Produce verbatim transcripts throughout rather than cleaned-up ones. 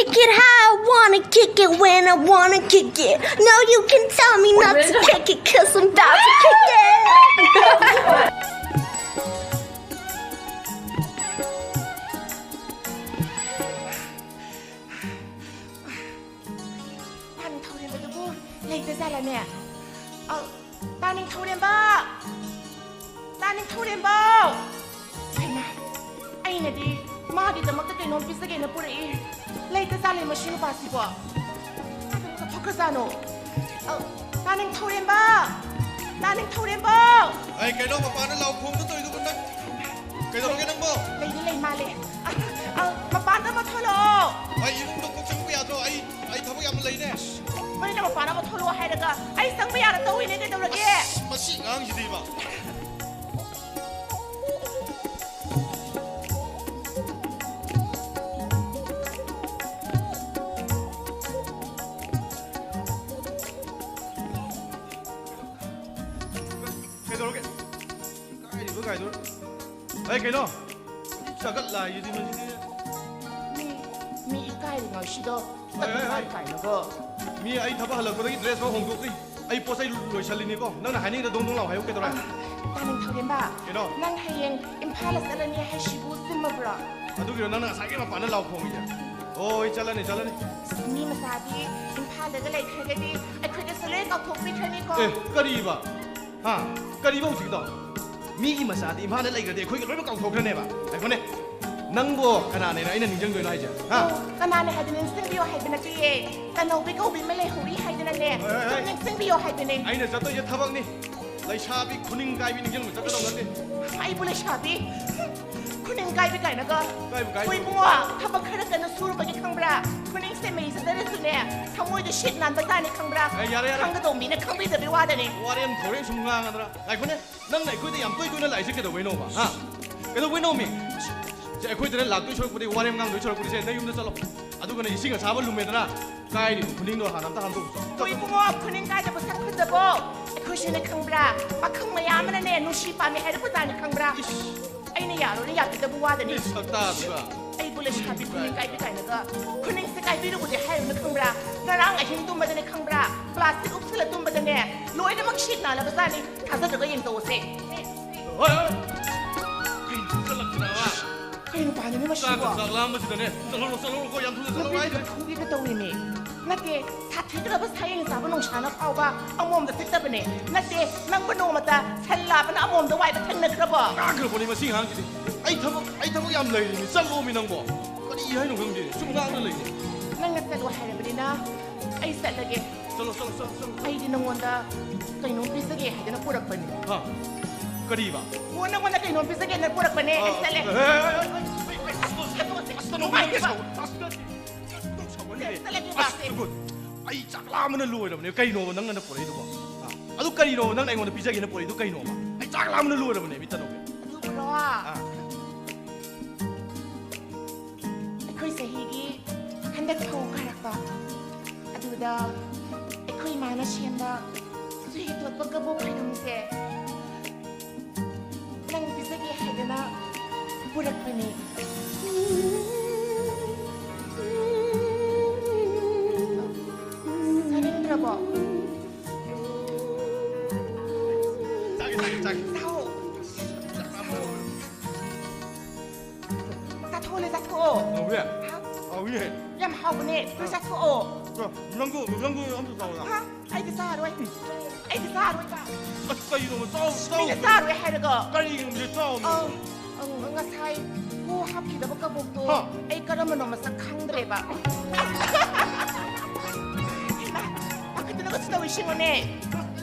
Kick it how I wanna kick it when I wanna kick it. No, you can tell me not to kick it, cause I'm about to kick it. ꯇꯥ ꯅꯤꯡꯊꯧꯔꯦꯝꯕꯗꯨꯕꯨ ꯂꯩꯇ ꯖꯥꯠꯂꯅꯦ? ꯑ, ꯇꯥ ꯅꯤꯡꯊꯧꯔꯦꯝꯕ! ꯇꯥ ꯅꯤꯡꯊꯧꯔꯦꯝꯕ! ꯍꯩꯃꯥ, ꯑꯩꯅꯗꯤ ꯃꯥꯒꯤꯗꯃꯛꯇ ꯀꯩꯅꯣꯝ ꯄꯤꯖꯒꯦꯅ ꯄꯨꯔꯛꯏ꯫ ꯂꯩꯇ ꯖꯥꯠꯂꯦ ꯃꯁꯤ ꯅꯨꯄꯥꯁꯤꯕꯣ꯫ ꯀꯥꯏꯗ ꯆꯠꯊꯣꯛꯈ꯭ꯔꯖꯥꯠꯅꯣ? ꯑ, ꯇꯥ ꯅꯤꯡꯊꯧꯔꯦꯝꯕ! ꯇꯥ ꯅꯤꯡꯊꯧꯔꯦꯝꯕ! ꯑꯩ ꯀꯩꯅꯣ ꯃꯄꯥꯟꯗ ꯂꯥꯎ ꯈꯣꯡꯗ ꯇꯧꯔꯤꯗꯨꯕꯨ ꯅꯪ ꯀꯩꯗꯧꯔꯒꯦ ꯅꯪꯕꯣ? ꯂꯩꯗꯤ ꯂꯩ ꯃꯥꯜꯂꯦ꯫ ꯑ, ꯑ, ꯃꯄꯥꯟꯗ ꯑꯃ ꯊꯣꯛꯂꯛꯑꯣ꯫ ꯑꯩ ꯏꯃꯨꯡꯗ ꯀꯣꯛ ꯆꯪꯕ ꯌꯥꯗ꯭ꯔꯣ? ꯑꯩ, ꯑꯩ ꯊꯕꯛ ꯌꯥꯝ ꯂꯩꯅꯦ꯫ ꯃꯣꯏꯅ ꯃꯄꯥꯟ ꯑꯃ ꯊꯣꯛꯂꯛꯑꯣ ꯍꯥꯏꯔꯒ ꯑꯩ ꯆꯪꯕ ꯌꯥꯔ ꯇꯧꯔꯤꯅꯦ, ꯀꯩꯗꯧꯔꯒꯦ? ꯑꯁ, ꯃꯁꯤ ꯑꯉꯥꯡꯁꯤꯗꯤꯕ꯫ ꯀꯩꯗꯧꯔꯒꯦ? ꯀꯥꯏꯔꯤꯕ ꯒꯥꯏꯗꯣ? ꯑꯩ ꯀꯩꯅꯣ? ꯆꯒꯠ ꯂꯥꯏꯁꯤꯗꯤ ꯃꯁꯤꯗꯤ꯫ ꯃꯤ, ꯃꯤ ꯏꯀꯥꯏꯔꯤꯉꯩꯁꯤꯗ ꯍꯣꯏ, ꯍꯣꯏ, ꯍꯣꯏ꯫ ꯀꯥꯏꯅꯒ꯫ ꯃꯤ ꯑꯩ ꯊꯕꯛ ꯍꯜꯂꯛꯄꯗꯒꯤ ꯗ꯭ꯔꯦꯁ ꯐꯥꯎ ꯍꯣꯡꯗꯣꯛꯇ꯭ꯔꯤ꯫ ꯑꯩ ꯄꯣꯠ ꯆꯩ ꯂꯣꯏꯁꯜꯂꯤꯅꯤꯀꯣ꯫ ꯅꯪꯅ ꯍꯥꯏꯅꯤꯡꯉꯤꯗꯣ ꯗꯣꯡ ꯗꯣꯡ ꯂꯥꯎ ꯍꯥꯏꯌꯨ꯫ ꯀꯩꯗꯧꯔꯦ? ꯇꯥ ꯅꯤꯡꯊꯧꯔꯦꯝꯕ, ꯀꯩꯅꯣ? ꯅꯪ ꯍꯌꯦꯡ ꯏꯝꯐꯥꯜꯗ ꯆꯠꯂꯅꯤ ꯍꯥꯏꯁꯤꯕꯨ ꯆꯨꯝꯃꯕ꯭ꯔꯣ? ꯑꯗꯨꯒꯤꯔꯣ ꯅꯪꯅ ꯉꯁꯥꯏꯒꯤ ꯃꯄꯥꯟꯗ ꯂꯥꯎ ꯈꯣꯡꯉꯤꯁꯦ? ꯍꯣꯏ, ꯆꯠꯂꯅꯤ, ꯆꯠꯂꯅꯤ꯫ ꯃꯤ ꯃꯆꯥꯗꯤ ꯏꯝꯐꯥꯜꯗꯒ ꯂꯩꯈ꯭ꯔꯒꯗꯤ ꯑꯩꯈꯣꯏꯒꯁꯨ ꯂꯣꯏ ꯀꯥꯎꯊꯣꯛꯄꯤꯈ꯭ꯔꯅꯤꯀꯣ꯫ ꯑꯦ, ꯀꯔꯤꯕ? ꯍꯥ? ꯀꯔꯤꯕ ꯍꯧꯖꯤꯛꯀꯤꯗꯣ? ꯃꯤꯒꯤ ꯃꯆꯥꯗꯤ ꯏꯝꯐꯥꯜꯗ ꯂꯩꯈ꯭ꯔꯗꯤ ꯑꯩꯈꯣꯏꯒ ꯂꯣꯏꯅꯃꯛ ꯀꯥꯎꯊꯣꯛꯈ꯭ꯔꯅꯦꯕ꯫ ꯉꯥꯏꯈꯣꯅꯦ, ꯅꯪꯕꯨ ꯀꯅꯥꯅꯦꯅ ꯑꯩꯅ ꯅꯤꯡꯁꯤꯡꯗꯣꯏꯅꯣ ꯍꯥꯏꯁꯦ? ꯍꯥ? ꯑꯣ, ꯀꯅꯥꯅ ꯍꯥꯏꯗꯅ ꯅꯤꯡꯁꯤꯡꯕꯤꯌꯣ ꯍꯥꯏꯕ ꯅꯠꯇꯤꯌꯦ꯫ ꯀꯅꯧꯕꯤ ꯀꯧꯕꯤ ꯑꯃ ꯂꯩꯍꯧꯔꯤ ꯍꯥꯏꯗꯅꯅꯦ, ꯍꯣꯏ, ꯍꯣꯏ, ꯍꯣꯏ꯫ ꯁꯨꯝ ꯅꯤꯡꯁꯤꯡꯕꯤꯌꯣ ꯍꯥꯏꯕꯅꯦ꯫ ꯑꯩꯅ ꯆꯠꯇꯣꯏꯁꯦ ꯊꯕꯛꯅꯤ꯫ ꯂꯩꯁꯥꯕꯤ ꯈꯨꯅꯤꯡ ꯀꯥꯏꯕꯤ ꯅꯤꯡꯁꯤꯡꯕ ꯆꯠꯀꯗꯧ ꯅꯠꯇꯦ꯫ ꯑꯩꯕꯨ ꯂꯩꯁꯥꯕꯤ? ꯈꯨꯅꯤꯡ ꯀꯥꯏꯕꯤ ꯀꯥꯏꯅꯒ꯫ ꯀꯥꯏꯕꯨ ꯀꯥꯏꯕ? ꯍꯣꯏ ꯏꯕꯨꯡꯉꯣ, ꯊꯕꯛ ꯈꯔ ꯀꯟꯅ ꯁꯨꯔꯨꯕꯒꯤ ꯈꯪꯕ꯭ꯔꯥ? ꯈꯨꯅꯤꯡꯁꯦ ꯃꯩ ꯆꯠꯅꯔꯁꯨꯅꯦ, ꯊꯃꯣꯏꯗ ꯁꯤꯠ ꯅꯥꯟꯕ ꯖꯥꯠꯅꯤ ꯈꯪꯕ꯭ꯔꯥ? ꯑꯦ, ꯌꯥꯔꯦ, ꯌꯥꯔꯦ꯫ ꯈꯪꯒꯗꯧ ꯃꯤꯅ ꯈꯪꯕꯤꯗꯕꯩ ꯋꯥꯗꯅꯤ꯫ ꯋꯥꯔꯦꯝ ꯊꯧꯔꯦꯝ ꯁꯨꯝ ꯉꯥꯡꯉꯗ꯭ꯔꯥ? ꯉꯥꯏꯈꯣꯅꯦ, ꯅꯪꯅ ꯑꯩꯈꯣꯏꯗ ꯌꯥꯝ ꯇꯣꯏ ꯇꯣꯏꯅ ꯂꯥꯛꯏꯁꯦ ꯀꯩꯗꯧꯕꯩꯅꯣꯕ? ꯍꯥ? ꯀꯩꯗꯧꯕꯩꯅꯣꯃꯤ? ꯁꯦ, ꯑꯩꯈꯣꯏꯗꯅ ꯂꯥꯛꯇꯣꯏ ꯁꯔꯨꯛꯄꯨꯗꯤ, ꯋꯥꯔꯦꯝ ꯉꯥꯡꯗꯣꯏ ꯁꯔꯨꯛꯄꯨꯗꯤ, ꯁꯦ, ꯅꯪ ꯌꯨꯝꯗ ꯆꯠꯂꯣ꯫ ꯑꯗꯨꯒꯅ ꯏꯁꯤꯡ ꯑꯁꯥꯕ ꯂꯨꯝꯃꯦꯗꯅ, ꯀꯥꯏꯔꯤꯕ ꯈꯨꯅꯤꯡꯗꯣ ꯍꯥꯟꯅ ꯑꯝꯇ ꯍꯥꯝꯗꯣꯛꯎꯆꯣ꯫ ꯍꯣꯏ ꯏꯕꯨꯡꯉꯣ, ꯈꯨꯅꯤꯡ ꯀꯥꯏꯗꯕ ꯁꯛ ꯐꯖꯕꯣ꯫ ꯑꯩꯈꯣꯏꯁꯨꯅꯦ ꯈꯪꯕ꯭ꯔꯥ? ꯄꯥꯈꯪ ꯃꯌꯥꯝ ꯑꯃꯅꯅꯦ, ꯅꯨꯡꯁꯤ ꯄꯥꯝꯃꯤ ꯍꯥꯏꯔꯛꯄꯖꯥꯠꯅꯤ ꯈꯪꯕ꯭ꯔꯥ? ꯏꯁ꯫ ꯑꯩꯅ ꯌꯥꯔꯣꯏꯅ ꯌꯥꯕꯤꯗꯕ ꯋꯥꯗꯅꯤ꯫ ꯏꯁ, ꯁꯛꯇꯥꯗꯨꯒ꯫ ꯑꯩꯕꯨ ꯂꯩꯁꯥꯕꯤ ꯈꯨꯅꯤꯡ ꯀꯥꯏꯕꯤ ꯀꯥꯏꯅꯒ꯫ ꯈꯨꯅꯤꯡꯁꯦ ꯀꯥꯏꯕꯤꯔꯨꯕꯗꯤ ꯍꯥꯏꯔꯨꯅ ꯈꯪꯕ꯭ꯔꯥ? ꯉꯔꯥꯡ ꯑꯍꯤꯡ ꯇꯨꯝꯕꯗꯅꯦ ꯈꯪꯕ꯭ꯔꯥ? ꯄ꯭ꯂꯥꯁꯇꯤꯛ ꯎꯞꯁꯤꯜꯂ ꯇꯨꯝꯕꯗꯅꯦ ꯂꯣꯏꯅꯃꯛ ꯁꯤꯠ ꯅꯥꯜꯂꯕꯖꯥꯠꯅꯤ꯫ ꯊꯥꯖꯗ꯭ꯔꯒ ꯌꯦꯡꯊꯣꯛꯑꯁꯦ꯫ ꯍꯣꯏ, ꯍꯣꯏ꯫ ꯀꯩꯅꯣ ꯊꯣꯛꯆꯜꯂꯛꯇꯅꯕ? ꯀꯩꯅꯣ ꯄꯥꯗꯅꯦ ꯃꯁꯤꯕꯣ? ꯆꯥꯛꯀ ꯆꯥꯛ ꯂꯥꯝꯕꯁꯤꯗꯅꯦ꯫ ꯆꯠꯍꯧꯔꯣ, ꯆꯠꯍꯧꯔꯣꯀꯣ, ꯌꯥꯝ ꯊꯨꯅ ꯆꯠꯍꯧꯔꯣ ꯅꯨꯄꯤꯗꯨ ꯍꯥꯏꯁꯦ꯫ ꯐꯨꯒꯦꯒ ꯇꯧꯔꯤꯅꯦ꯫ ꯅꯠꯇꯦ, ꯁꯥꯊꯤꯈ꯭ꯔꯕ ꯁꯥꯌꯦꯡ ꯆꯥꯕ ꯅꯨꯡꯁꯥꯅ ꯐꯥꯎꯕ ꯑꯃꯣꯝꯗ ꯆꯤꯛꯇꯕꯅꯦ꯫ ꯅꯠꯇꯦ, ꯅꯪꯕꯨ ꯅꯣꯡꯃꯇ ꯁꯟ ꯂꯥꯕꯅ ꯑꯃꯣꯝꯗ ꯋꯥꯏꯕ ꯊꯦꯡꯅꯈ꯭ꯔꯕꯣ? ꯉꯥꯡꯈ꯭ꯔꯕꯅꯤ ꯃꯁꯤ ꯑꯉꯥꯡꯁꯤꯗꯤ꯫ ꯑꯩ ꯊꯕꯛ, ꯑꯩ ꯊꯕꯛ ꯌꯥꯝ ꯂꯩꯔꯤꯅꯤ꯫ ꯆꯠꯂꯣꯃꯤ ꯅꯪꯕꯣ꯫ ꯀꯔꯤ ꯍꯥꯏꯅꯣ ꯈꯪꯗꯦ꯫ ꯁꯨꯝ ꯉꯥꯡꯅ ꯂꯩꯅꯤ꯫ ꯅꯪꯅ ꯆꯠꯂꯣ ꯍꯥꯏꯔꯕꯅꯤꯅ ꯑꯩ ꯆꯠꯂꯒꯦ꯫ ꯆꯠꯂꯣ, ꯆꯠꯂꯣ, ꯆꯠꯂꯣ, ꯆꯠꯂꯣ꯫ ꯑꯩꯗꯤ ꯅꯉꯣꯟꯗ ꯀꯩꯅꯣꯝ ꯄꯤꯖꯒꯦ ꯍꯥꯏꯗꯅ ꯄꯨꯔꯛꯄꯅꯤ꯫ ꯍꯥ? ꯀꯔꯤꯕ? ꯑꯣ, ꯅꯉꯣꯟꯗ ꯀꯩꯅꯣꯝ ꯄꯤꯖꯒꯦꯅ ꯄꯨꯔꯛꯄꯅꯦ꯫ ꯑꯩ ꯑꯥ, ꯆꯠꯂꯦ꯫ ꯑꯦ, ꯑꯦ, ꯑꯦ, ꯑꯦ, ꯑꯦ, ꯑꯁ, ꯑꯁ, ꯑꯁ, ꯑꯁ, ꯑꯁ, ꯅꯨꯡꯉꯥꯏꯇꯦ꯫ ꯑꯁ, ꯑꯁ, ꯑꯁ, ꯆꯠꯂꯒꯦ, ꯑꯁ, ꯂꯥꯛꯀꯦ꯫ ꯒꯨꯗ꯫ ꯑꯩ ꯆꯥꯛ ꯂꯥꯝꯕꯅ ꯂꯣꯏꯔꯕꯅꯦ꯫ ꯀꯩꯅꯣꯕ ꯅꯪꯅ ꯄꯨꯔꯛꯏꯗꯨꯕꯣ? ꯍꯥ? ꯑꯗꯨ ꯀꯔꯤꯅꯣꯕ ꯅꯪꯅ ꯑꯩꯉꯣꯟꯗ ꯄꯤꯖꯒꯦꯅ ꯄꯨꯔꯛꯏꯗꯨ ꯀꯩꯅꯣꯕ? ꯑꯩ ꯆꯥꯛ ꯂꯥꯝꯕꯅ ꯂꯣꯏꯔꯕꯅꯦ, ꯃꯤ ꯇꯅꯧꯕꯤ꯫ ꯑꯗꯨꯕꯨꯔꯣ? ꯑꯥ꯫ ꯑꯩꯈꯣꯏ ꯆꯍꯤꯒꯤ ꯍꯟꯗꯛ ꯐꯧ ꯀꯥꯔꯛꯄ ꯑꯗꯨꯗ ꯑꯩꯈꯣꯏ ꯏꯃꯥꯅ ꯁꯦꯝꯕ ꯆꯨꯍꯤ ꯇꯣꯠꯄ ꯀꯕꯣꯛ ꯈꯥꯏꯗꯨꯝꯁꯦ ꯅꯪ ꯄꯤꯖꯒꯦ ꯍꯥꯏꯗꯅ ꯄꯨꯔꯛꯄꯅꯤ꯫ ꯆꯥꯅꯤꯡꯗ꯭ꯔꯕꯣ? ꯆꯥꯒꯦ, ꯆꯥꯒꯦ, ꯆꯥꯒꯦ꯫ ꯆꯥꯎ꯫ ꯆꯥꯊꯣꯛꯑꯣꯅꯦ, ꯆꯥꯊꯣꯛꯑꯣ꯫ ꯍꯥꯎꯋꯦ? ꯍꯥꯎ-, ꯍꯥꯎꯋꯦ꯫ ꯌꯥꯝ ꯍꯥꯎꯕꯅꯦ, ꯅꯣꯏ ꯆꯥꯊꯣꯛꯑꯣ꯫ ꯅꯪꯁꯨ, ꯅꯪꯁꯨ ꯑꯝꯇ ꯆꯥꯎꯅ꯫ ꯍꯥ? ꯑꯩꯗꯤ ꯆꯥꯔꯣꯏ꯫ ꯑꯩꯗꯤ ꯆꯥꯔꯣꯏꯕ꯫ ꯑꯁ, ꯀꯩꯅꯣ? ꯆꯥꯎ, ꯆꯥꯎ꯫ ꯃꯤꯅ ꯆꯥꯔꯣꯏ ꯍꯥꯏꯔꯒ꯫ ꯀꯔꯤꯒꯤꯅꯣ ꯆꯥꯎ? ꯑꯧ, ꯑꯧ, ꯉꯁꯥꯏ ꯀꯣ ꯍꯥꯞꯈꯤꯗꯕ ꯀꯕꯣꯛꯇꯣ ꯍꯥ? ꯑꯩ ꯀꯔꯝꯕꯅꯣ ꯃꯁꯛ ꯈꯪꯗ꯭ꯔꯦꯕ꯫ ꯍꯩꯃꯥ, ꯄꯥꯈꯠꯇꯅꯒꯁꯨ ꯇꯧꯏ ꯁꯤꯉꯣꯅꯦ꯫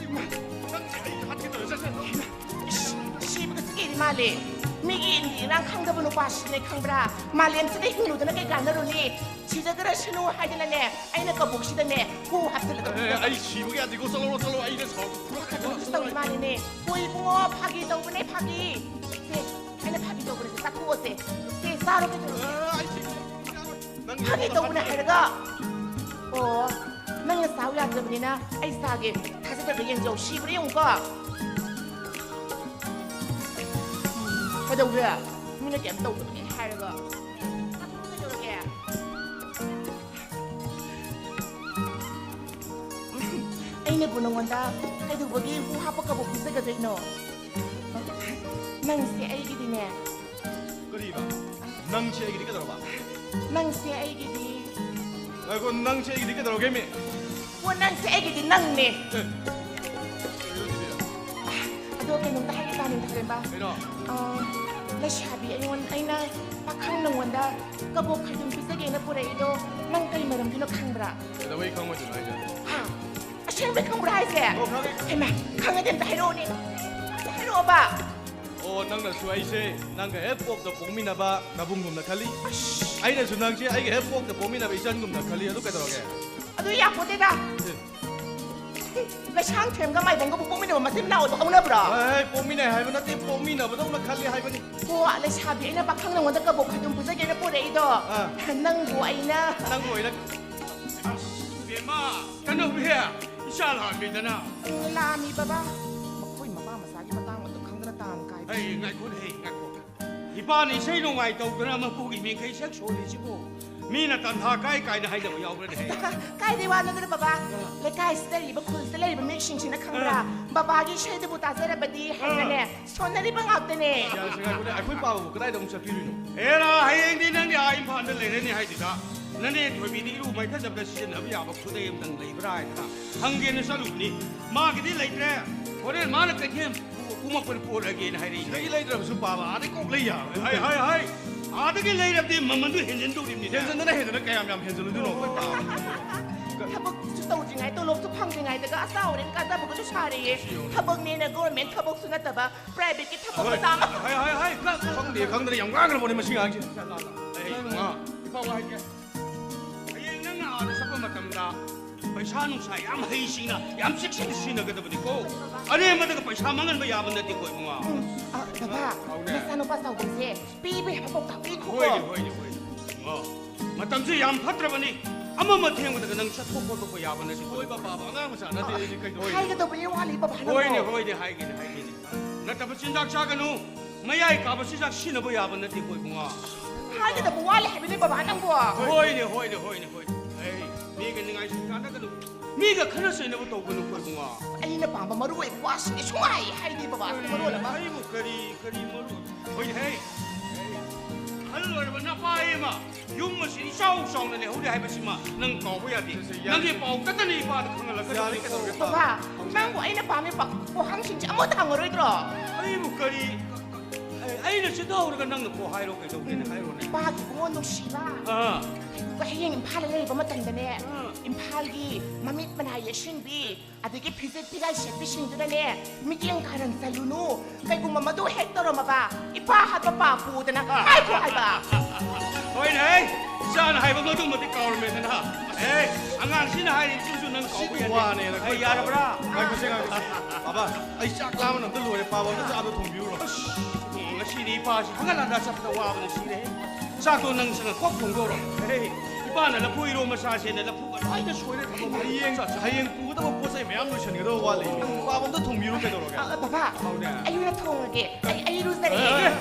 ꯅꯪꯁꯦ ꯑꯩ ꯍꯥꯠꯀꯦ ꯇꯧꯔꯦ, ꯆꯠꯁꯦ꯫ ꯏꯁ, ꯁꯤꯕꯒ ꯆꯤꯛꯏꯗꯤ ꯃꯥꯜꯂꯦ꯫ ꯃꯤꯒꯤ ꯏꯟꯒꯤ ꯏꯔꯥꯡ ꯈꯪꯗꯕ ꯅꯨꯄꯥꯁꯤꯅꯦ ꯈꯪꯕ꯭ꯔꯥ? ꯃꯥꯂꯦꯝꯁꯤꯗ ꯍꯤꯡꯂꯨꯗꯅ ꯀꯩ ꯀꯥꯟꯅꯔꯨꯅꯤ? ꯁꯤꯖꯈ꯭ꯔꯁꯅꯨ ꯍꯥꯏꯗꯅꯅꯦ, ꯑꯩꯅ ꯀꯕꯣꯛꯁꯤꯗꯅꯦ ꯀꯣ ꯍꯥꯞꯆꯤꯜꯂꯒ ꯑꯦ, ꯑꯦ, ꯊꯝꯃꯦ꯫ ꯑꯩ ꯁꯤꯕꯒꯤ ꯌꯥꯗꯦꯀꯣ, ꯆꯠꯂꯣ, ꯆꯠꯂꯣ, ꯑꯩꯅ ꯁꯥꯎ-, ꯐꯨꯔꯛꯀꯅꯤꯀꯣ, ꯄꯥꯈꯠꯇꯅ ꯀꯩꯁꯨ ꯆꯠꯂꯣ, ꯇꯧꯗꯦ ꯃꯥꯜꯂꯦꯅꯦ꯫ ꯍꯣꯏ ꯏꯕꯨꯡꯉꯣ, ꯐꯥꯒꯤ ꯇꯧꯕꯅꯦ, ꯐꯥꯒꯤ꯫ ꯁꯦ, ꯑꯩꯅ ꯐꯥꯒꯤ ꯇꯧꯕꯅꯦ, ꯁꯦ, ꯆꯥꯊꯣꯛꯑꯣꯁꯦ꯫ ꯁꯦ, ꯆꯥꯔꯣ ꯀꯩꯗꯧꯔꯒꯦ? ꯑꯦ, ꯑꯩ ꯁꯤꯕꯒꯤ ꯌꯥꯔꯣꯏ꯫ ꯅꯪ ꯐꯥꯒꯤ ꯌꯦꯡꯉꯣ, ꯇꯧꯕꯅꯦ ꯅꯪ ꯍꯥꯏꯔꯒ꯫ ꯑꯣ, ꯅꯪꯅ ꯆꯥꯎ ꯌꯥꯗ꯭ꯔꯕꯅꯤꯅ ꯑꯩ ꯆꯥꯒꯦ꯫ ꯊꯥꯖꯗ꯭ꯔꯒ ꯌꯦꯡꯖꯧ, ꯁꯤꯕ꯭ꯔꯥ ꯌꯦꯡꯉꯨꯀꯣ꯫ ꯀꯩꯗꯧꯒꯦ? ꯃꯤꯅ ꯀꯩꯝ ꯇꯧꯗꯕꯅꯦ ꯍꯥꯏꯔꯒ꯫ ꯆꯥꯊꯣꯛꯑꯣ ꯀꯩꯗꯧꯔꯒꯦ? ꯑꯩꯅꯕꯨ ꯅꯉꯣꯟꯗ ꯀꯩꯗꯧꯕꯒꯤ ꯍꯨ ꯍꯥꯞꯄ ꯀꯕꯣꯛ ꯄꯤꯖꯒꯗꯣꯏꯅꯣ? ꯅꯪꯁꯦ ꯑꯩꯒꯤꯗꯤꯅꯦ꯫ ꯀꯔꯤꯕ? ꯅꯪꯁꯦ ꯑꯩꯒꯤꯗꯤ ꯀꯩꯗꯧꯔꯕ? ꯅꯪꯁꯦ ꯑꯩꯒꯤꯗꯤ꯫ ꯉꯥꯏꯈꯣ, ꯅꯪꯁꯦ ꯑꯩꯒꯤꯗꯤ ꯀꯩꯗꯧꯔꯒꯦ, ꯃꯤ? ꯑꯣ, ꯅꯪꯁꯦ ꯑꯩꯒꯤꯗꯤ ꯅꯪꯅꯦ꯫ ꯑꯦ, ꯀꯩꯅꯣ ꯁꯤꯗꯤ? ꯑꯗꯣ ꯀꯩꯅꯣꯝꯇ ꯍꯥꯏꯒꯦ ꯇꯥꯅꯤꯡ ꯊꯥꯔꯦꯝꯕ꯫ ꯀꯩꯅꯣ? ꯑꯥ, ꯂꯩꯁꯥꯕꯤ ꯑꯩꯉꯣꯟ-, ꯑꯩꯅ ꯄꯥꯈꯪ ꯅꯉꯣꯟꯗ ꯀꯕꯣꯛ ꯈꯥꯏꯗꯨꯝ ꯄꯤꯖꯒꯦꯅ ꯄꯨꯔꯛꯏꯗꯣ ꯅꯪ ꯀꯔꯤ ꯃꯔꯝꯒꯤꯅꯣ ꯈꯪꯕ꯭ꯔꯥ? ꯀꯩꯗꯧꯕꯩ ꯈꯪꯉꯣꯏꯗꯣꯏꯅꯣ ꯍꯥꯏꯁꯦ? ꯍꯥ? ꯑꯁꯦꯡꯕꯩ ꯈꯪꯕ꯭ꯔꯥ ꯍꯥꯏꯁꯦ? ꯑꯣ, ꯈꯪꯉꯦ꯫ ꯍꯩꯃꯥ, ꯈꯪꯉꯗꯤ ꯑꯝꯇ ꯍꯥꯏꯔꯛꯑꯣꯅꯦ꯫ ꯑꯝꯇ ꯍꯥꯏꯔꯛꯑꯣꯕ꯫ ꯑꯣ, ꯅꯪꯅꯁꯨ ꯑꯩꯁꯦ ꯅꯪꯒ ꯍꯦꯛ ꯄꯣꯛꯇ ꯄꯣꯛꯃꯤꯟꯅꯕ ꯅꯕꯨꯡꯒꯨꯝꯅ ꯈꯜꯂꯤ꯫ ꯑꯁ꯫ ꯑꯩꯅꯁꯨ ꯅꯪꯁꯦ ꯑꯩꯒ ꯍꯦꯛ ꯄꯣꯛꯇ ꯄꯣꯛꯃꯤꯟꯅꯕ ꯏꯆꯟꯒꯨꯝꯅ ꯈꯜꯂꯤ꯫ ꯑꯗꯨ ꯀꯩꯗꯧꯔꯒꯦ? ꯑꯗꯨ ꯌꯥꯄꯣꯠꯇꯦꯗ꯫ ꯑꯦ꯫ ꯂꯩꯁꯥꯡꯊꯦꯝꯒ ꯃꯥꯏꯕꯝꯒꯕꯨ ꯄꯣꯛꯃꯤꯟꯅꯕ ꯃꯆꯤꯟ ꯃꯅꯥꯎ ꯑꯣꯏꯕ ꯍꯧꯅꯕ꯭ꯔꯣ? ꯍꯦ, ꯄꯣꯛꯃꯤꯟꯅꯩ ꯍꯥꯏꯕ ꯅꯠꯇꯦ, ꯄꯣꯛꯃꯤꯟꯅꯕꯗꯧꯅ ꯈꯜꯂꯤ ꯍꯥꯏꯕꯅꯤ꯫ ꯍꯣ, ꯂꯩꯁꯥꯕꯤ ꯑꯩꯅ ꯄꯥꯈꯪ ꯅꯉꯣꯟꯗ ꯀꯕꯣꯛ ꯈꯥꯏꯗꯨꯝ ꯄꯨꯖꯒꯦꯅ ꯄꯨꯔꯛꯏꯗꯣ꯫ ꯑꯥ꯫ ꯅꯪꯕꯨ ꯑꯩꯅ ꯅꯪꯕꯨ ꯑꯩꯅ ꯑꯁ, ꯕꯦꯝꯃ, ꯀꯩꯅꯣ ꯕꯦ, ꯏꯆꯥ ꯂꯥꯛꯑꯝꯃꯤꯗꯅ꯫ ꯂꯥꯛꯑꯝꯃꯤ ꯕꯕꯥ꯫ ꯃꯈꯣꯏ ꯃꯄꯥ ꯃꯆꯥꯒꯤ ꯃꯇꯥꯡ ꯑꯗꯨ ꯈꯪꯗꯅ ꯇꯥꯟ ꯀꯥꯏꯕ꯫ ꯍꯩ, ꯉꯥꯏꯈꯣꯅꯦ, ꯉꯥꯏꯈꯣ꯫ ꯏꯄꯥꯅ ꯏꯁꯩ ꯅꯣꯡꯃꯥꯏ ꯇꯧꯗꯅ ꯃꯄꯨꯒꯤ ꯃꯤꯡꯈꯩ ꯁꯛ ꯁꯣꯜꯂꯤꯁꯤꯕꯨ ꯃꯤꯅ ꯇꯟꯊꯥ ꯀꯥꯏ ꯀꯥꯏꯅ ꯍꯥꯏꯅꯕ ꯌꯥꯎꯕ꯭ꯔꯅꯦ? ꯀꯥꯏꯗꯩ ꯋꯥꯅꯣꯗꯅ ꯕꯕꯥ? ꯑꯥ꯫ ꯂꯩꯀꯥꯏꯁꯤꯗ ꯂꯩꯔꯤꯕ, ꯈꯨꯜꯁꯤꯗ ꯂꯩꯔꯤꯕ ꯃꯤꯁꯤꯡꯁꯤꯅ ꯈꯪꯕ꯭ꯔꯥ? ꯑꯥ꯫ ꯕꯕꯥꯒꯤ ꯏꯁꯩꯗꯨꯕꯨ ꯇꯥꯖꯔꯕꯗꯤ ꯍꯥꯏꯅꯅꯦ, ꯑꯥ꯫ ꯁꯣꯟꯅꯔꯤꯕ ꯉꯥꯛꯇꯅꯦ꯫ ꯌꯥꯔꯦꯁꯦ, ꯉꯥꯏꯈꯣꯅꯦ, ꯑꯩꯈꯣꯏ ꯄꯥꯕꯕꯨ ꯀꯗꯥꯏꯗ ꯑꯃꯨꯛ ꯆꯠꯄꯤꯔꯨꯏꯅꯣ? ꯑꯦꯔꯥ, ꯍꯌꯦꯡꯗꯤ ꯅꯪꯗꯤ ꯑꯥ ꯏꯝꯐꯥꯜꯗ ꯂꯩꯔꯅꯤ ꯍꯥꯏꯗꯨꯗ, ꯅꯅꯦ ꯊꯣꯏꯕꯤꯗꯤ ꯏꯔꯨ ꯃꯥꯏꯊꯖꯕꯗ ꯁꯤꯖꯤꯟꯅꯕ ꯌꯥꯕ ꯈꯨꯗꯩ ꯑꯃꯇꯪ ꯂꯩꯕ꯭ꯔꯥ ꯍꯥꯏꯗꯅ ꯍꯪꯒꯦꯅ ꯆꯠꯂꯨꯕꯅꯤ꯫ ꯃꯥꯒꯤꯗꯤ ꯂꯩꯇ꯭ꯔꯦ꯫ ꯍꯣꯔꯦꯟ ꯃꯥꯅ ꯀꯩꯊꯦꯜ ꯀꯨꯝꯃꯛꯄꯗ ꯄꯣꯔꯛꯑꯒꯦꯅ ꯍꯥꯏꯔꯛꯏ꯫ ꯁꯤꯗꯒꯤ ꯂꯩꯗ꯭ꯔꯕꯁꯨ ꯄꯥꯕ ꯑꯥꯗꯩ ꯀꯣꯛ ꯂꯩ ꯌꯥꯕꯅꯦ꯫ ꯍꯥꯏ, ꯍꯥꯏ, ꯍꯥꯏ꯫ ꯑꯥꯗꯒꯤ ꯂꯩꯔꯕꯗꯤ ꯃꯃꯟꯗꯨ ꯍꯦꯟꯖꯤꯟꯗꯧꯔꯤꯕꯅꯤꯅꯦ꯫ ꯍꯦꯟꯖꯤꯟꯗꯅ ꯍꯦꯟꯖꯤꯟꯅ ꯀꯌꯥꯝ ꯌꯥꯝ ꯍꯦꯟꯖꯤꯜꯂꯨꯗꯣꯏꯅꯣ? ꯑꯩꯈꯣꯏ ꯄꯥꯕ꯫ ꯊꯕꯛꯁꯨ ꯇꯧꯗ꯭ꯔꯤꯉꯩ, ꯇꯣꯂꯣꯞꯁꯨ ꯐꯪꯗ꯭ꯔꯤꯉꯩꯗꯒ ꯑꯆꯥꯎ ꯑꯔꯦꯟ ꯀꯥꯖꯕꯒꯁꯨ ꯁꯥꯔꯤꯌꯦ꯫ ꯊꯕꯛꯅꯦꯅ government ꯊꯕꯛꯁꯨ ꯅꯠꯇꯕ, private ꯀꯤ ꯊꯕꯛ ꯍꯣꯏ꯫ ꯃꯆꯥ ꯑꯃ꯫ ꯍꯥꯏ, ꯍꯥꯏ, ꯍꯥꯏ, ꯀ-, ꯈꯪꯗꯦ, ꯈꯪꯗꯅ ꯌꯥꯝ ꯉꯥꯡꯈ꯭ꯔꯕꯅꯦ ꯃꯁꯤ ꯑꯉꯥꯡꯁꯦ꯫ ꯏꯄꯥ ꯋꯥ ꯍꯥꯏꯒꯦ꯫ ꯍꯌꯦꯡ ꯅꯪꯅ ꯑꯥꯗ ꯆꯠꯄ ꯃꯇꯝꯗ ꯄꯩꯁꯥ ꯅꯨꯡꯁꯥ ꯌꯥꯝ ꯍꯩꯁꯤꯡꯅ, ꯌꯥꯝ ꯆꯦꯛꯁꯤꯟꯅ ꯁꯤꯖꯤꯟꯅꯒꯗꯕꯅꯤꯀꯣ꯫ ꯑꯔꯦꯝꯕꯗ ꯄꯩꯁꯥ ꯃꯥꯡꯍꯟꯕ ꯌꯥꯕ ꯅꯠꯇꯦꯀꯣ, ꯏꯕꯨꯡꯉꯣ꯫ ꯎꯝ, ꯑ, ꯕꯕꯥ, ꯍꯥꯎꯅꯦ꯫ ꯅꯆꯥꯅꯨꯄꯥ ꯆꯥꯎꯕꯁꯦ ꯄꯤꯕ ꯌꯥꯕ ꯄꯥꯎꯇꯥꯛ ꯄꯤꯈꯣꯀꯣ꯫ ꯍꯣꯏꯅꯦ, ꯍꯣꯏꯅꯦ, ꯍꯣꯏꯅꯦ꯫ ꯏꯕꯨꯡꯉꯣ, ꯃꯇꯝꯁꯦ ꯌꯥꯝ ꯐꯠꯇ꯭ꯔꯕꯅꯤ꯫ ꯑꯃ ꯑꯃ ꯊꯦꯡꯕꯗꯒ ꯅꯪ ꯆꯠꯊꯣꯛ ꯈꯣꯠꯇꯣꯛꯄ ꯌꯥꯕ ꯅꯠꯇꯦ꯫ ꯍꯣꯏ, ꯕꯕꯥ, ꯑꯉꯥꯡ ꯃꯆꯥ ꯅꯠꯇꯦ, ꯑꯩꯗꯤ ꯀꯩꯗꯧꯔꯤꯅꯣ? ꯍꯥꯏꯒꯗꯧꯕꯅꯤ, ꯋꯥꯠꯂꯤ, ꯕꯕꯥ, ꯅꯪꯕꯣ꯫ ꯍꯣꯏꯅꯦ, ꯍꯣꯏꯅꯦ, ꯍꯥꯏꯒꯦꯅꯦ, ꯍꯥꯏꯒꯦꯅꯦ꯫ ꯅꯠꯇꯕ ꯆꯤꯟꯖꯥꯛ ꯆꯥꯒꯅꯨ, ꯃꯌꯥꯏ ꯀꯥꯕ ꯆꯤꯟꯖꯥꯛ ꯁꯤꯖꯤꯟꯅꯕ ꯌꯥꯕ ꯅꯠꯇꯦꯀꯣ, ꯏꯕꯨꯡꯉꯣ꯫ ꯍꯥꯏꯒꯗꯕ ꯋꯥꯠꯂꯤ ꯍꯥꯏꯕꯅꯤ, ꯕꯕꯥ, ꯅꯪꯕꯣ꯫ ꯍꯣꯏꯅꯦ, ꯍꯣꯏꯅꯦ, ꯍꯣꯏꯅꯦ, ꯍꯣꯏꯅꯦ꯫ ꯑꯩ ꯃꯤꯒ ꯅꯤꯡꯉꯥꯏ ꯁꯪ ꯀꯥꯟꯅꯒꯅꯨ꯫ ꯃꯤꯒ ꯈꯠꯅ ꯆꯩꯅꯕ ꯇꯧꯒꯅꯨꯀꯣ, ꯏꯕꯨꯡꯉꯣ꯫ ꯑꯩꯅ ꯄꯥꯝꯕ ꯃꯔꯨ ꯑꯣꯏꯕ ꯋꯥꯁꯤꯡꯁꯦ ꯁꯨꯡꯍꯥꯏ ꯍꯥꯏꯗꯦ, ꯕꯕꯥ꯫ ꯃꯔꯣꯜ ꯑꯃ꯫ ꯑꯩꯕꯨ ꯀꯔꯤ, ꯀꯔꯤ ꯃꯔꯨ? ꯍꯣꯏꯅꯦ, ꯍꯦ꯫ ꯑꯍꯜ ꯑꯣꯏꯔꯕ ꯅꯄꯥ ꯑꯃ ꯌꯨꯝ ꯑꯁꯤ ꯏꯆꯥꯎ ꯆꯥꯎꯅ ꯂꯩꯍꯧꯔꯤ ꯍꯥꯏꯕꯁꯤꯃ ꯅꯪ ꯀꯥꯎꯕ ꯌꯥꯗꯦ꯫ ꯌꯥꯔꯦ꯫ ꯅꯪꯒꯤ ꯄꯥꯎ ꯇꯠꯇꯅ ꯏꯄꯥꯗ ꯈꯪꯍꯜꯂꯛꯀꯗꯕꯅꯤ꯫ ꯌꯥꯔꯦ, ꯀꯩꯗꯧꯔꯒꯦ? ꯕꯕꯥ, ꯅꯪꯕꯨ ꯑꯩꯅ ꯄꯥꯝꯃꯤ ꯄꯥ-, ꯋꯥꯍꯪꯁꯤꯡꯁꯦ ꯑꯃꯠꯇ ꯍꯪꯉꯔꯣꯏꯗ꯭ꯔꯣ? ꯑꯩꯕꯨ ꯀꯔꯤ, ꯑꯩ-, ꯑꯩꯅ ꯁꯤꯗ ꯍꯧꯔꯒ ꯅꯪꯅ ꯀꯣ ꯍꯥꯏꯔꯣ, ꯀꯩꯗꯧꯒꯦꯅ ꯍꯥꯏꯔꯣꯅꯦ? ꯏꯄꯥꯒꯤ ꯏꯕꯨꯡꯉꯣ ꯅꯨꯡꯁꯤꯕ꯫ ꯑꯥ꯫ ꯑꯗꯨꯒ ꯍꯌꯦꯡ ꯏꯝꯐꯥꯜꯗ ꯂꯩꯕ ꯃꯇꯝꯗꯅꯦ, ꯑꯥ꯫ ꯏꯝꯐꯥꯜꯒꯤ ꯃꯃꯤꯠ ꯃꯅꯥ ꯌꯦꯛꯁꯤꯟꯕꯤ, ꯑꯗꯒꯤ ꯐꯤꯖꯦꯠ ꯐꯤꯒꯥꯏ ꯁꯦꯠꯄꯤꯁꯤꯡꯗꯨꯅꯅꯦ, ꯃꯤꯠꯌꯦꯡ ꯀꯥꯔꯟ ꯆꯜꯂꯨꯅꯨ, ꯀꯩꯒꯨꯝꯕ ꯃꯗꯨ ꯍꯦꯛ ꯇꯧꯔꯝꯃꯕ, ꯏꯄꯥ ꯍꯥꯠꯄ ꯄꯥꯞ ꯄꯨꯗꯅ ꯍꯥꯏꯈꯣ ꯍꯥꯏꯕ꯫ ꯍꯣꯏꯅꯦ, ꯏꯆꯥꯅ ꯍꯥꯏꯕ ꯃꯗꯨꯃꯗꯤ ꯀꯥꯎꯔꯝꯃꯦꯗꯅ꯫ ꯑꯦ, ꯑꯉꯥꯡꯁꯤꯅ ꯍꯥꯏꯔꯤꯕꯁꯤꯁꯨ ꯅꯪ ꯀꯥꯎꯕ ꯁꯤꯕꯨ ꯌꯥꯗꯦ꯫ ꯋꯥꯅꯦꯅ ꯑꯩ ꯌꯥꯔꯕ꯭ꯔꯥ? ꯉꯥꯏꯈꯣꯁꯦ, ꯉꯥꯏꯈꯣꯁꯦ꯫ ꯕꯥꯕꯥ, ꯑꯩ ꯆꯥꯛ ꯂꯥꯝꯕꯅ ꯑꯝꯇ ꯂꯣꯏꯔꯦ꯫ ꯄꯥꯕ ꯑꯝꯇ ꯆꯥꯗꯣ ꯊꯣꯡꯕꯤꯔꯨꯔꯣ꯫ ꯑꯁ, ꯉꯁꯤꯗꯤ ꯏꯄꯥꯁꯤ ꯍꯪꯒꯠ ꯍꯟꯗ ꯆꯠꯄꯗ ꯋꯥꯕꯅ ꯁꯤꯔꯦ꯫ ꯆꯥꯛꯇꯣ ꯅꯪ ꯆꯪꯉ ꯀꯣꯛ ꯊꯣꯡꯗꯧꯔꯣ꯫ ꯍꯦ, ꯏꯄꯥꯅ ꯂꯐꯨ ꯏꯔꯣꯝꯕ ꯆꯥꯁꯦꯅ ꯂꯐꯨꯒ ꯂꯣꯏꯅ ꯁꯣꯏꯔ ꯊꯝꯃꯝꯃꯦ꯫ ꯍꯌꯦꯡ, ꯆꯥ, ꯆꯥ꯫ ꯍꯌꯦꯡ ꯄꯨꯒꯗꯕ ꯄꯣꯠ ꯆꯩ ꯃꯌꯥꯝ ꯂꯣꯏꯁꯤꯟꯒꯗꯕ ꯋꯥꯠꯂꯤ꯫ ꯄꯥꯕ ꯑꯝꯇ ꯊꯣꯡꯕꯤꯔꯨ ꯀꯩꯗꯧꯔꯒꯦ? ꯑ, ꯕꯕꯥ, ꯍꯥꯎꯅꯦ꯫ ꯑꯩ ꯑꯣꯏꯅ ꯊꯣꯡꯉꯒꯦ꯫ ꯑꯩ, ꯑꯩ ꯏꯔꯨꯖꯔꯒꯦ꯫ ꯑꯦ,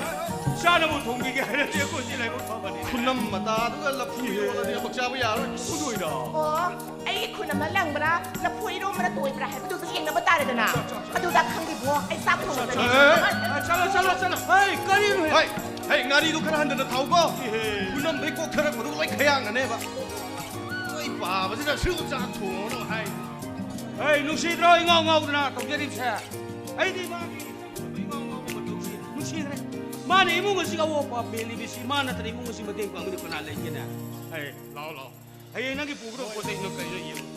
ꯆꯥꯅꯕ ꯊꯣꯡꯕꯤꯒꯦ ꯍꯥꯏꯔꯗꯤ ꯑꯩꯈꯣꯏ ꯁꯤ ꯂꯥꯏꯕꯛ ꯐꯕꯅꯤ꯫ ꯈꯨꯅꯝ ꯃꯇꯥꯗꯨꯒ ꯂꯐꯨ ꯏꯔꯣꯜꯂꯗꯤ ꯑꯃꯨꯛ ꯆꯥꯕ ꯌꯥꯔꯣꯏ꯫ ꯐꯨꯗꯣꯏꯗ꯫ ꯑꯣ, ꯑꯩꯒꯤ ꯈꯨꯅꯝꯅ ꯂꯪꯕ꯭ꯔꯥ, ꯂꯐꯨ ꯏꯔꯣꯝꯕꯅ ꯇꯣꯏꯕ꯭ꯔꯥ ꯍꯥꯏꯕꯗꯨꯁꯨ ꯌꯦꯡꯅꯕ ꯇꯥꯔꯦꯗꯅ꯫ ꯆꯥ, ꯆꯥ, ꯆꯥ꯫ ꯑꯗꯨꯗ ꯈꯪꯗꯦ ꯏꯕꯨꯡꯉꯣ, ꯑꯩ ꯆꯥꯛ ꯊꯣꯡꯉꯒꯦ꯫ ꯑꯦ, ꯑꯦ, ꯆꯠꯂꯣ, ꯆꯠꯂꯣ, ꯆꯠꯂꯣ꯫ ꯍꯩ, ꯀꯔꯤꯅꯣ ꯍꯦ? ꯍꯩ, ꯍꯩ, ꯉꯥꯔꯤꯗꯣ ꯈꯔ ꯍꯟꯊꯅ ꯊꯥꯎꯀꯣ꯫ ꯏꯍꯦ꯫ ꯄꯨꯝꯅꯝꯗꯩ ꯀꯣꯛꯊꯔꯛꯄꯗꯨ ꯂꯣꯏ ꯈꯌꯥꯡꯅꯅꯦꯕ꯫ ꯅꯣꯏ ꯄꯥꯕꯁꯤꯅ ꯁꯤꯕꯨ ꯆꯥꯛ ꯊꯣꯡꯉꯣꯅ ꯍꯥꯏ꯫ ꯍꯩ, ꯅꯨꯡꯁꯤꯗ꯭ꯔꯣ ꯏꯉꯥꯎ ꯉꯥꯎꯗꯅ ꯇꯧꯖꯔꯤꯕꯁꯦ? ꯑꯩꯗꯤ ꯃꯥꯒꯤ ꯏꯉꯥꯎ ꯉꯥꯎꯕ ꯃꯇꯧꯁꯤ ꯅꯨꯡꯁꯤꯗ꯭ꯔꯦ꯫ ꯃꯥꯅ ꯏꯃꯨꯡ ꯑꯁꯤꯒꯤ ꯑꯋꯣꯛꯄ ꯃꯦꯜꯂꯤꯕꯁꯤ ꯃꯥ ꯅꯠꯇꯅ ꯏꯃꯨꯡ ꯑꯁꯤ ꯃꯇꯦꯡ ꯄꯥꯡꯕꯗ ꯀꯅꯥ ꯂꯩꯒꯦꯅꯦ? ꯍꯩ, ꯂꯥꯛꯑꯣ, ꯂꯥꯛꯑꯣ꯫ ꯍꯌꯦꯡ ꯅꯪꯒꯤ ꯄꯨꯒꯗꯕ ꯄꯣꯠ ꯆꯩꯁꯤꯡꯗꯣ ꯀꯔꯤꯅꯣ ꯌꯦꯡꯉꯨ꯫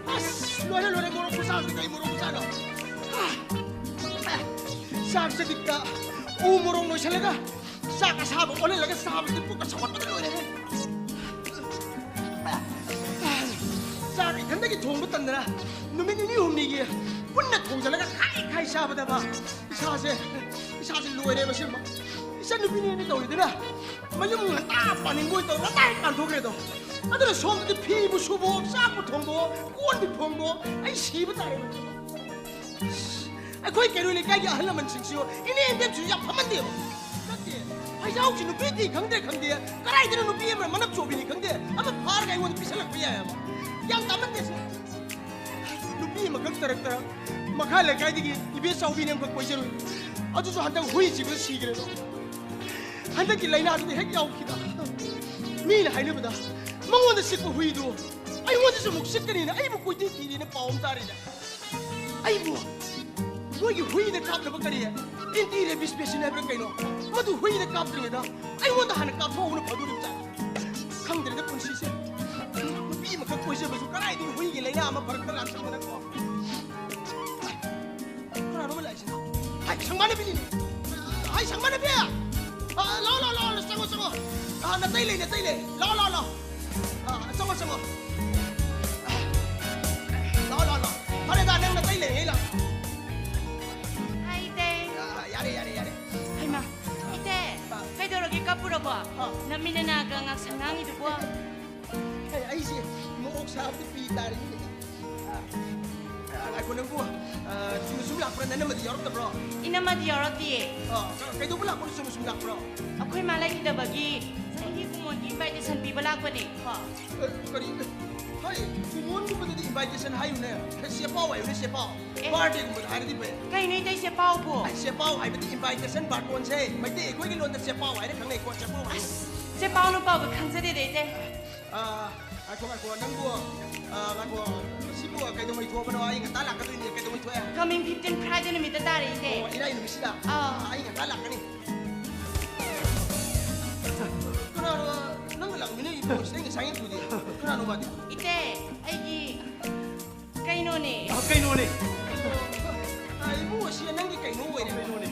ꯑꯁ, ꯂꯣꯏꯔꯦ, ꯂꯣꯏꯔꯦ, ꯃꯣꯔꯣꯛ ꯈꯨꯆꯥꯁꯤ ꯀꯩ ꯃꯣꯔꯣꯛ ꯈꯨꯆꯥꯅꯣ? ꯆꯥꯛ ꯆꯖꯤꯛꯇ ꯎ ꯃꯣꯔꯣꯛ ꯅꯣꯏꯁꯤꯜꯂꯒ ꯆꯥꯛ ꯑꯁꯥꯕ ꯑꯣꯜꯍꯜꯂꯒ ꯆꯥꯕꯁꯤꯗꯤ ꯄꯨꯛꯀ ꯁꯧꯒꯠꯄꯗ ꯂꯣꯏꯔꯦꯍꯦ꯫ ꯆꯥꯛ ꯏꯊꯟꯗꯒꯤ ꯊꯣꯡꯕ ꯇꯟꯗꯅ ꯅꯨꯃꯤꯠ ꯅꯤꯅꯤ ꯍꯨꯝꯅꯤꯒꯤ ꯄꯨꯟꯅ ꯊꯣꯡꯖꯤꯜꯂꯒ ꯈꯥꯏ ꯈꯥꯏ ꯆꯥꯕꯗꯕ ꯏꯁꯥꯁꯦ, ꯏꯁꯥꯁꯦ ꯂꯣꯏꯔꯦꯕ ꯁꯤꯃ꯫ ꯏꯆꯟ ꯅꯨꯄꯤꯅꯦꯅ ꯇꯧꯔꯤꯗꯨꯅ ꯃꯌꯨꯝ ꯉꯟꯇꯥ ꯄꯥꯅꯤꯡꯕ ꯑꯣꯏ ꯇꯧꯔ ꯉꯟꯇꯥ ꯍꯦꯛ ꯄꯥꯟꯊꯣꯛꯈ꯭ꯔꯦꯗꯣ꯫ ꯑꯗꯨꯅ ꯁꯣꯝꯗꯗꯤ ꯐꯤꯕꯨ ꯁꯨꯕꯣ, ꯆꯥꯛꯄꯨ ꯊꯣꯡꯕꯣ, ꯀꯣꯟꯕꯨ ꯐꯦꯡꯕꯣ, ꯑꯩ ꯁꯤꯕ ꯇꯥꯔꯦꯕ꯫ ꯑꯩꯈꯣꯏ ꯀꯩꯔꯣꯏ ꯂꯩꯀꯥꯏꯒꯤ ꯑꯍꯜ ꯂꯃꯟꯁꯤꯡꯁꯨ ꯏꯅꯦꯝ ꯏꯕꯦꯝꯁꯨ ꯌꯥꯝ ꯐꯝꯍꯟꯗꯦꯕ꯫ ꯅꯠꯇꯦ, ꯍꯩꯖꯥꯎꯁꯤ ꯅꯨꯄꯤ ꯊꯤ ꯈꯪꯗ꯭ꯔꯦ ꯈꯪꯗꯦ, ꯀꯗꯥꯏꯗꯅꯣ ꯅꯨꯄꯤ ꯑꯃ ꯃꯅꯞ ꯆꯣꯕꯤꯅꯤ ꯈꯪꯗꯦ, ꯑꯃ ꯐꯥꯔꯒ ꯑꯩꯉꯣꯟꯗ ꯄꯤꯁꯜꯂꯛꯄ ꯌꯥꯏꯑꯕ꯫ ꯒ꯭ꯌꯥꯟ ꯇꯥꯃꯟꯗꯦ ꯁꯤ꯫ ꯅꯨꯄꯤ ꯑꯃꯈꯛ ꯇꯔꯛ ꯇꯔꯛ ꯃꯈꯥ ꯂꯩꯀꯥꯏꯗꯒꯤ ꯏꯕꯦ ꯆꯥꯎꯕꯤꯅꯦ ꯑꯃꯈꯛ ꯀꯣꯏꯖꯔꯨꯏ꯫ ꯑꯗꯨꯁꯨ ꯍꯟꯗꯛ ꯍꯨꯏ ꯆꯤꯛꯄꯗ ꯁꯤꯈ꯭ꯔꯦꯗꯣ꯫ ꯍꯟꯗꯛꯀꯤ ꯂꯥꯏꯅꯥꯗꯨꯗꯤ ꯍꯦꯛ ꯌꯥꯎꯈꯤꯗ꯫ ꯃꯤꯅ ꯍꯥꯏꯅꯕꯗ ꯃꯉꯣꯟꯗ ꯆꯤꯛꯄ ꯍꯨꯏꯗꯨ ꯑꯩꯉꯣꯟꯗꯁꯨ ꯑꯃꯨꯛ ꯆꯤꯛꯀꯅꯤꯅ ꯑꯩꯕꯨ ꯀꯣꯏꯊꯤ ꯊꯤꯔꯤꯅ ꯄꯥꯎ ꯑꯃ ꯇꯥꯔꯤꯗ꯫ ꯑꯩꯕꯨ ꯃꯣꯏꯒꯤ ꯍꯨꯏꯗ ꯀꯥꯞꯅꯕ ꯀꯔꯤ anti rabies vaccine ꯍꯥꯏꯕ꯭ꯔꯥ ꯀꯩꯅꯣ, ꯃꯗꯨ ꯍꯨꯏꯗ ꯀꯥꯞꯇ꯭ꯔꯤꯉꯩꯗ ꯑꯩꯉꯣꯟꯗ ꯍꯥꯟꯅ ꯀꯥꯞꯊꯣꯛꯍꯧꯕꯅ ꯐꯗꯣꯔꯤꯕꯖꯥꯠꯅꯤ꯫ ꯈꯪꯗ꯭ꯔꯦꯗ ꯄꯨꯟꯁꯤꯁꯦ꯫ ꯅꯨꯄꯤ ꯑꯃꯈꯛ ꯀꯣꯏꯖꯕꯁꯨ ꯀꯗꯥꯏꯗꯒꯤ ꯍꯨꯏꯒꯤ ꯂꯥꯏꯅꯥ ꯑꯃ ꯐꯔꯛꯇ ꯂꯥꯛꯁꯟꯗꯅꯀꯣ꯫ ꯀꯅꯥꯅꯣ ꯑꯃ ꯂꯥꯛꯏꯁꯤꯅ? ꯍꯥꯏ, ꯁꯪꯕꯥꯅꯕꯤꯅꯤꯅꯦ꯫ ꯍꯥꯏ, ꯁꯪꯕꯥꯅꯕꯤ! ꯑ, ꯂꯥꯛꯑꯣ, ꯂꯥꯛꯑꯣ, ꯂꯥꯛꯑꯣ, ꯆꯪꯉꯣ, ꯆꯪꯉꯣ꯫ ꯑ, ꯅꯇꯩ ꯂꯩ, ꯅꯇꯩ ꯂꯩ꯫ ꯂꯥꯛꯑꯣ, ꯂꯥꯛꯑꯣ, ꯂꯥꯛꯑꯣ꯫ ꯑ, ꯆꯪꯉꯣ, ꯆꯪꯉꯣ꯫ ꯂꯥꯛꯑꯣ, ꯂꯥꯛꯑꯣ, ꯂꯥꯛꯑꯣ꯫ ꯐꯔꯦꯗ, ꯅꯪ ꯅꯇꯩ ꯂꯩꯔꯤꯉꯩ ꯂꯥꯛꯑꯣ꯫ ꯍꯥꯏ, ꯏꯇꯩ꯫ ꯑ, ꯌꯥꯔꯦ, ꯌꯥꯔꯦ, ꯌꯥꯔꯦ꯫ ꯍꯩꯃꯥ, ꯏꯇꯩ, ꯑ꯫ ꯀꯩꯗꯧꯔꯒꯦ ꯀꯞꯄꯨꯔꯕꯣ? ꯑ꯫ ꯅꯃꯤꯠ ꯅꯅꯥꯒ ꯉꯥꯡꯁꯪ ꯉꯥꯡꯉꯤꯗꯨꯕꯣ? ꯑꯦ, ꯑꯩꯁꯦ ꯃꯣꯔꯣꯛ ꯁꯥꯕꯗ ꯄꯤ ꯇꯥꯔꯤꯅꯤꯅꯦ꯫ ꯑ, ꯑ, ꯉꯥꯏꯈꯣ ꯅꯪꯕꯨ, ꯑ, ꯆꯨꯝꯅ ꯁꯨꯝ ꯂꯥꯛꯄ꯭ꯔꯥ? ꯅꯅꯝꯃꯗꯤ ꯌꯥꯎꯔꯛꯇꯕ꯭ꯔꯣ? ꯏꯅꯝꯃꯗꯤ ꯌꯥꯎꯔꯛꯇꯤꯌꯦ꯫ ꯑ, ꯀ-, ꯀꯩꯗꯧꯕ ꯂꯥꯛꯄꯅꯣ ꯆꯨꯝꯅ ꯁꯨꯝ ꯂꯥꯛꯄ꯭ꯔꯣ? ꯑꯩꯈꯣꯏ ꯃꯥ ꯂꯩꯈꯤꯗꯕꯒꯤ ꯆꯍꯤꯒꯤ ꯀꯨꯃꯣꯟꯒꯤ invitation ꯄꯤꯕ ꯂꯥꯛꯄꯅꯦ꯫ ꯑ, ꯑ, ꯀꯔꯤ? ꯍꯣꯏ, ꯀꯨꯃꯣꯟꯒꯨꯝꯕꯗꯗꯤ invitation ꯍꯥꯏꯌꯨꯅꯦ꯫ ꯆꯦꯄꯥꯎ ꯍꯥꯏꯌꯨꯅꯦ, ꯆꯦꯄꯥꯎ꯫ ꯑꯦ꯫ Birthdayꯒꯨꯝꯕꯗ ꯍꯥꯏꯔꯗꯤ ꯐꯩ꯫ ꯀꯩꯅꯣ ꯏꯇꯩ ꯆꯦꯄꯥꯎꯕꯨ? ꯑ, ꯆꯦꯄꯥꯎ ꯍꯥꯏꯕꯗꯤ invitation ꯕꯥꯔꯇꯣꯟꯁꯦ ꯃꯩꯇꯩ ꯑꯩꯈꯣꯏꯒꯤ ꯂꯣꯟꯗ ꯆꯦꯄꯥꯎ ꯍꯥꯏꯅ ꯈꯪꯅꯩꯀꯣ, ꯆꯦꯄꯥꯎ ꯍꯥꯏꯅ꯫ ꯑꯁ, ꯆꯦꯄꯥꯎ ꯅꯨꯄꯥꯎꯒ ꯈꯪꯖꯗꯦꯗ ꯏꯇꯩ꯫ ꯑ, ꯉꯥꯏꯈꯣ, ꯉꯥꯏꯈꯣ, ꯅꯪꯕꯨ, ꯑ, ꯉꯥꯏꯈꯣ, ꯁꯤꯕꯨ ꯀꯩꯗꯧꯉꯩ ꯊꯣꯛꯑꯕꯅꯣ? ꯑꯩ ꯉꯟꯇꯥ ꯂꯥꯛꯀꯗꯣꯏꯅꯦ, ꯀꯩꯗꯧꯉꯩ ꯊꯣꯛꯑꯦ? Coming fifteen Friday ꯅꯨꯃꯤꯠꯇ ꯇꯥꯔꯦ ꯏꯇꯩ꯫ ꯑꯣ, ꯏꯔꯥꯏ ꯅꯨꯃꯤꯠꯁꯤꯗ? ꯑꯥ꯫ ꯑ, ꯑꯩ ꯉꯟꯇꯥ ꯂꯥꯛꯀꯅꯤ꯫ ꯀꯅꯥꯅꯣ ꯅꯪꯒ ꯂꯥꯛꯃꯤꯟꯅꯔꯤꯕꯣ? ꯁꯤꯗ ꯑꯩ ꯉꯁꯥꯏ ꯎꯗꯦ꯫ ꯀꯅꯥꯅꯣ ꯃꯥꯗꯤ? ꯏꯇꯩ, ꯑꯩꯒꯤ ꯀꯩꯅꯣꯅꯦ꯫ ꯑ, ꯀꯩꯅꯣꯅꯦ꯫ ꯑ, ꯏꯕꯨꯡꯉꯣ, ꯁꯤ ꯅꯪꯒꯤ ꯀꯩꯅꯣ ꯑꯣꯏꯔꯦ꯫ ꯀꯩꯅꯣꯅꯦ꯫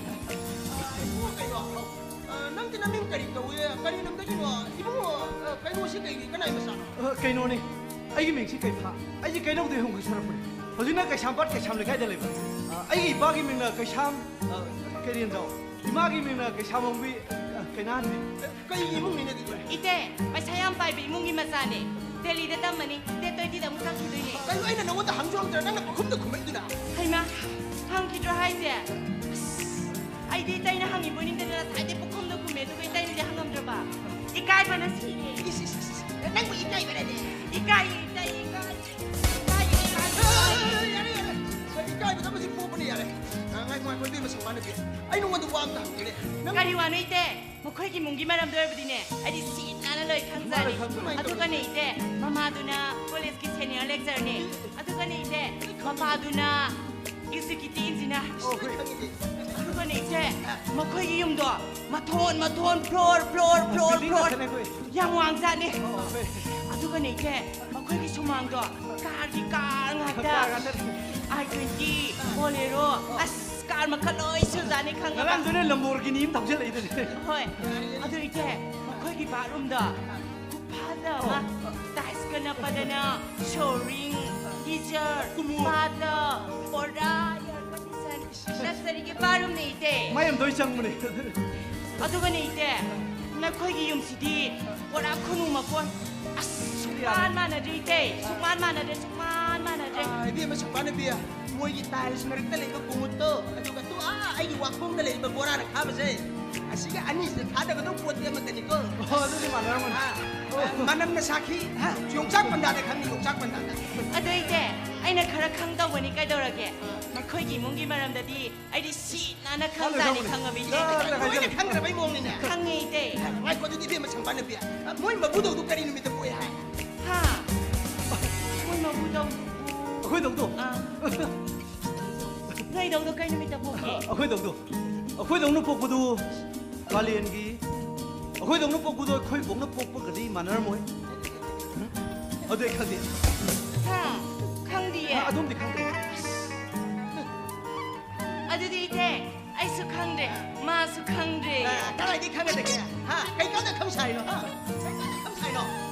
ꯑ, ꯏꯕꯨꯡꯉꯣ, ꯀꯩꯅꯣ? ꯑ, ꯅꯪꯗꯤ ꯅꯃꯤꯡ ꯀꯔꯤ ꯀꯧꯏ? ꯀꯔꯤ ꯂꯝꯗꯒꯤꯅꯣ? ꯏꯕꯨꯡꯉꯣ, ꯑ, ꯀꯩꯅꯣꯁꯤ ꯀꯩꯒꯤ, ꯀꯅꯥꯏ ꯃꯆꯥꯅꯣ? ꯑ, ꯀꯩꯅꯣꯅꯦ꯫ ꯑꯩꯒꯤ ꯃꯤꯡꯁꯤ ꯀꯩꯐꯥ꯫ ꯑꯩꯁꯦ ꯀꯩꯅꯧꯗꯩ ꯍꯣꯡꯒꯠꯆꯔꯛꯄꯅꯦ꯫ ꯍꯧꯖꯤꯛꯅ ꯀꯩꯁꯥꯝꯄꯥꯠ ꯀꯩꯁꯥꯝ ꯂꯩꯀꯥꯏꯗ ꯂꯩꯕ꯫ ꯑ, ꯑꯩꯒꯤ ꯏꯄꯥꯒꯤ ꯃꯤꯡꯅ ꯀꯩꯁꯥꯝ, ꯑ, ꯀꯩꯔꯦꯟꯖꯥꯎ꯫ ꯏꯃꯥꯒꯤ ꯃꯤꯡꯅ ꯀꯩꯁꯥꯃꯣꯝꯕꯤ, ꯑ, ꯀꯩꯅꯥꯍꯟꯕꯤ꯫ ꯀꯩ ꯏꯃꯨꯡꯅꯤꯅꯦ ꯑꯗꯨꯗꯤ? ꯏꯇꯩ, ꯄꯩꯁꯥ ꯌꯥꯝ ꯄꯥꯏꯕ ꯏꯃꯨꯡꯒꯤ ꯃꯆꯥꯅꯦ꯫ ꯗꯦꯜꯂꯤꯗ ꯇꯝꯃꯅꯤ꯫ Date twentyꯗ ꯑꯃꯨꯛ ꯆꯠꯈꯤꯗꯣꯏꯅꯦ꯫ ꯀꯩꯅꯣ, ꯑꯩꯅ ꯅꯉꯣꯟꯗ ꯍꯪꯁꯨ ꯍꯪꯗ꯭ꯔ ꯅꯪꯅ ꯄꯪꯈꯨꯝꯗ ꯈꯨꯝꯃꯛꯏꯗꯨꯅ? ꯍꯩꯃꯥ, ꯈꯪꯈꯤꯗ꯭ꯔꯣ ꯍꯥꯏꯁꯦ? ꯑꯁ, ꯑꯩ ꯏꯇꯩꯅ ꯍꯪꯉꯤꯕꯣ ꯅꯤꯡꯗꯅ ꯉꯁꯥꯏꯗꯩ ꯄꯨꯈꯨꯝꯗ ꯈꯨꯝꯃꯦ, ꯑꯗꯨꯒ ꯏꯇꯩꯅꯗꯤ ꯍꯪꯉꯝꯗ꯭ꯔꯕ? ꯏꯀꯥꯏꯕꯅ ꯁꯤꯔꯦ꯫ ꯏꯁ, ꯏꯁ, ꯏꯁ, ꯏꯁ꯫ ꯅꯪꯕꯨ ꯏꯀꯥꯏꯕꯔꯅꯦ? ꯏꯀꯥꯏ, ꯏꯇꯩ, ꯏꯀꯥꯏ꯫ ꯏꯀꯥꯏ, ꯏꯀꯥꯏ꯫ ꯑ, ꯌꯥꯔꯦ, ꯌꯥꯔꯦ꯫ ꯏꯀꯥꯏꯕꯗ ꯑꯃꯗꯤ ꯄꯣꯛꯄꯅꯤ, ꯌꯥꯔꯦ꯫ ꯑ, ꯉꯥꯏꯈꯣ, ꯉꯥꯏꯈꯣ, ꯏꯕꯦꯝꯃ ꯁꯪꯕꯥꯅ ꯄꯤ꯫ ꯑꯩ ꯅꯉꯣꯟꯗ ꯋꯥ ꯑꯝꯇ ꯍꯪꯒꯦꯅꯦ꯫ ꯅꯪ ꯀꯔꯤ ꯋꯥꯅꯣ, ꯏꯇꯩ? ꯃꯈꯣꯏꯒꯤ ꯏꯃꯨꯡꯒꯤ ꯃꯔꯝꯗ ꯑꯣꯏꯔꯕꯗꯤꯅꯦ, ꯑꯩꯗꯤ ꯁꯤꯠ ꯅꯥꯟꯅ ꯂꯣꯏ ꯈꯪꯖꯔꯦ꯫ ꯃꯥꯅ ꯈꯪꯕ꯫ ꯑꯗꯨꯒꯅꯦ, ꯏꯇꯩ, ꯃꯃꯥꯗꯨꯅ ꯀꯣꯂꯦꯖꯀꯤ ꯁꯦꯅꯤꯌꯔ ꯂꯦꯛꯆꯔꯅꯦ꯫ ꯑꯗꯨꯒꯅꯦ, ꯏꯇꯩ, ꯃꯄꯥꯗꯨꯅ ꯑꯦꯛꯖꯤꯀ꯭ꯌꯨꯇꯤꯚ ꯏꯟꯖꯤꯅꯤꯌꯥꯔ꯫ ꯑꯣ, ꯍꯣꯏ꯫ ꯑꯗꯨꯒꯅꯦ, ꯏꯆꯦ, ꯃꯈꯣꯏꯒꯤ ꯌꯨꯝꯗꯣ ꯃꯊꯣꯟ, ꯃꯊꯣꯟ, floor, floor, floor, building floor. ꯉꯥꯛꯇꯅꯦ ꯑꯩꯈꯣꯏ꯫ ꯌꯥꯝ ꯋꯥꯡꯖꯥꯠꯅꯤ꯫ ꯑꯣ, ꯍꯣꯏ꯫ ꯑꯗꯨꯒꯅꯦ, ꯏꯆꯦ, ꯃꯈꯣꯏꯒꯤ ꯁꯨꯃꯥꯡꯗꯣ ꯀꯥꯔꯒꯤ ꯀꯥꯔ ꯉꯥꯛꯇ꯫ ꯀꯥꯔ ꯉꯥꯛꯇꯅꯦ꯫ ꯑꯥꯏ ꯇ꯭ꯋꯦꯟꯇꯤ, ꯕꯣꯂꯦꯔꯣ, ꯑꯁ, ꯀꯥꯔ ꯃꯈꯜ ꯂꯣꯏ ꯁꯨꯖꯥꯠꯅꯤ ꯈꯪꯉꯕ? ꯉꯔꯥꯡꯗꯨꯅꯦ ꯂꯝꯕꯣꯔꯒꯤꯅꯤ ꯑꯃ ꯊꯧꯖꯤꯜꯂꯛꯏꯗꯨꯅꯦ꯫ ꯍꯣꯏ꯫ ꯑꯗꯨ, ꯏꯆꯦ, ꯃꯈꯣꯏꯒꯤ ꯕꯥꯠꯔꯨꯝꯗꯣ ꯈꯨꯐꯖ ꯑꯃ, ꯑꯣ꯫ ꯇꯥꯏꯜꯁꯀ ꯅꯞꯄꯗꯅ, ꯁꯣꯔꯤꯡ, ꯒꯤꯖꯔ, ꯀꯨꯃꯨ꯫ ꯕꯥꯠꯇꯕ, ꯄꯣꯔꯥ, ꯑꯦꯌꯔ ꯀꯟꯗꯤꯁꯟ, ꯂꯛꯁꯔꯤꯒꯤ ꯕꯥꯠꯔꯨꯝꯅꯦ, ꯏꯆꯦ꯫ ꯃꯩ ꯑꯃ ꯂꯣꯏ ꯆꯪꯕꯅꯦ꯫ ꯑꯗꯨꯒꯅꯦ, ꯏꯆꯦ, ꯅꯈꯣꯏꯒꯤ ꯌꯨꯝꯁꯤꯗꯤ ꯄꯨꯔꯥ ꯈꯨꯅꯨ ꯃꯀꯣꯟ꯫ ꯑꯁ, ꯁꯨꯛꯃꯥꯟ ꯃꯥꯟꯅꯗ꯭ꯔꯦ, ꯏꯆꯦ꯫ ꯁꯨꯛꯃꯥꯟ ꯃꯥꯟꯅꯗ꯭ꯔꯦ, ꯁꯨꯛꯃꯥꯟ ꯃꯥꯟꯅꯗ꯭ꯔꯦ꯫ ꯑꯥ, ꯏꯕꯦꯝꯃ ꯁꯪꯕꯥꯅꯕꯤ, ꯃꯣꯏꯒꯤ ꯇꯥꯏꯜꯁ ꯃꯔꯛꯇ ꯂꯩꯕ ꯀꯨꯃꯨꯠꯇꯣ, ꯑꯗꯨꯒ ꯇꯨ, ꯑꯥ, ꯑꯩꯒꯤ ꯋꯥꯈꯣꯡꯗ ꯂꯩꯔꯤꯕ ꯕꯣꯔꯥꯅ ꯈꯥꯕꯁꯦ, ꯑꯁꯤꯒ ꯑꯅꯤꯁꯤꯗ ꯊꯥꯗꯒꯗꯧꯕ ꯄꯣꯠꯇꯤ ꯑꯃꯠꯇꯅꯤꯀꯣ꯫ ꯑꯣ, ꯑꯗꯨꯗꯤ ꯃꯥꯟꯅꯔꯝꯒꯅꯤ꯫ ꯑꯥ, ꯑꯣ꯫ ꯃꯅꯝꯅ ꯁꯥꯈꯤ꯫ ꯍꯥ? ꯌꯣꯡꯆꯥꯛ ꯄꯟꯗꯥꯗ ꯈꯪꯉꯤ, ꯌꯣꯡꯆꯥꯛ ꯄꯟꯗꯥꯗ꯫ ꯑꯗꯣ, ꯏꯆꯦ, ꯑꯩꯅ ꯈꯔ ꯈꯪꯗꯧꯕꯅꯤ, ꯀꯩꯗꯧꯔꯒꯦ? ꯃꯈꯣꯏꯒꯤ ꯏꯃꯨꯡꯒꯤ ꯃꯔꯝꯗꯗꯤ ꯑꯩꯗꯤ ꯁꯤꯠ ꯅꯥꯟꯅ ꯈꯪꯖꯥꯠꯅꯤ, ꯈꯪꯉꯕ, ꯏꯆꯦ? ꯂꯣꯏꯅ ꯈꯪꯖꯕ꯫ ꯈꯪꯈ꯭ꯔꯕꯩ ꯃꯑꯣꯡꯅꯤꯅꯦ꯫ ꯈꯪꯉꯦ, ꯏꯆꯦ꯫ ꯉꯥꯏꯈꯣ, ꯑꯗꯨꯗꯤ ꯏꯕꯦꯝꯃ ꯁꯪꯕꯥꯅꯕꯤ, ꯃꯣꯏ ꯃꯕꯨꯗꯧꯗꯨ ꯀꯔꯤ ꯅꯨꯃꯤꯠꯇ ꯄꯣꯛꯑꯦ ꯍꯥꯏ? ꯍꯥ? ꯃꯣꯏ ꯃꯕꯨꯗꯧꯗꯨꯕꯨ ꯑꯩꯈꯣꯏꯗꯧꯗꯣ꯫ ꯑꯥ꯫ ꯅꯣꯏꯗꯧꯗꯣ ꯀꯩ ꯅꯨꯃꯤꯠꯇ ꯄꯣꯛꯀꯦ? ꯑꯩꯈꯣꯏꯗꯧꯗꯣ꯫ ꯑꯩꯈꯣꯏꯗꯧꯅ ꯄꯣꯛꯄꯗꯨ ꯀꯥꯂꯦꯟꯒꯤ, ꯑꯩꯈꯣꯏꯗꯧꯅ ꯄꯣꯛꯄꯗꯣ ꯑꯩꯈꯣꯏꯕꯧꯅ ꯄꯣꯛꯄꯒꯗꯤ ꯃꯥꯟꯅꯔꯝꯃꯣꯏ꯫ ꯎꯝ? ꯑꯗꯨ ꯑꯩ ꯈꯪꯗꯦ꯫ ꯍꯥ? ꯈꯪꯗꯤꯌꯦ? ꯑ, ꯑꯗꯨꯝꯗꯤ ꯈꯪꯗꯦ꯫ ꯑꯗꯨꯗꯤ, ꯏꯆꯦ, ꯑꯩꯁꯨ ꯈꯪꯗ꯭ꯔꯦ, ꯃꯥꯁꯨ ꯈꯪꯗ꯭ꯔꯦ꯫ ꯑ, ꯀꯗꯥꯏꯗꯒꯤ ꯈꯪꯒꯗꯒꯦ? ꯍꯥ? ꯀꯩ ꯀꯥꯟꯗ ꯈꯪ ꯁꯥꯏꯅꯣ? ꯍꯥ? ꯀꯩ ꯀꯥꯟꯗ ꯈꯪ ꯁꯥꯏꯅꯣ?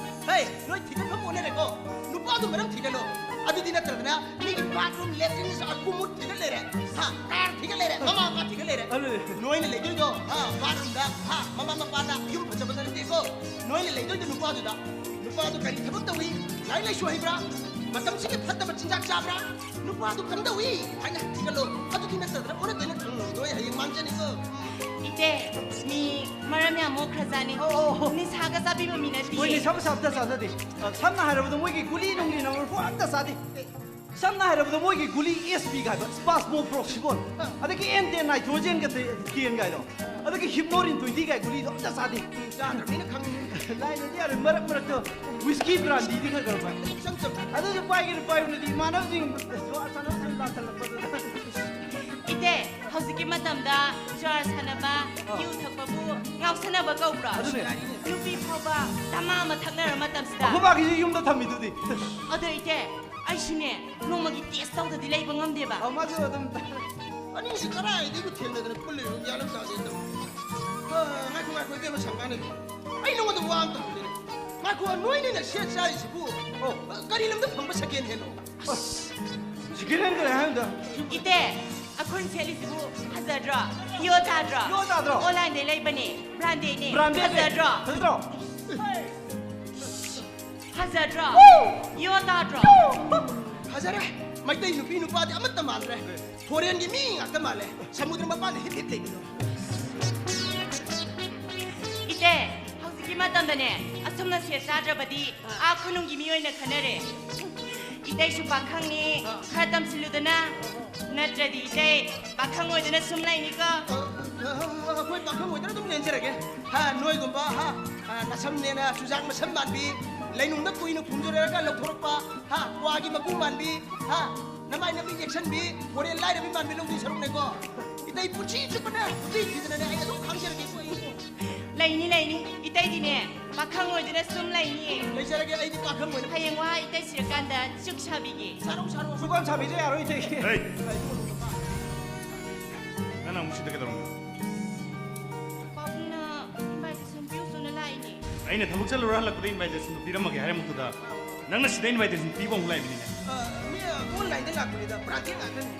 ꯍꯦ, ꯅꯣꯏ ꯊꯤꯒꯠꯐꯝ ꯑꯣꯟꯅꯔꯦꯀꯣ꯫ ꯅꯨꯄꯥꯗꯨ ꯃꯔꯝ ꯊꯤꯒꯠꯂꯣ꯫ ꯑꯗꯨꯗꯤ ꯅꯠꯇ꯭ꯔꯒꯅ ꯃꯤꯒꯤ ꯕꯥꯠꯔꯨꯝ, ꯂꯦꯇ꯭ꯔꯤꯟ, ꯀꯨꯃꯨꯠ ꯊꯤꯒꯠ ꯂꯩꯔꯦ꯫ ꯍꯥ? ꯀꯥꯔ ꯊꯤꯒꯠ ꯂꯩꯔꯦ꯫ ꯃꯃꯥ ꯃꯄꯥ ꯊꯤꯒꯠ ꯂꯩꯔꯦ꯫ ꯑꯗꯨꯅꯦ꯫ ꯅꯣꯏꯅ ꯂꯩꯗꯣꯏꯗꯣ, ꯍꯥ? ꯕꯥꯠꯔꯨꯝꯗ, ꯍꯥ? ꯃꯃꯥ ꯃꯄꯥꯗ ꯌꯨꯝ ꯐꯖꯕꯗ ꯅꯠꯇꯦꯀꯣ꯫ ꯅꯣꯏꯅ ꯂꯩꯗꯣꯏꯗꯣ ꯅꯨꯄꯥꯗꯨꯗ꯫ ꯅꯨꯄꯥꯗꯨ ꯀꯔꯤ ꯊꯕꯛ ꯇꯧꯏ? ꯂꯥꯏꯔꯤꯛ ꯂꯥꯏꯁꯨ ꯍꯩꯕ꯭ꯔꯥ? ꯃꯇꯝꯁꯤꯒꯤ ꯐꯠꯇꯕ ꯆꯤꯟꯖꯥꯛ ꯆꯥꯕ꯭ꯔꯥ? ꯅꯨꯄꯥꯗꯨ ꯀꯝꯗꯧꯏ ꯍꯥꯏꯅ ꯊꯤꯒꯠꯂꯣ꯫ ꯑꯗꯨꯗꯤ ꯅꯠꯇꯗꯅ ꯑꯣꯟꯅ ꯇꯩꯅ ꯈꯪꯉꯣꯏ꯫ ꯍꯌꯦꯡ ꯃꯥ ꯏꯆꯦ, ꯃꯤ ꯃꯔꯝ ꯌꯥꯝ ꯃꯣꯛꯈ꯭ꯔꯖꯥꯠꯅꯤ꯫ ꯑꯧ, ꯑꯧ, ꯑꯧ꯫ ꯅꯤꯁꯥꯒ ꯆꯥꯕꯤꯕ ꯃꯤ ꯅꯠꯇꯤꯌꯦ꯫ ꯍꯣꯏ, ꯅꯤꯁꯥ ꯄꯨꯁꯥ ꯑꯝꯇ ꯆꯥꯖꯗꯦ꯫ ꯑ, ꯁꯝꯅ ꯍꯥꯏꯔꯕꯗ ꯃꯣꯏꯒꯤ ꯒꯨꯂꯤ ꯅꯨꯡꯂꯤ ꯅꯝꯕꯔ ꯐꯣꯔ ꯑꯝꯇ ꯆꯥꯗꯦ꯫ ꯁꯝꯅ ꯍꯥꯏꯔꯕꯗ ꯃꯣꯏꯒꯤ ꯒꯨꯂꯤ ꯑꯦꯁ ꯄꯤ ꯀꯥꯏꯕ, ꯁ꯭ꯄꯥꯁꯃꯣꯄ꯭ꯔꯣꯛꯁꯤꯕꯣꯟ, ꯑꯗꯒꯤ ꯑꯦꯟ ꯇꯦꯟ ꯅꯥꯏꯇ꯭ꯔꯣꯖꯦꯟꯒ ꯇꯦ-, ꯇꯦꯟ ꯀꯥꯏꯗꯣ, ꯑꯗꯒꯤ ꯍꯤꯞꯅꯣꯔꯤꯟ ꯇ꯭ꯋꯦꯟꯇꯤ ꯀꯥꯏ ꯒꯨꯂꯤꯗꯣ ꯑꯝꯇ ꯆꯥꯗꯦ꯫ ꯆꯥꯗ꯭ꯔꯕꯅꯤꯅ ꯈꯪꯉꯤ꯫ ꯂꯥꯏꯅꯗꯤ ꯌꯥꯔꯣꯏ, ꯃꯔꯛ ꯃꯔꯛꯇ ꯋꯤꯁꯀꯤ ꯕ꯭ꯔꯥꯟꯗꯤꯗꯤ ꯈꯔ ꯈꯔ ꯄꯥꯏ꯫ ꯏꯆꯝ ꯆꯝ-, ꯑꯗꯨꯁꯨ ꯄꯥꯏꯒꯦꯅ ꯄꯥꯏꯕꯅꯗꯤ ꯏꯃꯥꯟꯅꯕꯁꯤꯡ ꯁꯥꯟꯅꯕꯁꯤꯡ ꯂꯥꯛꯁꯜꯂꯛꯄꯗꯨꯗ꯫ ꯏꯆꯦ, ꯍꯧꯖꯤꯛꯀꯤ ꯃꯇꯝꯗ ꯖꯨꯋꯥꯔ ꯁꯥꯟꯅꯕ, ꯑꯥ꯫ ꯌꯨ ꯊꯛꯄꯕꯨ ꯉꯥꯎꯁꯟꯅꯕ ꯀꯧꯕ꯭ꯔꯣ? ꯑꯗꯨꯅꯦ꯫ ꯅꯨꯄꯤ ꯐꯥꯎꯕ ꯗꯃꯥ ꯑꯃ ꯊꯛꯅꯔ ꯃꯇꯝꯁꯤꯗ꯫ ꯑꯩꯈꯣꯏ ꯕꯥꯒꯤꯁꯨ ꯌꯨꯝꯗ ꯊꯝꯃꯤꯗꯨꯗꯤ꯫ ꯑꯗꯣ ꯏꯆꯦ, ꯑꯩꯁꯨꯅꯦ, ꯅꯣꯡꯃꯒꯤ ꯇꯦꯁ ꯇꯧꯗꯗꯤ ꯂꯩꯕ ꯉꯝꯗꯦꯕ꯫ ꯑ, ꯃꯥꯁꯨ ꯑꯗꯨꯝ꯫ ꯑꯅꯤꯁꯤ ꯀꯗꯥꯏꯗꯒꯤ ꯊꯦꯡꯅꯗꯅ ꯄꯨꯜꯂꯤꯅꯣ ꯒ꯭ꯌꯥꯟ ꯑꯃ ꯇꯥꯗꯦ ꯇꯧꯔꯤꯁꯦ꯫ ꯑ, ꯉꯥꯏꯈꯣ, ꯉꯥꯏꯈꯣ, ꯏꯕꯦꯝꯃ ꯁꯪꯀꯥꯟꯗ꯫ ꯑꯩ ꯅꯉꯣꯟꯗ ꯋꯥ ꯑꯝꯇ ꯍꯪꯒꯦꯅꯦ꯫ ꯉꯥꯏꯈꯣ, ꯅꯣꯏꯅꯤꯅ ꯁꯦꯠ ꯆꯥꯔꯤꯁꯤꯕꯨ, ꯑꯣ, ꯀꯔꯤ ꯂꯝꯗ ꯐꯪꯕ ꯁꯦꯀꯦꯟ ꯍꯦꯟꯅꯣ? ꯑꯁ, ꯁꯦꯀꯦꯟ ꯍꯦꯟ ꯀꯔꯤ ꯍꯥꯏꯕꯗ? ꯏꯇꯦ, ꯑꯩꯈꯣꯏꯅ ꯁꯦꯠꯂꯤꯁꯤꯕꯨ ꯐꯖꯗ꯭ꯔꯣ? ꯌꯣ ꯇꯥꯗ꯭ꯔꯣ? ꯌꯣ ꯇꯥꯗ꯭ꯔꯣ? ꯑꯣꯟꯂꯥꯏꯟꯗꯩ ꯂꯩꯕꯅꯦ, ꯕ꯭ꯔꯥꯟꯗꯦꯗꯅꯦ꯫ ꯕ꯭ꯔꯥꯟꯗꯦꯗꯅꯦ꯫ ꯐꯖꯗ꯭ꯔꯣ? ꯐꯖꯗ꯭ꯔꯣ? ꯐꯖꯗ꯭ꯔꯣ? ꯌꯣ ꯇꯥꯗ꯭ꯔꯣ? ꯐꯖꯔꯦ꯫ ꯃꯩꯇꯩ ꯅꯨꯄꯤ ꯅꯨꯄꯥꯗꯤ ꯑꯃꯠꯇ ꯃꯥꯟꯗ꯭ꯔꯦ꯫ ꯐꯣꯔꯦꯟꯒꯤ ꯃꯤ ꯉꯥꯛꯇ ꯃꯥꯜꯂꯦ꯫ ꯁꯃꯨꯗ꯭ꯔ ꯃꯄꯥꯟꯗ ꯍꯤꯞ ꯍꯤꯞ ꯂꯩꯕꯗꯣ꯫ ꯏꯆꯦ, ꯍꯧꯖꯤꯛꯀꯤ ꯃꯇꯝꯗꯅꯦ, ꯑꯁꯨꯝꯅ ꯁꯦꯠ ꯆꯥꯗ꯭ꯔꯕꯗꯤ ꯑꯥ ꯈꯨꯅꯨꯡꯒꯤ ꯃꯤ ꯑꯣꯏꯅ ꯈꯟꯅꯔꯦ꯫ ꯏꯇꯩꯁꯨ ꯄꯥꯈꯪꯅꯤ, ꯑꯥ꯫ ꯈꯔ ꯇꯝꯁꯤꯜꯂꯨꯗꯅ꯫ ꯅꯠꯇ꯭ꯔꯗꯤ ꯏꯇꯩ ꯄꯥꯈꯪ ꯑꯣꯏꯗꯅ ꯁꯨꯝ ꯂꯩꯅꯤꯀꯣ꯫ ꯑ, ꯑ, ꯑ, ꯑꯩꯈꯣꯏ ꯄꯥꯈꯪ ꯑꯣꯏꯗꯅ ꯑꯗꯨꯝ ꯂꯦꯟꯖꯔꯒꯦ꯫ ꯍꯥ, ꯅꯣꯏꯒꯨꯝꯕ, ꯍꯥ, ꯑ, ꯅꯁꯝꯅꯦꯅ ꯆꯨꯖꯥꯛ ꯃꯁꯝ ꯃꯥꯟꯕꯤ, ꯂꯩꯅꯨꯡꯗ ꯀꯨꯏꯅ ꯐꯨꯝꯖꯔꯒ ꯂꯧꯊꯣꯔꯛꯄ, ꯍꯥ, ꯀ꯭ꯋꯥꯒꯤ ꯃꯀꯨ ꯃꯥꯟꯕꯤ, ꯍꯥ, ꯅꯃꯥꯏ ꯅꯃꯤꯠ ꯌꯦꯛꯁꯟꯕꯤ, ꯃꯣꯔꯦ ꯂꯥꯏꯔꯕꯤ ꯃꯥꯟꯕꯤ ꯂꯧꯗꯣꯏ ꯁꯔꯨꯛꯅꯦꯀꯣ꯫ ꯏꯇꯩ ꯄꯨꯟꯁꯤ ꯆꯨꯞꯄꯅꯦ, ꯄꯨꯟꯁꯤ ꯊꯤꯗꯅꯅꯦ, ꯑꯩ ꯑꯗꯨꯝ ꯈꯥꯡꯖꯔꯒꯦꯀꯣ ꯑꯩ꯫ ꯂꯩꯅꯤ, ꯂꯩꯅꯤ꯫ ꯏꯇꯩꯗꯤꯅꯦ, ꯄꯥꯈꯪ ꯑꯣꯏꯗꯅ ꯁꯨꯝ ꯂꯩꯅꯤꯌꯦ꯫ ꯂꯩꯖꯔꯒꯦ, ꯑꯩꯗꯤ ꯄꯥꯈꯪ ꯑꯣꯏꯅ꯫ ꯍꯌꯦꯡꯋꯥꯏ ꯏꯇꯩ ꯁꯤꯔꯀꯥꯟꯗ ꯆꯨꯛ ꯁꯥꯕꯤꯒꯦ꯫ ꯁꯥꯔꯣ, ꯁꯥꯔꯣ꯫ ꯆꯨꯛ ꯌꯥꯝ ꯁꯥꯕꯤꯁꯦ ꯌꯥꯔꯣꯏ, ꯏꯇꯩ꯫ ꯍꯦ! ꯅꯪꯅ ꯑꯃꯨꯛ ꯁꯤꯗ ꯀꯩꯗꯧꯔꯝꯃꯤꯅꯣ? ꯄꯥꯕꯨꯡꯅ invitation ꯄꯤꯔꯨꯆꯣꯅ ꯂꯥꯛꯏꯅꯦ꯫ ꯑꯩꯅ ꯊꯕꯛ ꯆꯠꯂꯨꯔ ꯍꯜꯂꯛꯄꯗ invitation ꯄꯤꯔꯝꯃꯒꯦ ꯍꯥꯏꯔꯝꯕꯗꯨꯗ, ꯅꯪꯅ ꯁꯤꯗ invitation ꯄꯤꯕ ꯑꯃꯨꯛ ꯂꯥꯛꯏꯕꯅꯤꯅꯦ꯫ ꯑ, ꯃꯤ, ꯑ, online ꯗ ꯂꯥꯛꯄꯅꯤꯗ, ꯕ꯭ꯔꯥꯟꯗꯦꯗ ꯉꯥꯛꯇꯅꯤ꯫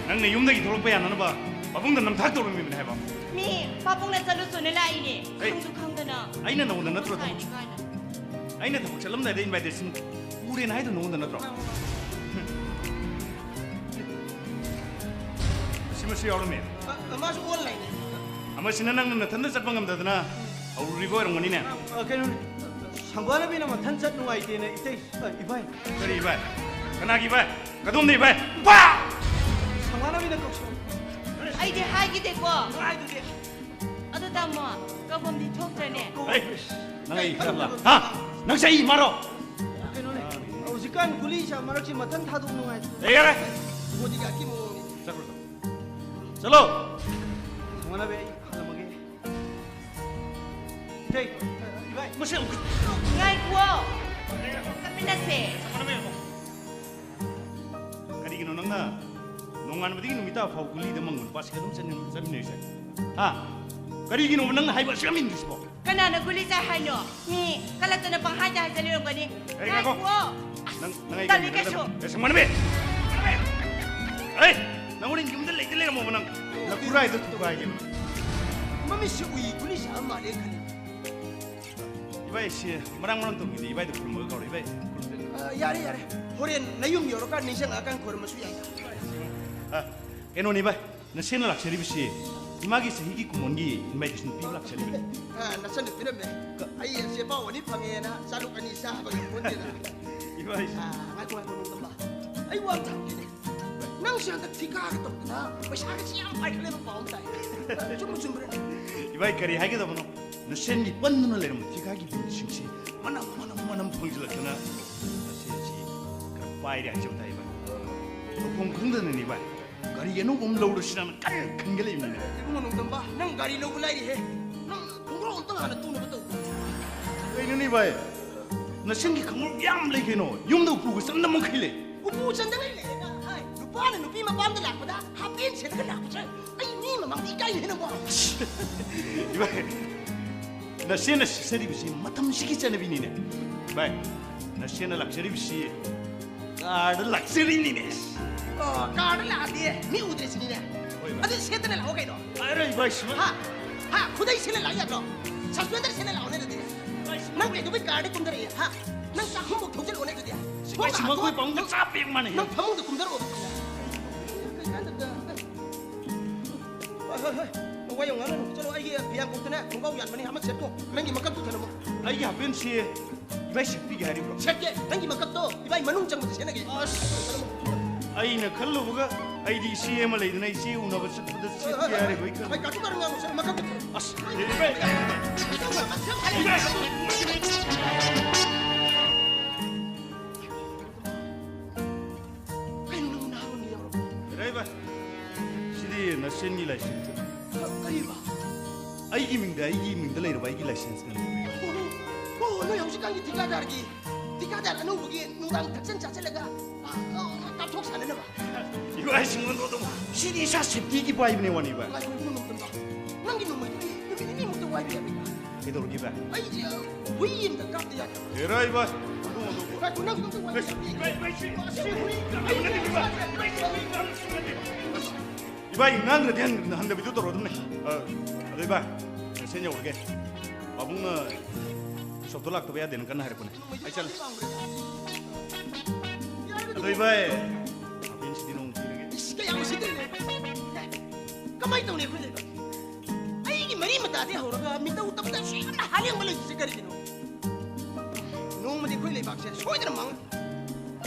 ꯅꯪꯅ ꯌꯨꯝꯗꯒꯤ ꯊꯣꯛꯂꯛꯄ ꯌꯥꯅꯅꯕ ꯄꯥꯕꯨꯡꯗ ꯅꯝꯊꯥꯛ ꯇꯧꯔꯝꯃꯤꯕꯅꯦ ꯍꯥꯏꯕ꯫ ꯃꯤ ꯄꯥꯕꯨꯡꯅ ꯆꯠꯂꯨꯆꯣꯅ ꯂꯥꯛꯏꯅꯦ, ꯑꯩ, ꯈꯪꯁꯨ ꯈꯪꯗꯅ꯫ ꯑꯩꯅ ꯅꯉꯣꯟꯗ ꯅꯠꯇ꯭ꯔꯣ ꯊꯕꯛ ꯀꯥꯏꯅ, ꯀꯥꯏꯅ꯫ ꯑꯩꯅ ꯊꯕꯛ ꯆꯠꯂꯝꯗꯥꯏꯗ invitation ꯎꯔꯦꯅ ꯍꯥꯏꯗꯣ ꯅꯉꯣꯟꯗ ꯅꯠꯇ꯭ꯔꯣ? ꯃꯁꯤ, ꯃꯁꯤ ꯌꯥꯎꯔꯝꯃꯦ꯫ ꯑ, ꯃꯥꯁꯨ ꯑꯣꯟ ꯂꯩꯅꯦ꯫ ꯑꯃꯁꯤꯅ ꯅꯪꯅ ꯅꯊꯟꯗ ꯆꯠꯄ ꯉꯝꯗꯗꯅ ꯍꯧꯔꯨꯔꯤꯕ ꯑꯣꯏꯔꯝꯒꯅꯤꯅꯦ꯫ ꯑ, ꯀꯩꯅꯣꯅꯦ, ꯁꯪꯕꯥꯅꯕꯤꯅ ꯃꯊꯟ ꯆꯠ ꯅꯨꯡꯉꯥꯏꯇꯦꯅ ꯏꯇꯩ, ꯑ, ꯏꯕꯥꯏ꯫ ꯀꯔꯤ ꯏꯕꯥꯏ? ꯀꯅꯥꯒꯤ ꯏꯕꯥꯏ? ꯀꯗꯣꯝꯗ ꯏꯕꯥꯏ? ꯄꯥ! ꯁꯪꯕꯥꯅꯕꯤꯅ ꯀꯧꯁꯜꯂꯛ ꯑꯩꯗꯤ ꯍꯥꯏꯈꯤꯗꯦꯀꯣ꯫ ꯍꯥꯏꯗꯨꯗꯤ꯫ ꯑꯗꯨ ꯇꯥꯃꯣ, ꯀꯧꯐꯝꯗꯤ ꯊꯣꯛꯇ꯭ꯔꯅꯦ? ꯍꯩ, ꯅꯪ ꯑꯩ ꯈꯔ ꯂꯥ-, ꯍꯥ? ꯅꯪꯁꯦ ꯑꯩ ꯏꯃꯥꯔꯣ? ꯀꯩꯅꯣꯅꯦ, ꯍꯧꯖꯤꯛꯀꯥꯟ ꯒꯨꯂꯤ ꯆꯥ ꯃꯔꯛꯁꯤ ꯃꯊꯟ ꯊꯥꯗꯣꯛ ꯅꯨꯡꯉꯥꯏꯇꯦ꯫ ꯑꯦ, ꯌꯥꯔꯦ꯫ ꯕꯣꯗꯤꯒꯥꯔꯗꯀꯤ ꯃꯑꯣꯡꯅꯤ꯫ ꯆꯠꯈ꯭ꯔꯣ, ꯆꯠꯈ꯭ꯔꯣ꯫ ꯆꯠꯂꯣ꯫ ꯊꯣꯡꯅꯕ ꯑꯩ ꯍꯜꯂꯝꯃꯒꯦ꯫ ꯏꯇꯩ, ꯏꯕꯥꯏ꯫ ꯃꯁꯤ ꯑꯃꯨꯛ ꯉꯥꯏꯈꯨꯋꯣ꯫ ꯆꯠꯃꯤꯟꯅꯁꯦ꯫ ꯀꯔꯤꯒꯤꯅꯣ ꯅꯪꯅ ꯅꯣꯡꯉꯥꯟꯕꯗꯒꯤ ꯅꯨꯃꯤꯠ ꯇꯥꯕ ꯐꯥꯎ ꯒꯨꯂꯤꯗ ꯃꯪꯕ ꯅꯨꯄꯥꯁꯤꯒ ꯑꯗꯨꯝ ꯆꯠꯃꯤꯟ-, ꯆꯠꯃꯤꯟꯅꯔꯤꯁꯦ? ꯍꯥ? ꯀꯔꯤꯒꯤꯅꯣꯕ ꯅꯪꯅ ꯍꯥꯏꯕ ꯑꯁꯨꯛ ꯌꯥꯝ ꯏꯟꯗ꯭ꯔꯤꯁꯤꯕꯣ? ꯀꯅꯥꯅ ꯒꯨꯂꯤ ꯆꯥꯏ ꯍꯥꯏꯅꯣ? ꯃꯤ ꯀꯂꯛꯇꯅ ꯄꯪꯍꯥꯏꯗ ꯍꯥꯏꯖꯜꯂꯤꯔꯝꯒꯅꯤ꯫ ꯑꯦ, ꯉꯥꯏꯈꯣ꯫ ꯉꯥꯏꯈꯨꯋꯣ꯫ ꯅꯪ, ꯅꯪ ꯑꯩ ꯇꯜꯂꯤ ꯀꯩꯅꯣ ꯀꯩꯁꯨ꯫ ꯅꯪ-, ꯑꯦ, ꯁꯪꯕꯥꯅꯕꯤ! ꯑꯦ, ꯅꯪ ꯍꯣꯔꯦꯟ ꯌꯨꯝꯗ ꯂꯩꯇ ꯂꯩꯔꯝꯃꯣꯕ ꯅꯪ꯫ ꯂꯐꯨꯔꯥꯏꯗꯣ ꯊꯨꯒꯥꯏꯒꯦ꯫ ꯃꯃꯤꯠꯁꯤ ꯎꯏ ꯒꯨꯂꯤ ꯆꯥꯕ ꯃꯥꯜꯂꯦ ꯈꯜꯂꯤ꯫ ꯏꯕꯥꯏ, ꯁꯤ ꯃꯔꯥꯡ ꯃꯔꯥꯡ ꯇꯧꯈꯤꯅꯤ꯫ ꯏꯕꯥꯏꯗ ꯈꯨꯔꯨꯝꯃꯒ ꯀꯧꯔꯦ, ꯏꯕꯥꯏ꯫ ꯑ, ꯌꯥꯔꯦ, ꯌꯥꯔꯦ꯫ ꯍꯣꯔꯦꯟ ꯅꯌꯨꯝ ꯌꯧꯔꯀꯥꯟ ꯅꯤꯡꯁꯤꯡꯉꯛꯑꯀꯥꯟ ꯈꯨꯔꯨꯝꯃꯁꯨ ꯌꯥꯏꯗ꯫ ꯑ, ꯀꯩꯅꯣꯅꯦ, ꯏꯕꯥꯏ, ꯅꯁꯦꯟꯅ ꯂꯥꯛꯆꯔꯤꯕꯁꯤ ꯏꯃꯥꯒꯤ ꯆꯍꯤꯒꯤ ꯀꯨꯝꯑꯣꯟꯒꯤ invitation ꯄꯤꯕ ꯂꯥꯛꯆꯔꯤꯕꯅꯤ꯫ ꯑ, ꯅꯆꯟꯅ ꯄꯤꯔꯝꯃꯦ꯫ ꯀ- ꯑꯩ ꯆꯦꯄꯥꯎ ꯑꯅꯤ ꯐꯪꯉꯦꯅ ꯆꯥꯂꯨꯛ ꯑꯅꯤ ꯆꯥꯕ ꯉꯝꯄꯣꯟꯇꯦꯗ꯫ ꯏꯕꯥꯏ꯫ ꯑ, ꯉꯥꯏꯈꯣ, ꯉꯥꯏꯈꯣ, ꯅꯣꯡꯗꯝꯕ꯫ ꯑꯩ ꯋꯥ ꯑꯃ ꯍꯪꯒꯦꯅꯦ꯫ ꯅꯪꯁꯦ ꯍꯟꯗꯛ ꯊꯤꯀꯥꯒ ꯇꯧꯗꯅ ꯄꯩꯁꯥꯒꯁꯤ ꯌꯥꯝ ꯄꯥꯏꯈꯠꯂꯦꯕ ꯄꯥꯎ ꯑꯃ ꯇꯥꯏ꯫ ꯆꯨꯝꯕ ꯆꯨꯝꯕ꯭ꯔꯅꯦ? ꯏꯕꯥꯏ, ꯀꯔꯤ ꯍꯥꯏꯒꯗꯕꯅꯣ? ꯅꯁꯦꯟꯒꯤ ꯄꯟꯗꯨꯅ ꯂꯩꯔꯝꯕ ꯊꯤꯀꯥꯒꯤ ꯕꯤꯜꯁꯤꯡꯁꯤ ꯃꯅꯝ, ꯃꯅꯝ, ꯃꯅꯝ ꯐꯪꯖꯤꯜꯂꯛꯇꯅ ꯅꯁꯦꯟꯁꯤ ꯈꯔ ꯄꯥꯏꯔꯦ ꯍꯥꯏꯖꯕ ꯇꯥꯏ, ꯏꯕꯥꯏ꯫ ꯇꯧꯐꯝ ꯈꯪꯗꯅꯅꯤ, ꯏꯕꯥꯏ꯫ ꯒꯥꯔꯤ ꯑꯅꯧꯕ ꯑꯃ ꯂꯧꯔꯁꯤꯔꯥꯅ ꯀꯟꯅ ꯈꯟꯒꯠꯂꯛꯏꯕꯅꯤꯅꯦ꯫ ꯏꯕꯨꯡꯉꯣ ꯅꯣꯡꯗꯝꯕ, ꯅꯪ ꯒꯥꯔꯤ ꯂꯧꯕ ꯂꯥꯏꯔꯤꯍꯦ꯫ ꯅꯪ ꯈꯣꯡꯒ꯭ꯔꯥꯎ ꯑꯝꯇ ꯍꯥꯟꯅ ꯇꯨꯅꯕ ꯇꯧ꯫ ꯀꯩꯅꯣꯅꯦ, ꯏꯕꯥꯏ? ꯅꯁꯦꯟꯒꯤ ꯈꯣꯡꯎꯞ ꯌꯥꯝ ꯂꯩ ꯀꯩꯅꯣ꯫ ꯌꯨꯝꯗ ꯎꯄꯨꯒ ꯆꯟꯗ ꯃꯈꯩ ꯂꯩ꯫ ꯎꯄꯨ ꯆꯟꯗꯉꯩ ꯂꯩꯔꯒ, ꯍꯥꯏ, ꯅꯨꯄꯥꯅ ꯅꯨꯄꯤ ꯃꯄꯥꯝꯗ ꯂꯥꯛꯄꯗ ꯍꯥꯞ ꯄꯦꯟ ꯁꯦꯠꯂꯒ ꯂꯥꯛꯄꯁꯦ ꯑꯩ ꯃꯤ ꯃꯃꯥꯡꯗ ꯏꯀꯥꯏꯅꯦ ꯅꯪꯕꯣ꯫ ꯏꯕꯥꯏ, ꯅꯁꯦꯟꯅ ꯁꯤꯖꯔꯤꯕꯁꯤ ꯃꯇꯝꯁꯤꯒꯤ ꯆꯠꯅꯕꯤꯅꯤꯅꯦ꯫ ꯏꯕꯥꯏ, ꯅꯁꯦꯟꯅ ꯂꯥꯛꯆꯔꯤꯕꯁꯤ ꯀꯥꯔꯗ ꯂꯥꯛꯆꯔꯤꯅꯤꯅꯦ꯫ ꯑꯣ, ꯀꯥꯔꯗ ꯂꯥꯛꯑꯗꯤ ꯃꯤ ꯎꯗ꯭ꯔꯦ ꯁꯤꯅꯤꯅꯦ꯫ ꯍꯣꯏ, ꯏꯕꯥꯏ꯫ ꯑꯗꯨꯗꯤ ꯁꯦꯠꯇꯅ ꯂꯥꯛꯑꯣ ꯀꯩꯅꯣ꯫ ꯑꯔꯦ, ꯏꯕꯥꯏ, ꯁꯨꯃꯥꯏ- ꯍꯥ? ꯍꯥ? ꯈꯨꯗꯩ ꯁꯦꯠꯂ ꯂꯥꯛꯑꯣ ꯌꯥꯗ꯭ꯔꯣ? ꯁꯁꯄꯦꯟꯗꯔ ꯁꯦꯠꯂ ꯂꯥꯛꯑꯣꯅꯦ ꯑꯗꯨꯗꯤ꯫ ꯅꯪ ꯀꯩꯗꯧꯕꯩ ꯀꯥꯔꯗ ꯀꯨꯝꯊꯔꯛꯑꯦ? ꯍꯥ? ꯅꯪ ꯆꯥꯛꯈꯨꯝꯐꯥꯎ ꯊꯧꯖꯤꯜꯂꯛꯑꯣꯅꯦ ꯑꯗꯨꯗꯤ꯫ ꯏꯕꯥꯏ, ꯁꯨꯃꯥꯏ ꯑꯩꯈꯣꯏ ꯄꯥꯕꯨꯡꯒ ꯆꯥꯞꯄꯦ ꯃꯥꯟꯅꯩ꯫ ꯅꯪ ꯐꯃꯨꯡꯗ ꯀꯨꯝꯊꯔꯛꯑꯣ ꯑꯗꯨꯗꯤ꯫ ꯀꯩ ꯀꯥꯟꯗꯕꯗ꯫ ꯍꯣꯏ, ꯍꯣꯏ, ꯋꯥ ꯌꯥꯝ ꯉꯥꯡꯉꯅꯨ꯫ ꯆꯠꯂꯣ, ꯑꯩꯒꯤ ꯐꯤꯌꯥꯡꯀꯣꯛꯇꯅꯦ ꯈꯣꯡꯒ꯭ꯔꯥꯎ ꯌꯥꯟꯕꯅꯤ, ꯑꯃ ꯁꯦꯠꯀꯣ꯫ ꯅꯪꯒꯤ ꯃꯀꯛꯇꯨ ꯊꯅꯝꯃꯣ꯫ ꯑꯩꯒꯤ ꯍꯥꯄꯦꯟꯁꯤ ꯏꯕꯥꯏ ꯁꯦꯠꯄꯤꯒꯦ ꯍꯥꯏꯔꯤꯕ꯭ꯔꯣ? ꯁꯦꯠꯀꯦ꯫ ꯅꯪꯒꯤ ꯃꯀꯛꯇꯣ ꯏꯕꯥꯏ ꯃꯅꯨꯡ ꯆꯪꯕꯗ ꯁꯦꯠꯅꯒꯦ꯫ ꯑꯁ, ꯑꯩꯅ ꯈꯜꯂꯨꯕꯒ ꯑꯩꯗꯤ ꯏꯆꯦ ꯑꯃ ꯂꯩꯗꯅ ꯏꯆꯦ ꯎꯅꯕ ꯆꯠꯄꯗ ꯁꯦꯠꯀꯦ ꯍꯥꯏꯔꯤꯕ ꯑꯩ ꯈꯜꯂꯨ-, ꯍꯣꯏ, ꯀꯥꯇꯨ ꯀꯥꯔꯟ ꯉꯥꯡꯉꯨ, ꯁꯦ, ꯃꯀꯛꯇꯨ ꯊꯅꯝꯃꯣ꯫ ꯑꯁ, ꯏꯕꯥꯏ, ꯏꯕꯥꯏ, ꯀꯩꯅꯣ ꯅꯪ ꯅꯍꯥꯔꯣꯟꯒꯤ ꯌꯥꯎꯔꯕꯣ? ꯏꯔꯥꯏꯕ, ꯁꯤꯗꯤ ꯅꯆꯤꯟꯒꯤ ꯂꯥꯏꯁꯦꯟꯁ꯫ ꯀ-, ꯀꯔꯤꯕ? ꯑꯩꯒꯤ ꯃꯤꯡꯗ, ꯑꯩꯒꯤ ꯃꯤꯡꯗ ꯂꯩꯔꯕ ꯑꯩꯒꯤ ꯂꯥꯏꯁꯦꯟꯁꯅꯤ꯫ ꯑꯣ, ꯑꯣ, ꯅꯣꯏ ꯍꯧꯖꯤꯛꯀꯥꯟꯒꯤ ꯊꯤꯀꯥꯗꯥꯔꯒꯤ, ꯊꯤꯀꯥꯗꯥꯔ ꯑꯅꯧꯕꯒꯤ ꯅꯨꯡꯗꯥꯡ ꯊꯛꯆꯟ ꯆꯥꯁꯤꯜꯂꯒ, ꯑ, ꯑ, ꯀꯥꯞꯊꯣꯛ ꯁꯥꯟꯅꯅꯕ? ꯏꯕꯥꯏ ꯁꯤꯡꯉꯣꯟꯗꯣ ꯑꯗꯨꯝ, ꯁꯤꯗꯤ ꯏꯁꯥ ꯁꯦꯞꯇꯤꯒꯤ ꯄꯥꯏꯕꯅꯦ ꯋꯥꯅꯤ ꯏꯕꯥꯏ꯫ ꯉꯥꯏꯈꯣ, ꯏꯕꯨꯡꯉꯣ ꯅꯣꯡꯃꯇꯪ꯫ ꯅꯪꯒꯤ ꯅꯣꯡꯃꯩꯗꯨꯗꯤ ꯅꯨꯃꯤꯠ ꯅꯤꯅꯤꯃꯨꯛꯇ ꯋꯥꯏꯕ ꯌꯥꯕ꯭ꯔꯥ? ꯀꯩꯗꯧꯔꯒꯦ ꯚꯥꯏ? ꯑꯩꯁꯦ ꯍꯨꯏ ꯑꯝꯇ ꯀꯥꯞꯇ ꯌꯥꯗ꯭ꯔꯕ? ꯍꯦꯔꯥ ꯏꯕꯥꯏ, ꯑꯗꯨ ꯍꯧꯗꯣꯛꯄ꯫ ꯚꯥꯏ, ꯅꯪ ꯑꯝꯇ ꯋꯥꯏꯕ ꯌꯥꯕ꯭ꯔꯥ? ꯚꯥꯏ, ꯚꯥꯏ, ꯁꯤ, ꯁꯤ ꯍꯨꯏ ꯀꯥꯞꯄ ꯅꯠꯇꯦ, ꯚꯥꯏ, ꯚꯥꯏ, ꯁꯤ ꯍꯨꯏ ꯀꯥꯞꯄ ꯅꯠꯇꯦ꯫ ꯏꯕꯥꯏ, ꯉꯥꯡꯗ꯭ꯔꯗꯤ ꯍꯟ-, ꯍꯟꯗꯕꯤꯗꯨ ꯇꯧꯔꯣ ꯑꯗꯨꯝꯅꯦ꯫ ꯑ, ꯑꯗꯨ ꯏꯕꯥꯏ, ꯃꯦꯁꯦꯟ ꯌꯧꯔꯒꯦ꯫ ꯄꯥꯕꯨꯡꯅ ꯁꯣꯞꯇꯣ ꯂꯥꯛꯇꯕ ꯌꯥꯗꯦꯅ ꯀꯟꯅ ꯍꯥꯏꯔꯛꯄꯅꯦ꯫ ꯑꯩ ꯆꯠꯂꯦ꯫ ꯑꯗꯣ ꯏꯕꯥꯏ, ꯍꯥꯄꯦꯟꯁꯤꯗꯤ ꯅꯣꯡ ꯄꯤꯔꯒꯦ꯫ ꯏꯁ, ꯀꯌꯥꯝ ꯎꯁꯤꯠꯇ꯭ꯔꯤꯅꯣ꯫ ꯀꯃꯥꯏꯅ ꯇꯧꯅꯤ ꯑꯩꯈꯣꯏ ꯂꯩꯕꯥꯛ? ꯑꯩꯒꯤ ꯃꯔꯤ ꯃꯇꯥꯗꯒꯤ ꯍꯧꯔꯒ ꯃꯤꯇꯧ ꯇꯝꯗ ꯁꯤ ꯌꯥꯝꯅ ꯍꯥꯂꯦꯡꯕ ꯂꯩꯔꯤꯁꯦ ꯀꯔꯤꯒꯤꯅꯣ? ꯅꯣꯡꯃꯗꯤ ꯑꯩꯈꯣꯏ ꯂꯩꯕꯥꯛꯁꯦ ꯁꯣꯏꯗꯅ ꯃꯥꯡꯉꯛꯀꯅꯤ꯫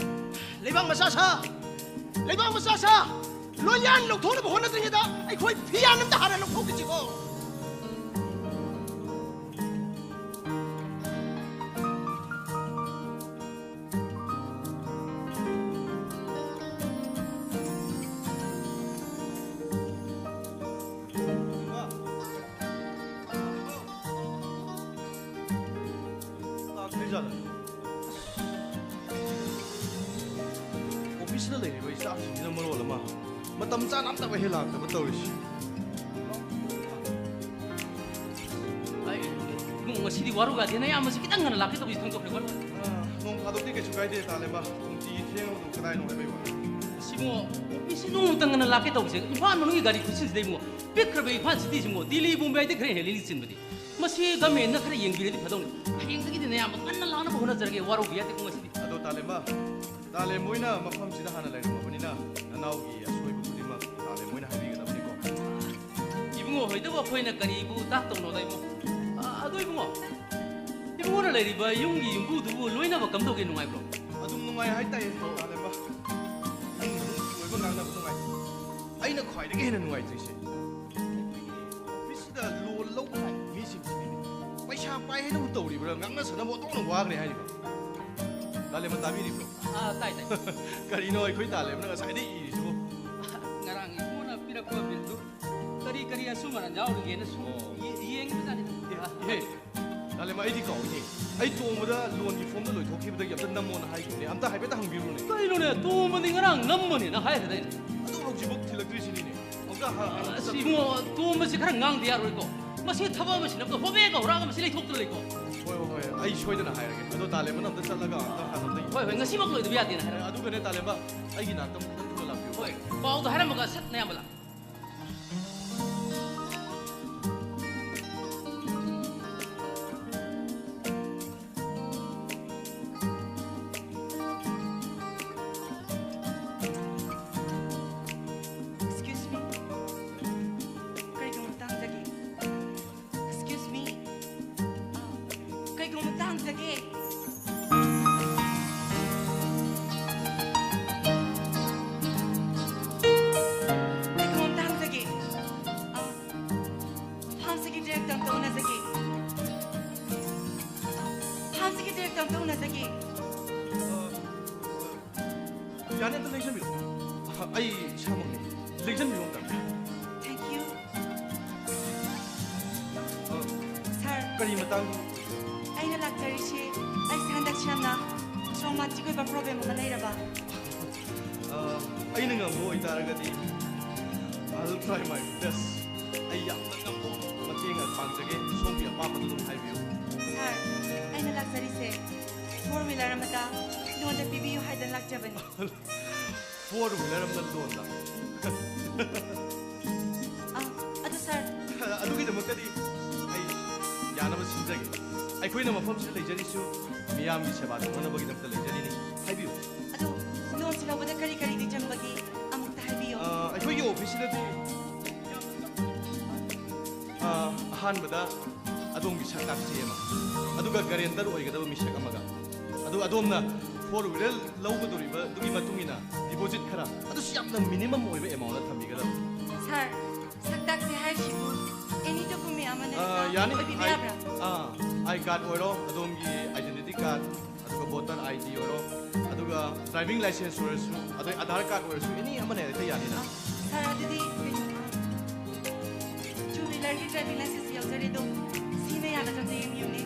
ꯂꯩꯕꯥꯛ ꯃꯆꯥ ꯁꯥ, ꯂꯩꯕꯥꯛ ꯃꯆꯥ ꯁꯥ, ꯂꯣꯟꯌꯥꯟ ꯂꯧꯊꯣꯛꯅꯕ ꯍꯣꯠꯅꯗ꯭ꯔꯤꯉꯩꯗ ꯑꯩꯈꯣꯏ ꯐꯤꯌꯥꯟ ꯑꯝꯇ ꯍꯥꯟꯅ ꯂꯧꯊꯣꯛꯈꯤꯁꯤꯀꯣ꯫ ꯂꯥꯛꯇ꯭ꯔꯤꯖꯥꯠꯂ? ꯑꯣꯐꯤꯁꯇ ꯂꯩꯔꯤꯕ ꯏꯁꯇꯥꯐꯁꯤꯡꯁꯤꯅ ꯃꯔꯣꯜ ꯑꯃ ꯃꯇꯝ ꯆꯥꯅ ꯑꯝꯇ ꯍꯦꯛ ꯂꯥꯛꯇꯕ ꯇꯧꯔꯤꯁꯤ꯫ ꯑꯩ, ꯏꯕꯨꯡ, ꯉꯁꯤꯗꯤ ꯋꯥꯔꯧ ꯌꯥꯗꯦ꯫ ꯅꯌꯥꯝꯕꯁꯤ ꯈꯤꯇꯪ ꯉꯟꯅ ꯂꯥꯛꯀꯦ ꯇꯧꯕꯁꯤ ꯈꯪꯗꯣꯛꯈ꯭ꯔꯦ꯫ ꯋꯥꯔꯧ ꯌꯥꯗꯦ꯫ ꯑꯥ, ꯅꯣꯡ ꯐꯥꯗꯣꯛꯇꯤ ꯀꯩꯁꯨ ꯀꯥꯏꯗꯦ, ꯇꯥꯂꯦꯝꯕ꯫ ꯅꯨꯡꯇꯤꯒꯤ ꯊꯦꯡꯉꯕꯗꯨ ꯀꯗꯥꯏꯅꯣ ꯍꯥꯏꯕꯩ ꯋꯥꯅꯤ꯫ ꯑꯁ ꯏꯕꯨꯡꯉꯣ, ꯑꯣꯐꯤꯁꯁꯤ ꯅꯣꯡꯃꯇ ꯉꯟꯅ ꯂꯥꯛꯀꯦ ꯇꯧꯕꯁꯦ, ꯏꯝꯐꯥꯜ ꯃꯅꯨꯡꯒꯤ ꯒꯥꯔꯤ ꯈꯨꯠꯆꯤꯟꯁꯤꯗ ꯏꯕꯨꯡꯉꯣ, ꯄꯤꯛꯈ꯭ꯔꯕ ꯏꯝꯐꯥꯜ ꯁꯤꯇꯤꯁꯤ ꯏꯕꯨꯡꯉꯣ, ꯗꯤꯜꯂꯤ ꯕꯣꯝꯕꯦ ꯍꯥꯏꯗꯤ ꯈꯔ ꯍꯦꯜꯂꯤꯅꯤ ꯆꯤꯟꯕꯗꯤ꯫ ꯃꯁꯤ ꯒꯃꯦꯟꯅ ꯈꯔ ꯌꯦꯡꯕꯤꯔꯗꯤ ꯐꯗꯧꯅꯤ꯫ ꯍꯌꯦꯡꯗꯒꯤꯗꯤ ꯅꯌꯥꯝꯕ ꯉꯟꯅ ꯂꯥꯛꯅꯕ ꯍꯣꯠꯅꯖꯔꯒꯦ, ꯋꯥꯔꯧꯕꯤꯌꯨ ꯌꯥꯗꯦꯀꯣ ꯉꯁꯤꯗꯤ꯫ ꯑꯗꯣ ꯇꯥꯂꯦꯝꯕ, ꯇꯥꯂꯦꯝꯕ ꯍꯣꯏꯅ ꯃꯐꯝꯁꯤꯗ ꯍꯥꯟꯅ ꯂꯩꯔꯝꯃꯕꯅꯤꯅ ꯅꯅꯥꯎꯒꯤ ꯑꯁꯣꯏꯕ ꯈꯨꯗꯤꯡꯃꯛ ꯇꯥꯂꯦꯝꯕ ꯍꯣꯏꯅ ꯍꯥꯏꯕꯤꯒꯗꯕꯅꯤꯀꯣ꯫ ꯊꯣꯏꯗꯕ ꯑꯩꯈꯣꯏꯅ ꯀꯔꯤꯕꯨ ꯇꯥꯛꯇꯧꯅꯣꯗ, ꯏꯕꯨꯡ? ꯑ, ꯑꯗꯨ, ꯏꯕꯨꯡꯉꯣ, ꯏꯕꯨꯡꯉꯣꯅ ꯂꯩꯔꯤꯕ ꯌꯨꯝꯒꯤ ꯌꯨꯝꯕꯨꯗꯨꯕꯨ ꯂꯣꯏꯅꯕ ꯀꯝꯗꯧꯒꯦ, ꯅꯨꯡꯉꯥꯏꯕ꯭ꯔꯣ? ꯑꯗꯨꯝ ꯅꯨꯡꯉꯥꯏ ꯍꯥꯏꯇꯥꯏꯌꯦ, ꯇꯥꯂꯦꯝꯕ꯫ ꯏꯃꯨꯡ ꯃꯅꯨꯡꯒꯤ ꯑꯣꯏꯕ ꯉꯥꯡꯅꯕ ꯅꯨꯡꯉꯥꯏ꯫ ꯑꯩꯅ ꯈ꯭ꯋꯥꯏꯗꯒꯤ ꯍꯦꯟꯅ ꯅꯨꯡꯉꯥꯏꯇ꯭ꯔꯤꯁꯦ, ꯑꯣꯐꯤꯁꯁꯤꯗ ꯂꯣꯟ ꯂꯧꯕ ꯂꯥꯛꯏꯕ ꯃꯤꯁꯤꯡꯁꯤꯅꯤꯅꯦ꯫ ꯄꯩꯁꯥ ꯄꯥꯏ ꯍꯥꯏꯅꯕꯨ ꯇꯧꯔꯤꯕ꯭ꯔꯥ, ꯉꯥꯡꯅ ꯁꯥꯟꯅꯕ ꯑꯣꯟꯊꯣꯛꯅ ꯋꯥꯈ꯭ꯔꯦ ꯍꯥꯏꯔꯤꯕ꯫ ꯇꯥꯂꯦꯝꯕ, ꯇꯥꯕꯤꯔꯤꯕ꯭ꯔꯣ? ꯑꯥ, ꯇꯥꯏ, ꯇꯥꯏ꯫ ꯀꯔꯤꯅꯣ ꯑꯩꯈꯣꯏ ꯇꯥꯂꯦꯝꯕꯅ ꯉꯁꯥꯏꯗꯩ ꯏꯔꯤꯁꯤꯕꯣ? ꯉꯔꯥꯡ ꯏꯕꯨꯡꯉꯣꯅ ꯄꯤꯔꯛꯄ ꯕꯤꯜꯗꯨ ꯀꯔꯤ ꯀꯔꯤ ꯑꯆꯨꯝ ꯑꯔꯥꯟ ꯌꯥꯎꯔꯤꯒꯦꯅ ꯁꯨꯝ ꯑꯣ꯫ ꯌꯦ-, ꯌꯦꯡꯕꯖꯥꯠꯅꯤꯗ꯫ ꯏꯍꯦ, ꯏꯍꯦ, ꯇꯥꯂꯦꯝꯕ, ꯑꯩꯗꯤ ꯀꯥꯎꯏꯅꯦ꯫ ꯑꯩ ꯇꯣꯝꯕꯗ ꯂꯣꯟꯒꯤ ꯐꯣꯝꯗꯣ ꯂꯣꯏꯊꯣꯛꯈꯤꯕꯗꯒꯤ ꯑꯝꯇ ꯅꯝꯃꯣꯅ ꯍꯥꯏꯈꯤꯕꯅꯦ꯫ ꯑꯝꯇ ꯍꯥꯏꯐꯦꯠꯇ ꯍꯪꯕꯤꯔꯨꯅꯦ꯫ ꯀꯩꯅꯣꯅꯦ, ꯇꯣꯝꯕꯗꯤ ꯉꯔꯥꯡ ꯅꯝꯃꯅꯦꯅ ꯍꯥꯏꯈ꯭ꯔꯗꯥꯏꯅꯦ? ꯑꯗꯨ ꯍꯧꯖꯤꯛꯐꯥꯎ ꯊꯤꯜꯂꯛꯇ꯭ꯔꯤꯁꯤꯅꯤꯅꯦ꯫ ꯑꯝꯇ ꯍ-, ꯍ-, ꯑꯁ, ꯏꯕꯨꯡꯉꯣ, ꯇꯣꯝꯕꯁꯤ ꯈꯔ ꯉꯥꯡꯗ ꯌꯥꯔꯣꯏꯀꯣ꯫ ꯃꯁꯤ ꯊꯕꯛ ꯑꯃ ꯁꯤꯟꯅꯕꯗ ꯍꯣꯕꯦꯒ ꯍꯣꯔꯥꯒ ꯃꯁꯤ ꯂꯩꯊꯣꯛꯇꯅ ꯂꯩꯀꯣ꯫ ꯍꯣꯏ, ꯍꯣꯏ, ꯍꯣꯏ, ꯑꯩ ꯁꯣꯏꯗꯅ ꯍꯥꯏꯔꯒꯦ꯫ ꯑꯗꯣ ꯇꯥꯂꯦꯝꯕꯅ ꯑꯝꯇ ꯆꯠꯂꯒ ꯑꯝꯇ ꯍꯥꯟꯅ ꯑꯝꯇ ꯍꯣꯏ, ꯍꯣꯏ, ꯉꯁꯤꯃꯛ ꯂꯣꯏꯗꯕ ꯌꯥꯗꯦꯅ ꯍꯥꯏꯔꯒꯦ꯫ ꯑꯗꯨꯒꯅꯦ, ꯇꯥꯂꯦꯝꯕ, ꯑꯩꯒꯤ ꯅꯥꯛꯇ ꯑꯃꯨꯛꯇꯪ ꯊꯨꯅ ꯂꯥꯛꯄꯤꯌꯨ꯫ ꯍꯣꯏ, ꯄꯥꯎꯗꯣ ꯍꯥꯏꯔꯝꯃꯒ ꯁꯠ ꯅꯌꯥꯝꯕ ꯂꯥꯛ꯫ Excuse me. ꯀꯔꯤꯒꯨꯝꯕ ꯃꯇꯥꯡꯗꯒꯤ? Excuse me. ꯑ, ꯀꯩꯒꯨꯝꯕ ꯃꯇꯥꯡꯗꯒꯤ? ꯀꯩꯒꯨꯝꯕ ꯃꯇꯥꯡꯗꯒꯤ? ꯑ, ꯐꯥꯝꯁꯤꯒꯤ director ꯑꯝꯇ ꯎꯅꯖꯒꯦ꯫ ꯐꯥꯝꯁꯤꯒꯤ director ꯑꯝꯇ ꯎꯅꯖꯒꯦ꯫ ꯌꯥꯅꯤ, ꯑꯝꯇ ꯂꯦꯡꯁꯟꯕꯤꯔꯣ꯫ ꯑꯩ ꯏꯁꯥꯃꯛꯅꯤ꯫ ꯂꯦꯡꯁꯟꯕꯤꯔꯣ ꯑꯝꯇ꯫ Thank you꯫ ꯑ, Sir꯫ ꯀꯔꯤ ꯃꯇꯥꯡꯒꯤ? ꯑꯩꯅ ꯂꯥꯛꯆꯔꯤꯁꯤ, ꯑꯩꯁꯦ ꯍꯟꯗꯛꯁꯦ ꯌꯥꯝꯅ traumatic ꯑꯣꯏꯕ problem ꯑꯃ ꯂꯩꯔꯕ꯫ ꯑ, ꯑꯩꯅ ꯉꯝꯕ ꯑꯣꯏꯇꯥꯔꯒꯗꯤ, I'll try my best. ꯑꯩ ꯌꯥꯝꯅ ꯉꯝꯕ ꯃꯇꯦꯡ ꯄꯥꯡꯖꯒꯦ꯫ ꯁꯣꯝꯒꯤ ꯑꯄꯥꯝꯕꯗꯨ ꯑꯗꯨꯝ ꯍꯥꯏꯕꯤꯌꯨ꯫ Sir, ꯑꯩꯅ ꯂꯥꯛꯆꯔꯤꯁꯦ four wheeler ꯑꯃꯇ loan ꯗ ꯄꯤꯕꯤꯌꯨ ꯍꯥꯏꯗꯅ ꯂꯥꯛꯆꯕꯅꯤ꯫ Four wheeler ꯑꯃꯅ loan ꯗ? ꯑ, ꯑꯗꯨ sir꯫ ꯑꯗꯨꯒꯤꯗꯃꯛꯇꯗꯤ ꯑꯩ ꯌꯥꯅꯕ ꯁꯤꯟꯖꯒꯦ꯫ ꯑꯩꯈꯣꯏꯅ ꯃꯐꯝꯁꯤꯗ ꯂꯩꯖꯔꯤꯁꯨ ꯃꯤꯌꯥꯝꯒꯤ ꯁꯦꯕꯥ ꯇꯧꯅꯅꯕꯒꯤꯗꯃꯛꯇ ꯂꯩꯖꯔꯤꯅꯤ꯫ ꯍꯥꯏꯕꯤꯌꯨ꯫ ꯑꯗꯨ loan ꯁꯤ ꯂꯧꯕꯗ ꯀꯔꯤ ꯀꯔꯤꯗꯤ ꯆꯪꯕꯒꯦ ꯑꯃꯨꯛꯇ ꯍꯥꯏꯕꯤꯌꯨ꯫ ꯑ, ꯑꯩꯈꯣꯏꯒꯤ office ꯁꯤꯗꯗꯤ ꯑꯍꯥꯟꯕꯗ ꯑꯗꯣꯝꯒꯤ ꯁꯛꯇꯥꯛ ꯆꯦ ꯑꯃ, ꯑꯗꯨꯒ ꯒꯥꯔꯦꯟꯇꯔ ꯑꯣꯏꯒꯗꯕ ꯃꯤꯁꯛ ꯑꯃꯒ, ꯑꯗꯨ ꯑꯗꯣꯝꯅ ꯐꯣꯔ ꯋꯤꯂꯔ ꯂꯧꯒꯗꯧꯔꯤꯕꯗꯨꯒꯤ ꯃꯇꯨꯡ ꯏꯟꯅ ꯗꯤꯄꯣꯖꯤꯠ ꯈꯔ, ꯑꯗꯨꯁꯨ ꯌꯥꯝꯅ ꯃꯤꯅꯤꯃꯝ ꯑꯣꯏꯕ ꯑꯦꯃꯥꯎꯟꯗ ꯊꯝꯕꯤꯒꯗꯕ꯫ ꯁꯥꯔ, ꯁꯛꯇꯥꯛꯁꯦ ꯍꯥꯏꯔꯤꯁꯤꯕꯨ ꯑꯦꯅꯤ ꯗꯣꯀꯨꯃꯦꯟ ꯑꯃꯅ ꯑꯥ, ꯍꯦꯛꯇ ꯌꯥꯅꯤ꯫ ꯑꯣꯏꯕꯤꯕ ꯑꯥꯏ-, ꯌꯥꯕ꯭ꯔꯥ? ꯑꯥ, ꯑꯥꯏ ꯀꯥꯔꯗ ꯑꯣꯏꯔꯣ, ꯑꯗꯣꯝꯒꯤ ꯑꯥꯏꯗꯦꯟꯇꯤꯇꯤ ꯀꯥꯔꯗ, ꯑꯗꯨꯒ ꯚꯣꯇꯔ ꯑꯥꯏ ꯗꯤ ꯑꯣꯏꯔꯣ, ꯑꯗꯨꯒ ꯗ꯭ꯔꯥꯏꯚꯤꯡ ꯂꯥꯏꯁꯦꯟꯁ ꯑꯣꯏꯔꯁꯨ, ꯑꯗꯩ ꯑꯥꯙꯥꯔ ꯀꯥꯔꯗ ꯑꯣꯏꯔꯁꯨ, ꯑꯦꯅꯤ ꯑꯃꯅ ꯍꯦꯛꯇ ꯌꯥꯅꯤꯅ꯫ ꯁꯥꯔ, ꯑꯗꯨꯗꯤ ꯀꯩꯅꯣ, ꯇꯨ ꯋꯤꯂꯔꯒꯤ ꯗ꯭ꯔꯥꯏꯚꯤꯡ ꯂꯥꯏꯁꯦꯟꯁ ꯌꯥꯎꯖꯔꯦ, ꯑꯗꯣ ꯁꯤꯅ ꯌꯥꯒꯗ꯭ꯔꯥ ꯑꯝꯇ ꯌꯦꯡꯕꯤꯌꯨꯅꯦ꯫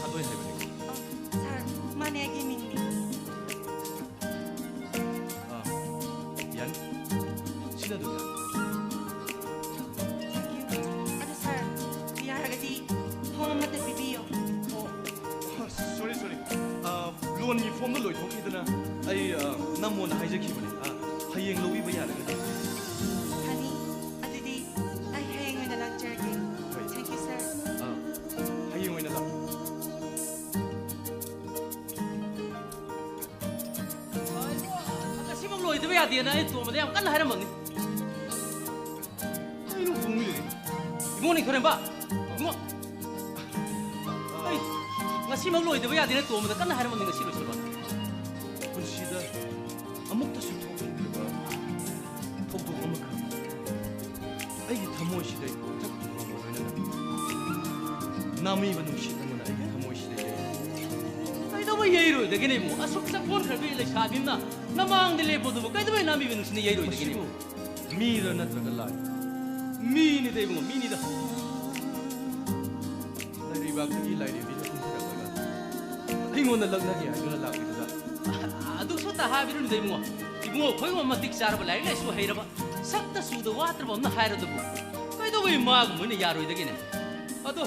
ꯊꯥꯗꯣꯏ ꯍꯥꯏꯕꯅꯤꯀꯣ꯫ ꯑ, ꯁꯥꯔ, ꯃꯥꯅꯦ, ꯑꯩꯒꯤ ꯃꯤꯡꯅꯤ꯫ ꯑꯥ, ꯌꯥꯅꯤ꯫ ꯁꯤꯅ ꯑꯗꯨꯝ ꯌꯥꯅꯤ꯫ Thank you. ꯑꯗꯨ ꯁꯥꯔ, ꯌꯥꯔꯒꯗꯤ ꯐꯣꯝ ꯑꯃꯠꯇ ꯄꯤꯕꯤꯌꯣ꯫ ꯑꯣ, ꯁꯣꯔꯤ, ꯁꯣꯔꯤ꯫ ꯑꯥ, ꯂꯣꯟꯒꯤ ꯐꯣꯝꯗꯣ ꯂꯣꯏꯊꯣꯛꯈꯤꯗꯅ ꯑꯩ, ꯑꯥ, ꯅꯝꯃꯣꯅ ꯍꯥꯏꯖꯈꯤꯕꯅꯦ꯫ ꯑꯥ, ꯍꯌꯦꯡ ꯂꯧꯕꯤꯕ ꯌꯥꯔꯒꯗꯤ꯫ ꯐꯅꯤ꯫ ꯑꯗꯨꯗꯤ ꯑꯩ ꯍꯌꯦꯡ ꯑꯣꯏꯅ ꯂꯥꯛꯆꯔꯒꯦ꯫ ꯍꯣꯏ꯫ Thank you, sir. ꯑꯥ, ꯍꯌꯦꯡ ꯑꯣꯏꯅ ꯂꯥꯛꯑꯣ꯫ ꯉꯁꯤꯃꯛ ꯂꯣꯏꯗꯕ ꯌꯥꯗꯦꯅ ꯑꯩ ꯇꯣꯝꯕꯗ ꯌꯥꯝ ꯀꯟꯅ ꯍꯥꯏꯔꯝꯕꯅꯤ꯫ ꯀꯩꯅꯣ ꯈꯣꯡꯉꯤꯗꯨꯗꯤ? ꯏꯕꯨꯡꯉꯣ ꯅꯤꯡꯊꯧꯔꯦꯝꯕ, ꯏꯕꯨꯡꯉꯣ꯫ ꯑꯩ ꯉꯁꯤꯃꯛ ꯂꯣꯏꯗꯕ ꯌꯥꯗꯦꯅ ꯇꯣꯝꯕꯗ ꯀꯟꯅ ꯍꯥꯏꯔꯝꯕꯅꯤ, ꯉꯁꯤ ꯂꯣꯏꯁꯤꯜꯂꯣ꯫ ꯄꯨꯟꯁꯤꯗ ꯑꯃꯨꯛꯇꯁꯨ ꯊꯣꯛꯍꯟꯗ꯭ꯔꯤꯕ ꯊꯧꯗꯣꯛ ꯑꯃꯈꯛ ꯑꯩꯒꯤ ꯊꯃꯣꯏꯁꯤꯗ ꯏꯊꯛ ꯊꯣꯡꯕ ꯂꯣꯏꯅꯅ ꯅꯥꯃꯤꯕ ꯅꯨꯡꯁꯤꯠ ꯑꯃꯅ ꯑꯩꯒꯤ ꯊꯃꯣꯏꯁꯤꯗ ꯌꯩꯔꯦ꯫ ꯀꯩꯗꯧꯕꯩ ꯌꯩꯔꯣꯏꯗꯒꯦꯅꯦ ꯏꯕꯨꯡꯉꯣ? ꯑꯁꯨꯛ ꯆꯪꯈꯣꯟꯈ꯭ꯔꯕꯤ ꯂꯩꯁꯥꯕꯤ ꯑꯃꯅ ꯅꯃꯥꯡꯗ ꯂꯦꯞꯄꯗꯨꯕꯨ ꯀꯩꯗꯧꯕꯩ ꯅꯥꯃꯤꯕ ꯅꯨꯡꯁꯤꯠꯅ ꯌꯩꯔꯣꯏꯗꯒꯦꯅꯦ? ꯃꯁꯤꯕꯨ ꯃꯤꯔ ꯅꯠꯇ꯭ꯔꯒ ꯂꯥꯏ? ꯃꯤꯅꯤꯗ ꯏꯕꯨꯡꯉꯣ, ꯃꯤꯅꯤꯗ꯫ ꯂꯥꯏꯔꯩꯕꯥꯛꯇꯒꯤ ꯂꯥꯏꯔꯦꯝꯕꯤꯅ ꯀꯨꯝꯊꯔꯛꯂꯒ ꯑꯩꯉꯣꯟꯗ ꯂꯛꯅꯒꯦ ꯍꯥꯏꯗꯨꯅ ꯂꯥꯛꯂꯤꯕꯗ꯫ ꯑꯗꯨꯁꯨ ꯇ ꯍꯥꯏꯕꯤꯔꯨꯅꯨꯗ ꯏꯕꯨꯡꯉꯣ꯫ ꯏꯕꯨꯡꯉꯣ ꯑꯩꯈꯣꯏꯒꯨꯝꯕ ꯃꯇꯤꯛ ꯆꯥꯔꯕ, ꯂꯥꯏꯔꯤꯛ ꯂꯥꯏꯁꯨ ꯍꯩꯔꯕ, ꯁꯛꯇ ꯆꯨꯗ ꯋꯥꯠꯇ꯭ꯔꯕ ꯑꯃꯅ ꯍꯥꯏꯔꯗꯨꯕꯨ ꯀꯩꯗꯧꯕꯩ ꯃꯥꯒꯨꯝꯕ ꯑꯣꯏꯅ ꯌꯥꯔꯣꯏꯗꯒꯦꯅꯦ? ꯑꯗꯣ,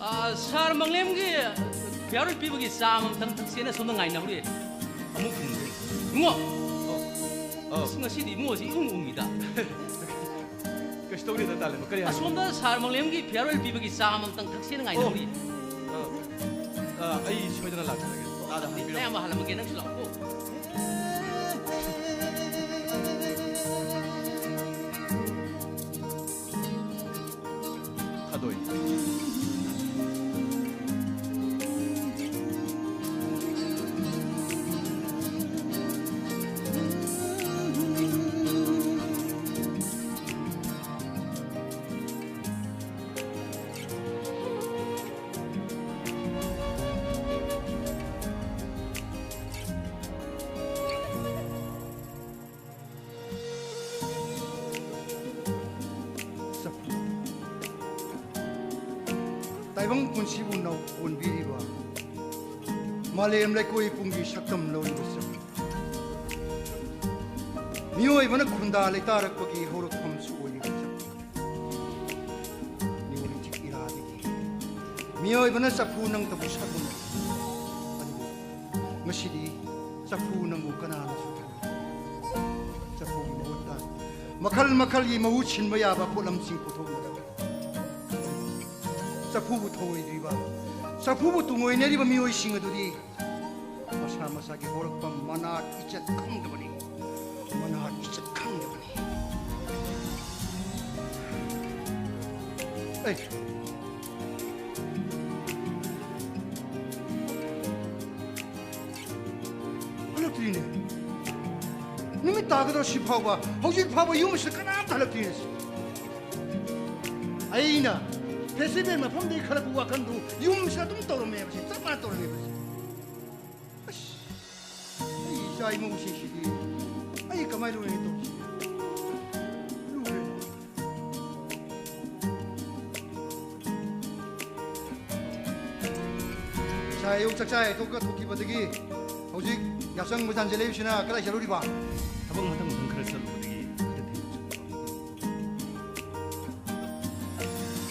ꯑꯥ, ꯁꯥꯔ ꯃꯪꯂꯦꯝꯒꯤ ꯐꯤꯌꯥꯔꯣꯏ ꯄꯤꯕꯒꯤ ꯆꯥ ꯑꯃꯇꯪ ꯊꯛꯁꯦꯅ ꯁꯣꯝꯗ ꯉꯥꯏꯅꯍꯧꯔꯤ꯫ ꯑꯃꯨꯛ ꯊꯤꯟꯖꯔꯤ꯫ ꯏꯕꯨꯡꯉꯣ! ꯑꯣ, ꯑꯣ꯫ ꯑꯁ, ꯉꯁꯤꯗꯤ ꯏꯕꯨꯡꯉꯣꯁꯤ ꯏꯎꯪ ꯎꯪꯉꯤꯗ꯫ ꯀꯩꯁꯨ ꯇꯧꯗꯦꯗ, ꯇꯥꯂꯦꯟꯕ꯫ ꯀꯔꯤ ꯍꯥꯏꯕꯅꯣ? ꯑꯁꯣꯝꯗ ꯁꯥꯔ ꯃꯪꯂꯦꯝꯒꯤ ꯐꯤꯌꯥꯔꯋꯦꯜ ꯄꯤꯕꯒꯤ ꯆꯥ ꯑꯃꯇꯪ ꯊꯛꯁꯦꯅ ꯉꯥꯏꯅꯔꯤ꯫ ꯑꯣ꯫ ꯑ, ꯑ, ꯑꯩ ꯁꯣꯏꯗꯅ ꯂꯥꯛꯆꯔꯒꯦ꯫ ꯆꯥꯗ ꯍꯥꯞꯄꯤꯔꯝꯃꯣ꯫ ꯑꯌꯥꯝꯕ ꯍꯜꯂꯝꯃꯒꯦ, ꯅꯪꯁꯨ ꯂꯥꯛꯑꯣ꯫ ꯊꯥꯗꯣꯛꯏ꯫ ꯆꯐꯨ꯫ ꯇꯥꯏꯕꯪ ꯄꯨꯟꯁꯤꯕꯨ ꯅꯧ ꯀꯣꯟꯕꯤꯔꯤꯕ, ꯃꯥꯂꯦꯝ ꯂꯩꯀꯣꯏ ꯄꯨꯝꯒꯤ ꯁꯛꯇꯝ ꯂꯧꯔꯤꯕ ꯆꯐꯨ꯫ ꯃꯤꯑꯣꯏꯕꯅ ꯈꯨꯟꯗꯥ ꯂꯩꯇꯥꯔꯛꯄꯒꯤ ꯍꯧꯔꯛꯐꯝꯁꯨ ꯑꯣꯏꯔꯤꯕ ꯆꯐꯨ꯫ ꯅꯤꯌꯣꯂꯤꯊꯤꯛ ꯏꯔꯥꯗꯒꯤ ꯃꯤꯑꯣꯏꯕꯅ ꯆꯐꯨ ꯅꯪꯇꯕꯨ ꯁꯛꯂꯝꯃꯤ꯫ ꯑꯗꯨꯕꯨ ꯉꯁꯤꯗꯤ ꯆꯐꯨ ꯅꯪꯕꯨ ꯀꯅꯥꯅꯁꯨ ꯊꯝꯃꯤ꯫ ꯆꯐꯨꯒꯤ ꯃꯍꯨꯠꯇ ꯃꯈꯜ ꯃꯈꯜꯒꯤ ꯃꯍꯨꯠ ꯁꯤꯟꯕ ꯌꯥꯕ ꯄꯣꯠꯂꯝꯁꯤꯡ ꯄꯨꯊꯣꯛꯅꯔꯛꯂꯤ꯫ ꯆꯐꯨꯕꯨ ꯊꯧꯑꯣꯏꯗ꯭ꯔꯤꯕ, ꯆꯐꯨꯕꯨ ꯇꯨꯡꯑꯣꯏꯅꯔꯤꯕ ꯃꯤꯑꯣꯏꯁꯤꯡ ꯑꯗꯨꯗꯤ ꯃꯁꯥ ꯃꯁꯥꯒꯤ ꯍꯧꯔꯛꯐꯝ ꯃꯅꯥꯠ ꯏꯆꯠ ꯈꯪꯗꯕꯅꯤ꯫ ꯃꯅꯥꯠ ꯏꯆꯠ ꯈꯪꯗꯕꯅꯤ꯫ ꯑꯩ꯫ ꯍꯜꯂꯛꯇ꯭ꯔꯤꯅꯦ꯫ ꯅꯨꯃꯤꯠ ꯇꯥꯒꯗꯧꯔ ꯁꯤ ꯐꯥꯎꯕ, ꯍꯧꯖꯤꯛ ꯐꯥꯎꯕ ꯌꯨꯝꯁꯤꯗ ꯀꯅꯥꯝꯇ ꯍꯜꯂꯛꯇ꯭ꯔꯤꯅꯦ꯫ ꯑꯩꯅ ꯐꯦꯁꯇꯤꯚꯦꯜ ꯃꯐꯝꯗꯒꯤ ꯈꯜꯂꯛꯄ ꯋꯥꯈꯜꯗꯨ ꯌꯨꯝꯁꯤꯗ ꯑꯗꯨꯝ ꯇꯧꯔꯝꯃꯦꯕ, ꯁꯤ ꯆꯞ ꯃꯥꯟꯅ ꯇꯧꯔꯝꯃꯦꯕ ꯁꯤ꯫ ꯑꯁ, ꯑꯩ ꯏꯆꯥ ꯏꯃꯧꯁꯤꯡꯁꯤꯗꯤ ꯑꯩ ꯀꯃꯥꯏꯅ ꯂꯣꯏꯅ ꯇꯧꯁꯤ? ꯂꯨꯔꯦ꯫ ꯉꯁꯥꯏ ꯑꯌꯨꯛ ꯆꯥꯛꯆꯥ ꯍꯦꯛ ꯇꯣꯛꯑꯒ ꯊꯣꯛꯈꯤꯕꯗꯒꯤ ꯍꯧꯖꯤꯛ ꯌꯥꯆꯪꯕ ꯆꯥꯟꯁꯤꯜꯂꯛꯏꯕꯁꯤꯅ ꯀꯗꯥꯏ ꯆꯠꯂꯨꯔꯤꯕ? ꯊꯕꯛ ꯃꯊꯪ ꯃꯊꯪ ꯈꯔ ꯆꯠꯂꯨꯕꯗꯒꯤ ꯈꯔ ꯊꯦꯡꯅ ꯆꯠꯄ꯫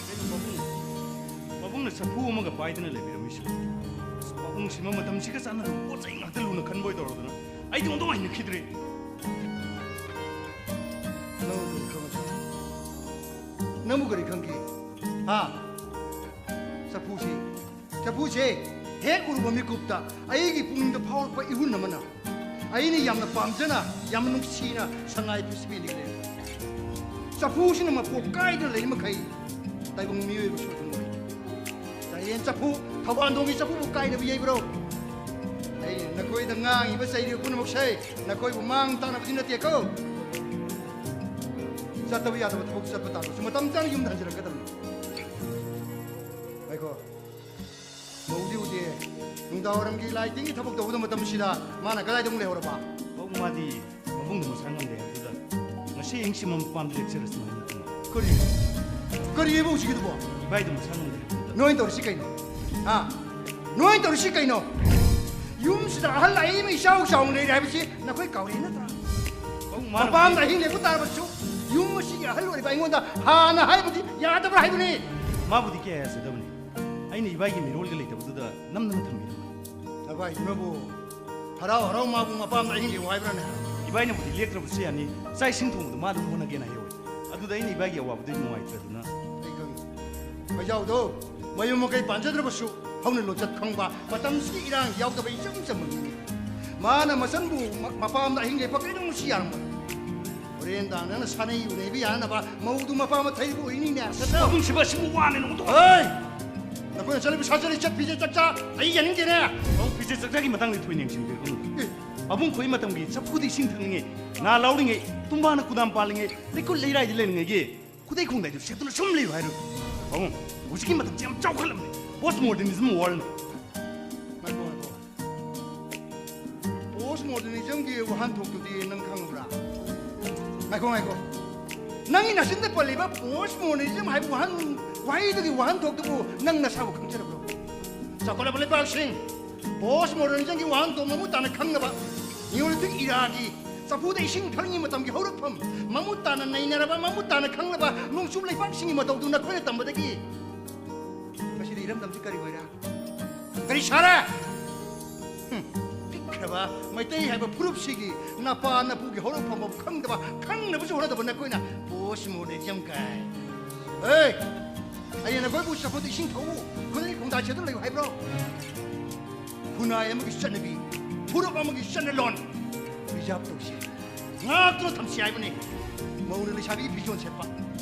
ꯀꯩꯅꯣ ꯄꯥꯕꯨꯡ? ꯄꯥꯕꯨꯡꯅ ꯆꯐꯨ ꯑꯃꯒ ꯄꯥꯏꯗꯅ ꯂꯩꯕꯤꯔꯝꯃꯤꯁꯤꯕꯨ? ꯑꯁ, ꯄꯥꯕꯨꯡꯁꯤꯃ ꯃꯇꯝꯁꯤꯒ ꯆꯥꯟꯅꯗꯕ ꯄꯣꯠ ꯆꯩ ꯉꯥꯛꯇ ꯂꯨꯅ ꯈꯟꯕ ꯑꯣꯏ ꯇꯧꯔꯗꯅ ꯑꯩꯗꯤ ꯑꯣꯟꯊꯣꯛ ꯍꯩꯅꯈꯤꯗ꯭ꯔꯦ꯫ ꯂꯧꯗ꯭ꯔꯦ ꯈꯪꯉꯦ꯫ ꯅꯪꯕꯨ ꯀꯔꯤ ꯈꯪꯒꯦ? ꯍꯥ? ꯆꯐꯨꯁꯤ, ꯆꯐꯨꯁꯦ ꯍꯦꯛ ꯎꯔꯨꯕ ꯃꯤꯀꯨꯞꯇ ꯑꯩꯒꯤ ꯄꯨꯛꯅꯤꯡꯗ ꯐꯥꯎꯔꯛꯄ ꯏꯍꯨꯟ ꯑꯃꯅ, ꯑꯩꯅ ꯌꯥꯝꯅ ꯄꯥꯝꯖꯅ, ꯌꯥꯝꯅ ꯅꯨꯡꯁꯤꯅ ꯁꯉꯥꯏ ꯐꯦꯁꯇꯤꯚꯦꯜꯗꯒꯤ ꯂꯩꯔꯛꯄ ꯆꯐꯨꯁꯤꯅ ꯃꯄꯣꯞ ꯀꯥꯏꯗꯅ ꯂꯩꯔꯤ ꯃꯈꯩ ꯇꯥꯏꯕꯪ ꯃꯤꯑꯣꯏꯕꯁꯨ ꯑꯗꯨꯝ ꯑꯣꯏ꯫ ꯆꯥꯌꯦꯟ ꯆꯐꯨ, ꯊꯧꯕꯥꯟꯗꯣꯡꯒꯤ ꯆꯐꯨꯕꯨ ꯀꯥꯏꯗꯕ ꯌꯩꯕ꯭ꯔꯣ? ꯑꯩ ꯅꯈꯣꯏꯗ ꯉꯥꯡꯉꯤꯕ ꯆꯩꯔꯤꯕ ꯄꯨꯝꯅꯃꯛꯁꯦ ꯅꯈꯣꯏꯕꯨ ꯃꯥꯡ ꯇꯥꯛꯅꯕꯗꯤ ꯅꯠꯇꯦꯀꯣ꯫ ꯆꯠꯇꯕ ꯌꯥꯗꯕ ꯊꯕꯛ ꯆꯠꯄ ꯇꯥꯔꯒꯁꯨ ꯃꯇꯝ ꯆꯥꯅ ꯌꯨꯝꯗ ꯍꯟꯖꯔꯛꯀꯗꯕꯅꯤ꯫ ꯉꯥꯏꯈꯣ꯫ ꯃꯧꯗꯤ ꯎꯗꯦ꯫ ꯅꯨꯡꯗꯥꯡꯋꯥꯏꯔꯝꯒꯤ ꯂꯥꯏ ꯇꯤꯟꯒꯤ ꯊꯕꯛ ꯇꯧꯒꯗꯕ ꯃꯇꯝꯁꯤꯗ ꯃꯥꯅ ꯀꯗꯥꯏꯗ ꯑꯃꯨꯛ ꯂꯩꯍꯧꯔꯕ? ꯃꯧ ꯃꯥꯗꯤ ꯃꯕꯨꯡꯗꯣ ꯃꯁꯥ ꯉꯝꯗꯦ ꯍꯥꯏꯕꯗꯨꯗ ꯉꯁꯤ ꯑꯍꯤꯡꯁꯤꯃ ꯃꯄꯥꯝꯗ ꯂꯦꯛꯆꯔꯁꯅꯨ ꯍꯥꯏꯅ ꯀꯨꯝꯃꯛꯄ꯫ ꯀꯔꯤ? ꯀꯔꯤꯑꯕ ꯍꯧꯖꯤꯛꯀꯤꯗꯨꯕꯣ? ꯏꯕꯥꯏꯗꯣ ꯃꯁꯥ ꯉꯝꯗꯦ ꯍꯥꯏꯕꯗꯨꯗ꯫ ꯅꯣꯏꯅ ꯇꯧꯔꯤꯁꯤ ꯀꯩꯅꯣ? ꯍꯥ? ꯅꯣꯏꯅ ꯇꯧꯔꯤꯁꯤ ꯀꯩꯅꯣ? ꯌꯨꯝꯁꯤꯗ ꯑꯍꯜ ꯑꯏꯕ ꯏꯆꯥꯎ ꯆꯥꯎꯅ ꯂꯩꯔꯦ ꯍꯥꯏꯕꯁꯤ ꯅꯈꯣꯏ ꯀꯥꯎꯔꯦ ꯅꯠꯇ꯭ꯔꯥ? ꯃꯧ ꯃꯥꯅ ꯃꯄꯥꯝꯗ ꯑꯍꯤꯡ ꯂꯦꯛꯄ ꯇꯥꯔꯕꯁꯨ ꯌꯨꯝ ꯑꯁꯤꯒꯤ ꯑꯍꯜ ꯑꯣꯏꯔꯤꯕ ꯑꯩꯉꯣꯟꯗ ꯍꯥꯟꯅ ꯍꯥꯏꯕꯗꯤ ꯌꯥꯗꯕ꯭ꯔꯥ ꯍꯥꯏꯕꯅꯤ꯫ ꯃꯥꯕꯨꯗꯤ ꯀꯌꯥ ꯌꯥꯖꯗꯕꯅꯤ꯫ ꯑꯩꯅ ꯏꯕꯥꯏꯒꯤ ꯃꯤꯔꯣꯜꯒ ꯂꯩꯇꯕꯗꯨꯗ ꯅꯝꯗꯅ ꯊꯝꯕꯤꯔꯝꯕꯅꯤ꯫ ꯅꯚꯥꯏꯗꯨꯅꯕꯨ ꯍꯔꯥꯎ ꯍꯔꯥꯎ ꯃꯥꯕꯨ ꯃꯄꯥꯝꯗ ꯑꯍꯤꯡ ꯂꯦꯛꯎ ꯍꯥꯏꯕ꯭ꯔꯥꯅꯦ? ꯏꯕꯥꯏꯅꯕꯨꯗꯤ ꯂꯦꯛꯇ꯭ꯔꯕꯁꯨ ꯌꯥꯅꯤ, ꯆꯥꯛ ꯏꯁꯤꯡ ꯊꯣꯡꯕꯗꯣ ꯃꯥ ꯑꯗꯨꯝ ꯍꯣꯠꯅꯒꯦꯅ ꯍꯥꯏꯍꯧꯋꯦ꯫ ꯑꯗꯨꯗ ꯑꯩꯅ ꯏꯕꯥꯏꯒꯤ ꯑꯋꯥꯕꯗꯨ ꯅꯨꯡꯉꯥꯏꯇ꯭ꯔꯗꯨꯅ꯫ ꯑꯩ ꯈꯪꯉꯤ꯫ ꯃꯩꯖꯥꯎꯗꯣ ꯃꯌꯨꯝ ꯃꯀꯩ ꯄꯥꯟꯖꯗ꯭ꯔꯕꯁꯨ ꯍꯧꯅ ꯂꯣꯟꯆꯠ ꯈꯪꯕ, ꯃꯇꯝꯁꯤꯒꯤ ꯏꯔꯥꯡ ꯌꯥꯎꯗꯕ ꯏꯆꯝ ꯆꯝꯕ ꯃꯤꯅꯤ꯫ ꯃꯥꯅ ꯃꯆꯟꯕꯨ ꯃ-, ꯃꯄꯥꯝꯗ ꯑꯍꯤꯡ ꯂꯦꯛꯄ ꯀꯩꯗꯧꯅꯨꯡꯁꯤ ꯌꯥꯔꯝꯃꯣꯏ꯫ ꯍꯣꯔꯦꯟ ꯗꯥꯡ ꯅꯪꯅ ꯁꯥꯅꯩ ꯎꯅꯩꯕ ꯌꯥꯅꯅꯕ ꯃꯧꯗꯨ ꯃꯄꯥꯝꯗ ꯊꯩꯕ ꯑꯣꯏꯅꯤꯅꯦ꯫ ꯆꯠꯂꯣ꯫ ꯄꯥꯕꯨꯡꯁꯤꯕ ꯑꯁꯤꯕꯨ ꯋꯥꯅꯦ ꯅꯣꯡꯃꯇ꯫ ꯍꯣꯏ! ꯅꯈꯣꯏꯅ ꯆꯠꯂꯤꯕ ꯁꯥꯖꯔꯤ ꯆꯠ ꯐꯤꯖꯦꯠ ꯆꯛꯆꯥ ꯑꯩ ꯌꯥꯅꯤꯡꯗꯦꯅꯦ꯫ ꯄꯥꯕꯨꯡ ꯐꯤꯖꯦꯠ ꯆꯛꯆꯥꯒꯤ ꯃꯇꯥꯡꯗꯤ ꯊꯣꯏꯅ ꯌꯦꯡꯁꯤꯟꯕꯤꯔꯒꯅꯨ꯫ ꯑꯦ꯫ ꯄꯥꯕꯨꯡ ꯈꯣꯏ ꯃꯇꯝꯒꯤ ꯆꯐꯨꯗ ꯏꯁꯤꯡ ꯊꯛꯂꯤꯉꯩ, ꯉꯥ ꯂꯥꯎꯔꯤꯉꯩ, ꯇꯨꯝꯕꯥꯅ ꯀꯨꯗꯥꯝ ꯄꯥꯜꯂꯤꯉꯩ, ꯂꯩꯀꯨꯠ ꯂꯩꯔꯥꯏꯗ ꯂꯩꯔꯤꯉꯩꯒꯤ ꯈꯨꯗꯩ ꯈꯣꯡꯗꯥꯏꯗꯨ ꯁꯦꯠꯇꯨꯅ ꯁꯨꯝ ꯂꯩꯌꯨ ꯍꯥꯏꯔꯣ? ꯄꯥꯕꯨꯡ, ꯍꯧꯖꯤꯛꯀꯤ ꯃꯇꯝꯁꯦ ꯌꯥꯝ ꯆꯥꯎꯈꯠꯂꯕꯅꯤ꯫ Post modernism world꯫ ꯉꯥꯏꯈꯣ, ꯉꯥꯏꯈꯣ꯫ Post modernismꯒꯤ ꯋꯥꯍꯟꯊꯣꯛꯇꯨꯗꯤ ꯅꯪ ꯈꯪꯕ꯭ꯔꯥ? ꯉꯥꯏꯈꯣ, ꯉꯥꯏꯈꯣ꯫ ꯅꯪꯒꯤ ꯅꯆꯤꯟꯗ ꯄꯜꯂꯤꯕ post modernism ꯍꯥꯏꯕ ꯋꯥꯍꯟ-, ꯋꯥꯍꯩꯗꯨꯒꯤ ꯋꯥꯍꯟꯊꯣꯛꯇꯨꯕꯨ ꯅꯪ ꯅꯁꯥꯕꯨ ꯈꯪꯖꯔꯕ꯭ꯔꯣ? ꯆꯥꯎꯈꯠꯂꯕ ꯂꯩꯕꯥꯛꯁꯤꯡ, post modernismꯒꯤ ꯋꯥꯍꯟꯊꯣꯛ ꯃꯃꯨꯠ ꯇꯥꯅ ꯈꯪꯅꯕ, Neolithic eraꯒꯤ ꯆꯐꯨꯗ ꯏꯁꯤꯡ ꯊꯛꯂꯤꯉꯩ ꯃꯇꯝꯒꯤ ꯍꯧꯔꯛꯐꯝ ꯃꯃꯨꯠ ꯇꯥꯅ ꯅꯩꯅꯔꯕ, ꯃꯃꯨꯠ ꯇꯥꯅ ꯈꯪꯂꯕ ꯅꯣꯡꯆꯨꯞ ꯂꯩꯕꯥꯛꯁꯤꯡꯒꯤ ꯃꯇꯧꯗꯨ ꯅꯈꯣꯏꯅ ꯇꯝꯕꯗꯒꯤ ꯉꯁꯤꯗꯤ ꯏꯔꯝꯗꯝꯁꯤ ꯀꯔꯤ ꯑꯣꯏꯔꯦ? ꯀꯔꯤ ꯁꯥꯔꯦ? ꯍꯨꯝ, ꯄꯤꯛꯈ꯭ꯔꯕ ꯃꯩꯇꯩ ꯍꯥꯏꯕ ꯐꯨꯔꯨꯞꯁꯤꯒꯤ ꯅꯄꯥ ꯅꯄꯨꯒꯤ ꯍꯧꯔꯛꯐꯝ ꯐꯥꯎ ꯈꯪꯗꯕ, ꯈꯪꯅꯕꯁꯨ ꯍꯣꯠꯅꯗꯕ ꯅꯈꯣꯏꯅ post modernism ꯀꯥꯏ꯫ ꯑꯦ, ꯑꯩꯅ ꯅꯈꯣꯏꯕꯨ ꯆꯐꯨꯗ ꯏꯁꯤꯡ ꯊꯧꯎ, ꯈꯨꯗꯩ ꯈꯣꯡꯗꯥ ꯁꯦꯠꯇꯨꯅ ꯂꯩꯌꯨ ꯍꯥꯏꯕ꯭ꯔꯣ? ꯈꯨꯟꯅꯥꯏ ꯑꯃꯒꯤ ꯆꯠꯅꯕꯤ, ꯐꯨꯔꯨꯞ ꯑꯃꯒꯤ ꯆꯠꯅꯂꯣꯟ preserve ꯇꯧꯁꯤ, ꯉꯥꯛꯇꯨꯅ ꯊꯝꯁꯤ ꯍꯥꯏꯕꯅꯤ꯫ ꯃꯧꯅ ꯂꯩꯁꯥꯕꯤꯒꯤ ꯐꯤꯖꯣꯜ ꯁꯦꯠꯄ,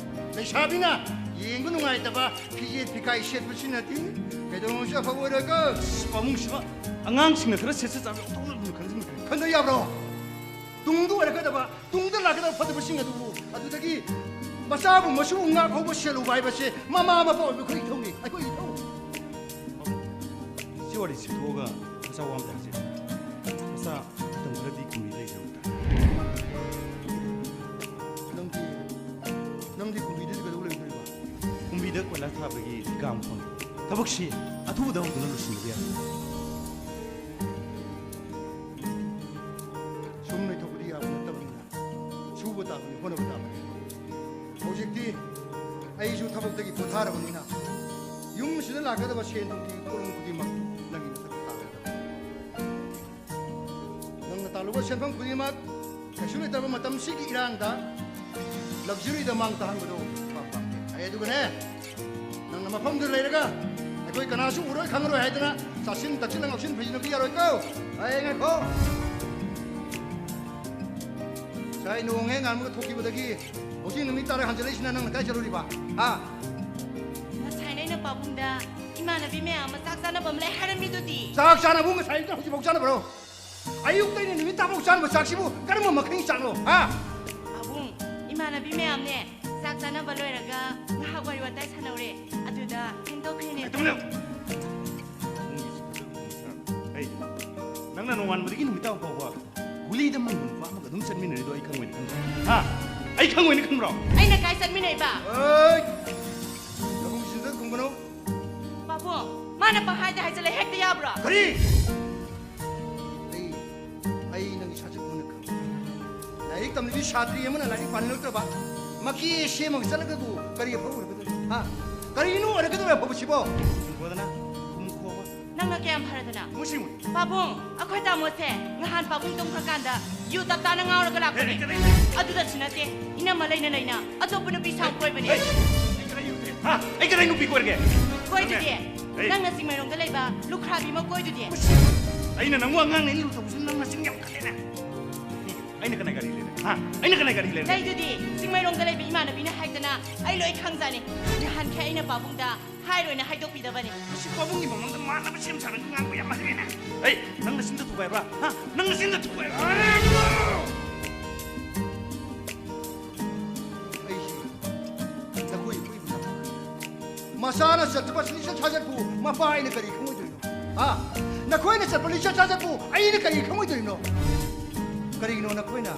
ꯂꯩꯁꯥꯕꯤꯅ ꯌꯦꯡꯕ ꯅꯨꯡꯉꯥꯏꯇꯕ ꯐꯤꯖꯦꯠ ꯐꯤꯀꯥꯏ ꯁꯦꯠꯄꯁꯤꯅꯗꯤ ꯀꯩꯗꯧꯅꯨꯡꯁꯨ ꯑꯐꯕ ꯑꯣꯏꯔꯣꯏꯀꯣ꯫ ꯑꯁ, ꯄꯥꯕꯨꯡꯁꯤꯃ ꯑꯉꯥꯡꯁꯤꯡꯅ ꯈꯔ ꯁꯦꯠꯆ ꯆꯥꯕ ꯑꯣꯟꯊꯣꯛꯅ ꯂꯨꯅ ꯈꯟꯖꯤꯟꯈ꯭ꯔꯦ꯫ ꯈꯟꯗ ꯌꯥꯕ꯭ꯔꯣ? ꯇꯨꯡꯗ ꯑꯣꯏꯔꯛꯀꯗꯕ, ꯇꯨꯡꯗ ꯂꯥꯛꯀꯗꯕ ꯐꯠꯇꯕꯁꯤꯡ ꯑꯗꯨꯕꯨ, ꯑꯗꯨꯗꯒꯤ ꯃꯆꯥꯕꯨ ꯃꯁꯨ ꯉꯥꯛꯍꯧꯕ ꯁꯦꯜꯂꯨꯕ ꯍꯥꯏꯕꯁꯦ ꯃꯃꯥ ꯃꯄꯥ ꯑꯣꯏꯕ ꯑꯩꯈꯣꯏ ꯏꯊꯧꯅꯤ, ꯑꯩꯈꯣꯏ ꯏꯊꯧ꯫ ꯁꯤ ꯋꯥꯔꯤꯁꯤ ꯊꯣꯛꯑꯒ ꯃꯆꯥ ꯋꯥ ꯑꯃ ꯇꯥꯁꯤ꯫ ꯃꯆꯥ, ꯃꯇꯝ ꯈꯔꯗꯤ ꯀꯨꯝꯍꯩ ꯂꯩꯖꯔꯨ ꯇꯥꯔꯦ꯫ ꯅꯪꯗꯤ, ꯅꯪꯗꯤ ꯀꯨꯝꯕꯤꯗꯗꯤ ꯀꯩꯗꯧ ꯂꯩꯗꯣꯔꯤꯕ? ꯀꯨꯝꯕꯤꯗ ꯀꯣꯏꯂꯥ ꯊꯥꯕꯒꯤ ꯊꯤꯀꯥ ꯑꯃ ꯐꯪꯉꯤ꯫ ꯊꯕꯛꯁꯤ ꯑꯊꯨꯕꯗ ꯍꯧꯗꯨꯅ ꯂꯣꯏꯁꯤꯟꯗꯕ ꯌꯥꯗꯦ꯫ ꯁꯨꯝ ꯂꯩꯊꯣꯛꯄꯗꯤ ꯌꯥꯕ ꯅꯠꯇꯕꯅꯤꯅ, ꯁꯨꯕ ꯇꯥꯕꯅꯤ, ꯍꯣꯠꯅꯕ ꯇꯥꯕꯅꯤ꯫ ꯍꯧꯖꯤꯛꯇꯤ ꯑꯩꯁꯨ ꯊꯕꯛꯇꯒꯤ ꯄꯣꯊꯥꯔꯕꯅꯤꯅ, ꯌꯨꯝꯁꯤꯗ ꯂꯥꯛꯀꯗꯕ ꯁꯦꯟ ꯊꯨꯝꯒꯤ ꯄꯣꯠꯂꯨꯝ ꯈꯨꯗꯤꯡꯃꯛ ꯅꯪꯒꯤ ꯅꯊꯛꯇ ꯇꯥꯔꯦ꯫ ꯅꯪꯅ ꯇꯥꯜꯂꯨꯕ ꯁꯦꯟꯐꯝ ꯈꯨꯗꯤꯡꯃꯛ ꯀꯩꯁꯨ ꯂꯩꯇꯕ ꯃꯇꯝꯁꯤꯒꯤ ꯏꯔꯥꯡꯗ luxuryꯗ ꯃꯥꯡ ꯇꯥꯍꯟꯕꯗꯨ ꯄꯥꯝ ꯄꯥꯝꯗꯦ꯫ ꯑꯩ ꯑꯗꯨꯒꯅꯦ, ꯅꯪꯅ ꯃꯐꯝꯗꯨ ꯂꯩꯔꯒ ꯑꯩꯈꯣꯏ ꯀꯅꯥꯁꯨ ꯎꯔꯣꯏ ꯈꯪꯉꯔꯣꯏ ꯍꯥꯏꯗꯅ ꯆꯥꯁꯤꯟ ꯊꯛꯆꯤꯜꯂ ꯉꯥꯎꯁꯤꯟ ꯐꯩꯖꯤꯟꯅꯕꯗꯤ ꯌꯥꯔꯣꯏꯀꯣ꯫ ꯑꯩ ꯉꯥꯏꯈꯣ꯫ ꯉꯁꯥꯏ ꯅꯣꯡ ꯍꯦꯛ ꯉꯥꯟꯕꯒ ꯊꯣꯛꯈꯤꯕꯗꯒꯤ ꯍꯧꯖꯤꯛ ꯅꯨꯃꯤꯠ ꯇꯥꯔ ꯍꯟꯖꯤꯜꯂꯛꯏꯁꯤꯅ ꯅꯪꯅ ꯀꯥꯏ ꯆꯠꯂꯨꯔꯤꯕ? ꯍꯥ? ꯉꯁꯥꯏꯅ ꯑꯩꯅ ꯄꯥꯕꯨꯡꯗ ꯏꯃꯥꯟꯅꯕꯤ ꯃꯌꯥꯝ ꯑꯃ ꯆꯥꯛ ꯆꯥꯅꯕ ꯑꯃ ꯂꯩ ꯍꯥꯏꯔꯝꯃꯤꯗꯨꯗꯤ꯫ ꯆꯥꯛ ꯆꯥꯅꯕꯕꯨ ꯉꯁꯥꯏꯗ ꯍꯧꯖꯤꯛꯐꯥꯎ ꯆꯥꯅꯕ꯭ꯔꯣ? ꯑꯌꯨꯛꯇꯩꯅ ꯅꯨꯃꯤꯠ ꯇꯥꯐꯥꯎ ꯆꯥꯅꯕ ꯆꯥꯛꯁꯤꯕꯨ ꯀꯔꯝꯕ ꯃꯈꯜꯒꯤ ꯆꯥꯛꯅꯣ? ꯍꯥ? ꯄꯥꯕꯨꯡ, ꯏꯃꯥꯟꯅꯕꯤ ꯃꯌꯥꯝꯅꯦ ꯆꯥꯛ ꯆꯥꯅꯕ ꯂꯣꯏꯔꯒ ꯉꯥꯏꯍꯥꯛ ꯋꯥꯔꯤ ꯋꯥꯇꯥꯏ ꯁꯥꯟꯅꯧꯔꯦ꯫ ꯑꯗꯨꯗ ꯊꯦꯡꯗꯣꯛꯈ꯭ꯔꯦꯅꯦ꯫ ꯇꯨꯃꯤꯟ ꯂꯩꯌꯨ꯫ ꯍꯩ, ꯅꯪꯅ ꯅꯣꯡꯉꯥꯟꯕꯗꯒꯤ ꯅꯨꯃꯤꯠ ꯇꯥꯕ ꯐꯥꯎꯕ ꯒꯨꯂꯤꯗ ꯃꯪꯕ ꯅꯨꯄꯥ ꯑꯃꯒ ꯑꯗꯨꯝ ꯆꯠꯃꯤꯟꯅꯔꯤꯗꯣ ꯑꯩ ꯈꯪꯉꯣꯏꯅ ꯈꯟꯕ꯭ꯔꯣ? ꯍꯥ? ꯑꯩ ꯈꯪꯉꯣꯏꯅ ꯈꯟꯕ꯭ꯔꯣ? ꯑꯩꯅ ꯀꯥꯏ ꯆꯠꯃꯤꯟꯅꯩꯕ? ꯑꯩ! ꯅꯕꯨꯡꯁꯤꯗ ꯈꯨꯝꯒꯅꯨ꯫ ꯄꯥꯕꯨꯡ, ꯃꯥꯅ ꯄꯪꯍꯥꯏꯗ ꯍꯥꯏꯖꯜꯂꯦ, ꯍꯦꯛꯇ ꯌꯥꯕ꯭ꯔꯣ? ꯀꯔꯤ? ꯑꯩ, ꯑꯩ ꯅꯪꯒꯤ ꯁꯥꯖꯠ ꯃꯨꯟꯅ ꯈꯪꯏ꯫ ꯂꯥꯏꯔꯤꯛ ꯇꯝꯂꯤꯕꯤ ꯁꯥꯇ꯭ꯔꯤ ꯑꯃꯅ ꯂꯥꯏꯔꯤꯛ ꯄꯥꯅꯤꯡꯂꯛꯇ꯭ꯔꯕ, ꯃꯀꯦ ꯁꯦꯝꯃꯒ ꯆꯠꯂꯒꯕꯨ ꯀꯔꯤ ꯑꯐꯕ ꯑꯣꯏꯔꯛꯀꯗꯣꯔꯤ? ꯍꯥ? ꯀꯔꯤꯅꯣ ꯑꯣꯏꯔꯛꯀꯗꯧꯔꯤ ꯑꯐꯕꯁꯤꯕꯣ? ꯈꯨꯝꯈꯣꯗꯅ, ꯈꯨꯝꯈꯣꯕ꯫ ꯅꯪꯅ ꯀꯌꯥꯝ ꯐꯔꯗꯅ? ꯃꯨꯁꯤ ꯃꯨ꯫ ꯄꯥꯕꯨꯡ, ꯑꯩꯈꯣꯏ ꯇꯥꯃꯣꯁꯦ ꯉꯍꯥꯟ ꯄꯥꯕꯨꯡ ꯇꯨꯝꯈ꯭ꯔꯀꯥꯟꯗ ꯌꯨ ꯇꯞ ꯇꯥꯅ ꯉꯥꯎꯔꯒ ꯂꯥꯛꯄꯅꯦ꯫ ꯍꯦ, ꯍꯦ, ꯍꯦ, ꯍꯦ꯫ ꯑꯗꯨꯗꯁꯨ ꯅꯠꯇꯦ, ꯏꯅꯝꯃ ꯂꯩꯅ ꯂꯩꯅ ꯑꯇꯣꯞꯄ ꯅꯨꯄꯤ ꯁꯥꯎ ꯀꯣꯏꯕꯅꯦ꯫ ꯍꯦ, ꯍꯦ, ꯍꯦ꯫ ꯍꯥ? ꯑꯩ ꯀꯗꯥꯏ ꯅꯨꯄꯤ ꯀꯣꯏꯔꯒꯦ? ꯀꯣꯏꯗꯨꯗꯤ꯫ ꯅꯪꯅꯦ? ꯑꯩ ꯅꯪꯅ ꯆꯤꯡꯃꯩꯔꯣꯡꯗ ꯂꯩꯕ ꯂꯨꯈ꯭ꯔꯥꯕꯤ ꯑꯃ ꯀꯣꯏꯗꯨꯗꯤ꯫ ꯑꯩꯅ ꯅꯪꯕꯨ ꯑꯉꯥꯡꯅꯦ ꯂꯨ ꯇꯧꯕꯁꯤ ꯅꯪ ꯅꯆꯤꯟ ꯌꯥꯝ ꯀꯜꯂꯦꯅꯦ꯫ ꯑꯩꯅ ꯀꯅꯥ ꯒꯥꯔꯤ ꯂꯩꯔꯦ? ꯍꯥ? ꯑꯩꯅ ꯀꯅꯥ ꯒꯥꯔꯤ ꯂꯩꯔꯦ? ꯂꯩꯗꯨꯗꯤ꯫ ꯆꯤꯡꯃꯩꯔꯣꯡꯗ ꯂꯩꯕ ꯏꯃꯥꯟꯅꯕꯤꯅ ꯍꯥꯏꯗꯅ ꯑꯩ ꯂꯣꯏ ꯈꯪꯖꯥꯅꯤ꯫ ꯅꯍꯥꯟꯈꯩ ꯑꯩꯅ ꯄꯥꯕꯨꯡꯗ ꯍꯥꯏꯔꯣꯏꯅ ꯍꯥꯏꯗꯣꯛꯄꯤꯗꯕꯅꯤ꯫ ꯃꯁꯤ ꯄꯥꯕꯨꯡꯒꯤ ꯃꯃꯥꯡꯗ ꯃꯥꯟꯅꯕ ꯁꯦꯝ ꯁꯥꯔꯒ ꯉꯥꯡꯕ ꯌꯥꯝ ꯍꯩꯔꯦꯅꯦ꯫ ꯑꯩ ꯅꯪ ꯅꯆꯤꯟꯗ ꯊꯨꯒꯥꯏꯕ꯭ꯔꯥ? ꯍꯥ? ꯅꯪ ꯅꯆꯤꯟꯗ ꯊꯨꯒꯥꯏꯕ꯭ꯔꯥ? ꯑꯩꯁꯤ ꯅꯈꯣꯏ ꯏꯄꯨꯒꯤ ꯃꯆꯥꯅ ꯆꯠꯄ ꯂꯤꯆꯠ ꯁꯥꯖꯠꯄꯨ ꯃꯄꯥ ꯑꯩꯅ ꯀꯔꯤ ꯈꯪꯉꯣꯏꯗꯣꯏꯅꯣ? ꯍꯥ? ꯅꯈꯣꯏꯅ ꯆꯠꯄ ꯂꯤꯆꯠ ꯁꯥꯖꯠꯄꯨ ꯑꯩꯅ ꯀꯔꯤ ꯈꯪꯉꯣꯏꯗꯣꯏꯅꯣ? ꯀꯔꯤꯒꯤꯅꯣ ꯅꯈꯣꯏꯅ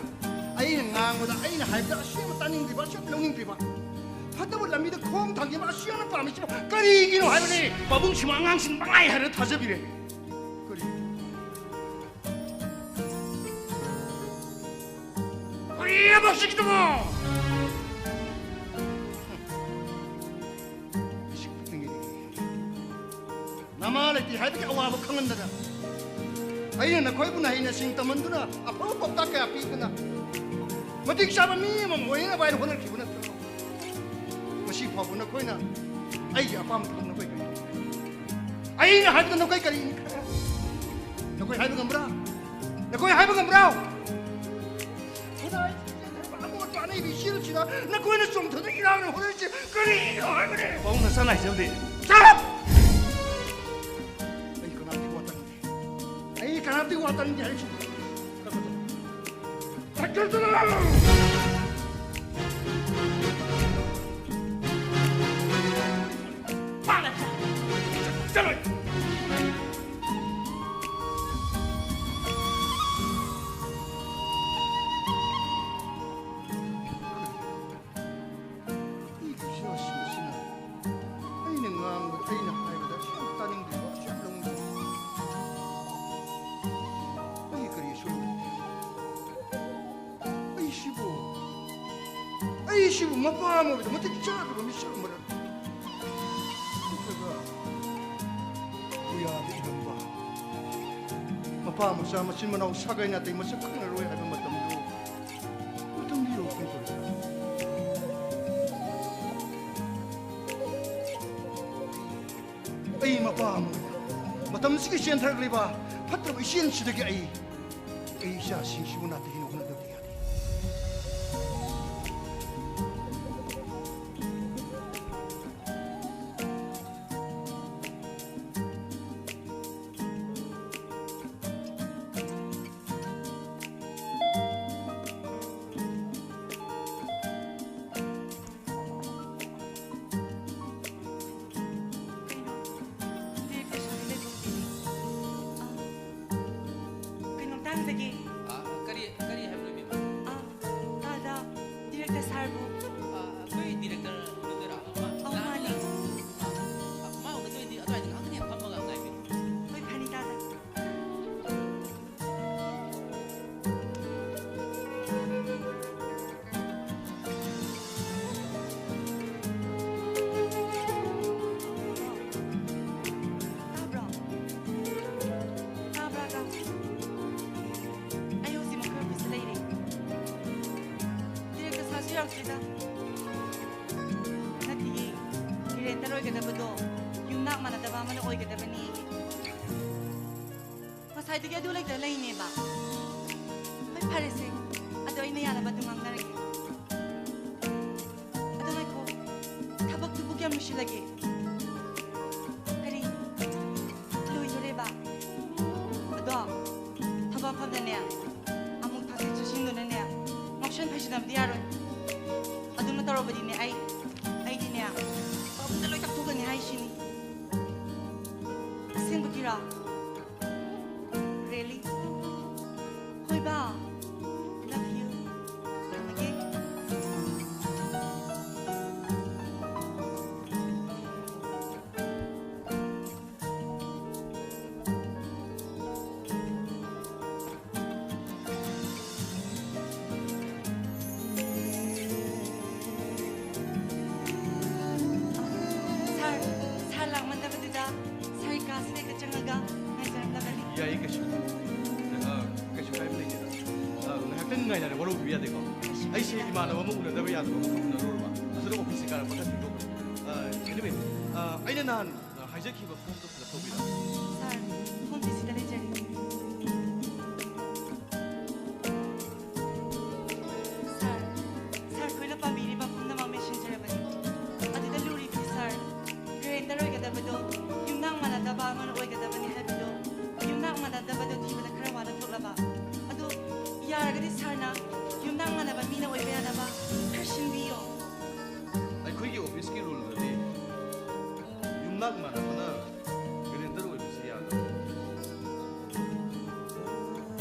ꯑꯩꯅ ꯉꯥꯡꯕꯗ, ꯑꯩꯅ ꯍꯥꯏꯕꯗ ꯑꯁꯦꯡꯕ ꯇꯥꯅꯤꯡꯗ꯭ꯔꯤꯕ, ꯑꯁꯦꯡꯕ ꯂꯧꯅꯤꯡꯗ꯭ꯔꯤꯕ? ꯐꯠꯇꯕ ꯂꯝꯕꯤꯗ ꯈꯣꯡ ꯊꯥꯡꯖꯤꯟꯕ ꯑꯁꯤ ꯌꯥꯝꯅ ꯄꯥꯝꯃꯤꯁꯤꯕꯨ ꯀꯔꯤꯒꯤꯅꯣ ꯍꯥꯏꯕꯅꯤ? ꯄꯥꯕꯨꯡꯁꯤꯃ ꯑꯉꯥꯡꯁꯤꯡ ꯃꯉꯥꯏ ꯍꯥꯏꯔ ꯊꯥꯖꯕꯤꯔꯦ꯫ ꯀꯔꯤ? ꯀꯔꯤꯑꯕ ꯁꯤꯒꯤꯗꯨꯕꯣ? ꯅꯃꯥ ꯂꯩꯇꯦ ꯍꯥꯏꯕꯒꯤ ꯑꯋꯥꯕ ꯈꯪꯍꯟꯗꯅ, ꯑꯩꯅ ꯅꯈꯣꯏꯕꯨ ꯅꯍꯩ ꯅꯁꯤꯡ ꯇꯝꯍꯟꯗꯨꯅ, ꯑꯐꯕ ꯄꯥꯎꯇꯥꯛ ꯀꯌꯥ ꯄꯤꯗꯨꯅ, ꯃꯇꯤꯛ ꯆꯥꯕ ꯃꯤ ꯑꯃ ꯑꯣꯏꯅꯕ ꯍꯥꯏꯅ ꯍꯣꯠꯅꯈꯤꯕ ꯅꯠꯇ꯭ꯔꯣ? ꯉꯁꯤ ꯐꯥꯎꯕ ꯅꯈꯣꯏꯅ ꯑꯩꯒꯤ ꯑꯄꯥꯝꯕ ꯊꯕꯛ ꯅꯈꯣꯏ ꯀꯔꯤ ꯇꯧꯈ꯭ꯔꯦ? ꯑꯩꯅ ꯍꯥꯏꯕꯗ ꯅꯈꯣꯏ ꯀꯔꯤ ꯏꯟꯈ꯭ꯔꯦ? ꯅꯈꯣꯏ ꯍꯥꯏꯕ ꯉꯝꯕ꯭ꯔꯥ? ꯅꯈꯣꯏ ꯍꯥꯏꯕ ꯉꯝꯕ꯭ꯔꯥ? ꯈꯨꯟꯅꯥꯏ ꯑꯃꯣꯠꯄ ꯑꯅꯩꯕꯤ ꯏꯆꯦꯜꯁꯤꯗ ꯅꯈꯣꯏꯅ ꯆꯣꯡꯊꯗ ꯏꯔꯥꯡꯅ ꯍꯣꯠꯅꯔꯤꯁꯦ ꯀꯔꯤꯒꯤꯅꯣ ꯍꯥꯏꯕꯅꯦ? ꯄꯥꯕꯨꯡ ꯅꯆꯥꯅ ꯍꯥꯏꯖꯕꯗꯤ꯫ Shut up! ꯑꯩ ꯀꯅꯥꯝꯇꯒꯤ ꯋꯥ ꯇꯥꯅꯤꯡꯗꯦ꯫ ꯑꯩ ꯀꯅꯥꯝꯇꯒꯤ ꯋꯥ ꯇꯥꯅꯤꯡꯗꯦ ꯍꯥꯏꯔꯤꯁꯤꯅꯤ꯫ ꯆꯠꯂꯣ! ꯏꯕꯤꯁꯤꯡ ꯑꯁꯤꯅ ꯑꯩꯅ ꯉꯥꯡꯕꯗ, ꯑꯩꯅ ꯍꯥꯏꯕꯗ ꯁꯨꯝ ꯇꯥꯅꯤꯡꯗ꯭ꯔꯤꯕ, ꯁꯨꯝ ꯂꯧꯅꯤꯡꯗ꯭ꯔꯤꯕ꯫ ꯑꯩ ꯀꯔꯤ ꯑꯁꯣꯏꯕ ꯂꯩꯒꯦ? ꯑꯩꯁꯤꯕꯨ, ꯑꯩꯁꯤꯕꯨ ꯃꯄꯥ ꯑꯃ ꯑꯣꯏꯕꯗ ꯃꯇꯤꯛ ꯆꯥꯗꯕ ꯃꯤꯁꯛ ꯑꯃꯔ? ꯅꯠꯇ꯭ꯔꯒ ꯄꯨꯌꯥꯗ ꯏꯔꯝꯕ ꯃꯄꯥ ꯃꯆꯥ ꯃꯆꯤꯟ ꯃꯅꯥꯎ ꯁꯥꯒꯩ ꯅꯥꯇꯩ ꯃꯁꯛ ꯈꯪꯅꯔꯣꯏ ꯍꯥꯏꯕ ꯃꯇꯝꯗꯨ, ꯃꯇꯝꯗꯨ ꯌꯧꯔꯛꯄ ꯃꯇꯝꯗ ꯑꯩ ꯃꯄꯥ ꯑꯃ ꯑꯣꯏꯅ ꯃꯇꯝꯁꯤꯒꯤ ꯆꯦꯟꯊꯔꯛꯂꯤꯕ ꯐꯠꯇ꯭ꯔꯕ ꯏꯆꯦꯜꯁꯤꯗꯒꯤ ꯑꯩ, ꯑꯩ ꯏꯆꯥꯁꯤꯡꯁꯤꯕꯨ ꯅꯥꯇꯩ ꯍꯧꯅꯗꯕꯗꯤ ꯌꯥꯗꯦ꯫ ꯀꯩꯅꯣꯝꯇ ꯍꯪꯖꯒꯦ꯫ ꯑ, ꯀꯔꯤ, ꯀꯔꯤ ꯍꯥꯏꯕꯅꯣ, ꯏꯕꯦꯝꯃ? ꯑ, ꯇꯥꯗ, director ꯁꯥꯔꯕꯨ? ꯑ, ꯑꯩꯈꯣꯏ director ꯅꯠꯇꯔꯥ? ꯃꯥ ꯑꯧ, ꯃꯥꯅꯦ꯫ ꯑ, ꯑ, ꯃꯥ ꯎꯅꯗꯣꯏꯗꯤ ꯑꯗꯨꯋꯥꯏꯗ ꯉꯥꯛꯇꯪ ꯍꯦꯛ ꯐꯝꯃꯒ ꯉꯥꯏꯕꯤꯌꯨ꯫ ꯍꯣꯏ, ꯐꯅꯤ, ꯇꯥꯗ꯫ ꯇꯥꯕ꯭ꯔꯣ? ꯇꯥꯕ꯭ꯔꯥ, ꯇꯥꯕ꯭ꯔꯥ? ꯑꯩ ꯍꯧꯖꯤꯛ ꯃꯈꯣꯏ office ꯇ ꯂꯩꯔꯦ꯫ Director ꯁꯥꯔꯁꯨ ꯌꯥꯎꯁꯤꯗ꯫ ꯅꯠꯇꯤꯌꯦ, director ꯑꯣꯏꯒꯗꯕꯗꯣ ꯌꯨꯝꯅꯥꯛ ꯃꯥꯟꯅꯗꯕ ꯑꯃꯅ ꯑꯣꯏꯒꯗꯕꯅꯦ꯫ ꯉꯁꯥꯏꯗꯒꯤ ꯑꯗꯨ ꯂꯩꯇ ꯂꯩꯅꯦꯕ꯫ ꯍꯣꯏ, ꯐꯔꯦꯁꯦ꯫ ꯑꯗꯣ ꯑꯩꯅ ꯌꯥꯅꯕ ꯑꯗꯨꯝ ꯉꯥꯡꯅꯔꯒꯦ꯫ ꯑꯗꯣ ꯉꯥꯏꯈꯣ, ꯊꯕꯛꯇꯨꯕꯨ ꯀꯌꯥꯝ ꯂꯣꯏꯁꯤꯜꯂꯒꯦ? ꯀꯔꯤ? ꯂꯣꯏꯗꯣꯔꯦꯕ? ꯑꯗꯣ ꯊꯕꯛ ꯃꯐꯝꯗꯅꯦ, ꯑꯃꯨꯛ ꯊꯛꯆꯤꯟ ꯆꯨꯁꯤꯟꯗꯨꯅꯅꯦ, ꯉꯥꯎꯁꯟ ꯐꯩꯁꯤꯟꯅꯕꯗꯤ ꯌꯥꯔꯣꯏ꯫ ꯑꯗꯨꯝꯅ ꯇꯧꯔꯕꯗꯤꯅꯦ, ꯑꯩ, ꯑꯩꯗꯤꯅꯦ, ꯄꯥꯕꯨꯡꯗ ꯂꯣꯏ ꯇꯥꯛꯊꯣꯛꯀꯅꯤ ꯍꯥꯏꯁꯤꯅꯤ꯫ ꯑꯁꯦꯡꯕꯒꯤꯔꯣ? Really? ꯍꯣꯏꯕ, love you꯫ ꯊꯝꯃꯒꯦ꯫ ꯁꯥꯔ, ꯁꯥꯔ ꯂꯥꯛꯃꯟꯗꯕꯗꯨꯗ ꯁꯥꯔꯒꯤ ꯀꯥꯁꯤꯗ ꯍꯦꯛꯇ ꯆꯪꯉꯒ ꯉꯥꯏꯖꯔꯝꯂꯕꯅꯤ꯫ ꯌꯥꯏꯌꯦ, ꯀꯩꯁꯨ, ꯑ, ꯀꯩꯁꯨ ꯀꯥꯏꯕ ꯂꯩꯇꯦꯗ꯫ ꯑ, ꯉꯥꯏꯍꯥꯛꯇꯪ ꯉꯥꯏꯅꯔꯦ, ꯋꯥꯔꯧꯕꯤꯕ ꯌꯥꯗꯦꯀꯣ꯫ ꯀꯩꯁꯨ ꯑꯩꯁꯦ ꯀꯥꯏꯗꯦꯗ꯫ ꯏꯃꯥꯟꯅꯕ ꯑꯃ ꯎꯅꯗꯕ ꯌꯥꯗꯕ ꯑꯃꯈꯛ ꯎꯅꯔꯨꯔꯕ꯫ ꯑꯗꯨꯗ office ꯁꯦ ꯀꯥꯔꯛꯄ ꯈꯔ ꯊꯦꯡꯗꯣꯛꯈ꯭ꯔꯦ꯫ ꯑ, anyway, ꯑ, ꯑꯩꯅ ꯅꯍꯥꯟ, ꯑ, ꯍꯥꯏꯖꯈꯤꯕ ꯐꯣꯝꯗꯣ ꯐꯤꯜ ꯑꯞ ꯇꯧꯕꯤꯔꯝꯃꯣ꯫ ꯁꯥꯔ, ꯐꯣꯝꯁꯤ ꯁꯤꯗ ꯂꯩꯖꯔꯦ꯫ ꯁꯥꯔ, ꯁꯥꯔ, ꯑꯩꯈꯣꯏꯅ ꯄꯥꯝꯕꯤꯔꯤꯕ ꯄꯨꯝꯅꯃꯛ ꯃꯦꯟꯁꯤꯟꯖꯔꯕꯅꯤ꯫ ꯑꯗꯨꯗ ꯂꯨꯔꯤꯕꯗꯤ ꯁꯥꯔ, ꯒ꯭ꯔꯦꯟꯗꯔ ꯑꯣꯏꯒꯗꯕꯗꯣ ꯌꯨꯝꯅꯥꯛ ꯃꯥꯟꯅꯗꯕ ꯑꯃꯅ ꯑꯣꯏꯒꯗꯕꯅꯤ ꯍꯥꯏꯕꯗꯣ, ꯌꯨꯝꯅꯥꯛ ꯃꯥꯟꯅꯗꯕꯗꯣ ꯊꯤꯕꯗ ꯈꯔ ꯋꯥꯅ ꯊꯣꯛꯂꯕ꯫ ꯑꯗꯨ ꯌꯥꯔꯒꯗꯤ ꯁꯥꯔꯅ ꯌꯨꯝꯅꯥꯛ ꯃꯥꯟꯅꯕ ꯃꯤꯅ ꯑꯣꯏꯕ ꯌꯥꯅꯕ ꯈꯔ ꯁꯤꯟꯕꯤꯌꯣ꯫ ꯑꯩꯈꯣꯏꯒꯤ ꯑꯣꯐꯤꯁꯀꯤ ꯔꯨꯜꯗꯗꯤ ꯌꯨꯝꯅꯥꯛ ꯃꯥꯟꯅꯕꯅ ꯒ꯭ꯔꯦꯟꯗꯔ ꯑꯣꯏꯕꯁꯤ ꯌꯥꯗꯕ꯫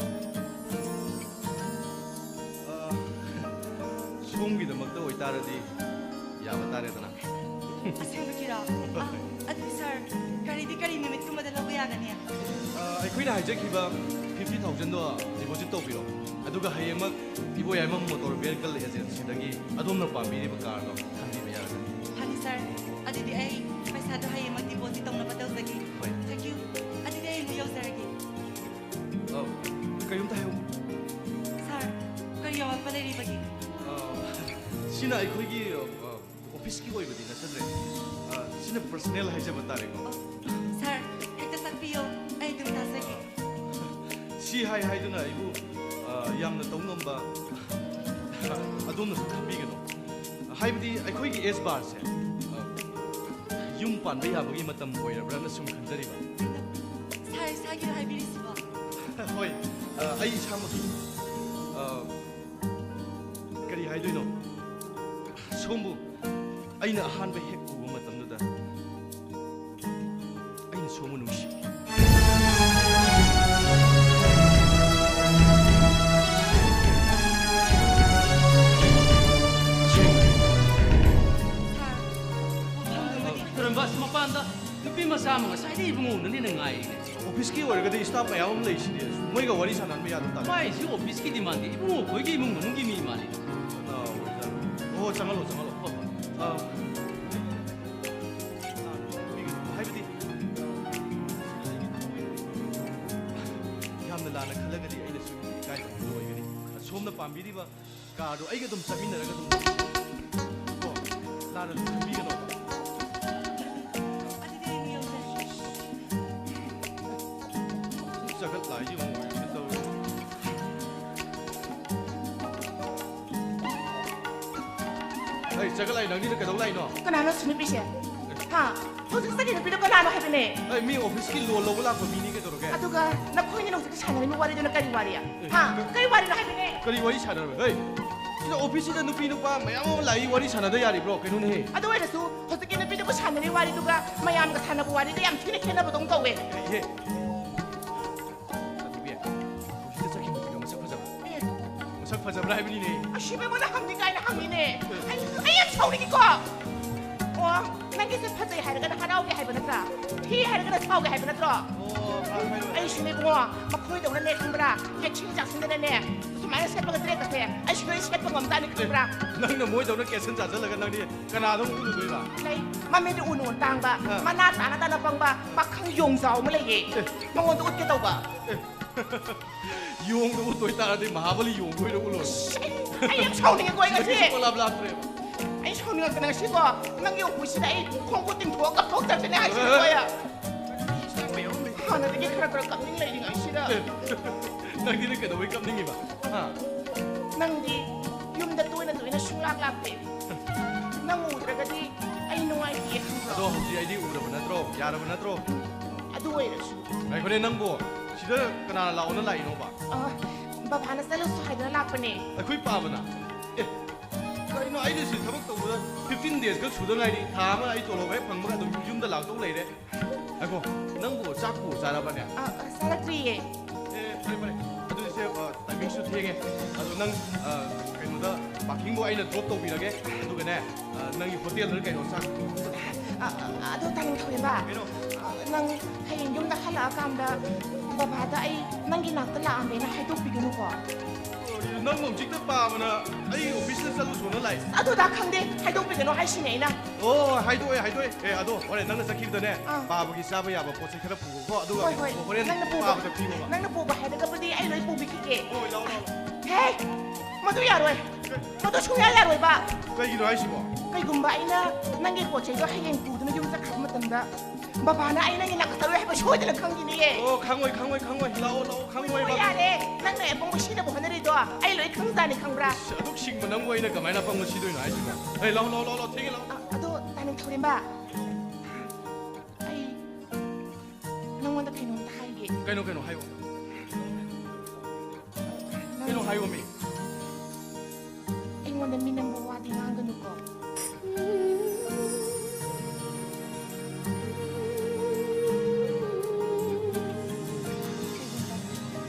ꯑ, ꯁꯣꯝꯒꯤꯗꯃꯛꯇ ꯑꯣꯏꯇꯥꯔꯗꯤ ꯌꯥꯕ ꯇꯥꯔꯦꯗꯅ꯫ ꯑꯁꯦꯡꯕꯒꯤꯔꯣ? ꯑ, ꯑꯗꯨꯗꯤ ꯁꯥꯔ, ꯒꯥꯔꯤꯗꯤ ꯀꯔꯤ ꯅꯨꯃꯤꯠꯀꯨꯝꯕꯗ ꯂꯧꯕ ꯌꯥꯒꯅꯤ? ꯑ, ꯑꯩꯈꯣꯏꯅ ꯍꯥꯏꯖꯈꯤꯕ ꯐꯤꯐꯇꯤ ꯊꯥꯎꯖꯟꯗꯣ ꯗꯤꯄꯣꯖꯤꯠ ꯇꯧꯕꯤꯔꯣ꯫ ꯑꯗꯨꯒ ꯍꯌꯦꯡꯃꯛ ꯏꯕꯣꯌꯥꯏꯃ ꯃꯣꯇꯣꯔ ꯚꯦꯍꯤꯀꯜ ꯑꯦꯖꯦꯟꯁꯤꯗꯒꯤ ꯑꯗꯣꯝꯅ ꯄꯥꯝꯕꯤꯔꯤꯕ ꯀꯥꯔꯗꯣ ꯈꯟꯕꯤꯕ ꯌꯥꯒꯅꯤ꯫ ꯐꯅꯤ ꯁꯥꯔ, ꯑꯗꯨꯗꯤ ꯑꯩ ꯄꯩꯁꯥꯗꯣ ꯍꯌꯦꯡꯃꯛ ꯗꯤꯄꯣꯖꯤꯠ ꯇꯧꯅꯕ ꯇꯧꯖꯒꯦ꯫ ꯍꯣꯏ꯫ Thank you꯫ ꯑꯗꯨꯗꯤ ꯑꯩ ꯑꯃꯨꯛ ꯌꯧꯖꯔꯒꯦ꯫ ꯑ, ꯀꯔꯤꯝꯇ ꯍꯥꯏꯍꯧ꯫ ꯁꯥꯔ, ꯀꯔꯤ ꯑꯋꯥꯠꯄ ꯂꯩꯔꯤꯕꯒꯦ? ꯑ, ꯁꯤꯅ ꯑꯩꯈꯣꯏꯒꯤ, ꯑ, ꯑꯣꯐꯤꯁꯀꯤ ꯑꯣꯏꯕꯗꯤ ꯅꯠꯆꯗ꯭ꯔꯦ꯫ ꯑ, ꯁꯤꯅ ꯄꯔꯁꯅꯦꯜ ꯍꯥꯏꯖꯕ ꯇꯥꯔꯦꯀꯣ꯫ ꯑꯣ, ꯁꯥꯔ, ꯍꯦꯛꯇ ꯇꯥꯛꯄꯤꯌꯣ, ꯑꯩ ꯑꯗꯨꯝ ꯇꯥꯖꯒꯦ꯫ ꯁꯤ ꯍꯥꯏ ꯍꯥꯏꯗꯨꯅ ꯑꯩꯕꯨ, ꯑ, ꯌꯥꯝꯅ ꯇꯧ ꯉꯝꯕ ꯑꯗꯣꯝꯅꯁꯨ ꯈꯟꯕꯤꯒꯅꯨ꯫ ꯍꯥꯏꯕꯗꯤ ꯑꯩꯈꯣꯏꯒꯤ ꯑꯦꯖ ꯕꯥꯔꯁꯦ, ꯑ, ꯌꯨꯝ ꯄꯥꯟꯕ ꯌꯥꯕꯒꯤ ꯃꯇꯝ ꯑꯣꯏꯔꯕ꯭ꯔꯅ ꯁꯨꯝ ꯈꯟꯖꯔꯤꯕ꯫ ꯁꯥꯔ ꯏꯁꯥꯒꯤꯔꯣ ꯍꯥꯏꯕꯤꯔꯤꯁꯤꯕꯣ? ꯍꯣꯏ, ꯑ, ꯑꯩ ꯏꯁꯥꯃꯛꯀꯤ, ꯑ, ꯀꯔꯤ ꯍꯥꯏꯗꯣꯏꯅꯣ? ꯁꯣꯝꯕꯨ ꯑꯩꯅ ꯑꯍꯥꯟꯕ ꯍꯦꯛ ꯎꯕ ꯃꯇꯝꯗꯨꯗ ꯑꯩꯅ ꯁꯣꯝꯕꯨ ꯅꯨꯡꯁꯤ꯫ ꯁꯥꯔ, ꯋꯥꯐꯝꯗꯨꯃꯗꯤ ꯈꯨꯔꯨꯝꯕ ꯑꯁꯤ ꯃꯄꯥꯟꯗ ꯅꯨꯄꯤ ꯃꯆꯥ ꯑꯃ ꯉꯁꯥꯏꯗꯩ ꯏꯕꯨꯡꯉꯣꯅ ꯍꯦꯟꯅ ꯉꯥꯏꯔꯤꯅꯦ꯫ ꯑꯣꯐꯤꯁꯀꯤ ꯑꯣꯏꯔꯒꯗꯤ ꯁ꯭ꯇꯥꯐ ꯃꯌꯥꯝ ꯑꯃ ꯂꯩꯁꯤꯗꯤ, ꯃꯣꯏꯒ ꯋꯥꯔꯤ ꯁꯥꯟꯅꯍꯟꯕ ꯌꯥꯗꯕ ꯇꯥꯔꯦ꯫ ꯃꯥꯏꯁꯤ ꯑꯣꯐꯤꯁꯀꯤꯗꯤ ꯃꯥꯟꯗꯦ, ꯏꯕꯨꯡꯉꯣ ꯑꯩꯈꯣꯏꯒꯤ ꯏꯃꯨꯡ ꯃꯅꯨꯡꯒꯤ ꯃꯤ ꯃꯥꯜꯂꯤ꯫ ꯑ, ꯑꯣꯏꯖꯥꯠꯂꯣ? ꯑꯣ, ꯆꯪꯍꯜꯂꯣ, ꯆꯪꯍꯜꯂꯣ꯫ ꯍꯣꯏ, ꯍꯣꯏ꯫ ꯑ, ꯍꯥꯏꯕꯗꯤ, ꯌꯥꯝꯅ ꯂꯥꯟꯅ ꯈꯜꯂꯒꯗꯤ ꯑꯩꯅꯁꯨ ꯏꯀꯥꯏꯕ ꯑꯣꯏꯒꯅꯤ꯫ ꯁꯣꯝꯅ ꯄꯥꯝꯕꯤꯔꯤꯕ ꯀꯥꯔꯗꯣ ꯑꯩꯒ ꯑꯗꯨꯝ ꯆꯠꯃꯤꯟꯅꯔꯒ ꯑꯗꯨꯝ, ꯀꯣ, ꯂꯥꯟꯅ ꯑꯗꯨꯝ ꯈꯟꯕꯤꯒꯅꯣ꯫ ꯑꯗꯨꯗꯤ ꯑꯩ ꯂꯥꯛꯏꯁꯤ ꯑꯃꯨꯛ ꯑꯣꯏꯔꯝꯒꯦ ꯇꯧꯔꯦ꯫ ꯑꯩ ꯆꯒꯠ ꯂꯥꯛꯏ, ꯅꯪꯗꯤ ꯀꯩꯗꯧ ꯂꯥꯛꯏꯅꯣ? ꯀꯅꯥꯅꯣ ꯁꯤ ꯅꯨꯄꯤꯁꯦ? ꯍꯥ? ꯍꯧꯖꯤꯛ ꯆꯠꯈꯤ ꯅꯨꯄꯤꯗꯣ ꯀꯅꯥꯅꯣ ꯍꯥꯏꯕꯅꯦ? ꯑꯩ ꯃꯤ ꯑꯣꯐꯤꯁꯀꯤ ꯂꯣꯟ ꯂꯧꯕ ꯂꯥꯛꯄ ꯃꯤꯅꯤ, ꯀꯩꯗꯧꯔꯒꯦ? ꯑꯗꯨꯒ ꯅꯈꯣꯏꯅꯤꯅ ꯍꯧꯖꯤꯛ ꯁꯥꯟꯅꯔꯤꯕ ꯋꯥꯔꯤꯗꯨꯅ ꯀꯔꯤ ꯋꯥꯔꯤ? ꯍꯥ? ꯀꯔꯤ ꯋꯥꯔꯤꯅꯣ ꯍꯥꯏꯕꯅꯦ? ꯀꯔꯤ ꯋꯥꯔꯤ ꯁꯥꯟꯅꯔꯣꯏ? ꯍꯩ! ꯁꯤꯗ ꯑꯣꯐꯤꯁꯁꯤꯗ ꯅꯨꯄꯤ ꯅꯨꯄꯥ ꯃꯌꯥꯝ ꯑꯃ ꯂꯥꯛꯏ, ꯋꯥꯔꯤ ꯁꯥꯟꯅꯗ ꯌꯥꯔꯤꯕ꯭ꯔꯣ? ꯀꯩꯅꯣꯅꯦꯍꯦ? ꯑꯗꯨ ꯑꯣꯏꯔꯁꯨ ꯍꯧꯖꯤꯛꯀꯤ ꯅꯨꯄꯤꯗꯨꯕꯨ ꯁꯥꯟꯅꯔꯤ ꯋꯥꯔꯤꯗꯨꯒ ꯃꯌꯥꯝꯒ ꯁꯥꯟꯅꯕ ꯋꯥꯔꯤꯒ ꯌꯥꯝ ꯊꯤꯅ ꯈꯦꯠꯅꯕꯗꯧꯅ ꯇꯧꯋꯦ꯫ ꯀꯔꯤꯍꯦ? ꯆꯠꯈꯤꯕ ꯌꯥꯏ꯫ ꯍꯧꯖꯤꯛꯇ ꯆꯠꯈꯤꯕ ꯅꯨꯄꯤꯗꯣ ꯃꯁꯛ ꯐꯖꯕ꯭ꯔꯥ? ꯑꯦ꯫ ꯃꯁꯛ ꯐꯖꯕ꯭ꯔꯥ ꯍꯥꯏꯕꯅꯤꯅꯦ꯫ ꯑꯁꯤꯕ ꯑꯩꯉꯣꯟꯗ ꯍꯪꯅꯤ ꯀꯥꯏꯅ ꯍꯪꯉꯤꯅꯦ꯫ ꯑꯦ꯫ ꯑꯩ, ꯑꯩ ꯌꯥꯝ ꯁꯥꯎꯅꯤꯡꯉꯤꯀꯣ꯫ ꯑꯣ, ꯅꯪꯒꯤꯁꯦ ꯐꯖꯩ ꯍꯥꯏꯔꯒꯅ ꯍꯔꯥꯎꯒꯦ ꯍꯥꯏꯕ ꯅꯠꯇ꯭ꯔꯥ? ꯊꯤ ꯍꯥꯏꯔꯒꯅ ꯁꯥꯎꯒꯦ ꯍꯥꯏꯕ ꯅꯠꯇ꯭ꯔꯣ? ꯑꯣ, ꯐꯔꯦ, ꯐꯔꯦ, ꯐꯔꯦ꯫ ꯑꯩꯁꯨꯅꯦ ꯏꯕꯨꯡꯉꯣ, ꯃꯈꯣꯏꯗꯧꯅꯅꯦ ꯈꯪꯕ꯭ꯔꯥ? ꯌꯦꯠꯁꯤꯟ ꯆꯥꯁꯤꯟꯗꯅꯅꯦ, ꯁꯨꯃꯥꯏꯅ ꯁꯦꯠꯄꯒ ꯗ꯭ꯔꯦꯁꯀꯁꯦ ꯑꯩꯁꯨ ꯂꯣꯏ ꯁꯦꯠꯄ ꯉꯝꯖꯥꯠꯅꯤ ꯈꯪꯕ꯭ꯔꯥ? ꯅꯪꯅ ꯃꯣꯏꯗꯧꯅ ꯀꯦꯠꯁꯤꯟ ꯆꯥꯁꯤꯜꯂꯒ ꯅꯪꯗꯤ ꯀꯅꯥꯗ ꯑꯃꯨꯛ ꯎꯠꯂꯨꯗꯣꯏꯕ? ꯂꯩ, ꯃꯃꯤꯠꯇꯤ ꯎ ꯅꯣꯟ ꯇꯥꯡꯕ, ꯑ꯫ ꯃꯅꯥ ꯇꯥꯅ ꯇꯥꯅ ꯄꯪꯕ ꯄꯥꯈꯪ ꯌꯣꯡꯖꯥꯎ ꯑꯃ ꯂꯩꯌꯦ꯫ ꯑꯦ꯫ ꯃꯉꯣꯟꯗ ꯎꯠꯀꯦ ꯇꯧꯕ꯫ ꯑꯦ꯫ ꯌꯣꯡꯗ ꯎꯠꯇꯣꯏ ꯇꯥꯔꯗꯤ ꯃꯍꯥꯕꯂꯤ ꯌꯣꯡꯗ ꯑꯣꯏꯅ ꯎꯠꯂꯣ꯫ ꯑꯩ, ꯑꯩ ꯌꯥꯝ ꯁꯥꯎꯅꯤꯡꯉꯦꯀꯣ ꯑꯩ ꯉꯁꯤ꯫ ꯉꯁꯤꯁꯨ ꯄꯣꯂꯥꯞ ꯂꯥꯛꯇ꯭ꯔꯦꯕ꯫ ꯑꯩ ꯁꯥꯎꯅꯤꯡꯉꯛꯇꯅ ꯉꯁꯤꯀꯣ ꯅꯪꯒꯤ ꯎꯄꯨꯁꯤꯗ ꯑꯩ ꯈꯣꯡ ꯈꯨꯠ ꯇꯤꯡꯊꯣꯛꯑꯒ ꯀꯞꯊꯣꯛꯆꯔꯛꯀꯅꯤ ꯍꯥꯏꯁꯤꯅꯤꯀꯣ ꯑꯩ꯫ ꯑꯦ꯫ ꯍꯥꯟꯅꯗꯒꯤ ꯈꯔ ꯈꯔ ꯀꯞꯅꯤꯡ ꯂꯩꯔꯤꯉꯩꯁꯤꯗ꯫ ꯑꯦ꯫ ꯅꯪꯗꯤ ꯅꯪ ꯀꯩꯗꯧꯕꯩ ꯀꯞꯅꯤꯡꯉꯤꯕ? ꯍꯥ? ꯅꯪꯗꯤ ꯌꯨꯝꯗ ꯇꯣꯏꯅ ꯇꯣꯏꯅ ꯁꯨꯡꯂꯥꯛ ꯂꯥꯛꯇꯦ꯫ ꯅꯪ ꯎꯗ꯭ꯔꯒꯗꯤ ꯑꯩ ꯅꯨꯡꯉꯥꯏꯇꯦ ꯈꯪꯕ꯭ꯔꯣ? ꯑꯗꯣ ꯍꯧꯖꯤꯛ ꯑꯩꯗꯤ ꯎꯔꯕ ꯅꯠꯇ꯭ꯔꯣ? ꯌꯥꯔꯕ ꯅꯠꯇ꯭ꯔꯣ? ꯑꯗꯨ ꯑꯣꯏꯔꯁꯨ꯫ ꯉꯥꯏꯈꯣꯅꯦ ꯅꯪꯕꯨ, ꯁꯤꯗ ꯀꯅꯥꯅ ꯂꯥꯛꯑꯣꯅ ꯂꯥꯛꯏꯅꯣꯕ? ꯑ, ꯕꯕꯥꯅ ꯆꯠꯂꯨꯁꯨ ꯍꯥꯏꯗꯨꯅ ꯂꯥꯛꯄꯅꯦ꯫ ꯑꯩꯈꯣꯏ ꯄꯥꯕꯅ? ꯑꯦ, ꯀꯩꯅꯣ ꯑꯩꯅ ꯁꯤ ꯊꯕꯛ ꯇꯧꯕꯗ fifteen days ꯈꯛ ꯁꯨꯗ ꯉꯥꯏꯔꯤ, ꯊꯥ ꯑꯃ ꯑꯩ ꯇꯣꯂꯣꯞ ꯍꯦꯛ ꯐꯪꯕꯒ ꯑꯗꯨꯝ ꯌꯨꯝꯗ ꯂꯥꯛꯇꯧ ꯂꯩꯔꯦ꯫ ꯉꯥꯏꯈꯣ, ꯅꯪꯕꯨ ꯆꯥꯛꯄꯨ ꯆꯥꯔꯕꯅꯦ? ꯑ, ꯑ, ꯆꯥꯔꯛꯇ꯭ꯔꯤꯌꯦ꯫ ꯑꯦ, ꯐꯔꯦ, ꯐꯔꯦ꯫ ꯑꯗꯨꯗꯤ ꯁꯦ, ꯑ, ꯇꯥꯏꯃꯤꯡꯁꯨ ꯊꯦꯡꯉꯦ꯫ ꯑꯗꯣ ꯅꯪ, ꯑ, ꯀꯩꯅꯣꯗ, ꯄꯥꯔꯀꯤꯡꯕꯨ ꯑꯩꯅ ꯗ꯭ꯔꯣꯞ ꯇꯧꯕꯤꯔꯒꯦ꯫ ꯑꯗꯨꯒꯅꯦ, ꯑ, ꯅꯪꯒꯤ ꯍꯣꯇꯦꯜꯗ ꯀꯩꯅꯣ ꯆꯥꯛ ꯑ, ꯑ, ꯑꯗꯣ ꯇꯥꯅꯤꯡꯊꯧꯔꯦꯝꯕ, ꯀꯩꯅꯣ? ꯑ, ꯅꯪ ꯍꯌꯦꯡ ꯌꯨꯝꯗ ꯍꯜꯂꯛꯑꯀꯥꯟꯗ ꯕꯕꯥꯗ ꯑꯩ ꯅꯪꯒꯤ ꯅꯥꯛꯇ ꯂꯥꯛꯑꯝꯃꯦꯅ ꯍꯥꯏꯗꯣꯛꯄꯤꯒꯅꯨꯀꯣ꯫ ꯅꯪ ꯍꯧꯖꯤꯛꯇ ꯄꯥꯕꯅ ꯑꯩ ꯑꯣꯐꯤꯁꯇ ꯆꯠꯂꯨꯁꯣꯅ ꯂꯥꯛꯑꯦ꯫ ꯑꯗꯨꯗ ꯈꯪꯗꯦ, ꯍꯥꯏꯗꯣꯛꯄꯤꯒꯅꯨ ꯍꯥꯏꯁꯤꯅꯦ ꯑꯩꯅ꯫ ꯑꯣ, ꯍꯥꯏꯗꯣꯛꯑꯦ, ꯍꯥꯏꯗꯣꯛꯑꯦ꯫ ꯑꯦ, ꯑꯗꯣ ꯍꯣꯔꯦꯟ ꯅꯪꯅ ꯆꯠꯈꯤꯕꯗꯅꯦ, ꯑꯥ꯫ ꯄꯥꯕꯒꯤ ꯆꯥꯕ ꯌꯥꯕ ꯄꯣꯠ ꯆꯩ ꯈꯔ ꯄꯨꯈꯣꯀꯣ, ꯑꯗꯨꯒ ꯍꯣꯏ, ꯍꯣꯏ꯫ ꯍꯣꯔꯦꯟ ꯅꯪꯅ ꯄꯨꯕ, ꯄꯥꯕꯗ ꯄꯤꯌꯣꯕ꯫ ꯅꯪꯅ ꯄꯨꯕ ꯍꯥꯏꯔꯒꯕꯨꯗꯤ ꯑꯩ ꯂꯣꯏ ꯄꯨꯕꯤꯈꯤꯒꯦ꯫ ꯍꯣꯏ, ꯂꯥꯛꯑꯣ, ꯂꯥꯛꯑꯣ꯫ ꯍꯦ! ꯃꯗꯨ ꯌꯥꯔꯣꯏ꯫ ꯃꯗꯨ ꯁꯨꯡꯌꯥ ꯌꯥꯔꯣꯏꯕ꯫ ꯀꯩꯒꯤꯅꯣ ꯍꯥꯏꯁꯤꯕꯣ? ꯀꯩꯒꯨꯝꯕ ꯑꯩꯅ ꯅꯪꯒꯤ ꯄꯣꯠ ꯆꯩꯗꯣ ꯍꯌꯦꯡ ꯄꯨꯗꯨꯅ ꯌꯨꯝ ꯆꯠꯈ꯭ꯔꯕ ꯃꯇꯝꯗ ꯕꯕꯥꯅ ꯑꯩ ꯅꯪꯒꯤ ꯅꯥꯛꯇ ꯂꯩ ꯍꯥꯏꯕ ꯁꯣꯏꯗꯅ ꯈꯪꯈꯤꯅꯤꯌꯦ꯫ ꯑꯣ, ꯈꯪꯉꯣꯏ, ꯈꯪꯉꯣꯏ, ꯈꯪꯉꯣꯏ꯫ ꯂꯥꯛꯑꯣ, ꯂꯥꯛꯑꯣ, ꯈꯪꯉꯣꯏ, ꯈꯪꯉꯣꯏꯕ꯫ ꯌꯥꯔꯦ, ꯅꯪꯅ ꯑꯄꯪꯕ ꯁꯤꯅꯕ ꯍꯣꯠꯅꯔꯤꯗꯣ ꯑꯩ ꯂꯣꯏ ꯈꯪꯖꯥꯅꯤ, ꯈꯪꯕ꯭ꯔꯥ? ꯑꯁ, ꯑꯗꯨꯛ ꯁꯤꯡꯕ ꯅꯪꯕꯨ ꯑꯩꯅ ꯀꯃꯥꯏꯅ ꯑꯄꯪꯕ ꯁꯤꯗꯣꯏꯅꯣ ꯍꯥꯏꯁꯤꯕꯣ? ꯑꯦ, ꯂꯥꯛꯑꯣ, ꯂꯥꯛꯑꯣ, ꯂꯥꯛꯑꯣ, ꯂꯥꯛꯑꯣ, ꯊꯦꯡꯉꯦ, ꯂꯥꯛꯑꯣ꯫ ꯑ-, ꯑꯗꯣ ꯇꯥꯅꯤꯡ ꯊꯧꯔꯦꯝꯕ, ꯑꯩ ꯅꯪꯉꯣꯟꯗ ꯀꯩꯅꯣꯝꯇ ꯍꯥꯏꯒꯦ꯫ ꯀꯩꯅꯣ, ꯀꯩꯅꯣ ꯍꯥꯏꯌꯣ꯫ ꯅꯪ ꯀꯩꯅꯣ ꯍꯥꯏꯌꯣꯃꯤ꯫ ꯑꯩꯉꯣꯟꯗ ꯃꯤ ꯅꯝꯕ ꯋꯥꯗꯤ ꯉꯥꯡꯒꯅꯨꯀꯣ꯫ ꯀꯩꯒꯨꯝꯕ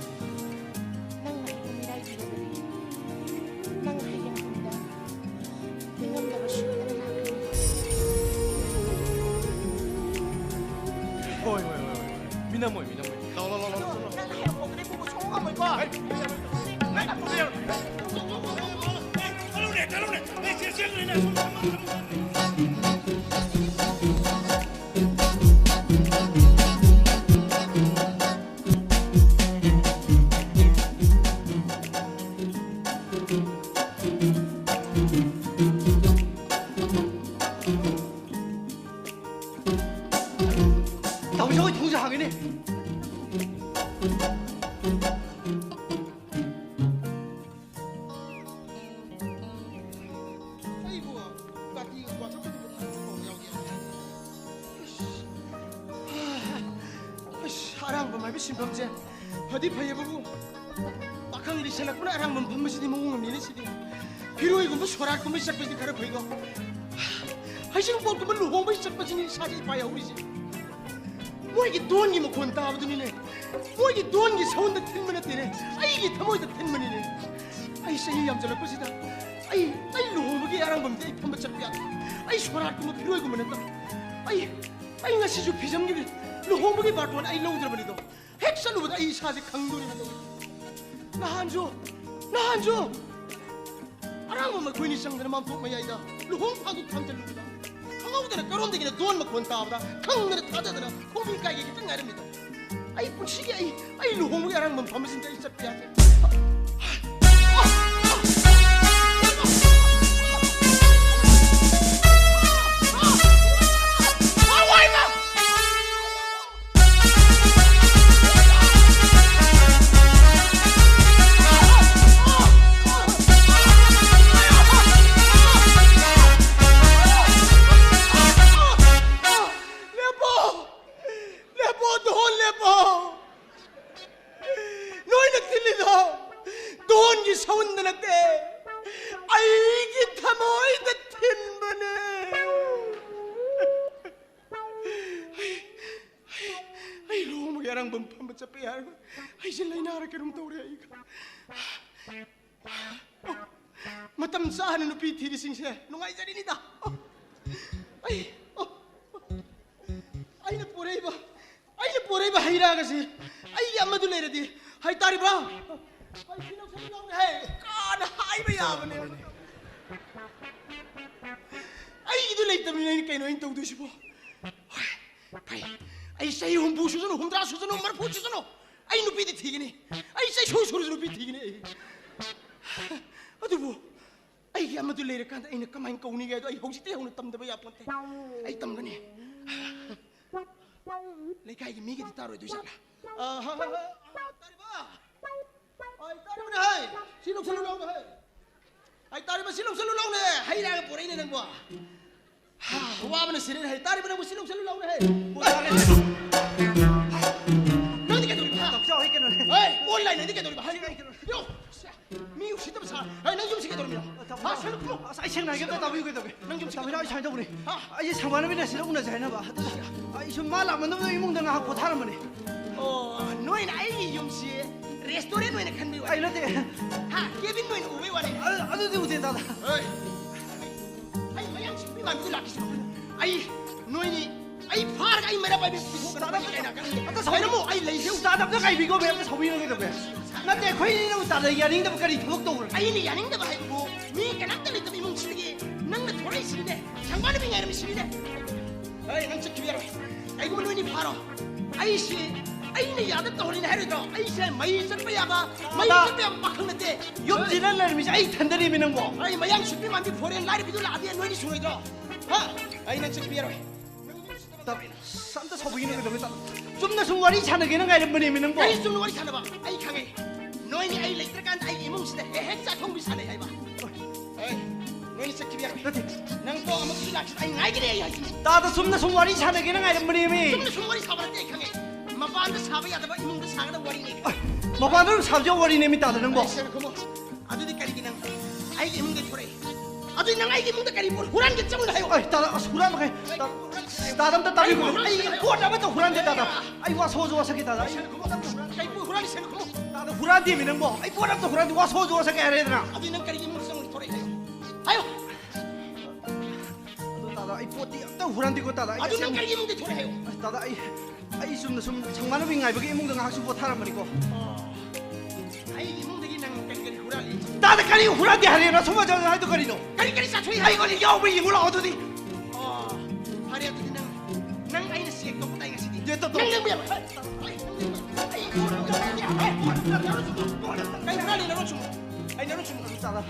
ꯅꯪꯅ ꯑꯩꯕꯨ ꯃꯤꯔꯥꯏꯕꯤꯔꯕꯗꯤ, ꯅꯪ ꯍꯌꯦꯡ ꯇꯨꯡꯗ ꯅꯤꯡꯉꯝꯗꯕ ꯁꯣꯏꯗꯅ ꯂꯥꯛꯀꯅꯤ꯫ ꯍꯣꯏ, ꯍꯣꯏ, ꯍꯣꯏ, ꯍꯣꯏ, ꯍꯣꯏ꯫ ꯃꯤꯅꯝꯃꯣꯏ, ꯃꯤꯅꯝꯃꯣꯏ꯫ ꯂꯥꯎ, ꯂꯥꯎ, ꯂꯥꯎ, ꯂꯥꯎ, ꯂꯥꯎ꯫ ꯅꯪ ꯍꯌꯦꯡ ꯄꯣꯛꯀꯅꯤ ꯄꯨꯕ ꯁꯨꯡꯉꯝ ꯉꯝꯃꯣꯏꯀꯣ꯫ ꯍꯩ, ꯍꯩ, ꯍꯩ, ꯍꯩ, ꯍꯩ, ꯍꯩ, ꯍꯩ, ꯍꯩ꯫ ꯆꯠꯂꯨꯅꯦ, ꯆꯠꯂꯨꯅꯦ꯫ ꯑꯩ ꯆꯦ ꯆꯦꯜꯂꯨꯅꯦ꯫ ꯑꯁꯣꯝꯗ ꯊꯝꯃꯣ, ꯊꯝꯃꯣ, ꯊꯝꯃꯣ꯫ ꯇꯧꯖꯧ, ꯊꯣꯡꯁꯦ ꯍꯥꯡꯉꯤꯅꯦ꯫ ꯑꯩꯕꯨ ꯄꯥꯔꯇꯤꯒ ꯀ꯭ꯋꯥꯇꯔ ꯀꯨꯟ ꯀꯨꯟ ꯌꯥꯎꯒꯦ꯫ ꯑꯁ, ꯑꯁ, ꯑꯔꯥꯡꯕꯝ ꯍꯥꯏꯕ ꯁꯤꯟꯐꯝꯁꯦ ꯐꯗꯤ ꯐꯩꯌꯦꯕꯨ, ꯄꯥꯈꯪ ꯂꯤꯁꯜꯂꯛꯄꯅ ꯑꯔꯥꯡꯕꯝ ꯐꯝꯕꯁꯤꯗꯤ ꯃꯑꯣꯡ ꯑꯃꯅꯤꯅꯦ ꯁꯤꯗꯤ꯫ ꯐꯤꯔꯣꯏꯒꯨꯝꯕ ꯁꯣꯔꯥꯠꯀꯨꯝꯕ ꯆꯠꯄꯁꯤꯗꯤ ꯈꯔ ꯐꯩꯗꯣ꯫ ꯍꯩꯖꯤꯡꯄꯣꯠꯀꯨꯝꯕ ꯂꯨꯍꯣꯡꯕꯒꯤ ꯆꯠꯄꯁꯤꯅꯤ ꯏꯁꯥꯁꯦ ꯏꯄꯥ ꯌꯥꯍꯧꯔꯤꯁꯦ꯫ ꯃꯣꯏꯒꯤ ꯗꯣꯟꯒꯤ ꯃꯈꯣꯟ ꯇꯥꯕꯗꯨꯅꯤꯅꯦ꯫ ꯃꯣꯏꯒꯤ ꯗꯣꯟꯒꯤ ꯁꯥꯎꯟꯗ ꯊꯤꯟꯕ ꯅꯠꯇꯦꯅꯦ, ꯑꯩꯒꯤ ꯊꯃꯣꯏꯗ ꯊꯤꯟꯕꯅꯤꯅꯦ꯫ ꯑꯩ ꯆꯍꯤ ꯌꯥꯝꯖꯜꯂꯛꯄꯁꯤꯗ ꯑꯩ, ꯑꯩ ꯂꯨꯍꯣꯡꯕꯒꯤ ꯑꯔꯥꯡꯕꯝꯗꯤ ꯑꯩ ꯐꯝꯕ ꯆꯠꯄ ꯌꯥꯗꯦ꯫ ꯑꯩ ꯁꯣꯔꯥꯠꯀꯨꯝꯕ ꯐꯤꯔꯣꯏꯒꯨꯝꯕ ꯅꯠꯇꯕ꯫ ꯑꯩ, ꯑꯩ ꯉꯁꯤꯁꯨ ꯐꯤꯖꯝꯒꯤ ꯂꯨꯍꯣꯡꯕꯒꯤ ꯕꯥꯔꯇꯣꯟ ꯑꯩ ꯂꯧꯗ꯭ꯔꯕꯅꯤꯗꯣ꯫ ꯍꯦꯛ ꯆꯠꯂꯨꯕꯗ ꯑꯩ ꯏꯁꯥꯁꯦ ꯈꯪꯗꯣꯔꯤꯕꯅꯤ꯫ ꯅꯍꯥꯟꯁꯨ, ꯅꯍꯥꯟꯁꯨ ꯑꯔꯥꯡꯕꯝ ꯑꯩꯈꯣꯏꯅꯤ ꯆꯪꯗꯅ ꯃꯥꯝꯇꯣꯞ ꯃꯌꯥꯏꯗ ꯂꯨꯍꯣꯡ ꯐꯥꯡꯗꯣꯛ ꯊꯥꯡꯖꯜꯂꯨꯕꯗ ꯈꯪꯍꯧꯗꯅ ꯀꯔꯣꯝꯗꯒꯤꯅ ꯗꯣꯟ ꯃꯈꯣꯟ ꯇꯥꯕꯗ ꯈꯪꯗꯅ ꯊꯥꯖꯗꯅ ꯈꯣꯡꯕꯤ ꯀꯥꯏꯒꯦ ꯈꯤꯇꯪ ꯉꯥꯏꯔꯝꯃꯤꯗꯣ꯫ ꯑꯩ ꯄꯨꯟꯁꯤꯒꯤ ꯑꯩ, ꯑꯩ ꯂꯨꯍꯣꯡꯕꯒꯤ ꯑꯔꯥꯡꯕꯝ ꯐꯝꯕꯁꯤꯡꯗ ꯑꯩ ꯆꯠꯄ ꯌꯥꯗꯦ꯫ ꯐꯝꯕ ꯆꯠꯄ ꯌꯥꯔꯣꯏ꯫ ꯑꯩꯁꯦ ꯂꯥꯏꯅꯥꯔ ꯀꯩꯅꯣꯝ ꯇꯧꯔꯦ ꯑꯩꯒ꯫ ꯃꯇꯝ ꯆꯥꯅ ꯅꯨꯄꯤ ꯊꯤꯔꯤꯁꯤꯡꯁꯦ ꯅꯨꯡꯉꯥꯏꯖꯔꯤꯅꯤꯗ꯫ ꯑꯩ, ꯑꯩꯅ ꯄꯨꯔꯛꯏꯕ, ꯑꯩꯅ ꯄꯨꯔꯛꯏꯕ ꯍꯩ ꯔꯥꯒꯁꯤ ꯑꯩꯒꯤ ꯑꯃꯗꯨ ꯂꯩꯔꯗꯤ ꯍꯥꯏꯇꯥꯔꯤꯕ꯭ꯔꯥ? ꯑꯩ ꯁꯤ ꯂꯧꯁꯜꯂꯨ ꯂꯥꯎꯅꯦ ꯍꯦ꯫ ꯀꯥꯅ ꯍꯥꯏꯕ ꯌꯥꯕꯅꯦ꯫ ꯑꯩꯒꯤꯗꯨ ꯂꯩꯇꯕꯅꯤꯅ ꯑꯩꯅ ꯀꯩꯅꯣ ꯑꯩꯅ ꯇꯧꯗꯣꯏꯁꯤꯕꯣ? ꯍꯣꯏ, ꯐꯩ꯫ ꯑꯩ ꯆꯍꯤ ꯍꯨꯝꯐꯨ ꯁꯨꯖꯅꯨ, ꯍꯨꯝꯗ꯭ꯔꯥ ꯁꯨꯖꯅꯨ, ꯃꯔꯤꯐꯨ ꯁꯨꯖꯅꯨ, ꯑꯩ ꯅꯨꯄꯤꯗꯤ ꯊꯤꯒꯅꯤ꯫ ꯑꯩ ꯆꯩꯁꯨ ꯁꯨꯔꯁꯨ ꯅꯨꯄꯤ ꯊꯤꯒꯅꯤ ꯑꯩ꯫ ꯑꯗꯨꯕꯨ ꯑꯩꯒꯤ ꯑꯃꯗꯨ ꯂꯩꯔꯀꯥꯟꯗ ꯑꯩꯅ ꯀꯃꯥꯏꯅ ꯀꯧꯅꯤꯒꯦ ꯍꯥꯏꯗꯣ ꯑꯩ ꯍꯧꯖꯤꯛꯇꯩ ꯍꯧꯅ ꯇꯝꯗꯕ ꯌꯥꯄꯣꯟꯇꯦ꯫ ꯑꯩ ꯇꯝꯒꯅꯤ꯫ ꯂꯩꯀꯥꯏꯒꯤ ꯃꯤꯒꯤꯗꯤ ꯇꯥꯔꯣꯏꯗꯣꯏ ꯖꯥꯠꯂꯥ? ꯑ, ꯍ, ꯍ, ꯍ, ꯑ, ꯇꯥꯔꯤꯕ? ꯑ, ꯇꯥꯔꯤꯕꯅꯦ ꯍꯥꯏ꯫ ꯁꯤ ꯂꯧꯁꯜꯂꯨ ꯂꯥꯎꯅꯦ ꯍꯥꯏ꯫ ꯑꯩ ꯇꯥꯔꯤꯕ ꯁꯤ ꯂꯧꯁꯜꯂꯨ ꯂꯥꯎꯅꯦ꯫ ꯍꯩ ꯔꯥꯒ ꯄꯨꯔꯛꯏꯅꯦ ꯅꯪꯕꯣ꯫ ꯍꯥ, ꯋꯥꯕꯅ ꯁꯤꯔꯦ ꯍꯥꯏ꯫ ꯇꯥꯔꯤꯕ ꯅꯪꯕꯨ ꯁꯤ ꯂꯧꯁꯜꯂꯨ ꯂꯥꯎꯅꯦ ꯍꯥꯏ꯫ ꯄꯣꯊꯥꯔꯦ꯫ ꯅꯪꯗꯤ ꯀꯩꯗꯧꯔꯤꯕ? ꯍꯥ? ꯇꯥꯃꯣ, ꯑꯩ ꯀꯩꯅꯣꯅꯦ꯫ ꯍꯣꯏ, online ꯅꯪꯗꯤ ꯀꯩꯗꯧꯔꯤꯕ? ꯍꯥ? ꯑꯩ ꯀꯩꯅꯣ? ꯌꯣ, ꯁꯦ, ꯃꯤ ꯎꯁꯤꯠꯇꯕ ꯁꯥ-, ꯍꯥꯏ, ꯅꯪ ꯌꯨꯝꯁꯤ ꯀꯩꯗꯧꯔꯝꯃꯤꯅꯣ? ꯇꯥꯃꯣ, ꯍꯥ, ꯁꯦ, ꯂꯨ-, ꯀꯨꯝꯃꯣ꯫ ꯑꯁ, ꯑꯩ ꯁꯦꯡꯅ ꯍꯥꯏꯒꯦ, ꯑꯝꯇ ꯇꯥꯕꯤꯌꯨ ꯀꯩꯗꯧꯒꯦ? ꯅꯪ ꯌꯨꯝꯁꯤ ꯇꯥꯃꯣ, ꯀꯩꯗꯧꯔꯝꯃꯤꯅꯣ? ꯑꯩ ꯁꯨꯃꯥꯏꯅ ꯇꯧꯕꯅꯤ꯫ ꯍꯥ? ꯑꯩꯁꯦ ꯁꯪꯕꯥꯅꯕꯤꯅ ꯁꯤꯗ ꯎꯅꯁꯦ ꯍꯥꯏꯅꯕ꯫ ꯑꯗꯨ ꯑꯩ ꯁꯨꯝ ꯃꯥ ꯂꯥꯛꯃꯟꯗꯕꯗ ꯏꯃꯨꯡꯗ ꯉꯥꯏꯍꯥꯛ ꯄꯣꯊꯥꯔꯝꯕꯅꯦ꯫ ꯑꯣ, ꯅꯣꯏꯅ ꯑꯩꯒꯤ ꯌꯨꯝꯁꯤ restaurant ꯑꯣꯏꯅ ꯈꯟꯕꯩ ꯋꯥꯅꯤ꯫ ꯑꯩ ꯅꯠꯇꯦ꯫ ꯍꯥ, cabin ꯑꯣꯏꯅ ꯎꯕꯩ ꯋꯥꯅꯤ꯫ ꯑ-, ꯑꯗꯨꯗꯤ ꯎꯗꯦ, ꯇꯥꯗ꯫ ꯍꯣꯏ꯫ ꯑꯩ ꯃꯌꯥꯡ ꯁꯤꯡꯕꯤ ꯃꯥꯟꯕꯗꯨ ꯂꯥꯛꯈꯤꯁꯤꯕ? ꯑꯩ ꯅꯣꯏꯅꯤ, ꯑꯩ ꯐꯥꯔꯒ ꯑꯩ ꯃꯩꯔꯥ ꯄꯥꯏꯕꯤ ꯄꯨꯊꯣꯛꯀꯗꯕ ꯑꯩ ꯀꯩꯅꯣ? ꯑꯝꯇ ꯁꯥꯎ-, ꯀꯩꯅꯣꯃꯨꯛ ꯑꯩ ꯂꯩꯁꯦ ꯇꯥꯗ ꯑꯝꯇ ꯉꯥꯏꯕꯤꯈꯣ, ꯃꯌꯥꯝ ꯑꯝꯇ ꯁꯥꯎꯕꯤꯔꯣꯏ ꯀꯩꯗꯧꯒꯦ? ꯅꯠꯇꯦ, ꯑꯩꯈꯣꯏꯅꯤꯅ ꯇꯥꯗ ꯌꯥꯅꯤꯡꯗꯕ ꯀꯔꯤ ꯊꯕꯛ ꯇꯧꯈ꯭ꯔꯒꯦ? ꯑꯩꯅ ꯌꯥꯅꯤꯡꯗꯕ ꯍꯥꯏꯕꯕꯨ ꯃꯤ ꯀꯅꯥꯝꯇ ꯂꯩꯇꯕ ꯏꯃꯨꯡꯁꯤꯗꯒꯤ ꯅꯪꯅ ꯊꯣꯔꯛꯏꯁꯤꯅꯤꯅꯦ, ꯁꯪꯕꯥꯅꯕꯤ ꯉꯥꯏꯔꯝꯃꯤꯁꯤꯅꯤꯅꯦ꯫ ꯍꯣꯏ, ꯅꯪ ꯆꯠꯈꯤꯕ ꯌꯥꯔꯣꯏ꯫ ꯀꯩꯒꯨꯝꯕ ꯅꯣꯏꯅꯤ ꯐꯥꯔꯣ, ꯑꯩꯁꯤ ꯑꯩꯅ ꯌꯥꯗ ꯇꯧꯔꯤꯅꯦ ꯍꯥꯏꯔꯣꯏꯗ꯭ꯔꯣ? ꯑꯩꯁꯦ ꯃꯩ ꯆꯠꯄ ꯌꯥꯕ, ꯃꯩ ꯇꯥꯗ꯫ ꯆꯠꯄ ꯌꯥꯕ ꯄꯥꯈꯪ ꯅꯠꯇꯦ꯫ ꯌꯨꯝꯁꯤꯗ ꯂꯩꯔꯝꯃꯤꯁꯦ ꯑꯩ ꯏꯊꯟꯗꯅꯦꯃꯤ ꯅꯪꯕꯣ꯫ ꯑꯩ ꯃꯌꯥꯡ ꯁꯤꯡꯕꯤ ꯃꯥꯟꯕꯤ foreign ꯂꯥꯏꯔꯕꯤꯗꯨ ꯂꯥꯛꯑꯗꯤ ꯅꯣꯏꯅꯤ ꯁꯨꯔꯣꯏꯗ꯭ꯔꯣ? ꯍꯥ? ꯑꯩ ꯅꯪ ꯆꯠꯈꯤꯕ ꯌꯥꯔꯣꯏ꯫ ꯇꯞ-, ꯑꯝꯇ ꯁꯥꯎꯕꯤꯒꯅꯨ ꯀꯩꯗꯧꯒꯦ? ꯇꯞ-, ꯆꯨꯝꯅ ꯁꯨꯝ ꯋꯥꯔꯤ ꯁꯥꯟꯅꯒꯦꯅ ꯉꯥꯏꯔꯝꯕꯅꯦꯃꯤ ꯅꯪꯕꯣ꯫ ꯀꯔꯤ ꯆꯨꯝꯅ ꯋꯥꯔꯤ ꯁꯥꯟꯅꯕ? ꯑꯩ ꯈꯪꯉꯦ꯫ ꯅꯣꯏꯅꯤ ꯑꯩ ꯂꯩꯇ꯭ꯔꯀꯥꯟꯗ ꯑꯩꯒꯤ ꯏꯃꯨꯡꯁꯤꯗ ꯍꯦꯛ ꯍꯦꯛ ꯆꯥꯛꯊꯣꯡꯕꯤ ꯁꯥꯟꯅꯩ ꯍꯥꯏꯕ꯫ ꯑꯦ, ꯅꯣꯏꯅꯤ ꯆꯠꯈꯤꯕ ꯌꯥꯔꯣꯏ꯫ ꯅꯠꯇꯦ꯫ ꯅꯪ ꯀꯣ ꯑꯃꯨꯛꯁꯨ ꯂꯥꯛꯁꯤ, ꯑꯩ ꯉꯥꯏꯒꯅꯤ ꯑꯩ ꯍꯥꯏꯁꯤꯅꯤ꯫ ꯇꯥꯗ ꯆꯨꯝꯅ ꯁꯨꯝ ꯋꯥꯔꯤ ꯁꯥꯟꯅꯒꯦꯅ ꯉꯥꯏꯔꯝꯕꯅꯦꯃꯤ꯫ ꯆꯨꯝꯅ ꯁꯨꯝ ꯋꯥꯔꯤ ꯁꯥꯕ ꯅꯠꯇꯦ ꯑꯩ ꯈꯪꯉꯦ꯫ ꯃꯄꯥꯟꯗ ꯁꯥꯕ ꯌꯥꯗꯕ ꯏꯃꯨꯡꯗ ꯁꯥꯒꯗꯕ ꯋꯥꯔꯤꯅꯤ꯫ ꯑꯦ, ꯃꯄꯥꯟꯗ ꯑꯗꯨꯝ ꯁꯥꯕꯁꯦ ꯋꯥꯔꯤꯅꯦꯃꯤ ꯇꯥꯗ ꯅꯪꯕꯣ꯫ ꯑꯩ ꯁꯦꯡꯅ ꯈꯨꯝꯃꯣ꯫ ꯑꯗꯨꯗꯤ ꯀꯔꯤꯒꯤ ꯅꯪ ꯑꯩꯒꯤ ꯏꯃꯨꯡꯗ ꯊꯣꯔꯛꯏ? ꯑꯗꯨꯗꯤ ꯅꯪ ꯑꯩꯒꯤ ꯏꯃꯨꯡꯗ ꯀꯔꯤ ꯄꯣꯠ ꯍꯨꯔꯥꯟꯒꯦ ꯆꯪꯉꯨꯅ ꯍꯥꯏꯌꯣ꯫ ꯑꯩ ꯇꯥꯗ ꯑꯁ ꯍꯨꯔꯥꯟꯕ ꯀꯩ-, ꯇꯥꯗ-, ꯇꯥꯗ, ꯑꯝꯇ ꯇꯥꯕꯤꯈꯣ꯫ ꯑꯩ ꯄꯣꯠ ꯑꯃꯠꯇ ꯍꯨꯔꯥꯟꯗꯦ, ꯇꯥꯗ꯫ ꯑꯩ ꯋꯥꯁꯣꯁꯨ ꯋꯥꯁꯛꯀꯦ, ꯇꯥꯗ꯫ ꯑꯩ ꯀꯩ ꯄꯣꯠ ꯍꯨꯔꯥꯟꯂꯤ? ꯁꯦꯡꯅ ꯈꯨꯝꯃꯨ꯫ ꯇꯥꯗ, ꯍꯨꯔꯥꯟꯗꯦꯃꯤ ꯅꯪꯕꯣ꯫ ꯑꯩ ꯄꯣꯠ ꯑꯝꯇ ꯍꯨꯔꯥꯟꯗꯦ, ꯋꯥꯁꯣꯁꯨ ꯋꯥꯁꯛꯀꯦ ꯍꯥꯏꯔꯦꯗꯅ꯫ ꯑꯗꯨꯗꯤ ꯅꯪ ꯀꯔꯤꯒꯤ ꯏꯃꯨꯡꯗ ꯆꯪꯉꯨꯏ? ꯊꯣꯔꯛꯑꯦ, ꯍꯥꯏꯌꯨ꯫ ꯍꯥꯏꯌꯨ꯫ ꯑꯗꯣ ꯇꯥꯗ, ꯑꯩ ꯄꯣꯠꯇꯤ ꯑꯝꯇ ꯍꯨꯔꯥꯟꯗꯦꯀꯣ, ꯇꯥꯗ꯫ ꯑꯩ ꯑꯗꯨ ꯅꯪ ꯑꯁꯦꯡꯕ ꯀꯔꯤꯒꯤ ꯏꯃꯨꯡꯗ ꯊꯣꯔꯛꯑꯦ, ꯍꯥꯏꯌꯨ꯫ ꯑꯁ, ꯇꯥꯗ, ꯑꯩ, ꯑꯩ ꯆꯨꯝꯅ ꯁꯨꯝ ꯁꯪꯕꯥꯅꯕꯤ ꯉꯥꯏꯕꯒꯤ ꯏꯃꯨꯡꯗ ꯉꯥꯏꯍꯥꯛꯁꯨ ꯄꯣꯊꯥꯔꯝꯕꯅꯤꯀꯣ꯫ ꯑꯣ꯫ ꯑꯩꯒꯤ ꯏꯃꯨꯡꯗꯒꯤ ꯅꯪ ꯀꯔꯤ ꯀꯔꯤ ꯍꯨꯔꯥꯜꯂꯤ? ꯇꯥꯗ, ꯀꯔꯤ ꯍꯨꯔꯥꯟꯗꯦ ꯍꯥꯏꯔꯦ? ꯁꯣꯝ ꯍꯥꯏꯗꯣ ꯀꯔꯤꯅꯣ? ꯀꯔꯤ ꯀꯔꯤ ꯆꯥꯊꯣꯛꯏ? ꯑꯩꯉꯣꯟꯗ ꯌꯥꯎꯕ꯭ꯔꯥ ꯌꯦꯡꯉꯨ ꯂꯥꯛꯑꯣ ꯑꯗꯨꯗꯤ꯫ ꯑꯣ, ꯐꯔꯦ ꯑꯗꯨꯗꯤ ꯅꯪ, ꯅꯪ ꯑꯩꯅ ꯆꯦꯛ ꯇꯧꯕ ꯇꯥꯏ ꯉꯁꯤꯗꯤ꯫ ꯆꯦꯛ ꯇꯧ-, ꯇꯧ-, ꯅꯪ ꯌꯦꯡꯕ ꯌꯥꯔꯣꯏ꯫ ꯍꯩ, ꯍꯩ, ꯅꯪ ꯌꯦꯡꯕ ꯌꯥꯔꯣꯏ꯫ ꯍꯩ, ꯀꯩ ꯍꯨꯔꯥꯜꯂꯤ? ꯅꯔꯣꯟ ꯆꯨꯝꯃꯨ꯫ ꯑꯩ ꯅꯔꯣꯟ ꯆꯨꯝꯃꯨ꯫ ꯇꯥꯗ,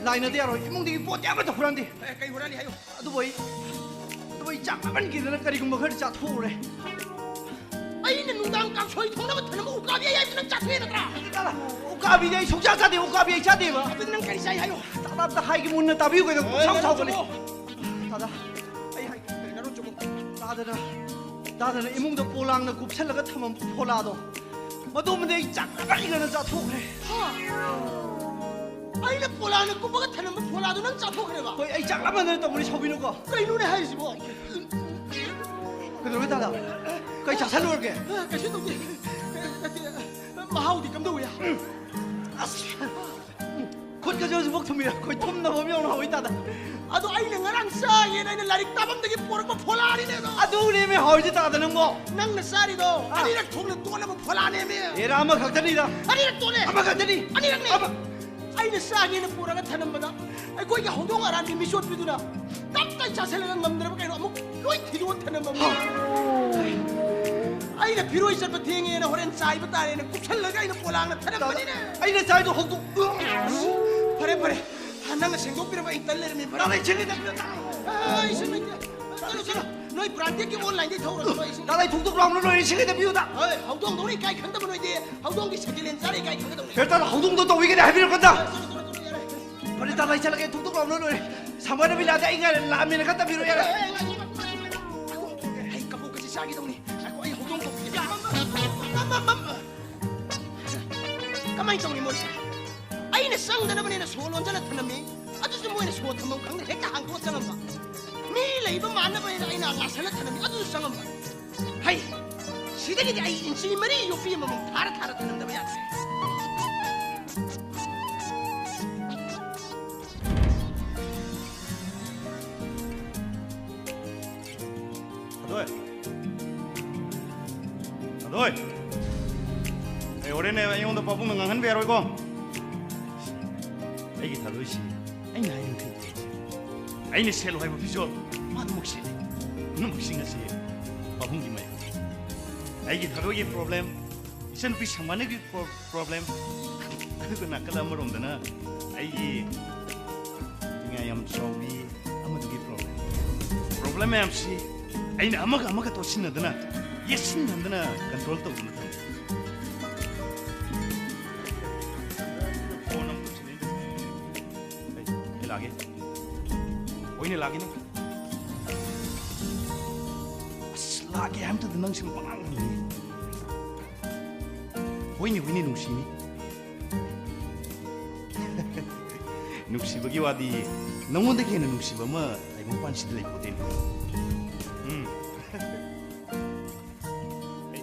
ꯂꯥꯏꯅꯗ ꯌꯥꯔꯣꯏ꯫ ꯏꯃꯨꯡꯗꯒꯤ ꯄꯣꯠꯇꯤ ꯑꯃꯠꯇ ꯍꯨꯔꯥꯟꯗꯦ꯫ ꯑꯦ, ꯀꯩ ꯍꯨꯔꯥꯜꯂꯤ ꯍꯥꯏꯌꯨ꯫ ꯑꯗꯨꯕꯨ ꯑꯩ, ꯑꯗꯨꯕꯨ ꯑꯩ ꯆꯥꯛ ꯂꯥꯝꯃꯟꯈꯤꯗꯅ ꯀꯔꯤꯒꯨꯝꯕ ꯈꯔꯗꯤ ꯆꯥꯊꯣꯛꯎꯔꯦ꯫ ꯑꯩꯅ ꯅꯨꯡꯗꯥꯡ ꯀꯥꯡꯁꯣꯏ ꯊꯣꯡꯅꯕ ꯊꯅꯝꯕ ꯎꯀꯥꯕꯤ ꯑꯌꯥꯏꯕꯗꯨ ꯅꯪ ꯆꯥꯊꯣꯛꯑꯦ ꯅꯠꯇ꯭ꯔꯥ? ꯇꯥꯗ, ꯎꯀꯥꯕꯤꯗꯤ ꯑꯩ ꯁꯨꯡꯆꯥ ꯆꯥꯗꯦ, ꯎꯀꯥꯕꯤ ꯑꯩ ꯆꯥꯗꯦꯕ꯫ ꯑꯗꯨꯗꯤ ꯅꯪ ꯀꯔꯤ ꯆꯥꯏ ꯍꯥꯏꯌꯣ? ꯇꯥꯗ, ꯑꯝꯇ ꯍꯥꯏꯒꯦ, ꯃꯨꯟꯅ ꯇꯥꯕꯤꯌꯨ ꯀꯩꯅꯣ, ꯑꯦ, ꯄꯨꯡꯁꯥꯎ ꯅꯔꯣꯟ ꯁꯥꯎꯒꯠꯂꯦ꯫ ꯆꯨꯝꯃꯣ꯫ ꯇꯥꯗ, ꯑꯩ ꯍꯥꯏꯒꯦ꯫ ꯀꯩ ꯅꯔꯣꯟ ꯆꯨꯝꯃꯣ? ꯇꯥꯗꯅ, ꯇꯥꯗꯅ ꯏꯃꯨꯡꯗ ꯄꯣꯂꯥꯡꯅ ꯀꯨꯞꯁꯜꯂꯒ ꯊꯝꯃꯝꯕ ꯐꯣꯂꯥꯗꯣ, ꯃꯗꯨꯃꯗꯤ ꯑꯩ ꯆꯥꯛ ꯂꯥꯝꯃꯟꯈꯤꯗꯅ ꯆꯥꯊꯣꯛꯈ꯭ꯔꯦ꯫ ꯍꯥ? ꯑꯩꯅ ꯄꯣꯂꯥꯡꯅ ꯀꯨꯞꯄꯒ ꯊꯅꯝꯕ ꯐꯣꯂꯥꯗꯣ ꯅꯪ ꯆꯥꯊꯣꯛꯈ꯭ꯔꯦꯕ? ꯍꯣꯏ, ꯑꯩ ꯆꯥꯛ ꯂꯥꯝꯃꯟꯗꯅ ꯇꯧꯕꯅꯤ, ꯁꯥꯎꯕꯤꯅꯨꯀꯣ꯫ ꯀꯩꯅꯣꯅꯦ ꯍꯥꯏꯔꯤꯁꯤꯕꯣ? ꯀꯩꯗꯧꯔꯒꯦ ꯇꯥꯗ? ꯀꯩ ꯆꯥꯁꯜꯂꯨꯔꯒꯦ? ꯑ, ꯀꯩꯁꯨ ꯇꯧꯗꯦ꯫ ꯅꯠꯇꯦ, ꯃꯍꯥꯎꯗꯤ ꯀꯝꯗꯧꯋꯤ? ꯑꯁ! ꯈꯨꯠꯀꯁꯦ ꯍꯧꯖꯤꯛꯐꯥꯎ ꯊꯨꯝꯃꯤꯔ? ꯑꯩꯈꯣꯏ ꯊꯨꯝꯅꯕ ꯑꯃ ꯌꯥꯎꯅ ꯍꯧꯏ ꯇꯥꯗ꯫ ꯑꯗꯣ ꯑꯩꯅ ꯉꯔꯥꯡ ꯆꯥꯒꯦꯅ ꯑꯩꯅ ꯂꯥꯏꯔꯤꯛ ꯇꯥꯐꯝꯗꯒꯤ ꯄꯣꯔꯛꯄ ꯐꯣꯂꯥꯅꯤꯅꯦ ꯑꯗꯣ꯫ ꯑꯗꯨꯅꯦꯃꯦ ꯍꯥꯎꯔꯤꯁꯦ ꯇꯥꯗ ꯅꯪꯕꯣ꯫ ꯅꯪꯅ ꯆꯥꯔꯤꯗꯣ ꯑꯥ꯫ ꯑꯅꯤꯔꯛ ꯊꯣꯛꯅ ꯇꯣꯠꯂꯕ ꯐꯣꯂꯥꯅꯦꯃꯦ꯫ ꯑꯦꯔꯥ, ꯑꯃꯈꯛꯇꯅꯤꯗ꯫ ꯑꯅꯤꯔꯛ ꯇꯣꯠꯂꯦ꯫ ꯑꯃꯈꯛꯇꯅꯤ꯫ ꯑꯅꯤꯔꯛꯅꯦ꯫ ꯑꯃ- ꯑꯩꯅ ꯆꯥꯒꯦꯅ ꯄꯨꯔꯒ ꯊꯅꯝꯕꯗ ꯑꯩꯈꯣꯏꯒꯤ ꯍꯧꯗꯣꯡ ꯑꯔꯥꯟꯕꯤ ꯃꯤꯆꯣꯠꯄꯤꯗꯨꯅ ꯇꯞ ꯇꯥꯏ ꯆꯥꯁꯤꯜꯂꯒ ꯉꯝꯗ꯭ꯔꯕ ꯀꯩꯅꯣ ꯑꯃꯨꯛ ꯂꯣꯏ ꯊꯤꯗꯣꯛꯑ ꯊꯅꯝꯃꯕꯅꯤ꯫ ꯑꯩꯅ ꯐꯤꯔꯣꯏ ꯆꯠꯄ ꯊꯦꯡꯉꯦꯅ ꯍꯣꯔꯦꯟ ꯆꯥꯏꯕ ꯇꯥꯔꯦꯅ ꯀꯨꯞꯁꯜꯂꯒ ꯑꯩꯅ ꯄꯣꯂꯥꯡꯅ ꯊꯅꯝꯕꯅꯤꯅꯦ꯫ ꯑꯩꯅ ꯆꯥꯏꯗꯣ ꯍꯧꯗꯣꯛ- ꯐꯔꯦ, ꯐꯔꯦ꯫ ꯅꯪꯅ ꯁꯦꯡꯗꯣꯛꯄꯤꯔꯕ ꯑꯩ ꯇꯜ ꯂꯩꯔꯝꯃꯤ꯫ ꯐꯔꯦ꯫ ꯇꯥꯗ, ꯏꯁꯤꯡ ꯈꯤꯇꯪ ꯄꯤꯌꯨ꯫ ꯑ, ꯏꯁꯤꯡ ꯂꯩꯇꯦ꯫ ꯆꯠꯂꯨ, ꯆꯠꯂꯨ꯫ ꯅꯣꯏ ꯕ꯭ꯔꯥꯟꯗꯦꯗꯀꯤ ꯑꯣꯟꯂꯥꯏꯟꯗꯒꯤ ꯊꯧꯔꯁꯨ ꯅꯣꯏ ꯏꯁꯤꯡ꯫ ꯇꯥꯗ, ꯑꯩ ꯊꯣꯛꯇꯣꯛ ꯂꯥꯎꯅ ꯂꯣꯏꯔꯦ, ꯏꯁꯤꯡ ꯈꯤꯇꯪ ꯄꯤꯌꯨꯗ꯫ ꯍꯣꯏ, ꯍꯧꯗꯣꯡꯗꯧꯅ ꯏꯀꯥꯏ ꯈꯪꯗꯕ ꯅꯣꯏꯗꯤ꯫ ꯍꯧꯗꯣꯡꯒꯤ ꯁꯦꯀꯦꯟ ꯍꯦꯟ ꯆꯥꯔ ꯏꯀꯥꯏ ꯈꯪꯒꯗꯧꯅꯤ꯫ ꯍꯦ, ꯇꯥꯗ, ꯍꯧꯗꯣꯡꯗꯣ ꯇꯧꯏꯒꯅꯤ ꯍꯥꯏꯕꯤꯔꯛꯀꯗ꯫ ꯆꯠꯂꯨ, ꯆꯠꯂꯨ, ꯆꯠꯂꯨ, ꯌꯥꯔꯦ꯫ ꯐꯔꯦ, ꯇꯥꯗ, ꯑꯩ ꯆꯠꯂꯒꯦ, ꯊꯣꯛꯇꯣꯛ ꯂꯥꯎꯅ ꯂꯣꯏꯔꯦ꯫ ꯁꯥꯃꯔ ꯕꯤꯂꯥꯗ ꯑꯩ ꯉꯥꯏꯔꯦ, ꯂꯥꯛꯑꯃꯦꯅ ꯈꯛꯇ ꯄꯤꯔꯣ, ꯌꯥꯔꯦ꯫ ꯑꯦ, ꯑꯦ, ꯑꯦ, ꯑꯦ, ꯑꯦ, ꯑꯩ ꯀꯕꯣꯛꯀꯁꯦ ꯆꯥꯒꯦ ꯇꯧꯅꯤ꯫ ꯉꯥꯏꯈꯣ, ꯑꯩ ꯍꯧꯗꯣꯡ ꯀꯧꯒꯦ꯫ ꯃ, ꯃ, ꯃ, ꯃ꯫ ꯀꯃꯥꯏꯅ ꯇꯧꯅꯤ ꯃꯣꯏꯁꯦ? ꯑꯩꯅ ꯆꯪꯗꯅꯕꯅꯦꯅ ꯁꯣ ꯂꯣꯟꯖꯜꯂ ꯊꯝꯂꯝꯃꯤ꯫ ꯑꯗꯨꯁꯨ ꯃꯣꯏꯅ ꯁꯣ ꯊꯝꯐꯝ ꯈꯪꯗꯅ ꯍꯦꯛꯇ ꯍꯥꯡꯗꯣꯛꯑ ꯆꯪꯉꯝꯕ꯫ ꯃꯤ ꯂꯩꯕ ꯃꯥꯟꯅꯕ ꯍꯥꯏꯅ ꯑꯩꯅ ꯂꯥꯁꯜꯂ ꯊꯅꯝꯃꯤ, ꯑꯗꯨꯁꯨ ꯆꯪꯉꯝꯕ꯫ ꯍꯩ, ꯁꯤꯗꯒꯤꯗꯤ ꯑꯩ ꯏꯟꯆꯤ ꯃꯔꯤ ꯌꯣꯛꯄꯤ ꯑꯃꯃꯝ ꯊꯥꯔ ꯊꯥꯔ ꯊꯅꯝꯗꯕ ꯌꯥꯗ꯭ꯔꯦ꯫ ꯊꯥꯗꯣꯏ! ꯊꯥꯗꯣꯏ! ꯑꯩ ꯍꯣꯔꯦꯟ ꯑꯩꯉꯣꯟꯗ ꯄꯥꯕꯨꯡꯅ ꯉꯥꯡꯍꯟꯕ ꯌꯥꯔꯣꯏꯀꯣ꯫ ꯑꯩꯒꯤ ꯊꯥꯗꯣꯏꯁꯤ ꯑꯩꯅ ꯍꯥꯏꯔꯤꯃꯈꯩ ꯇꯧ꯫ ꯑꯩꯅ ꯁꯦꯠꯂꯨ ꯍꯥꯏꯕ ꯐꯤꯖꯣꯜ ꯃꯥ ꯑꯗꯨꯃꯛ ꯁꯦꯠꯂꯤ꯫ ꯄꯨꯝꯅꯃꯛꯁꯤꯡ ꯑꯁꯤ ꯄꯥꯕꯨꯡꯒꯤ ꯃꯥꯌꯣꯛ꯫ ꯑꯩꯒꯤ ꯊꯥꯗꯣꯏꯒꯤ problem, ꯏꯆꯟꯅꯨꯄꯤ ꯁꯪꯕꯥꯅꯒꯤ pro-, problem, ꯑꯗꯨꯒ ꯅꯥꯀꯜ ꯑꯃꯔꯣꯝꯗꯅ ꯑꯩꯒꯤ ꯅꯤꯡꯉꯥꯏ ꯌꯥꯝ ꯆꯥꯎꯕꯤ ꯑꯃꯗꯨꯒꯤ problem꯫ Problem ꯃꯌꯥꯝꯁꯤ ꯑꯩꯅ ꯑꯃꯒ ꯑꯃꯒ ꯇꯣꯠꯁꯤꯟꯅꯗꯅ, ꯌꯦꯠꯁꯤꯟꯅꯗꯅ control ꯇꯧꯗꯨꯅ ꯊꯝꯃꯤ꯫ Phone ꯑꯃ ꯇꯧꯁꯤꯜꯂꯛꯏ꯫ ꯑꯩ, ꯑꯩ ꯂꯥꯛꯑꯒꯦ꯫ ꯍꯣꯏꯅꯦ, ꯂꯥꯛꯀꯅꯤ꯫ ꯑꯁ, ꯂꯥꯛꯀꯦ ꯍꯥꯏꯕꯗꯨꯗ ꯅꯪꯁꯨ ꯄꯉꯥꯡ ꯉꯥꯡꯉꯤ꯫ ꯍꯣꯏꯅꯦ, ꯍꯣꯏꯅꯦ, ꯅꯨꯡꯁꯤꯅꯤ꯫ ꯅꯨꯡꯁꯤꯕꯒꯤ ꯋꯥꯗꯤ ꯅꯉꯣꯟꯗꯒꯤ ꯍꯦꯟꯅ ꯅꯨꯡꯁꯤꯕ ꯑꯃ ꯇꯥꯏꯕꯪꯄꯥꯟꯁꯤꯗ ꯂꯩꯄꯣꯠꯇꯦꯅꯦ꯫ ꯎꯝ꯫ ꯑꯩ,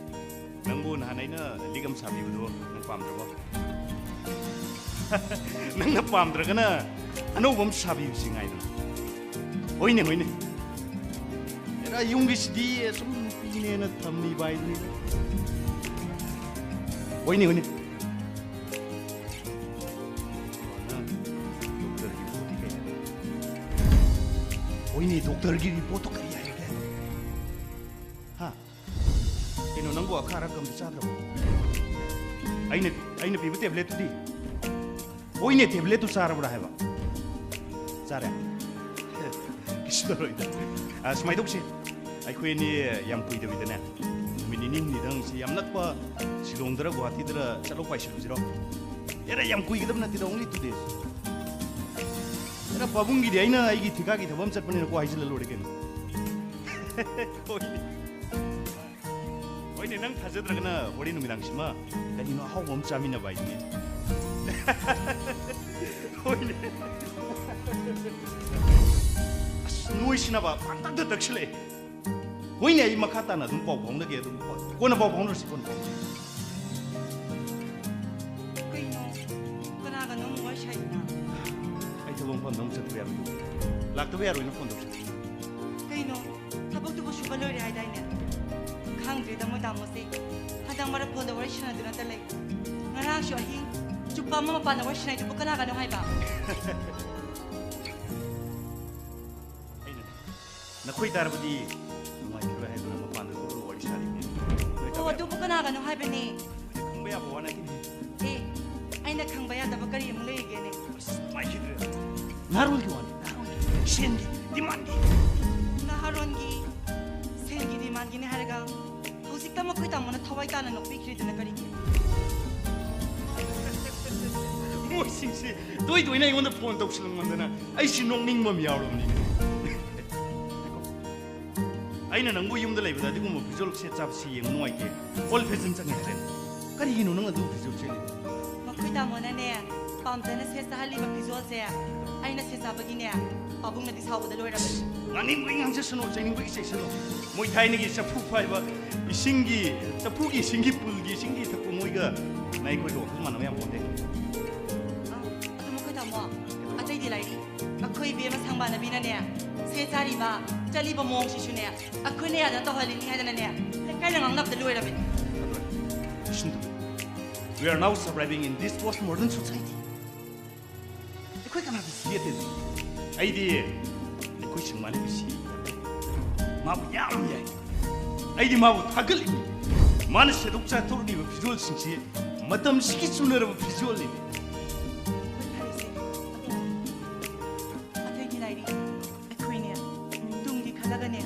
ꯅꯪꯕꯨ ꯅꯍꯥꯟ ꯑꯩꯅ ꯂꯤꯛ ꯑꯃ ꯁꯥꯕꯤꯕꯗꯣ ꯅꯪ ꯄꯥꯝꯗ꯭ꯔꯕꯣ? ꯅꯪꯅ ꯄꯥꯝꯗ꯭ꯔꯒꯅ ꯑꯅꯧꯕ ꯑꯃ ꯁꯥꯕꯤꯕꯁꯤ ꯉꯥꯏꯗꯅ꯫ ꯍꯣꯏꯅꯦ, ꯍꯣꯏꯅꯦ꯫ ꯑꯦꯔꯥ, ꯌꯨꯝꯒꯤꯁꯤꯗꯤ ꯁꯨꯝ ꯅꯨꯄꯤꯅꯦꯅ ꯊꯝꯃꯤꯕ ꯍꯥꯏꯗꯨꯅꯤꯗ꯫ ꯍꯣꯏꯅꯦ, ꯍꯣꯏꯅꯦ꯫ ꯗꯣꯛꯇꯔꯒꯤ ꯔꯤꯄꯣꯔꯠꯇꯤ ꯀꯩ ꯍꯥꯏꯔꯛꯀꯦ? ꯍꯣꯏꯅꯦ, ꯗꯣꯛꯇꯔꯒꯤ ꯔꯤꯄꯣꯔꯠꯇꯣ ꯀꯔꯤ ꯍꯥꯏꯔꯛꯀꯦ ꯍꯥꯏꯕ? ꯍꯥ? ꯀꯩꯅꯣ, ꯅꯪꯕꯨ ꯑꯈꯥ ꯑꯔꯛꯀ ꯑꯝꯇ ꯆꯥꯗ꯭ꯔꯕꯣ? ꯑꯩꯅ, ꯑꯩꯅ ꯄꯤꯕ ꯇꯦꯕ꯭ꯂꯦꯠꯇꯨꯗꯤ? ꯍꯣꯏꯅꯦ, ꯇꯦꯕ꯭ꯂꯦꯠꯇꯨ ꯆꯥꯔꯕ꯭ꯔꯥ ꯍꯥꯏꯕ? ꯆꯥꯔꯦ? ꯀꯩꯁꯨ ꯇꯧꯔꯣꯏꯗ꯫ ꯑ, ꯁꯨꯃꯥꯏꯅ ꯇꯧꯁꯤ꯫ ꯑꯩꯈꯣꯏ ꯑꯅꯤ ꯌꯥꯝ ꯀꯨꯏꯗꯕꯤꯗꯅꯦ, ꯅꯨꯃꯤꯠ ꯅꯤꯅꯤ ꯍꯨꯝꯅꯤꯗꯪ ꯁꯤ ꯌꯥꯝ ꯅꯛꯄ ꯁꯤꯂꯣꯡꯗꯔ ꯒꯨꯍꯥꯇꯤꯗꯔ ꯆꯠꯂꯧ ꯄꯥꯏꯁꯤꯜꯂꯨꯁꯤꯔꯣ? ꯑꯦꯔꯥ, ꯌꯥꯝ ꯀꯨꯏꯒꯗꯕ ꯅꯠꯇꯦꯗ, only two days꯫ ꯑꯦꯔꯥ, ꯄꯥꯕꯨꯡꯒꯤꯗꯤ ꯑꯩꯅ ꯑꯩꯒꯤ ꯊꯤꯀꯥꯒꯤ ꯊꯕꯛ ꯑꯃ ꯆꯠꯄꯅꯤꯅꯀꯣ, ꯍꯥꯏꯖꯤꯜꯂ ꯂꯣꯏꯔꯦ ꯀꯩꯅꯣ꯫ ꯍꯣꯏꯅꯦ꯫ ꯍꯣꯏꯅꯦ, ꯅꯪ ꯊꯥꯖꯗ꯭ꯔꯒꯅ ꯍꯣꯔꯦꯟ ꯅꯨꯃꯤꯗꯥꯡꯁꯤꯃ ꯀꯔꯤꯅꯣ ꯑꯍꯥꯎꯕ ꯑꯃ ꯆꯥꯃꯤꯟꯅꯕ ꯍꯥꯏꯗꯨꯅꯦ꯫ ꯍꯣꯏꯅꯦ꯫ ꯑꯁ, ꯂꯣꯏꯁꯤꯟꯅꯕ ꯄꯥꯡꯇꯛꯇ ꯇꯛꯁꯤꯜꯂꯛꯑꯦ꯫ ꯍꯣꯏꯅꯦ, ꯑꯩ ꯃꯈꯥ ꯇꯥꯅ ꯑꯗꯨꯝ ꯄꯥꯎ ꯐꯥꯎꯅꯒꯦ, ꯑꯗꯨꯝ ꯀꯣꯟꯅ ꯄꯥꯎ ꯐꯥꯎꯅꯔꯁꯤ, ꯀꯣꯟꯅ ꯄꯥꯎ ꯐꯥꯎꯅꯔꯁꯤ꯫ ꯀꯩꯅꯣ? ꯀꯅꯥꯒꯅꯣ ꯑꯃꯨꯛ ꯋꯥꯔꯤ ꯁꯥꯏꯗꯨꯅ? ꯑꯩ ꯊꯕꯛ ꯃꯐꯝꯗ ꯑꯃꯨꯛ ꯆꯠꯇꯕ ꯌꯥꯔꯣꯏ꯫ ꯂꯥꯛꯇꯕ ꯌꯥꯔꯣꯏꯅ ꯐꯣꯟ ꯇꯧꯁꯜꯂꯛꯏ꯫ ꯀꯩꯅꯣ? ꯊꯕꯛꯇꯨꯕꯨ ꯁꯨꯕ ꯂꯣꯏꯔꯦ ꯍꯥꯏꯗꯥꯏꯅꯦ? ꯈꯪꯗ꯭ꯔꯦꯗ ꯃꯣꯏ ꯇꯥꯃꯣꯁꯦ꯫ ꯍꯟꯗꯛ ꯃꯔꯛ ꯐꯣꯟꯗ ꯋꯥꯔꯤ ꯁꯥꯟꯅꯗꯨꯅ ꯂꯩ꯫ ꯉꯔꯥꯡꯁꯨ ꯑꯍꯤꯡ ꯆꯨꯞꯄ ꯑꯃ ꯃꯄꯥꯟꯗ ꯋꯥꯔꯤ ꯁꯥꯟꯅꯩꯗꯨꯕꯨ ꯀꯅꯥꯒꯅꯣ ꯍꯥꯏꯕ? ꯑꯩꯅꯅꯦ, ꯅꯈꯣꯏ ꯇꯥꯔꯕꯗꯤ ꯅꯨꯡꯉꯥꯏꯈꯤꯔꯣꯏ ꯍꯥꯏꯗꯨꯅ ꯃꯄꯥꯟꯗ ꯊꯣꯛꯂꯒ ꯋꯥꯔꯤ ꯁꯥꯔꯤꯕꯅꯤ꯫ ꯅꯣꯏ ꯑꯣ, ꯇꯥꯕ ꯌꯥꯕ? ꯑꯗꯨꯕꯨ ꯀꯅꯥꯒꯅꯣ ꯍꯥꯏꯕꯅꯦ? ꯈꯪꯕ ꯌꯥꯕ ꯋꯥ ꯅꯠꯇꯦꯅꯦ꯫ ꯑꯦ, ꯑꯩꯅ ꯈꯪꯕ ꯌꯥꯗꯕ ꯀꯔꯤ ꯑꯃꯨꯛ ꯂꯩꯔꯤꯒꯦꯅꯦ? ꯑꯁ, ꯃꯥꯏꯈꯤꯗ꯭ꯔꯦ꯫ ꯅꯍꯥꯔꯣꯜꯒꯤ ꯋꯥꯅꯤ, ꯅꯍꯥꯔꯣꯜꯒꯤ꯫ ꯁꯦꯟꯒꯤ ꯗꯤꯃꯥꯟꯒꯤ꯫ ꯅꯍꯥꯔꯣꯟꯒꯤ ꯁꯦꯜꯒꯤ ꯗꯤꯃꯥꯟꯒꯤꯅꯦ ꯍꯥꯏꯔꯒ ꯍꯧꯖꯤꯛꯇ ꯃꯈꯣꯏ ꯇꯥꯃꯣꯅ ꯊꯋꯥꯏ ꯇꯥꯅ ꯅꯣꯛꯄꯤꯈ꯭ꯔꯤꯗꯨꯅ ꯀꯔꯤꯒꯤ? ꯃꯣꯏꯁꯤꯡꯁꯦ ꯇꯣꯏ ꯇꯣꯏꯅ ꯑꯩꯉꯣꯟꯗ ꯐꯣꯟ ꯇꯧꯁꯤꯜꯂꯝꯃꯟꯗꯅ ꯑꯩꯁꯤ ꯅꯣꯛꯅꯤꯡꯕ ꯑꯃ ꯌꯥꯎꯔꯕꯅꯤꯅꯦ꯫ ꯑꯩꯅ ꯅꯪꯕꯨ ꯌꯨꯝꯗ ꯂꯩꯕꯗ ꯑꯗꯨꯒꯨꯝꯕ ꯐꯤꯖꯣꯜ ꯁꯦꯠ ꯆꯥꯕꯁꯤ ꯌꯦꯡꯕ ꯅꯨꯡꯉꯥꯏꯇꯦ꯫ ꯑꯣꯜ ꯐꯦꯁꯟ ꯆꯪꯉꯦ ꯍꯥꯏꯔꯦ꯫ ꯀꯔꯤꯒꯤꯅꯣ ꯅꯪ ꯑꯗꯨ ꯐꯤꯖꯣꯜ ꯁꯦꯠꯂꯤꯗꯣ? ꯃꯈꯣꯏ ꯇꯥꯃꯣꯅꯅꯦ, ꯄꯥꯝꯖꯅ ꯁꯦꯠ ꯆꯥꯍꯜꯂꯤꯕ ꯐꯤꯖꯣꯜꯁꯦ ꯑꯩꯅ ꯁꯦꯠ ꯆꯥꯕꯒꯤꯅꯦ, ꯄꯥꯕꯨꯡꯅꯗꯤ ꯁꯥꯎꯕꯗ ꯂꯣꯏꯔꯕꯅꯤ꯫ ꯉꯥꯡꯅꯤꯡꯕꯒꯤ ꯉꯥꯡꯖꯁꯅꯨ, ꯆꯩꯅꯤꯡꯕꯒꯤ ꯆꯩꯁꯅꯨ꯫ ꯃꯣꯏ ꯊꯥꯏꯅꯒꯤ ꯆꯐꯨ ꯐꯥꯏꯕ, ꯏꯁꯤꯡꯒꯤ, ꯆꯐꯨꯒꯤ ꯏꯁꯤꯡꯒꯤ ꯄꯨꯜꯒꯤ ꯏꯁꯤꯡꯒꯤ ꯊꯛꯄ ꯃꯣꯏꯒ ꯅ ꯑꯩꯈꯣꯏꯒ ꯋꯥꯈꯜ ꯃꯥꯟꯅꯕ ꯌꯥꯝ ꯄꯣꯟꯇꯦ꯫ ꯑ, ꯑꯗꯨ ꯃꯈꯣꯏ ꯇꯥꯃꯣ, ꯑꯇꯩꯗꯤ ꯂꯥꯏꯔꯤ꯫ ꯑꯩꯈꯣꯏ ꯏꯕꯦꯝꯃ ꯁꯪꯕꯥꯅꯕꯤꯅꯅꯦ, ꯁꯦꯠ ꯆꯥꯔꯤꯕ, ꯆꯠꯂꯤꯕ ꯃꯑꯣꯡꯁꯤꯁꯨꯅꯦ, ꯑꯩꯈꯣꯏꯅ ꯌꯥꯗꯅ ꯇꯧꯍꯜꯂꯤꯅꯤ ꯍꯥꯏꯗꯅꯅꯦ, ꯂꯩꯀꯥꯏꯅ ꯉꯥꯡꯅꯕꯗ ꯂꯣꯏꯔꯕꯅꯤ꯫ Listen to me. We are now surviving in this postmodern society. ꯑꯩꯈꯣꯏ ꯀꯅꯥꯗ ꯁꯤꯌꯦꯠꯇꯦ? ꯑꯩꯗꯤ ꯑꯩꯈꯣꯏ ꯁꯪꯕꯥꯅꯕꯤꯁꯤ ꯃꯥꯕꯨ ꯌꯥꯝ ꯌꯥꯏ꯫ ꯑꯩꯗꯤ ꯃꯥꯕꯨ ꯊꯥꯒꯠꯂꯤꯅꯤ꯫ ꯃꯥꯅ ꯁꯦꯠꯊꯣꯛ ꯆꯥꯊꯣꯛꯂꯤꯕ ꯐꯤꯖꯣꯜꯁꯤꯡꯁꯤ ꯃꯇꯝꯁꯤꯒꯤ ꯆꯨꯅꯔꯕ ꯐꯤꯖꯣꯜꯅꯤꯅꯦ꯫ ꯍꯣꯏ, ꯐꯔꯦꯁꯦ꯫ ꯑꯗꯣ ꯑꯇꯩꯗꯤ ꯂꯥꯏꯔꯤ꯫ ꯑꯩꯈꯣꯏꯅꯦ, ꯇꯨꯡꯒꯤ ꯈꯜꯂꯒꯅꯦ,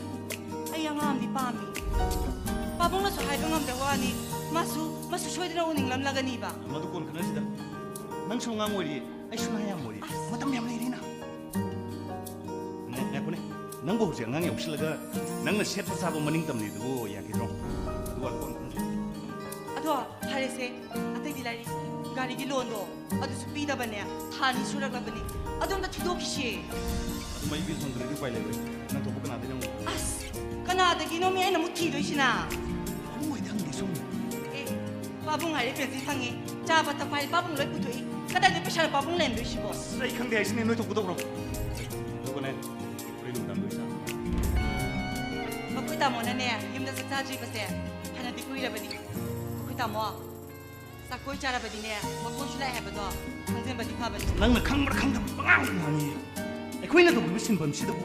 ꯑꯩ ꯑꯉꯥꯡ ꯑꯃꯗꯤ ꯄꯥꯝꯃꯤ꯫ ꯄꯥꯕꯨꯡꯅꯁꯨ ꯍꯥꯏꯕ ꯉꯝꯗꯕ ꯋꯥꯅꯤ꯫ ꯃꯥꯁꯨ, ꯃꯥꯁꯨ ꯁꯣꯏꯗꯅ ꯎꯅꯤꯡꯂꯝꯂꯒꯅꯤꯕ꯫ ꯃꯗꯨ ꯀꯣꯟ ꯈꯟꯅꯁꯤꯗ꯫ ꯅꯪꯁꯨ ꯑꯉꯥꯡ ꯑꯣꯏꯔꯤ, ꯑꯩꯁꯨ ꯅꯍꯥ ꯌꯥꯝ ꯑꯣꯏꯔꯤ꯫ ꯃꯇꯝ ꯌꯥꯝ ꯂꯩꯔꯤꯅ꯫ ꯉꯥꯏ-, ꯉꯥꯏꯈꯣꯅꯦ꯫ ꯅꯪꯕꯨ ꯍꯧꯖꯤꯛ ꯑꯉꯥꯡ ꯌꯧꯁꯤꯜꯂꯒ ꯅꯪꯅ ꯁꯦꯠꯄ ꯆꯥꯕ ꯃꯅꯤꯡ ꯇꯝꯂꯤꯗꯨꯕꯨ ꯌꯥꯈꯤꯗ꯭ꯔꯣ? ꯑꯗꯨ ꯋꯥ ꯀꯣꯟ ꯈꯟꯅꯁꯤ꯫ ꯑꯗꯣ ꯐꯔꯦꯁꯦ, ꯑꯇꯩꯗꯤ ꯂꯥꯏꯔꯤ꯫ ꯒꯥꯔꯤꯒꯤ ꯂꯣꯟꯗꯣ ꯑꯗꯨꯁꯨ ꯄꯤꯗꯕꯅꯦ, ꯊꯥ ꯑꯅꯤ ꯁꯨꯔꯛꯂꯕꯅꯤ꯫ ꯑꯗꯣ ꯑꯝꯇ ꯊꯤꯗꯣꯛꯈꯤꯁꯦ꯫ ꯃꯩ ꯕꯤꯜ ꯐꯪꯗ꯭ꯔꯗꯤ ꯎꯄꯥꯏ ꯂꯩꯔꯣꯏ꯫ ꯅꯪ ꯊꯣꯛꯄ ꯀꯅꯥꯗꯩꯅꯣ ꯑꯃꯨꯛ? ꯑꯁ, ꯀꯅꯥꯗꯒꯤꯅꯣꯃꯤ ꯑꯩꯅ ꯑꯃꯨꯛ ꯊꯤꯗꯣꯏꯁꯤꯅ? ꯄꯥꯕꯨꯡ ꯍꯥꯏꯗꯤ ꯍꯪꯗꯦ ꯁꯣꯝ꯫ ꯑꯦ, ꯄꯥꯕꯨꯡ ꯍꯥꯏꯔꯦ ꯄꯦꯟꯁꯤ ꯐꯪꯉꯦ꯫ ꯆꯥꯕ ꯊꯛꯄ ꯍꯥꯏꯔꯦ ꯄꯥꯕꯨꯡ ꯂꯣꯏ ꯄꯨꯊꯣꯛꯏ꯫ ꯀꯗꯥꯏꯗꯩ ꯄꯩꯁꯥꯅ ꯄꯥꯕꯨꯡ ꯂꯩꯍꯟꯗꯣꯏꯁꯤꯕꯣ? ꯑꯁ, ꯑꯩ ꯈꯪꯗꯦ ꯍꯥꯏꯁꯤꯅꯦ, ꯅꯣꯏ ꯊꯣꯛꯄ ꯇꯧꯔꯣ꯫ ꯑꯗꯨꯒꯅꯦ, ꯍꯣꯔꯦꯟ ꯅꯨꯡꯗꯥꯡꯗꯣ ꯏꯁꯥ꯫ ꯃꯈꯣꯏ ꯇꯥꯃꯣꯅꯅꯦ, ꯌꯨꯝꯗ ꯆꯥꯛ ꯆꯥꯗ꯭ꯔꯤꯕꯁꯦ ꯐꯅꯗꯤ ꯀꯨꯏꯔꯕꯅꯤ꯫ ꯃꯈꯣꯏ ꯇꯥꯃꯣ, ꯆꯥꯛꯀꯣꯏ ꯆꯥꯔꯕꯗꯤꯅꯦ, ꯃꯀꯣꯟꯁꯨ ꯂꯥꯛꯑꯦ ꯍꯥꯏꯕꯗꯣ ꯈꯪꯖꯟꯕꯗꯤ ꯐꯕꯅꯤ꯫ ꯅꯪꯅ ꯈꯪꯕ꯭ꯔꯥ ꯈꯪꯗꯕ꯭ꯔꯥ ꯄꯉꯥꯡꯗ ꯉꯥꯡꯉꯤ꯫ ꯑꯩꯈꯣꯏꯅ ꯇꯧꯔꯤꯕ ꯁꯤꯟꯐꯝꯁꯤꯗꯕꯨ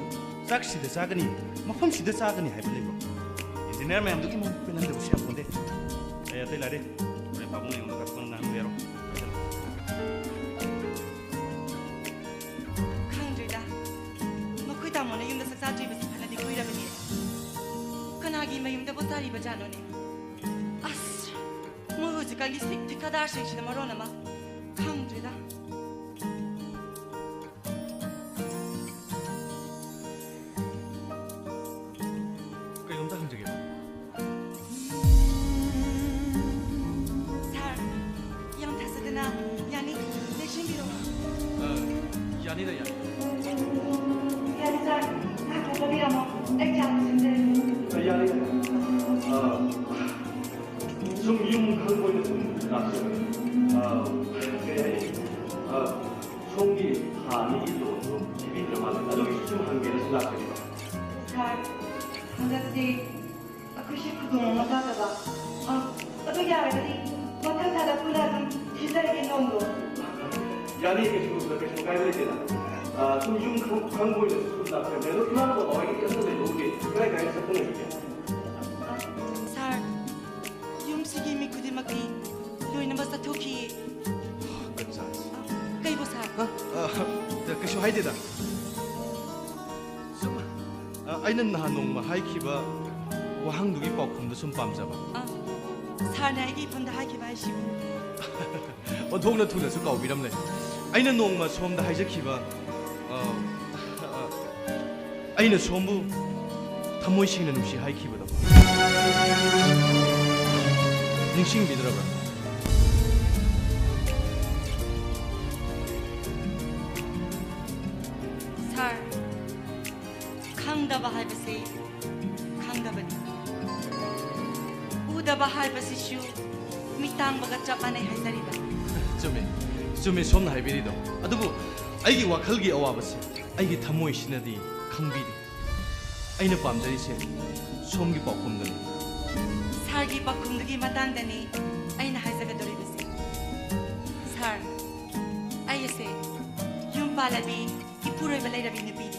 ꯆꯥꯛꯁꯤꯗ ꯆꯥꯒꯅꯤ, ꯃꯐꯝꯁꯤꯗ ꯆꯥꯒꯅꯤ ꯍꯥꯏꯕ ꯂꯩꯕ꯭ꯔꯣ? ꯏꯟꯖꯤꯅꯤꯌꯥꯔ ꯃꯌꯥꯝꯗꯨꯒꯤ ꯃꯕꯨꯛ ꯄꯦꯜꯍꯟꯗꯕꯁꯨ ꯌꯥꯄꯣꯟꯇꯦ꯫ ꯑꯩ ꯑꯇꯩ ꯂꯥꯏꯔꯤ꯫ ꯍꯣꯔꯦꯟ ꯄꯥꯕꯨꯡ ꯑꯩꯉꯣꯟꯗ ꯀꯥꯊꯣꯛꯑꯒ ꯉꯥꯡꯍꯟꯕ ꯌꯥꯔꯣꯏ꯫ ꯈꯪꯗ꯭ꯔꯦꯗ꯫ ꯃꯈꯣꯏ ꯇꯥꯃꯣꯅ ꯌꯨꯝꯗ ꯆꯥꯛ ꯆꯥꯗ꯭ꯔꯤꯕꯁꯤ ꯐꯅꯗꯤ ꯀꯨꯏꯔꯕꯅꯤ꯫ ꯀꯅꯥꯒꯤ ꯃꯌꯨꯝꯗꯕꯨ ꯆꯥꯔꯤꯕꯖꯥꯠꯅꯣꯅꯦ? ꯑꯁ! ꯃꯣꯏ ꯍꯧꯖꯤꯛꯀꯥꯟꯒꯤ ꯁꯤꯛ ꯊꯤꯀꯥꯗꯥꯔꯁꯤꯡꯁꯤꯅ ꯃꯔꯣꯟ ꯑꯃ꯫ ꯈꯪꯗ꯭ꯔꯦꯗ꯫ ꯀꯩꯅꯣꯝꯇ ꯍꯪꯖꯒꯦꯕ꯫ ꯁꯥꯔ, ꯌꯥꯝ ꯊꯥꯖꯗꯅ ꯌꯥꯅꯤ, ꯂꯦꯡꯁꯤꯟꯕꯤꯔꯣ꯫ ꯑ, ꯌꯥꯅꯤꯗ, ꯌꯥꯅꯤ꯫ ꯌꯥꯅꯤ, ꯁꯥꯔ, ꯉꯥꯏꯍꯥꯛ ꯄꯣꯊꯥꯕꯤꯔꯝꯃꯣ, ꯑꯩ ꯆꯥ ꯂꯣꯏꯁꯤꯟꯖꯔꯒꯦ꯫ ꯑ, ꯌꯥꯅꯤ, ꯌꯥꯅꯤ꯫ ꯑ, ꯁꯨꯝ ꯌꯨꯝ ꯈꯪꯕ ꯑꯣꯏꯅ ꯁꯨꯝ ꯂꯥꯛꯆꯕꯅꯤ꯫ ꯑ, ꯀꯩ ꯍꯥꯏꯅꯤ? ꯑ, ꯁꯣꯝꯒꯤ ꯊꯥ ꯑꯅꯤꯒꯤ ꯂꯣꯟꯗꯣ ꯊꯤꯕꯤꯗ꯭ꯔ ꯃꯥꯜꯂꯦ꯫ ꯑꯗꯨꯒꯤꯁꯨ ꯁꯨꯝ ꯍꯪꯒꯦꯅ ꯁꯨꯝ ꯂꯥꯛꯆꯔꯤꯕ꯫ ꯁꯥꯔ, ꯍꯟꯗꯛꯁꯤ ꯑꯩꯈꯣꯏꯁꯦ ꯈꯨꯗꯣꯡ ꯑꯃ ꯆꯥꯗꯕ꯫ ꯑ, ꯑꯗꯨ ꯌꯥꯔꯒꯗꯤ ꯃꯊꯪ ꯊꯥꯗ ꯄꯨꯟꯅ ꯑꯗꯨꯝ ꯊꯤꯖꯔꯒꯦ ꯂꯣꯟꯗꯣ꯫ ꯌꯥꯅꯤ, ꯀꯩꯁꯨ, ꯀꯩꯁꯨ ꯀꯥꯏꯕ ꯂꯩꯇꯦꯗ꯫ ꯑ, ꯁꯨꯝ ꯌꯨꯝ ꯈꯪ-, ꯈꯪꯕ ꯑꯣꯏꯅ ꯁꯨꯝ ꯂꯥꯛꯆꯕꯅꯦ꯫ ꯑꯗꯣ ꯏꯃꯥ ꯕꯕꯥ ꯍꯣꯏꯒꯤꯗꯤ ꯑꯝꯇ ꯂꯩꯍꯧꯗꯦ꯫ ꯀꯗꯥꯏ ꯀꯗꯥꯏ ꯆꯠꯄ ꯂꯩꯒꯦ? ꯁꯥꯔ, ꯌꯨꯝꯁꯤꯒꯤ ꯃꯤ ꯈꯨꯗꯤꯡꯃꯛꯇꯤ ꯂꯣꯏꯅꯃꯛ ꯆꯠꯊꯣꯛꯈꯤꯌꯦ꯫ ꯀꯟꯖꯥꯁꯤ꯫ ꯑ, ꯀꯩꯕꯨ ꯁꯥꯔ? ꯑ, ꯑ, ꯀꯩꯁꯨ ꯍꯥꯏꯗꯦꯗ꯫ ꯁꯨꯝ, ꯑ, ꯑꯩꯅ ꯅꯍꯥꯟ ꯅꯣꯡꯃ ꯍꯥꯏꯈꯤꯕ ꯋꯥꯍꯪꯗꯨꯒꯤ ꯄꯥꯎꯈꯨꯝꯗꯨ ꯁꯨꯝ ꯄꯥꯝꯖꯕ꯫ ꯑ, ꯁꯥꯔꯅ ꯑꯩꯒꯤ ꯏꯐꯝꯗ ꯍꯥꯏꯈꯤꯕ ꯍꯥꯏꯁꯤꯕꯨ? ꯑꯣꯟꯊꯣꯛꯅ ꯊꯨꯅꯁꯨ ꯀꯥꯎꯕꯤꯔꯝꯂꯦ꯫ ꯑꯩꯅ ꯅꯣꯡꯃ ꯁꯣꯝꯗ ꯍꯥꯏꯖꯈꯤꯕ, ꯑ, ꯑ, ꯑꯩꯅ ꯁꯣꯝꯕꯨ ꯊꯃꯣꯏ ꯁꯦꯡꯅ ꯅꯨꯡꯁꯤ ꯍꯥꯏꯈꯤꯕꯗꯣ꯫ ꯅꯤꯡꯁꯤꯡꯕꯤꯗ꯭ꯔꯕ꯭ꯔꯥ? ꯁꯥꯔ, ꯈꯪꯗꯕ ꯍꯥꯏꯕꯁꯤ ꯈꯪꯗꯕꯅꯤ꯫ ꯎꯗꯕ ꯍꯥꯏꯕꯁꯤꯁꯨ ꯃꯤꯠ ꯇꯥꯡꯕꯒ ꯆꯞ ꯃꯥꯟꯅꯩ ꯍꯥꯏꯖꯔꯤꯕ꯫ ꯆꯨꯝꯃꯤ, ꯆꯨꯝꯃꯤ ꯁꯣꯝꯅ ꯍꯥꯏꯕꯤꯔꯤꯗꯣ꯫ ꯑꯗꯨꯕꯨ ꯑꯩꯒꯤ ꯋꯥꯈꯜꯒꯤ ꯑꯋꯥꯕꯁꯦ ꯑꯩꯒꯤ ꯊꯃꯣꯏꯁꯤꯅꯗꯤ ꯈꯪꯕꯤꯗꯦ꯫ ꯑꯩꯅ ꯄꯥꯝꯖꯔꯤꯁꯦ ꯁꯣꯝꯒꯤ ꯄꯥꯎꯈꯨꯝꯗꯨꯅꯤ꯫ ꯁꯥꯔꯒꯤ ꯄꯥꯎꯈꯨꯝꯗꯨꯒꯤ ꯃꯇꯥꯡꯗꯅꯤ ꯑꯩꯅ ꯍꯥꯏꯖꯒꯗꯧꯔꯤꯕꯁꯦ꯫ ꯁꯥꯔ, ꯑꯩ ꯑꯁꯦ ꯌꯨꯝ ꯄꯥꯜꯂꯕꯤ ꯏꯄꯨꯔꯣꯏꯕ ꯂꯩꯔꯕꯤ ꯅꯨꯄꯤꯅꯤ꯫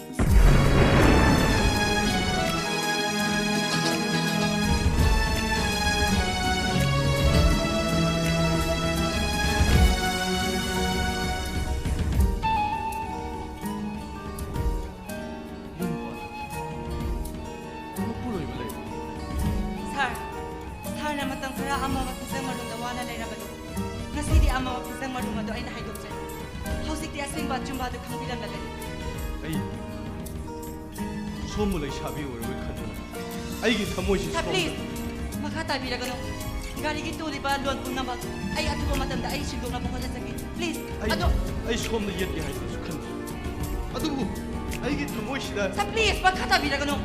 ꯌꯨꯝ ꯄꯥꯜꯂꯕꯤ ꯏꯄꯨꯔꯣꯏꯕ ꯂꯩꯔꯕꯤ꯫ ꯁꯥꯔ, ꯁꯥꯔꯅ ꯃꯇꯝ ꯈꯔ ꯑꯃꯝꯕ ꯐꯤꯖꯪ ꯃꯔꯨꯝꯗ ꯋꯥꯅ ꯂꯩꯔꯕꯗꯨ, ꯉꯁꯤꯗꯤ ꯑꯃꯝꯕ ꯐꯤꯖꯪ ꯃꯔꯨꯝ ꯑꯗꯨ ꯑꯩꯅ ꯍꯥꯏꯗꯣꯛꯆꯔꯤ꯫ ꯍꯧꯖꯤꯛꯇꯤ ꯑꯁꯦꯡꯕ ꯑꯆꯨꯝꯕ ꯑꯗꯨ ꯈꯪꯕꯤꯔꯝꯂꯒꯅꯤ꯫ ꯑꯩ ꯁꯣꯝꯕꯨ ꯂꯩꯁꯥꯕꯤ ꯑꯣꯏꯔꯣꯏ ꯈꯟꯗꯨꯅ ꯑꯩꯒꯤ ꯊꯃꯣꯏꯁꯤ ꯁꯥꯔ, ꯁꯣꯝꯗ please, ꯃꯈꯥ ꯇꯥꯕꯤꯔꯒꯅꯨ꯫ ꯒꯥꯔꯤꯒꯤ ꯇꯣꯜꯂꯤꯕ loan ꯄꯨꯝꯅꯃꯛ ꯑꯩ ꯑꯊꯨꯕ ꯃꯇꯝꯗ ꯑꯩ ꯁꯤꯡꯗꯣꯛꯅꯕ ꯍꯣꯠꯅꯖꯒꯦ꯫ Please, ꯑꯩ, ꯑꯗꯣ ꯑꯩ ꯁꯣꯝꯗ ꯌꯦꯠꯀꯦ ꯍꯥꯏꯗꯨꯅꯁꯨ ꯈꯟꯗꯦ꯫ ꯑꯗꯨꯕꯨ ꯑꯩꯒꯤ ꯊꯃꯣꯏꯁꯤꯗ ꯁꯥꯔ, please, ꯃꯈꯥ ꯇꯥꯕꯤꯔꯒꯅꯨ꯫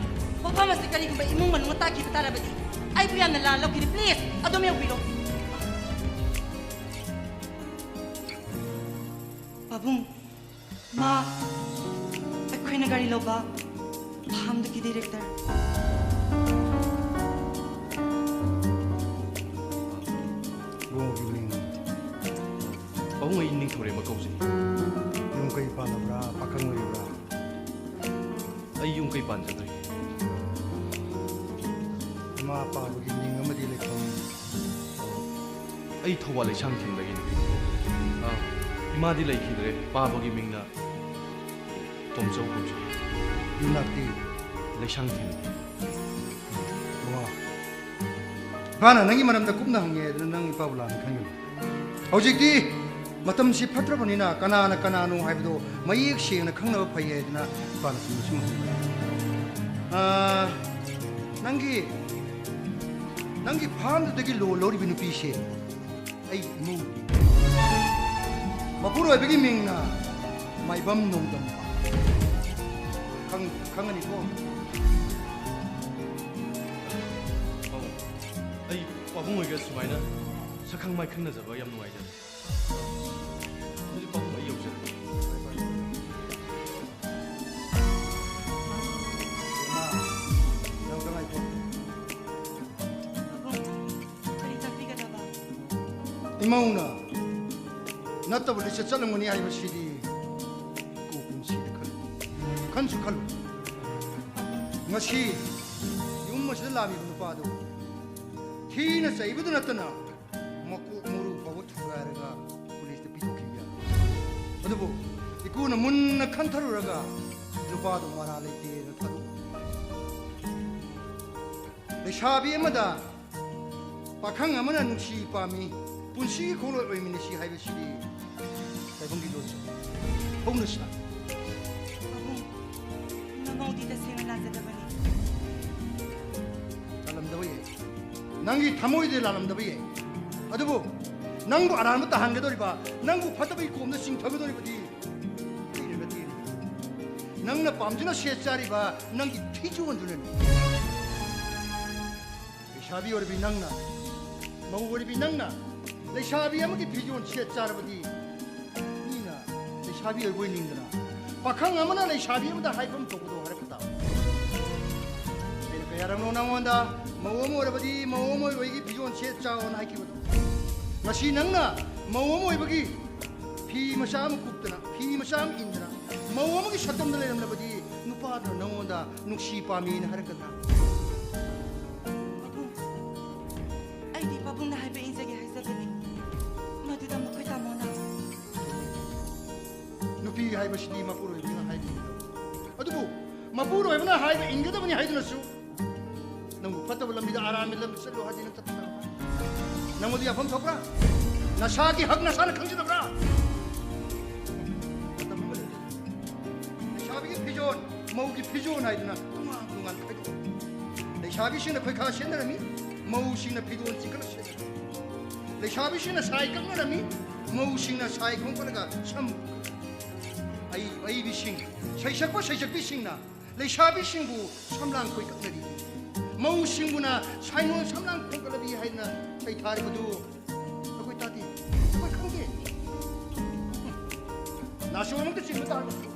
ꯋꯥꯐꯝ ꯑꯁꯤ ꯀꯔꯤꯒꯨꯝꯕ ꯏꯃꯨꯡ ꯃꯅꯨꯡꯅ ꯇꯥꯈꯤꯕ ꯇꯥꯔꯕꯗꯤ ꯑꯩꯕꯨ ꯌꯥꯝꯅ ꯂꯥꯟꯅ ꯂꯧꯈꯤꯅꯤ꯫ Please, ꯑꯗꯨꯝ ꯌꯧꯕꯤꯔꯣ꯫ ꯄꯥꯕꯨꯡ, ꯃꯥ ꯑꯩꯈꯣꯏꯅ ꯒꯥꯔꯤ ꯂꯧꯕ ꯐꯥꯝꯗꯨꯒꯤ director꯫ ꯏꯕꯨꯡꯉꯣꯒꯤ ꯃꯤꯡ? ꯄꯥꯕꯨꯡ, ꯑꯩ ꯅꯤꯡꯊꯧꯔꯦꯝꯕ ꯀꯧꯖꯩ꯫ ꯌꯨꯝ ꯀꯩ ꯄꯥꯜꯂꯕ꯭ꯔꯥ? ꯄꯥꯈꯪ ꯑꯣꯏꯔꯤꯕ꯭ꯔꯥ? ꯑꯩ ꯌꯨꯝ ꯀꯩ ꯄꯥꯟꯖꯗ꯭ꯔꯤ꯫ ꯏꯃꯥ ꯄꯥꯕꯒꯤ ꯃꯤꯡ ꯑꯃꯗꯤ ꯂꯩꯐꯝ? ꯑꯩ ꯊꯧꯕꯥꯜ ꯂꯩꯁꯥꯡꯊꯦꯝꯗꯒꯤꯅꯤ꯫ ꯑꯥ, ꯏꯃꯥꯗꯤ ꯂꯩꯈꯤꯗ꯭ꯔꯦ꯫ ꯄꯥꯕꯒꯤ ꯃꯤꯡꯅ ꯇꯣꯝꯆꯧ ꯀꯧꯖꯩ꯫ ꯌꯨꯝꯅꯥꯛꯇꯤ? ꯂꯩꯁꯥꯡꯊꯦꯝ꯫ ꯋꯥ꯫ ꯏꯄꯥꯅ ꯅꯪꯒꯤ ꯃꯔꯝꯗ ꯀꯨꯞꯅ ꯍꯪꯉꯦ ꯍꯥꯏꯗꯨꯅ ꯅꯪ ꯏꯄꯥꯕꯨ ꯂꯥꯟꯅ ꯈꯟꯒꯅꯨ꯫ ꯍꯧꯖꯤꯛꯇꯤ ꯃꯇꯝꯁꯤ ꯐꯠꯇ꯭ꯔꯕꯅꯤꯅ ꯀꯅꯥꯅ ꯀꯅꯥꯅꯣ ꯍꯥꯏꯕꯗꯣ ꯃꯌꯦꯛ ꯁꯦꯡꯅ ꯈꯪꯅꯕ ꯐꯩ ꯍꯥꯏꯗꯅ ꯏꯄꯥꯅ ꯆꯨꯝꯅ ꯁꯨꯝ ꯍꯪꯕꯅꯤ꯫ ꯑꯥ, ꯅꯪꯒꯤ, ꯅꯪꯒꯤ ꯐꯥꯝꯗꯨꯗꯒꯤ ꯂꯣꯟ ꯂꯧꯔꯤꯕ ꯅꯨꯄꯤꯁꯦ ꯑꯩꯒꯤ ꯏꯃꯧꯅꯤ꯫ ꯃꯄꯨꯔꯣꯏꯕꯒꯤ ꯃꯤꯡꯅ ꯃꯥꯏꯕꯝ ꯅꯣꯡꯗꯝꯕ꯫ ꯈꯪ ꯈꯪꯒꯅꯤꯀꯣ꯫ ꯑꯧ, ꯑꯩ ꯄꯥꯕꯨꯡ ꯍꯣꯏꯒ ꯁꯨꯃꯥꯏꯅ ꯁꯛꯈꯪ ꯃꯥꯏꯈꯪꯅꯖꯕ ꯌꯥꯝ ꯅꯨꯡꯉꯥꯏꯖꯔꯦ꯫ ꯑꯗꯨꯗꯤ ꯄꯥꯕꯨꯡ, ꯑꯩ ꯌꯧꯖꯔꯒꯦ꯫ ꯏꯃꯥ, ꯅꯪ ꯀꯃꯥꯏ ꯇꯧ? ꯄꯥꯕꯨꯡ, ꯀꯔꯤ ꯇꯥꯛꯄꯤꯒꯗꯕ? ꯏꯃꯧꯅ ꯅꯠꯇꯕ ꯂꯤꯆꯠ ꯆꯠꯂꯝꯒꯅꯤ ꯍꯥꯏꯕꯁꯤꯗꯤ ꯏꯀꯨ ꯄꯨꯟꯁꯤꯗ ꯈꯜꯂꯨ, ꯈꯟꯁꯨ ꯈꯜꯂꯨ꯫ ꯉꯁꯤ ꯌꯨꯝ ꯑꯁꯤꯗ ꯂꯥꯛꯂꯤꯕ ꯅꯨꯄꯥꯗꯨ ꯊꯤꯅ ꯆꯩꯕꯗ ꯅꯠꯇꯅ ꯃꯀꯣꯛ ꯃꯔꯨ ꯐꯥꯎꯕ ꯊꯨꯒꯥꯏꯔꯒ ꯄꯨꯂꯤꯁꯇ ꯄꯤꯊꯣꯛꯈꯤꯕ ꯌꯥꯏ꯫ ꯑꯗꯨꯕꯨ ꯏꯀꯨꯅ ꯃꯨꯟꯅ ꯈꯟꯊꯔꯨꯔꯒ ꯅꯨꯄꯥꯗꯨ ꯃꯔꯥ ꯂꯩꯇꯦꯅ ꯊꯥꯗꯣꯛ꯫ ꯂꯩꯁꯥꯕꯤ ꯑꯃꯗ ꯄꯥꯈꯪ ꯑꯃꯅ ꯅꯨꯡꯁꯤ ꯄꯥꯝꯃꯤ, ꯄꯨꯟꯁꯤꯒꯤ ꯈꯣꯡꯂꯣꯏ ꯑꯣꯏꯃꯤꯟꯅꯁꯤ ꯍꯥꯏꯕꯁꯤꯗꯤ ꯇꯥꯏꯕꯪꯒꯤ ꯂꯣꯟꯆꯠ꯫ ꯍꯧꯅ ꯁꯥ꯫ ꯄꯥꯕꯨꯡ, ꯅꯃꯧꯗꯤ ꯇꯁꯦꯡꯅ ꯂꯥꯟꯖꯗꯕꯅꯤ꯫ ꯂꯥꯜꯂꯝꯗꯕ ꯌꯥꯏ, ꯅꯪꯒꯤ ꯊꯃꯣꯏꯗꯤ ꯂꯥꯜꯂꯝꯗꯕ ꯌꯥꯏ, ꯑꯗꯨꯕꯨ ꯅꯪꯕꯨ ꯑꯔꯥꯟꯕ ꯇꯥꯍꯟꯒꯗꯧꯔꯤꯕ, ꯅꯪꯕꯨ ꯐꯠꯇꯕꯒꯤ ꯀꯣꯝꯗ ꯆꯤꯡꯊꯒꯗꯧꯔꯤꯕꯗꯤ ꯑꯩꯅ ꯅꯠꯇꯦ꯫ ꯅꯪꯅ ꯄꯥꯝꯖꯅ ꯁꯦꯠ ꯆꯥꯔꯤꯕ ꯅꯪꯒꯤ ꯐꯤꯖꯣꯜꯗꯨꯅꯅꯤ꯫ ꯂꯩꯁꯥꯕꯤ ꯑꯣꯏꯔꯕꯤ ꯅꯪꯅ, ꯃꯧ ꯑꯣꯏꯔꯕꯤ ꯅꯪꯅ ꯂꯩꯁꯥꯕꯤ ꯑꯃꯒꯤ ꯐꯤꯖꯣꯜ ꯁꯦꯠ ꯆꯥꯔꯕꯗꯤ ꯃꯤꯅ ꯂꯩꯁꯥꯕꯤ ꯑꯣꯏꯕꯣꯏ ꯅꯤꯡꯗꯅ ꯄꯥꯈꯪ ꯑꯃꯅ ꯂꯩꯁꯥꯕꯤ ꯑꯃꯗ ꯍꯥꯏꯐꯝ ꯊꯣꯛꯄꯗꯣ ꯍꯥꯏꯔꯛꯄ ꯇꯥꯕ꯫ ꯑꯩꯅ ꯀꯌꯥꯔꯛꯅꯣ ꯅꯪꯉꯣꯟꯗ ꯃꯧ ꯑꯃ ꯑꯣꯏꯔꯕꯗꯤ ꯃꯧ ꯑꯃ ꯑꯣꯏꯕꯒꯤ ꯐꯤꯖꯣꯜ ꯁꯦꯠ ꯆꯥꯎꯅ ꯍꯥꯏꯈꯤꯕꯗꯣ? ꯉꯁꯤ ꯅꯪꯅ ꯃꯧ ꯑꯃ ꯑꯣꯏꯕꯒꯤ ꯐꯤ ꯃꯆꯥ ꯑꯃ ꯀꯨꯞꯇꯅ, ꯐꯤ ꯃꯆꯥ ꯑꯃ ꯏꯟꯗꯅ, ꯃꯧ ꯑꯃꯒꯤ ꯁꯛꯇꯝꯗ ꯂꯩꯔꯝꯂꯕꯗꯤ ꯅꯨꯄꯥꯗꯨꯅ ꯅꯪꯉꯣꯟꯗ ꯅꯨꯡꯁꯤ ꯄꯥꯝꯃꯤꯅ ꯍꯥꯏꯔꯛꯀꯗ꯭ꯔꯥ? ꯄꯥꯕꯨꯡ, ꯑꯩꯗꯤ ꯄꯥꯕꯨꯡꯅ ꯍꯥꯏꯕ ꯏꯟꯖꯒꯦ ꯍꯥꯏꯖꯕꯅꯤ꯫ ꯃꯗꯨꯗ ꯃꯈꯣꯏ ꯇꯥꯃꯣꯅ꯫ ꯅꯨꯄꯤ ꯍꯥꯏꯕꯁꯤꯗꯤ ꯃꯄꯨꯔꯣꯏꯕꯅ ꯍꯥꯏꯕ ꯏꯟꯒꯗꯕ꯫ ꯑꯗꯨꯕꯨ ꯃꯄꯨꯔꯣꯏꯕꯅ ꯍꯥꯏꯕ ꯏꯟꯒꯗꯕꯅꯤ ꯍꯥꯏꯗꯨꯅꯁꯨ ꯅꯪꯕꯨ ꯐꯠꯇꯕ ꯂꯝꯕꯤꯗ, ꯑꯔꯥꯟꯕ ꯂꯝꯕꯤ ꯆꯠꯂꯨ ꯍꯥꯏꯗꯤ ꯅꯪ ꯆꯠꯄ ꯇꯥꯕ꯫ ꯅꯪꯉꯣꯟꯗ ꯌꯥꯐꯝ ꯊꯣꯛꯄ꯭ꯔꯥ? ꯅꯁꯥꯒꯤ ꯍꯛ ꯅꯁꯥꯅ ꯈꯪꯖꯗꯕ꯭ꯔꯥ? ꯃꯇꯝ ꯑꯃꯗꯗꯤ ꯂꯩꯁꯥꯕꯤꯒꯤ ꯐꯤꯖꯣꯜ, ꯃꯧꯒꯤ ꯐꯤꯖꯣꯜ ꯍꯥꯏꯗꯨꯅ ꯇꯣꯉꯥꯟ ꯇꯣꯉꯥꯟ ꯈꯥꯏꯗꯣꯛꯏ꯫ ꯂꯩꯁꯥꯕꯤꯁꯤꯡꯅ ꯈꯣꯏꯈꯥ ꯁꯦꯠꯅꯔꯝꯃꯤ, ꯃꯧꯁꯤꯡꯅ ꯐꯤꯖꯣꯜ ꯆꯤꯡꯈꯠꯂ ꯁꯦꯠꯅꯔꯝꯃꯤ꯫ ꯂꯩꯁꯥꯕꯤꯁꯤꯡꯅ ꯁꯥꯏ ꯀꯛꯅꯔꯝꯃꯤ, ꯃꯧꯁꯤꯡꯅ ꯁꯥꯏ ꯈꯣꯝꯒꯠꯂꯒ ꯁꯝ꯫ ꯑꯏ-, ꯑꯏꯕꯤꯁꯤꯡ, ꯁꯩꯁꯛꯄ ꯁꯩꯁꯛꯄꯤꯁꯤꯡꯅ ꯂꯩꯁꯥꯕꯤꯁꯤꯡꯕꯨ ꯁꯝꯂꯥꯡ ꯀꯣꯏꯀꯛꯅꯔꯤ, ꯃꯧꯁꯤꯡꯕꯨꯅ ꯁꯥꯏꯅꯣꯟ ꯁꯝꯂꯥꯡ ꯈꯣꯡꯒꯠꯂꯕꯤ ꯍꯥꯏꯅ ꯁꯩꯊꯥꯔꯤꯕꯗꯨ ꯑꯩꯈꯣꯏ ꯇꯥꯗꯦ, ꯑꯩꯈꯣꯏ ꯈꯪꯗꯦ꯫ ꯅꯥꯆꯣꯝ ꯑꯃꯇ ꯆꯤꯡꯕ ꯇꯥꯔꯕꯁꯨ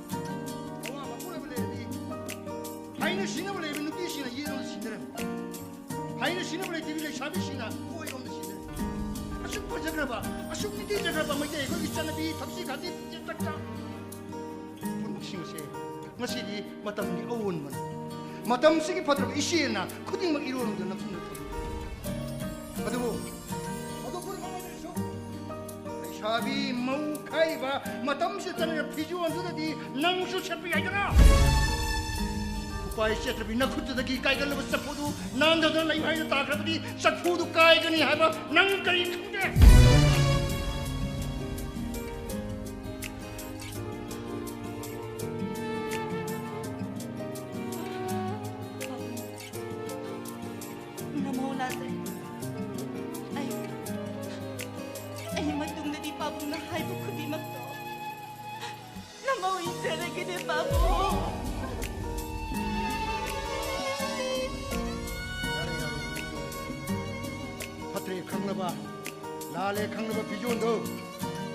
ꯑꯋꯥꯡ ꯃꯄꯨꯔꯣꯏꯕ ꯂꯩꯔꯗꯤ ꯍꯥꯏꯅ ꯁꯤꯡꯅꯕ ꯂꯩꯔꯕ ꯅꯨꯄꯤꯁꯤꯡꯅ ꯌꯦꯠꯂꯣꯝꯗ ꯁꯤꯟꯅꯔꯝꯃꯤ꯫ ꯍꯥꯏꯅ ꯁꯤꯡꯅꯕ ꯂꯩꯇꯕꯤ ꯂꯩꯁꯥꯕꯤꯁꯤꯡꯅ ꯑꯣꯏꯔꯣꯝꯗ ꯁꯤꯟꯅꯔꯝꯃꯤ꯫ ꯑꯁꯨꯛ ꯐꯖꯈ꯭ꯔꯕ, ꯑꯁꯨꯛ ꯅꯤꯡꯊꯤꯖꯈ꯭ꯔꯕ ꯃꯩꯇꯩ ꯑꯩꯈꯣꯏꯒꯤ ꯆꯠꯅꯕꯤ ꯊꯛꯁꯤ ꯈꯥꯁꯤ ꯐꯤꯖꯦꯠ ꯆꯛꯆꯥ ꯄꯨꯝꯅꯃꯛꯁꯤꯡ ꯑꯁꯦ ꯉꯁꯤꯗꯤ ꯃꯇꯝꯒꯤ ꯑꯑꯣꯟꯕꯅꯤ꯫ ꯃꯇꯝꯁꯤꯒꯤ ꯐꯠꯇ꯭ꯔꯕ ꯏꯆꯦꯜꯅ ꯈꯨꯗꯤꯡꯃꯛ ꯏꯔꯣꯟꯗꯨꯅ ꯅꯝꯁꯤꯟꯗꯨꯅ ꯊꯝꯃꯤ꯫ ꯑꯗꯨꯕꯨ ꯃꯗꯨ ꯄꯨꯝꯅꯃꯛ ꯑꯣꯏꯔꯁꯨ ꯂꯩꯁꯥꯕꯤ ꯃꯧ ꯈꯥꯏꯔꯤꯕ ꯃꯇꯝꯁꯤꯗ ꯆꯠꯅꯔꯤꯕ ꯐꯤꯖꯣꯜꯗꯨꯗꯗꯤ ꯅꯪꯁꯨ ꯁꯦꯠꯄ ꯌꯥꯏꯗꯅ? ꯎꯄꯥꯏ ꯆꯦꯠꯇ꯭ꯔꯕꯤ ꯅꯈꯨꯠꯇꯨꯗꯒꯤ ꯀꯥꯏꯒꯜꯂꯕ ꯆꯐꯨꯗꯨ ꯅꯥꯟꯊꯗꯅ ꯂꯩꯃꯥꯏꯗ ꯇꯥꯈ꯭ꯔꯕꯗꯤ ꯆꯐꯨꯗꯨ ꯀꯥꯏꯒꯅꯤ ꯍꯥꯏꯕ ꯅꯪ ꯀꯔꯤ ꯈꯪꯒꯦ? ꯅꯃꯧ ꯂꯥꯖꯩ꯫ ꯑꯩ, ꯑꯩ ꯃꯇꯨꯡꯗꯗꯤ ꯄꯥꯕꯨꯡꯅ ꯍꯥꯏꯕ ꯈꯨꯗꯤꯡꯃꯛꯇꯣ ꯅꯃꯧ ꯏꯟꯖꯔꯒꯦꯅꯦ ꯄꯥꯕꯨꯡ꯫ ꯐꯠꯇ꯭ꯔꯦ ꯈꯪꯂꯕ, ꯂꯥꯜꯂꯦ ꯈꯪꯂꯕ ꯐꯤꯖꯣꯜꯗꯣ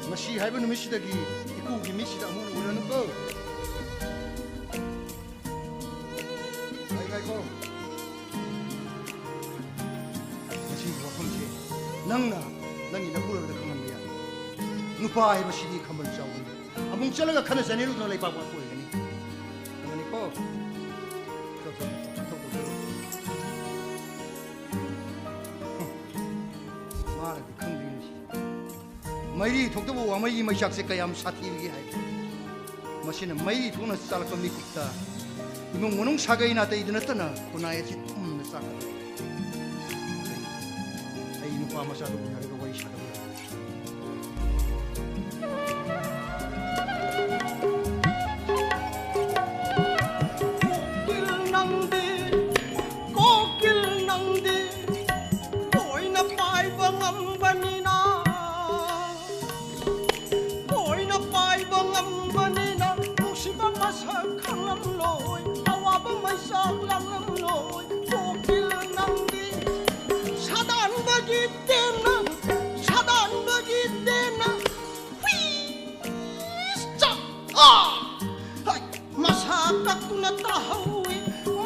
ꯉꯁꯤ ꯍꯥꯏꯕ ꯅꯨꯃꯤꯠꯁꯤꯗꯒꯤ ꯏꯀꯨꯒꯤ ꯃꯤꯠꯁꯤꯗ ꯑꯃꯨꯛ ꯎꯔꯅꯨꯀꯣ꯫ ꯉꯥꯏ, ꯉꯥꯏꯈꯣ꯫ ꯃꯁꯤꯒꯤ ꯋꯥꯐꯝꯁꯦ ꯅꯪꯅ ꯅꯪꯒꯤ ꯅꯄꯨꯔꯣꯏꯕꯗ ꯈꯪꯍꯟꯕ ꯌꯥꯏ꯫ ꯅꯨꯄꯥ ꯍꯥꯏꯕꯁꯤꯗꯤ ꯈꯝꯕꯜ ꯆꯥꯎꯕꯅꯤ꯫ ꯑꯃꯨꯛ ꯆꯠꯂꯒ ꯈꯠꯅ ꯆꯩꯅꯔꯨꯗꯅ ꯂꯩꯄꯥꯛ ꯋꯥꯠꯄ ꯑꯣꯏꯒꯅꯤ꯫ ꯈꯪꯉꯅꯤꯀꯣ? ꯆꯠꯊꯣꯛ, ꯆꯠꯊꯣꯛ, ꯆꯠꯊꯣꯛ꯫ ꯃꯥꯅꯗꯤ ꯈꯪꯗ꯭ꯔꯤꯅꯤ ꯁꯤ꯫ ꯃꯩꯔꯤ ꯊꯣꯛꯇꯕ ꯋꯥꯃꯩꯒꯤ ꯃꯩꯆꯥꯛꯁꯦ ꯀꯌꯥꯝ ꯁꯥꯊꯤꯕꯒꯦ ꯍꯥꯏꯕ꯫ ꯃꯁꯤꯅ ꯃꯩꯔꯤ ꯊꯣꯛꯅ ꯆꯥꯜꯂꯛꯄ ꯃꯤꯀꯨꯞꯇ ꯏꯃꯨꯡ ꯃꯅꯨꯡ ꯁꯥꯒꯩ ꯅꯥꯇꯩꯗ ꯅꯠꯇꯅ ꯈꯨꯟꯅꯥꯏ ꯑꯁꯤ ꯄꯨꯝꯅ ꯆꯥꯛꯈꯠꯂꯦ꯫ ꯑꯩ, ꯑꯩ ꯅꯨꯄꯥ ꯃꯆꯥꯗꯨ ꯎꯅꯔꯒ ꯋꯥꯔꯤ ꯁꯥꯗꯕ ꯌꯥꯔꯣꯏ꯫ ꯀꯣꯀꯤꯜ ꯅꯪꯗꯤ, ꯀꯣꯀꯤꯜ ꯅꯪꯗꯤ, ꯂꯣꯏꯅ ꯄꯥꯏꯕ ꯉꯝꯕꯅꯤꯅ, ꯂꯣꯏꯅ ꯄꯥꯏꯕ ꯉꯝꯕꯅꯤꯅ, ꯅꯨꯡꯁꯤꯕ ꯃꯁꯛ ꯈꯪꯂꯝꯂꯣꯏ꯫ ꯀꯛꯇꯨꯅ ꯇꯥꯍꯧꯏ,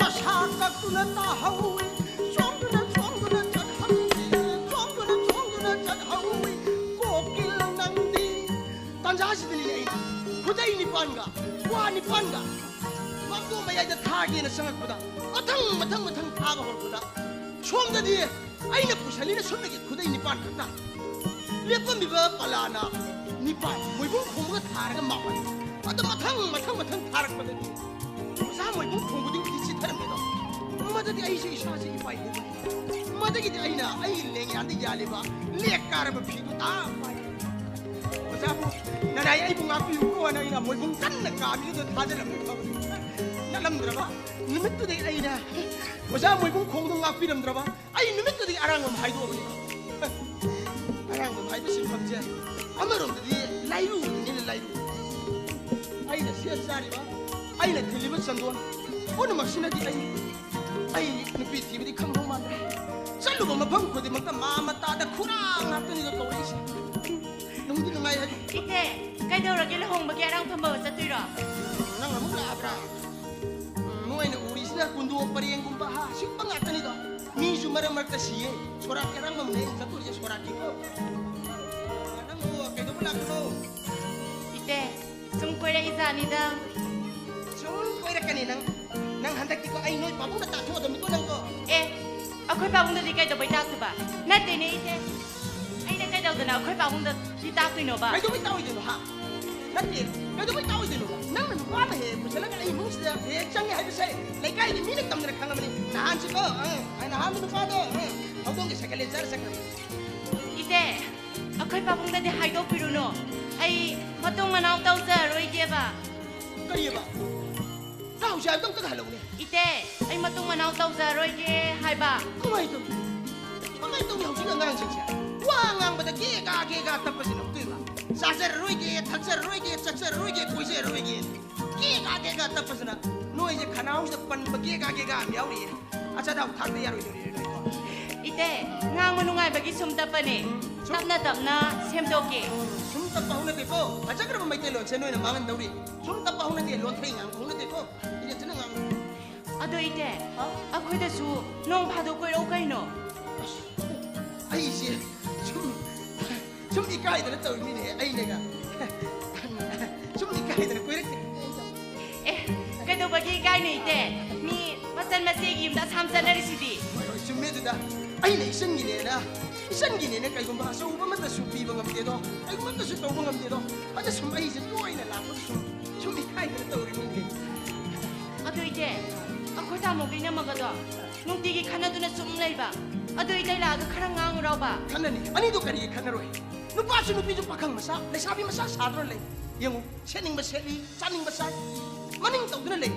ꯃꯁꯥ ꯀꯛꯇꯨꯅ ꯇꯥꯍꯧꯏ, ꯆꯣꯡꯗꯨꯅ ꯆꯣꯡꯗꯨꯅ ꯆꯠꯍꯧꯏ, ꯆꯣꯡꯗꯨꯅ ꯆꯣꯡꯗꯨꯅ ꯆꯠꯍꯧꯏ, ꯀꯣꯀꯤꯜ ꯅꯪꯗꯤ꯫ ꯇꯥꯟꯖꯥꯁꯤꯗꯅꯤꯅꯦ ꯑꯩꯅ ꯈꯨꯗꯩ ꯅꯤꯄꯥꯟꯒ ꯋꯥ ꯅꯤꯄꯥꯟꯒ ꯃꯥꯡꯒꯣꯜ ꯃꯌꯥꯏꯗ ꯊꯥꯒꯦꯅ ꯆꯪꯉꯛꯄꯗ, ꯃꯊꯪ ꯃꯊꯪ ꯃꯊꯪ ꯊꯥꯕ ꯍꯧꯔꯛꯄꯗ, ꯁꯣꯝꯗꯗꯤ ꯑꯩꯅ ꯄꯨꯁꯜꯂꯤꯅ ꯁꯣꯝꯗꯒꯤ ꯈꯨꯗꯩ ꯅꯤꯄꯥꯟ ꯈꯛꯇ, ꯂꯦꯞꯄꯝꯃꯤꯕ ꯄꯂꯥꯅ ꯅꯤꯄꯥꯟ, ꯃꯣꯏꯕꯨꯡ ꯈꯣꯡꯕꯒ ꯊꯥꯔꯒ ꯃꯥꯄꯟ, ꯑꯗꯨ ꯃꯊꯪ ꯃꯊꯪ ꯃꯊꯪ ꯊꯥꯔꯛꯄꯗꯗꯤ ꯑꯣꯖꯥ ꯃꯣꯏꯕꯨꯡ ꯈꯣꯡꯕꯗꯨꯒꯤꯗꯤ ꯆꯤꯊꯔꯝꯃꯦꯗꯣ꯫ ꯃꯗꯨꯗꯤ ꯑꯩꯁꯦ ꯏꯁꯥꯁꯦ ꯏꯄꯥꯏ ꯄꯨꯕꯅꯤ꯫ ꯃꯗꯨꯒꯤꯗꯤ ꯑꯩꯅ ꯑꯩꯒꯤ ꯂꯦꯡꯌꯥꯟꯗ ꯌꯥꯜꯂꯤꯕ ꯂꯦꯛ ꯀꯥꯔꯕ ꯐꯤꯗꯨ ꯇꯥ ꯄꯥꯏ꯫ ꯑꯣꯖꯥꯕꯨ, ꯅꯅꯥꯏ ꯑꯩꯕꯨ ꯉꯥꯛꯄꯤꯌꯨꯀꯣ ꯍꯥꯏꯅ ꯑꯩꯅ ꯃꯣꯏꯕꯨꯡ ꯀꯟꯅ ꯀꯥꯕꯤꯗꯨꯗ ꯊꯥꯖꯔꯝꯃꯦ ꯐꯕꯅꯤ꯫ ꯅꯠꯂꯝꯗ꯭ꯔꯕ ꯅꯨꯃꯤꯠꯇꯨꯗꯒꯤ ꯑꯩꯅ ꯑꯣꯖꯥ ꯃꯣꯏꯕꯨꯡ ꯈꯣꯡꯗꯨ ꯉꯥꯛꯄꯤꯔꯝꯗ꯭ꯔꯕ ꯑꯩ ꯅꯨꯃꯤꯠꯇꯨꯗꯒꯤ ꯑꯔꯥꯡꯕꯝ ꯍꯥꯏꯗꯣꯛꯑꯕꯅꯤ꯫ ꯑꯔꯥꯡꯕꯝ ꯍꯥꯏꯕ ꯁꯤꯟꯐꯝꯁꯦ ꯑꯃꯔꯣꯝꯗꯗꯤ ꯂꯥꯏꯔꯨꯅꯤꯅ ꯂꯥꯏꯔꯨ꯫ ꯑꯩꯅ ꯁꯦꯠ ꯆꯥꯔꯤꯕ, ꯑꯩꯅ ꯊꯤꯜꯂꯤꯕ ꯆꯟꯗꯣꯟ ꯄꯨꯝꯅꯃꯛꯁꯤꯅꯗꯤ ꯑꯩ, ꯑꯩ ꯅꯨꯄꯤ ꯊꯤꯕꯗꯤ ꯈꯪꯗꯧ ꯃꯥꯟꯗ꯭ꯔꯦ꯫ ꯆꯠꯂꯨꯕ ꯃꯐꯝ ꯈꯨꯗꯤꯡꯃꯛꯇ ꯃꯥ ꯃꯇꯥꯗ ꯈꯨꯔꯥꯡ ꯉꯥꯛꯇꯅꯤꯗꯣ ꯀꯧꯔꯛꯏꯁꯦ꯫ ꯅꯨꯡꯗꯤ ꯅꯨꯡꯉꯥꯏ ꯍꯥꯏ꯫ ꯏꯊꯦ, ꯀꯩꯗꯧꯔꯒꯦ? ꯂꯨꯍꯣꯡꯕꯒꯤ ꯑꯔꯥꯡ ꯐꯝꯕ ꯆꯠꯇꯣꯏꯔꯣ? ꯅꯪ ꯑꯃꯨꯛ ꯂꯥꯛꯑꯕ꯭ꯔꯥ? ꯎꯝ, ꯅꯣꯏꯅ ꯎꯔꯤꯁꯤꯅ ꯀꯨꯟꯗꯣ ꯄꯔꯦꯡꯒꯨꯝꯕ, ꯍꯥ, ꯁꯤꯒꯨꯝꯕ ꯉꯥꯛꯇꯅꯤꯗꯣ꯫ ꯃꯤꯁꯨ ꯃꯔꯛ ꯃꯔꯛꯇ ꯁꯤꯌꯦ꯫ ꯁꯣꯔꯥꯠꯀꯤ ꯑꯔꯥꯡꯕꯝꯅꯦ ꯑꯩꯅ ꯆꯠꯇꯣꯏꯁꯦ, ꯁꯣꯔꯥꯠꯀꯤꯀꯣ꯫ ꯅꯪꯕꯨ ꯀꯩꯗꯧꯕ ꯂꯥꯛꯄꯅꯣ? ꯏꯇꯦ, ꯁꯨꯝ ꯀꯣꯏꯔꯛꯏꯖꯥꯠꯅꯤꯗ꯫ ꯁꯨꯝ ꯀꯣꯏꯔꯛꯀꯅꯤ ꯅꯪ꯫ ꯅꯪ ꯍꯟꯗꯛꯇꯤꯀꯣ ꯑꯩ ꯅꯣꯏ ꯄꯥꯕꯨꯡꯗ ꯇꯥꯊꯣꯛꯑꯗꯕꯅꯤꯀꯣ ꯅꯪꯀꯣ꯫ ꯑꯦ, ꯑꯩꯈꯣꯏ ꯄꯥꯕꯨꯡꯗꯗꯤ ꯀꯩꯗꯧꯕꯩ ꯇꯥꯛꯇꯣꯏꯕ? ꯅꯠꯇꯦꯅꯦ ꯏꯇꯦ, ꯑꯩꯅ ꯀꯩꯗꯧꯗꯅ ꯑꯩꯈꯣꯏ ꯄꯥꯕꯨꯡꯗꯗꯤ ꯇꯥꯛꯇꯣꯏꯅꯣꯕ? ꯀꯩꯗꯧꯕꯩ ꯇꯥꯛꯑꯣꯏꯗꯣꯏꯅꯣ, ꯍꯥ? ꯅꯠꯇꯦ, ꯀꯩꯗꯧꯕꯩ ꯇꯥꯛꯑꯣꯏꯗꯣꯏꯅꯣ? ꯅꯪꯅ ꯅꯨꯄꯥ ꯑꯃ ꯍꯦꯛ ꯍꯦꯛ ꯄꯨꯁꯜꯂꯒ ꯑꯩ ꯏꯃꯨꯡꯁꯤꯗ ꯍꯦꯛ ꯍꯦꯛ ꯆꯪꯉꯦ ꯍꯥꯏꯕꯁꯦ ꯂꯩꯀꯥꯏꯒꯤ ꯃꯤꯅ ꯇꯝꯗꯅ ꯈꯪꯉꯕꯅꯤ꯫ ꯅꯍꯥꯟꯁꯨꯀꯣ, ꯑ, ꯑ, ꯅꯍꯥꯟꯒꯤ ꯅꯨꯄꯥꯗꯣ, ꯑ, ꯍꯧꯗꯣꯡꯒꯤ ꯁꯦꯀꯦꯟ ꯍꯦꯟ ꯆꯥꯔ ꯆꯠꯈ꯭ꯔꯕꯅꯤ꯫ ꯏꯇꯦ, ꯑꯩꯈꯣꯏ ꯄꯥꯕꯨꯡꯗꯗꯤ ꯍꯥꯏꯗꯣꯛꯄꯤꯔꯨꯅꯣ꯫ ꯑꯩ ꯃꯇꯨꯡ ꯃꯅꯥꯎ ꯇꯧꯖꯔꯣꯏꯒꯦꯕ꯫ ꯀꯔꯤꯑꯕ? ꯅꯪ ꯍꯧꯖꯤꯛ ꯍꯥꯏꯕꯗꯣ ꯑꯝꯇꯒ ꯍꯜꯂꯛꯎꯅꯦ꯫ ꯏꯇꯦ, ꯑꯩ ꯃꯇꯨꯡ ꯃꯅꯥꯎ ꯇꯧꯖꯔꯣꯏꯒꯦ ꯍꯥꯏꯕ꯫ ꯀꯃꯥꯏꯅ ꯇꯧꯅꯤ? ꯀꯃꯥꯏꯅ ꯇꯧꯅꯤ ꯍꯧꯖꯤꯛ ꯑꯉꯥꯡꯁꯤꯡꯁꯦ? ꯋꯥ ꯉꯥꯡꯕꯗ ꯒꯦꯒꯥ ꯒꯦꯒꯥ ꯇꯞꯄꯁꯤꯅ ꯑꯃꯨꯛꯇꯣꯏꯕ꯫ ꯆꯥꯖꯔꯔꯣꯏꯒꯦ, ꯊꯛꯆꯔꯔꯣꯏꯒꯦ, ꯆꯠꯆꯔꯔꯣꯏꯒꯦ, ꯀꯣꯏꯖꯔꯔꯣꯏꯒꯦ꯫ ꯒꯦꯒꯥ ꯒꯦꯒꯥ ꯇꯞꯄꯁꯤꯅ ꯅꯣꯏꯁꯦ ꯈꯅꯥꯎꯁꯤꯗ ꯄꯟꯕ ꯒꯦꯒꯥ ꯒꯦꯒꯥ ꯑꯃ ꯌꯥꯎꯔꯤꯌꯦ꯫ ꯑꯆꯥꯊꯥꯎ ꯊꯥꯛꯇ ꯌꯥꯔꯣꯏꯗꯧꯔꯤꯌꯦ ꯅꯣꯏꯀꯣ꯫ ꯏꯇꯩ, ꯉꯥꯡꯕ ꯅꯨꯡꯉꯥꯏꯕꯒꯤ ꯁꯨꯝ ꯇꯞꯄꯅꯦ꯫ ꯇꯞꯅ ꯇꯞꯅ ꯁꯦꯝꯗꯣꯛꯀꯦ꯫ ꯁꯨꯝ ꯇꯞꯄ ꯍꯧꯅꯗꯦꯀꯣ꯫ ꯐꯖꯈ꯭ꯔꯕ ꯃꯩꯇꯩꯂꯣꯟꯁꯦ ꯅꯣꯏꯅ ꯃꯥꯡꯍꯟꯗꯧꯔꯤ꯫ ꯁꯨꯝ ꯇꯞꯄ ꯍꯧꯅꯗꯦ, ꯂꯣꯟꯊꯩ ꯉꯥꯡꯕ ꯍꯧꯅꯗꯦꯀꯣ꯫ ꯏꯔꯦꯟꯖꯅ ꯉꯥꯡꯉꯨ꯫ ꯑꯗꯣ ꯏꯇꯩ, ꯑꯩꯈꯣꯏꯗꯁꯨ ꯅꯣꯡ ꯐꯥꯗꯣꯛ ꯀꯣꯏꯔꯛꯎ ꯀꯩꯅꯣ꯫ ꯑꯩꯁꯦ ꯁꯨꯝ ꯁꯨꯝ ꯏꯀꯥꯏꯗꯅ ꯇꯧꯔꯤꯃꯤꯅꯦ ꯑꯩꯅꯒ꯫ ꯁꯨꯝ ꯏꯀꯥꯏꯗꯅ ꯀꯣꯏꯔꯛꯀꯦ꯫ ꯑꯦ, ꯀꯩꯗꯧꯕꯒꯤ ꯏꯀꯥꯏꯅꯣ ꯏꯇꯩ? ꯃꯤ ꯃꯆꯟ ꯃꯆꯦꯒꯤ ꯌꯨꯝꯗ ꯑꯁꯥꯝ ꯆꯠꯅꯔꯤꯁꯤꯗꯤ꯫ ꯍꯣꯏ, ꯍꯣꯏ, ꯆꯨꯝꯃꯦ ꯑꯗꯨꯗ꯫ ꯑꯩꯅ ꯏꯆꯟꯒꯤꯅꯦꯅ, ꯏꯆꯟꯒꯤꯅꯦꯅ ꯀꯩꯒꯨꯝꯕ ꯑꯆꯧꯕ ꯑꯃꯠꯇꯁꯨ ꯄꯤꯕ ꯉꯝꯗꯦꯗꯣ, ꯀꯩꯒꯨꯝꯕ ꯑꯃꯠꯇꯁꯨ ꯇꯧꯕ ꯉꯝꯗꯦꯗꯣ꯫ ꯑꯗ ꯁꯨꯝ ꯑꯩꯁꯦ ꯇꯣꯏꯅ ꯂꯥꯛꯄꯗ ꯁꯨꯝ, ꯁꯨꯝ ꯏꯀꯥꯏꯗꯅ ꯇꯧꯔꯤꯃꯤꯅꯦ꯫ ꯑꯗꯨ ꯏꯇꯩ, ꯑꯩꯈꯣꯏ ꯇꯥꯃꯣꯒ ꯏꯅꯝꯃꯒꯗꯣ ꯅꯨꯡꯇꯤꯒꯤ ꯈꯠꯅꯗꯨꯅ ꯁꯨꯝ ꯂꯩꯕ꯫ ꯑꯗꯨ ꯏꯇꯩ ꯂꯥꯛꯑꯒ ꯈꯔ ꯉꯥꯡꯉꯨꯔꯥꯎꯕ꯫ ꯈꯠꯅꯅꯤ꯫ ꯑꯅꯤꯗꯣ ꯀꯔꯤꯒꯤ ꯈꯠꯅꯔꯣꯏ? ꯅꯨꯄꯥꯁꯨ ꯅꯨꯄꯤꯁꯨ ꯄꯥꯈꯪ ꯃꯆꯥ, ꯂꯩꯁꯥꯕꯤ ꯃꯆꯥ ꯁꯥꯗꯨꯅ ꯂꯩ꯫ ꯌꯦꯡꯉꯨ, ꯁꯦꯠꯅꯤꯡꯕ ꯁꯦꯠꯂꯤ, ꯆꯥꯅꯤꯡꯕ ꯆꯥꯏ, ꯃꯅꯤꯡ ꯇꯧꯗꯨꯅ ꯂꯩ꯫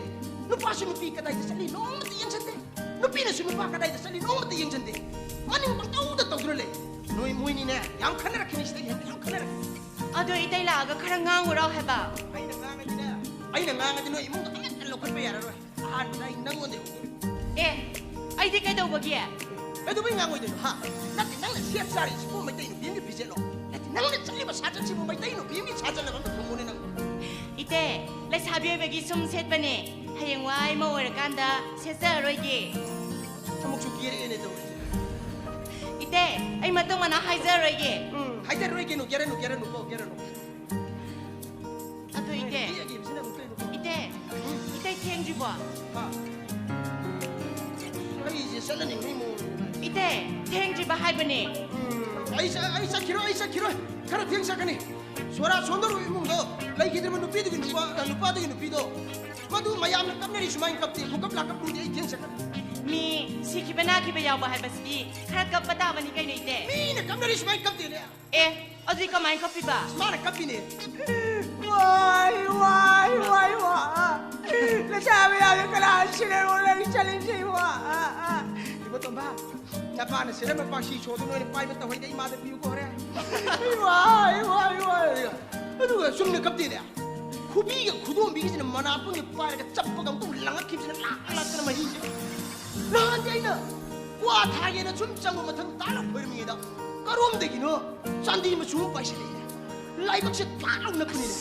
ꯅꯨꯄꯥꯁꯨ ꯅꯨꯄꯤ ꯀꯗꯥꯏꯗ ꯆꯠꯂꯤ ꯅꯣꯡꯃꯇ ꯌꯦꯡꯁꯤꯟꯗꯦ꯫ ꯅꯨꯄꯤꯅꯁꯨ ꯅꯨꯄꯥ ꯀꯗꯥꯏꯗ ꯆꯠꯂꯤ ꯅꯣꯡꯃꯇ ꯌꯦꯡꯁꯤꯟꯗꯦ꯫ ꯃꯅꯤꯡ ꯄꯪꯇꯧꯗ ꯇꯧꯗꯨꯅ ꯂꯩ꯫ ꯅꯣꯏ ꯃꯣꯏꯅꯤꯅꯦ, ꯌꯥꯝ ꯈꯠꯅꯔꯛꯈꯤꯅꯤ, ꯁꯤꯗꯒꯤ ꯍꯦꯟꯅ ꯌꯥꯝ ꯈꯠꯅꯔꯛꯈꯤꯅꯤ꯫ ꯑꯗꯣ ꯏꯇꯩ ꯂꯥꯛꯑꯒ ꯈꯔ ꯉꯥꯡꯉꯨꯔꯥꯎ ꯍꯥꯏꯕ꯫ ꯑꯩꯅ ꯉꯥꯡꯉꯗꯤꯅꯦ, ꯑꯩꯅ ꯉꯥꯡꯉꯗꯤ ꯅꯣꯏ ꯏꯃꯨꯡꯗ ꯑꯃꯠꯇ ꯂꯧꯈꯠꯄ ꯌꯥꯔꯔꯣꯏ꯫ ꯑꯍꯥꯟꯕꯗ ꯑꯩ ꯅꯪꯉꯣꯟꯗ ꯍꯧꯗꯣꯔꯤꯕꯅꯤ꯫ ꯑꯦ, ꯑꯩꯗꯤ ꯀꯩꯗꯧꯕꯒꯦ? ꯀꯩꯗꯧꯕꯩ ꯉꯥꯡꯉꯣꯏꯗꯣꯏꯅꯣ, ꯍꯥ? ꯅꯠꯇꯦ, ꯅꯪꯅ ꯁꯦꯠ ꯆꯥꯔꯤꯁꯤꯕꯨ ꯃꯩꯇꯩ ꯅꯨꯄꯤ ꯑꯃꯒꯤ ꯐꯤꯖꯦꯠꯂꯣ? ꯅꯠꯇꯦ, ꯅꯪꯅ ꯆꯠꯂꯤꯕ ꯁꯥꯖꯠꯁꯤꯕꯨ ꯃꯩꯇꯩ ꯅꯨꯄꯤ ꯑꯃꯒꯤ ꯁꯥꯖꯠꯂꯕ ꯑꯝꯇ ꯈꯨꯝꯃꯨꯅꯦ ꯅꯪ꯫ ꯏꯇꯩ, ꯂꯩꯁꯥꯕꯤ ꯑꯣꯏꯕꯒꯤ ꯁꯨꯝ ꯁꯦꯠꯄꯅꯦ꯫ ꯍꯌꯦꯡꯋꯥꯏ ꯃꯧ ꯑꯣꯏꯔꯀꯥꯟꯗ ꯁꯦꯠꯆꯔꯔꯣꯏꯒꯦ꯫ ꯑꯃꯨꯛꯁꯨ ꯀꯦꯔꯛꯑꯦꯅꯦ ꯇꯧꯔꯤꯁꯦ꯫ ꯏꯇꯩ, ꯑꯩ ꯃꯇꯨꯡ ꯃꯅꯥꯎ ꯍꯥꯏꯖꯔꯔꯣꯏꯒꯦ꯫ ꯎꯝ, ꯍꯥꯏꯖꯔꯔꯣꯏꯒꯦꯅꯨ, ꯀꯦꯔꯅꯨ, ꯀꯦꯔꯅꯨ ꯀꯣ, ꯀꯦꯔꯅꯨ꯫ ꯑꯗꯨ ꯏꯇꯩ, ꯀꯦꯔꯒꯦ, ꯁꯤꯅ ꯑꯃꯨꯛ ꯀꯩꯅꯣ ꯀꯣ꯫ ꯏꯇꯩ, ꯏꯇꯩ ꯊꯦꯡꯗ꯭ꯔꯤꯕꯣ? ꯍꯥ? ꯑꯩꯁꯦ ꯆꯠꯂꯅꯤ, ꯃꯤ ꯃꯑꯣꯡ꯫ ꯏꯇꯩ, ꯊꯦꯡꯗ꯭ꯔꯤꯕ ꯍꯥꯏꯕꯅꯦ꯫ ꯎꯝ, ꯑꯩ ꯆ-, ꯑꯩ ꯆꯠꯈꯤꯔꯣꯏ, ꯑꯩ ꯆꯠꯈꯤꯔꯣꯏ꯫ ꯈꯔ ꯊꯦꯡ ꯆꯠꯀꯅꯤ꯫ ꯁꯣꯔꯥ ꯁꯣꯟꯗꯧꯔꯕ ꯏꯃꯨꯡꯗꯣ, ꯂꯩꯈꯤꯗ꯭ꯔꯕ ꯅꯨꯄꯤꯗꯨꯒꯤ ꯅꯨꯄꯥ, ꯅꯨꯄꯥꯗꯨꯒꯤ ꯅꯨꯄꯤꯗꯣ, ꯃꯗꯨ ꯃꯌꯥꯝꯅ ꯀꯞꯅꯔꯤ ꯁꯨꯃꯥꯏꯅ ꯀꯞꯇꯦ꯫ ꯈꯨꯀꯞ ꯂꯥꯛꯀꯞ ꯂꯨꯗꯦ, ꯑꯩ ꯊꯦꯡ ꯆꯠꯀꯅꯤ꯫ ꯃꯤ ꯁꯤꯈꯤꯕ ꯅꯥꯈꯤꯕ ꯌꯥꯎꯕ ꯍꯥꯏꯕꯁꯤꯗꯤ ꯈꯔ ꯀꯞꯄ ꯇꯥꯕꯅꯤ ꯀꯩꯅꯣ ꯏꯇꯩ꯫ ꯃꯤꯅ ꯀꯞꯅꯔꯤ ꯁꯨꯃꯥꯏꯅ ꯀꯞꯇꯦꯅꯦ꯫ ꯑꯦ, ꯑꯗꯨꯗꯤ ꯀꯃꯥꯏꯅ ꯀꯞꯄꯤꯕ? ꯃꯥꯅ ꯀꯞꯄꯤꯅꯦ꯫ ꯋꯥꯏ, ꯋꯥꯏ, ꯋꯥꯏ, ꯋꯥ꯫ ꯂꯩꯁꯥꯕꯤ ꯌꯥꯝꯅ ꯀꯅꯥ ꯁꯤꯔꯦ? ꯂꯩ ꯆꯠꯂꯤꯁꯤ, ꯋꯥ꯫ ꯏꯕꯣ ꯇꯣꯝꯕ, ꯅꯄꯥꯅ ꯁꯤꯔꯝꯕ ꯄꯥꯛꯁꯤ ꯁꯣꯗꯨ ꯅꯣꯏꯅ ꯄꯥꯏꯕ ꯇꯧꯍꯩꯗ, ꯏꯃꯥꯗ ꯄꯤꯌꯨꯀꯣ ꯍꯣꯔꯦꯟ꯫ ꯋꯥꯏ, ꯋꯥꯏ, ꯋꯥꯏ꯫ ꯑꯗꯨꯒ ꯆꯨꯝꯅ ꯀꯞꯇꯦꯅꯦ꯫ ꯈꯨꯕꯤꯒ ꯈꯨꯗꯣꯝꯕꯤꯒꯁꯤꯅ ꯃꯅꯥꯄꯨꯡꯁꯦ ꯄꯥꯏꯔꯒ ꯆꯞꯄꯒ ꯑꯃꯨꯛꯇꯪ ꯂꯪꯉꯛꯈꯤꯕꯁꯤꯅ ꯂꯥꯛ ꯂꯥꯛꯇꯅ ꯃꯍꯤꯁꯦ꯫ ꯅꯍꯥꯟꯗꯤ ꯑꯩꯅ ꯋꯥ ꯊꯥꯒꯦꯅ ꯁꯨꯝ ꯆꯪꯕ ꯃꯊꯪ ꯇꯥꯔ ꯈꯣꯏꯔꯝꯃꯤꯉꯩꯗ ꯀꯔꯣꯝꯗꯒꯤꯅꯣ ꯆꯥꯟꯗꯤ ꯃꯆꯨ ꯑꯃ ꯄꯥꯏꯁꯤꯜꯂꯛꯏꯅꯦ꯫ ꯂꯥꯏꯕꯛꯁꯦ ꯇꯥꯛ ꯂꯥꯎ ꯅꯞꯄꯅꯤꯅꯦ꯫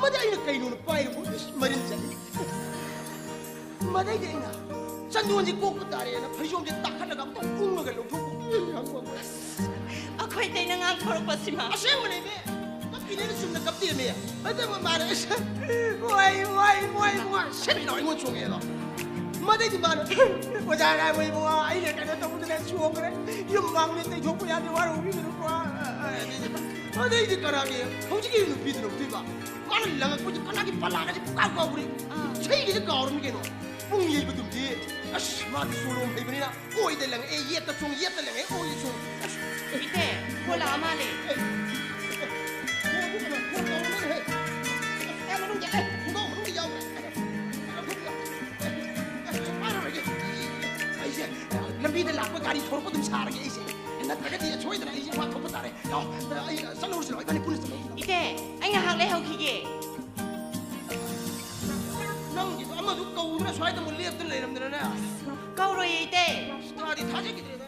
ꯃꯗ ꯑꯩꯅ ꯀꯩꯅꯣꯅ ꯄꯥꯏꯔꯨꯕ, ꯏꯁ, ꯃꯔꯤꯟ ꯆꯠꯂꯤ꯫ ꯃꯗꯩꯗꯤ ꯑꯩꯅ ꯆꯟꯗꯣꯟꯁꯦ ꯀꯣꯛꯄ ꯇꯥꯔꯦꯅ ꯐꯩꯖꯣꯝꯁꯦ ꯇꯥꯈꯠꯂꯒ ꯑꯝꯇ ꯎꯪꯉꯒ ꯂꯧꯊꯣꯛꯄ꯫ ꯑꯩꯈꯣꯏ ꯇꯩꯅ ꯉꯥꯡꯊꯣꯔꯛꯄꯁꯤꯃ꯫ ꯑꯁꯦꯡꯕꯅꯦꯃꯦ꯫ ꯀꯞꯄꯤꯅꯦꯅ ꯆꯨꯝꯅ ꯀꯞꯇꯦꯃꯦ꯫ ꯑꯗꯨꯒ ꯃꯥꯅ, "ꯏꯁ, ꯋꯥꯏ, ꯋꯥꯏ, ꯋꯥꯏ, ꯋꯥꯏ," ꯁꯦꯠ ꯂꯥꯎ ꯑꯩꯉꯣꯟꯗ ꯆꯣꯡꯉꯛꯑꯦꯗꯣ꯫ ꯃꯗꯩꯗꯤ ꯃꯥꯅ, "ꯑꯣꯖꯥ ꯉꯥꯏꯕ ꯏꯕꯨꯡꯉꯣ, ꯑꯩꯅ ꯀꯩꯅꯣ ꯇꯧꯕꯗꯨꯅ ꯆꯣꯡꯈ꯭ꯔꯦ꯫ ꯌꯨꯝ ꯃꯥꯡꯂꯦ ꯇꯩꯊꯣꯛꯄ ꯌꯥꯗꯦ, ꯋꯥꯔꯧꯕꯤꯒꯅꯨꯀꯣ꯫" ꯑꯗꯩꯗꯤ ꯀꯅꯥꯒꯤ, ꯍꯧꯖꯤꯛꯀꯤ ꯅꯨꯄꯤꯗꯨꯅ ꯎꯗꯣꯏꯕ꯫ ꯃꯥꯅ ꯂꯪꯉꯛꯄꯗꯤ ꯀꯅꯥꯒꯤ ꯄꯂꯥꯒꯁꯦ ꯄꯨꯀꯥꯎ ꯀꯥꯎꯈ꯭ꯔꯦ꯫ ꯑꯥ꯫ ꯏꯁꯩꯒꯁꯦ ꯀꯥꯎꯔꯝꯃꯤ ꯀꯩꯅꯣ꯫ ꯄꯨꯡ ꯌꯩꯕꯗꯨꯝꯗꯤ꯫ ꯑꯁ, ꯃꯥꯗꯤ ꯁꯣꯂꯣꯝ ꯍꯩꯕꯅꯤꯅ ꯑꯣꯏꯗ ꯂꯪꯉꯛꯑꯦ, ꯌꯦꯠꯇ ꯆꯣꯡ, ꯌꯦꯠꯇ ꯂꯪꯉꯛꯑꯦ, ꯑꯣꯏꯗ ꯆꯣꯡ꯫ ꯑꯁ꯫ ꯏꯇꯦ, ꯐꯣꯟ ꯂꯥꯛꯑ ꯃꯥꯜꯂꯦ꯫ ꯑꯦ, ꯑꯦ, ꯐꯣꯟꯗꯨ ꯀꯩꯅꯣ, ꯐꯣꯟ ꯇꯧꯔꯝꯃꯅꯤ, ꯍꯦ꯫ ꯑꯁ, ꯑꯥ, ꯃꯅꯨꯡꯗ, ꯑꯦ, ꯈꯣꯡꯒ꯭ꯔꯥꯎ ꯃꯅꯨꯡꯗ ꯌꯥꯎꯈ꯭ꯔꯦ꯫ ꯑꯦ, ꯑꯦ, ꯑꯦ, ꯑꯩꯁꯦ ꯂꯝꯕꯤꯗ ꯂꯥꯛꯄ ꯒꯥꯔꯤ ꯊꯧꯔꯛꯄ ꯑꯗꯨꯝ ꯁꯥꯔꯒꯦ ꯑꯩꯁꯦ꯫ ꯅꯠꯇ꯭ꯔꯒꯗꯤ ꯁꯣꯏꯗꯅ ꯑꯩꯁꯦ ꯏꯝꯐꯥꯜ ꯊꯣꯛꯄ ꯇꯥꯔꯦ꯫ ꯂꯥꯛꯑꯣ, ꯑꯩ ꯆꯠꯂꯨꯔꯁꯤ, ꯂꯥꯛꯑꯣ, ꯏꯕꯥꯅꯤ ꯄꯨꯟꯅ ꯆꯠꯂꯨꯔꯁꯤ, ꯂꯥꯛꯑꯣ꯫ ꯏꯇꯦ, ꯑꯩ ꯉꯥꯏꯍꯥꯛ ꯂꯩꯍꯧꯈꯤꯒꯦ꯫ ꯅꯪꯒꯤꯗꯣ ꯑꯃꯗꯨ ꯀꯧꯗꯅ ꯁ꯭ꯋꯥꯏꯗ ꯑꯃꯨꯛ ꯂꯦꯞꯇꯅ ꯂꯩꯔꯝꯗꯅꯅꯦ꯫ ꯀꯧꯔꯣꯏꯌꯦ, ꯏꯇꯦ꯫ ꯊꯥꯗꯤ ꯊꯥꯖꯈꯤꯗ꯭ꯔꯦꯗ꯫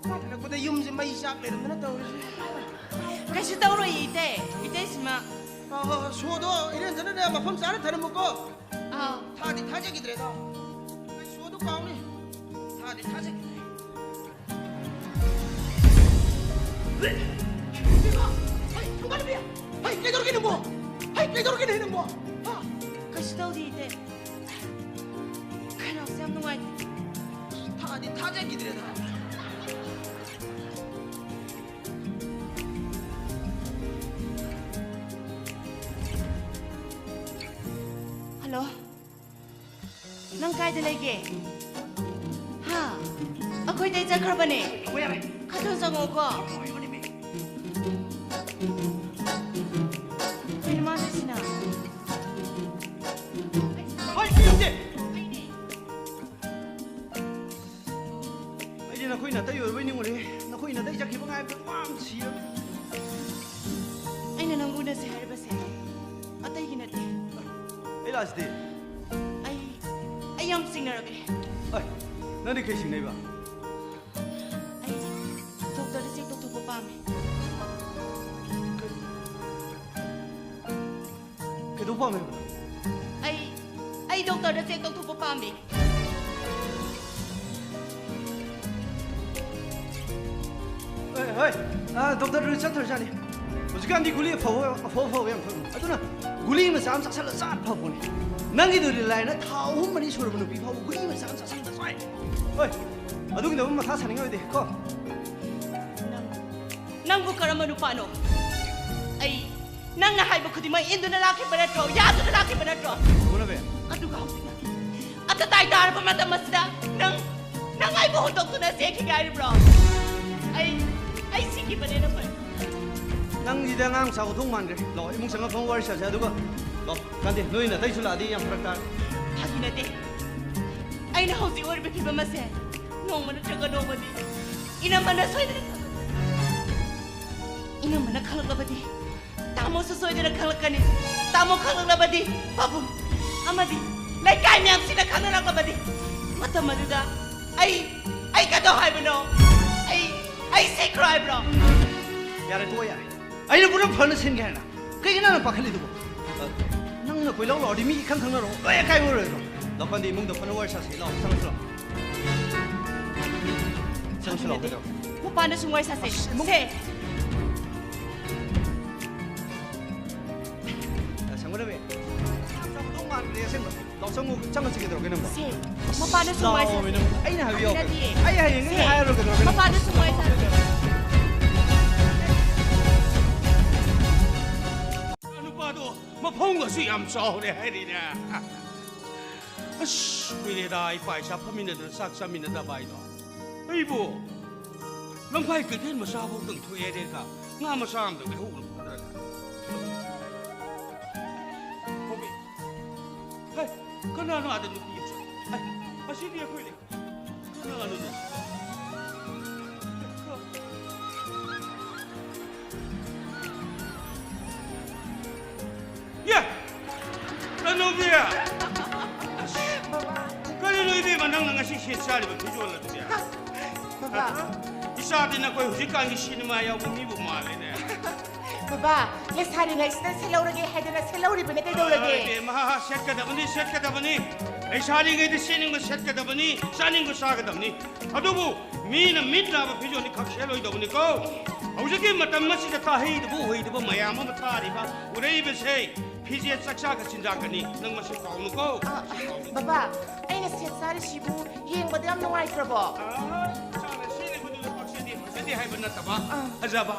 ꯍꯜꯂꯛꯄꯗ ꯌꯨꯝꯁꯦ ꯃꯩ ꯆꯥꯛ ꯂꯩꯔꯝꯗꯅ ꯇꯧꯔꯤꯁꯦ꯫ ꯀꯩꯁꯨ ꯇꯧꯔꯣꯏꯌꯦ, ꯏꯇꯦ꯫ ꯏꯇꯩꯁꯤꯃ꯫ ꯑ, ꯑ, ꯁꯣꯗꯣ ꯏꯔꯦꯟꯖꯅꯅꯦ ꯃꯐꯝ ꯆꯥꯅ ꯊꯅꯝꯃꯨꯀꯣ꯫ ꯑꯥ꯫ ꯊꯥꯗꯤ ꯊꯥꯖꯈꯤꯗ꯭ꯔꯦꯗ꯫ ꯁꯣꯗꯣ ꯀꯥꯎꯅꯤ꯫ ꯊꯥꯗꯤ ꯊꯥꯖꯈꯤꯗ꯭ꯔꯦ꯫ ꯍꯩ, ꯊꯣꯡꯒꯥꯟ ꯅꯨꯄꯤ! ꯍꯩ, ꯀꯩꯗꯧꯔꯒꯦ ꯅꯪꯕꯣ? ꯍꯩ, ꯀꯩꯗꯧꯔꯒꯦꯅꯦ ꯅꯪꯕꯣ? ꯍꯥ? ꯀꯩꯁꯨ ꯇꯧꯗꯦ, ꯏꯇꯩ꯫ ꯈꯅꯥꯎꯁꯦ ꯌꯥꯝ ꯅꯨꯡꯉꯥꯏꯇꯦ꯫ ꯊꯥꯗꯤ ꯊꯥꯖꯈꯤꯗ꯭ꯔꯦꯗ꯫ ꯍꯜꯂꯣ꯫ ꯅꯪ ꯀꯥꯏꯗ ꯂꯩꯒꯦ? ꯍꯥ? ꯑꯩꯈꯣꯏꯗꯩ ꯆꯠꯈ꯭ꯔꯕꯅꯦ꯫ ꯍꯣꯏ, ꯌꯥꯔꯦ꯫ ꯈꯔ ꯊꯨꯅ ꯆꯪꯉꯛꯑꯣꯀꯣ꯫ ꯍꯣꯏ, ꯍꯣꯏ, ꯍꯣꯏ꯫ ꯀꯩꯅꯣ ꯃꯥ ꯇꯧꯏꯁꯤꯅ? ꯍꯣꯏ, ꯁꯤ ꯌꯦꯡꯁꯦ꯫ ꯑꯩꯗꯤ ꯅꯈꯣꯏ ꯅꯥꯇꯩ ꯑꯣꯏꯔꯕꯣꯏ ꯅꯤꯡꯉꯨꯔꯦ꯫ ꯅꯈꯣꯏ ꯅꯥꯇꯩ ꯆꯠꯈꯤꯕ ꯉꯥꯏꯕꯗ ꯋꯥꯅ ꯁꯤꯔꯕꯅꯤ꯫ ꯑꯩꯅ ꯅꯪꯕꯨ ꯎꯅꯁꯦ ꯍꯥꯏꯔꯤꯕꯁꯦ ꯑꯇꯩꯒꯤ ꯅꯠꯇꯦ꯫ ꯑꯩ ꯂꯥꯛꯑꯁꯤꯗꯤ꯫ ꯑꯩ, ꯑꯩ ꯌꯥꯝ ꯆꯤꯡꯅꯔꯒꯦ꯫ ꯑꯩ, ꯅꯪꯗꯤ ꯀꯩ ꯁꯤꯡꯅꯩꯕ? ꯑꯩ ꯗꯣꯛꯇꯔꯗ ꯆꯦꯛ ꯇꯧꯊꯣꯛꯄ ꯄꯥꯝꯃꯦ꯫ ꯀꯩꯗꯧ ꯄꯥꯝꯃꯦꯕ? ꯑꯩ ꯑꯩ ꯗꯣꯛꯇꯔꯗ ꯆꯦꯛ ꯇꯧꯊꯣꯛꯄ ꯄꯥꯝꯃꯦ꯫ ꯍꯣꯏ, ꯍꯣꯏ꯫ ꯑꯥ, ꯗꯣꯛꯇꯔꯗꯨ ꯆꯠꯇ꯭ꯔꯖꯥꯠꯅꯤ꯫ ꯍꯧꯖꯤꯛꯀꯥꯟꯗꯤ ꯒꯨꯂꯤ ꯑꯐꯕ ꯑꯐ ꯑꯐꯕ ꯌꯥꯝ ꯊꯣꯛꯏ꯫ ꯑꯗꯨꯅ ꯒꯨꯂꯤ ꯃꯆꯥ ꯑꯃ ꯆꯥꯁꯤꯜꯂ ꯆꯞ ꯐꯕꯅꯤ꯫ ꯅꯪꯒꯤꯗꯨꯗꯤ ꯂꯥꯏꯅ ꯊꯥ ꯑꯍꯨꯝ ꯃꯔꯤ ꯁꯨꯔꯕ ꯅꯨꯄꯤ ꯐꯥꯎꯕ ꯒꯨꯂꯤ ꯃꯆꯥ ꯑꯃ ꯆꯥꯁꯤꯜꯂ ꯆꯥꯏ꯫ ꯍꯣꯏ꯫ ꯑꯗꯨꯒꯤꯗꯃꯛ ꯃꯊꯥ ꯁꯥꯅꯤꯡꯉꯥꯏ ꯑꯣꯏꯗꯦ ꯀꯣ꯫ ꯅꯪ ꯅꯪꯕꯨ ꯀꯔꯝꯕ ꯅꯨꯄꯥꯅꯣ? ꯑꯩ ꯅꯪꯅ ꯍꯥꯏꯕ ꯈꯨꯗꯤꯡꯃꯛ ꯏꯟꯗꯨꯅ ꯂꯥꯛꯈꯤꯕ ꯅꯠꯇ꯭ꯔꯣ? ꯌꯥꯗꯨꯅ ꯂꯥꯛꯈꯤꯕ ꯅꯠꯇ꯭ꯔꯣ? ꯁꯣꯃꯣꯔꯥꯕꯤ꯫ ꯑꯗꯨꯒ ꯍꯧꯖꯤꯛꯅ ꯑꯇ ꯇꯥꯏ ꯇꯥꯔꯕ ꯃꯇꯝ ꯑꯁꯤꯗ ꯅꯪ ꯅꯪ ꯑꯩꯕꯨ ꯍꯨꯟꯗꯣꯛꯇꯨꯅ ꯆꯦꯟꯈꯤꯒꯦ ꯍꯥꯏꯔꯤꯕ꯭ꯔꯣ? ꯑꯩ ꯑꯩ ꯁꯤꯈꯤꯕꯅꯦꯅ ꯐꯩ꯫ ꯅꯪꯁꯤꯗꯤ ꯑꯉꯥꯡ ꯃꯆꯥ ꯈꯨꯊꯣꯡ ꯃꯥꯟꯈ꯭ꯔꯦ꯫ ꯂꯥꯛꯑꯣ, ꯏꯃꯨꯡ ꯆꯪꯉ ꯐꯝ ꯋꯥꯔꯤ ꯁꯥꯁꯦ꯫ ꯑꯗꯨꯒ ꯂꯥꯛꯑꯣ, ꯀꯥꯟꯗꯦ, ꯅꯣꯏ ꯅꯥꯇꯩꯁꯨ ꯂꯥꯛꯑꯗꯤ ꯌꯥꯝ ꯐꯔꯛ ꯇꯥꯔꯦ꯫ ꯐꯥꯒꯤ ꯅꯠꯇꯦ꯫ ꯑꯩꯅ ꯍꯧꯖꯤꯛ ꯑꯣꯏꯔꯤꯕ ꯐꯤꯕꯝ ꯑꯁꯦ ꯅꯣꯡꯃ ꯅꯠꯇ꯭ꯔꯒ ꯅꯣꯡꯃꯗꯤ ꯏꯅꯝꯃꯅ ꯁꯣꯏꯗꯅ ꯈꯪꯂꯛꯀꯅꯤ꯫ ꯏꯅꯝꯃꯅ ꯈꯪꯂꯛꯂꯕꯗꯤ ꯇꯥꯃꯣꯁꯨ ꯁꯣꯏꯗꯅ ꯈꯪꯂꯛꯀꯅꯤ꯫ ꯇꯥꯃꯣ ꯈꯪꯂꯛꯂꯕꯗꯤ ꯄꯥꯕꯨꯡ ꯑꯃꯗꯤ ꯂꯩꯀꯥꯏ ꯃꯌꯥꯝꯁꯤꯅ ꯈꯪꯅꯔꯛꯂꯕꯗꯤ ꯃꯇꯝ ꯑꯗꯨꯗ ꯑꯩ ꯑꯩ ꯀꯩꯗꯧ ꯍꯥꯏꯕꯅꯣ? ꯑꯩ ꯑꯩ ꯁꯤꯈ꯭ꯔꯣ ꯍꯥꯏꯕ꯭ꯔꯣ? ꯌꯥꯔꯦ, ꯇꯣꯛꯑꯣ, ꯌꯥꯔꯦ꯫ ꯑꯩꯅ ꯄꯨꯔꯥ ꯐꯅ ꯁꯤꯟꯒꯦ ꯍꯥꯏꯅ ꯀꯩꯒꯤꯅꯣ ꯅꯪꯅ ꯄꯥꯈꯠꯂꯤꯗꯨꯕꯣ? ꯑ, ꯅꯪꯅ ꯀꯣꯏꯂꯥꯎ ꯂꯥꯎꯔꯗꯤ ꯃꯤ ꯏꯈꯪ ꯈꯪꯅꯔꯣ, ꯂꯣꯏ ꯑꯀꯥꯏꯕ ꯑꯣꯏꯔꯣꯏꯗ꯭ꯔꯣ? ꯂꯥꯛꯄꯥꯟꯗꯤ ꯏꯃꯨꯡꯗ ꯐꯅ ꯋꯥꯔꯤ ꯁꯥꯁꯤ꯫ ꯂꯥꯛꯑꯣ, ꯆꯪꯉꯁꯤ ꯂꯥꯛꯑꯣ꯫ ꯆꯪꯉꯁꯤ ꯂꯥꯛꯑꯣ, ꯀꯩꯗꯧꯔꯒꯦ? ꯃꯄꯥꯟꯗ ꯁꯨꯝ ꯋꯥꯔꯤ ꯁꯥꯁꯦ꯫ ꯑꯁ, ꯏꯃꯨꯡ- ꯁꯦ꯫ ꯑ, ꯁꯪꯒꯨꯗꯕꯤ꯫ ꯆꯥꯛ ꯊꯣꯡ ꯃꯥꯟꯗ꯭ꯔꯦ ꯑꯁꯦꯡꯕ꯫ ꯂꯥꯛꯑꯣ, ꯆꯪꯉꯨ, ꯆꯪꯉꯁꯤ ꯀꯩꯗꯧꯔꯒꯦ ꯅꯪꯕꯣ? ꯁꯦ, ꯃꯄꯥꯟꯗ ꯁꯨꯝ ꯂꯥꯛꯑꯣ, ꯋꯥꯔꯤ ꯁꯥꯁꯦ꯫ ꯏꯅꯝꯃ꯫ ꯑꯩꯅ ꯍꯥꯏꯕꯤꯌꯣ꯫ ꯐꯥꯒꯤ ꯅꯠꯇꯤꯌꯦ꯫ ꯑꯩ ꯍꯌꯦꯡ ꯁꯦ, ꯍꯥꯏꯔꯨꯔꯣ ꯀꯩꯗꯧꯔꯒꯦ ꯅꯪꯕꯣ? ꯃꯄꯥꯟꯗ ꯁꯨꯝ ꯋꯥꯔꯤ ꯁꯥꯁꯦ꯫ ꯅꯨꯄꯥꯗꯣ ꯃꯐꯝꯒꯁꯨ ꯌꯥꯝ ꯆꯥꯎꯔꯦ ꯍꯥꯏꯔꯤꯅꯦ꯫ ꯑꯁ, ꯀꯨꯏꯔꯦꯗ ꯏꯄꯥ ꯏꯆꯥ ꯐꯝꯃꯤꯟꯅꯗꯅ ꯆꯥꯛ ꯆꯥꯃꯤꯟꯅꯗꯕ ꯍꯥꯏꯗꯣ꯫ ꯑꯩꯕꯨ ꯂꯝꯈꯥꯏ ꯀꯩꯊꯦꯜ ꯃꯆꯥꯐꯥꯎꯗꯪ ꯊꯣꯛꯑꯦ ꯍꯥꯏꯔꯦꯒ ꯉꯥ ꯃꯆꯥ ꯑꯃꯗꯪ ꯂꯩꯍꯧꯕꯅ ꯐꯗ꯭ꯔꯅꯦ? ꯍꯣꯃꯤ, ꯍꯩ, ꯀꯅꯥꯅꯣ ꯑꯥꯗ ꯅꯨꯄꯤ ꯑꯃ ꯆꯠꯂꯤ? ꯍꯩ, ꯑꯁꯤꯗꯤ ꯑꯩꯈꯣꯏ ꯂꯩ꯫ ꯀꯅꯥꯅꯣꯅꯦ? ꯌꯦ! ꯇꯅꯧꯕꯤ! ꯑꯁ, ꯀꯔꯤꯅꯣ ꯏꯕꯦꯝꯃ, ꯅꯪꯅ ꯉꯁꯤ ꯆꯥꯔꯤꯕ ꯐꯤꯖꯣꯜ ꯑꯗꯨꯗꯤ? ꯕꯕꯥ꯫ ꯏꯆꯥꯗꯤ ꯅꯈꯣꯏ ꯍꯧꯖꯤꯛꯀꯥꯟꯒꯤ ꯁꯤꯅꯦꯃꯥ ꯌꯥꯎꯕ ꯃꯤꯕꯨ ꯃꯥꯜꯂꯦꯅꯦ꯫ ꯕꯕꯥ, ꯂꯩꯁꯥꯔꯤꯉꯩꯁꯤꯗ ꯁꯦꯠꯍꯧꯔꯒꯦ ꯍꯥꯏꯗꯅ ꯁꯦꯠꯍꯧꯔꯤꯕꯅꯦ, ꯀꯩꯗꯧꯔꯒꯦ? ꯑꯥ, ꯏꯕꯦꯝꯃ, ꯁꯦꯠꯀꯗꯕꯅꯤ, ꯁꯦꯠꯀꯗꯕꯅꯤ꯫ ꯂꯩꯁꯥꯔꯤꯉꯩꯗ ꯁꯦꯠꯅꯤꯡꯕ ꯁꯦꯠꯀꯗꯕꯅꯤ, ꯆꯥꯅꯤꯡꯕ ꯆꯥꯒꯗꯕꯅꯤ꯫ ꯑꯗꯨꯕꯨ ꯃꯤꯅ ꯃꯤꯠ ꯅꯥꯕ ꯐꯤꯖꯣꯜꯗꯤ ꯈꯛ ꯁꯦꯠꯂꯣꯏꯗꯕꯅꯤꯀꯣ꯫ ꯍꯧꯖꯤꯛꯀꯤ ꯃꯇꯝ ꯑꯁꯤꯗ ꯇꯥꯍꯩꯗꯕ ꯎꯍꯩꯗꯕ ꯃꯌꯥꯝ ꯑꯃ ꯇꯥꯔꯤꯕ, ꯎꯔꯛꯏꯕꯁꯦ ꯐꯤꯖꯦꯠ ꯆꯥꯛꯆꯥꯒ ꯆꯤꯟꯖꯥꯛꯀꯅꯤ꯫ ꯅꯪ ꯃꯁꯤ ꯀꯥꯎꯅꯨꯀꯣ꯫ ꯑ, ꯕꯕꯥ, ꯑꯩꯅ ꯁꯦꯠ ꯆꯥꯔꯤꯁꯤꯕꯨ ꯌꯦꯡꯕꯗ ꯌꯥꯝ ꯅꯨꯡꯉꯥꯏꯇ꯭ꯔꯕꯣ? ꯑ, ꯏꯆꯥꯅ ꯁꯦꯠꯂꯤꯕꯗꯨꯗ ꯄꯛꯆꯗꯦ, ꯐꯖꯗꯦ ꯍꯥꯏꯕ ꯅꯠꯇꯕ, ꯑ꯫ ꯐꯖꯕ꯫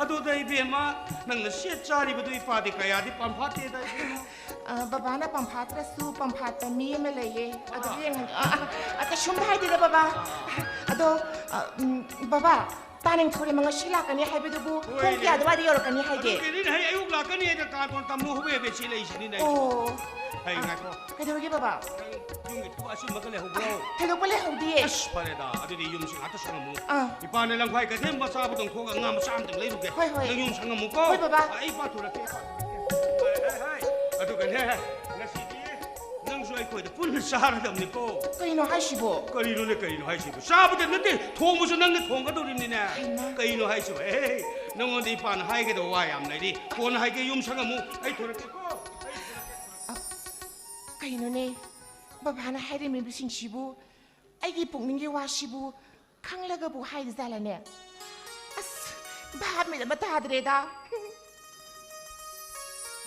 ꯑꯗꯨꯗ ꯏꯕꯦꯝꯃ, ꯅꯪꯅ ꯁꯦꯠ ꯆꯥꯔꯤꯕꯗꯨ ꯏꯄꯥꯗꯤ ꯀꯌꯥꯗꯤ ꯄꯥꯝꯐꯥꯠꯇꯦꯗ ꯏꯕꯦꯝꯃ꯫ ꯑ, ꯕꯕꯥꯅ ꯄꯥꯝꯐꯥꯠꯇ꯭ꯔꯁꯨ ꯄꯥꯝꯐꯥꯠꯄ ꯃꯤ ꯑꯃ ꯂꯩꯌꯦ꯫ ꯑꯗꯨ ꯑ꯫ ꯌꯦꯡꯍꯟ-, ꯑ, ꯑ, ꯑ, ꯀꯩꯁꯨꯝ ꯍꯥꯏꯗꯦꯗ ꯕꯕꯥ꯫ ꯑꯗꯣ, ꯑ, ꯎꯝ, ꯕꯕꯥ, ꯇꯥꯅꯤꯡꯊꯧꯔꯦꯝꯕ ꯉꯁꯤ ꯂꯥꯛꯀꯅꯤ ꯍꯥꯏꯕꯗꯨꯕꯨ ꯄꯨꯡ ꯍꯣꯏꯅꯦ꯫ ꯀꯌꯥꯗ ꯋꯥꯏꯗ ꯌꯧꯔꯛꯀꯅꯤ ꯍꯥꯏꯒꯦ? ꯑꯗꯨꯒꯤꯅꯤꯅꯦ, ꯍꯌꯦꯡ ꯑꯌꯨꯛ ꯂꯥꯛꯀꯅꯤ ꯍꯥꯏꯗ ꯀꯥꯔꯇꯣꯟ ꯇꯝꯃꯨ ꯍꯧꯕ ꯑꯦ ꯕꯦ ꯁꯤ ꯂꯩꯁꯤꯅꯤꯅꯦ ꯑꯩꯁꯨ꯫ ꯑꯣ꯫ ꯍꯩ, ꯑ, ꯉꯥꯏꯈꯣ꯫ ꯀꯩꯗꯧꯔꯒꯦ ꯕꯕꯥ? ꯅꯪ ꯌꯨꯝꯒꯤ ꯊꯕꯛ ꯑꯆꯤꯟꯕꯒ ꯂꯩꯍꯧꯕ꯭ꯔꯣ? ꯊꯣꯏꯗꯣꯛꯄ ꯂꯩꯍꯧꯗꯤꯌꯦ꯫ ꯑꯁ, ꯐꯔꯦꯗ, ꯑꯗꯨꯗꯤ ꯌꯨꯝꯁꯤ ꯉꯥꯛꯇ ꯁꯪꯉꯝꯃꯨ꯫ ꯑꯥ꯫ ꯏꯄꯥꯅ ꯂꯝꯈꯥꯏ ꯀꯩꯊꯦꯜ ꯃꯆꯥ ꯑꯃꯗꯪ ꯊꯣꯛꯑꯒ ꯉꯥ ꯃꯆꯥ ꯑꯃꯇꯪ ꯂꯩꯔꯨꯒꯦ꯫ ꯍꯣꯏ, ꯍꯣꯏ꯫ ꯅꯪ ꯌꯨꯝ ꯁꯪꯉꯝꯃꯨꯀꯣ꯫ ꯍꯣꯏ, ꯕꯕꯥ꯫ ꯑꯩ ꯄꯥꯊꯣꯔꯛꯀꯦ, ꯄꯥꯊꯣꯔꯛꯀꯦ꯫ ꯍꯥꯏ, ꯍꯥꯏ, ꯍꯥꯏ꯫ ꯑꯗꯨꯒꯅꯦ, ꯉꯁꯤꯗꯤ ꯅꯪꯁꯨ ꯑꯩꯈꯣꯏꯗ ꯄꯨꯟꯅ ꯆꯥꯔꯗꯕꯅꯤꯀꯣ꯫ ꯀꯩꯅꯣ ꯍꯥꯏꯁꯤꯕꯣ? ꯀꯔꯤꯅꯣꯅꯦ, ꯀꯔꯤꯅꯣ ꯍꯥꯏꯁꯤꯕꯣ? ꯆꯥꯕꯗ ꯅꯠꯇꯦ, ꯊꯣꯡꯕꯁꯨ ꯅꯪꯅ ꯊꯣꯡꯒꯗꯧꯔꯤꯕꯅꯤꯅꯦ꯫ ꯍꯩꯃꯥ꯫ ꯀꯩꯅꯣ ꯍꯥꯏꯁꯤꯕꯣ? ꯑꯦ, ꯅꯪꯉꯣꯟꯗ ꯏꯄꯥꯅ ꯍꯥꯏꯒꯗꯕ ꯋꯥ ꯌꯥꯝ ꯂꯩꯔꯤ꯫ ꯀꯣꯟꯅ ꯍꯥꯏꯒꯦ, ꯌꯨꯝ ꯁꯪꯉꯝꯃꯨ꯫ ꯑꯩ ꯊꯣꯔꯛꯀꯦꯀꯣ꯫ ꯑꯩ ꯊꯣꯔꯛꯀꯦ꯫ ꯑ, ꯀꯩꯅꯣꯅꯦ? ꯕꯕꯥꯅ ꯍꯥꯏꯔꯝꯃꯤꯕꯁꯤꯡꯁꯤꯕꯨ ꯑꯩꯒꯤ ꯄꯨꯛꯅꯤꯡꯒꯤ ꯋꯥꯁꯤꯕꯨ ꯈꯪꯂꯒꯕꯨ ꯍꯥꯏꯔꯤꯖꯥꯠꯂꯅꯦ? ꯑꯁ, ꯚꯥꯞ ꯃꯦꯟ ꯑꯃ ꯇꯥꯗ꯭ꯔꯦꯗ꯫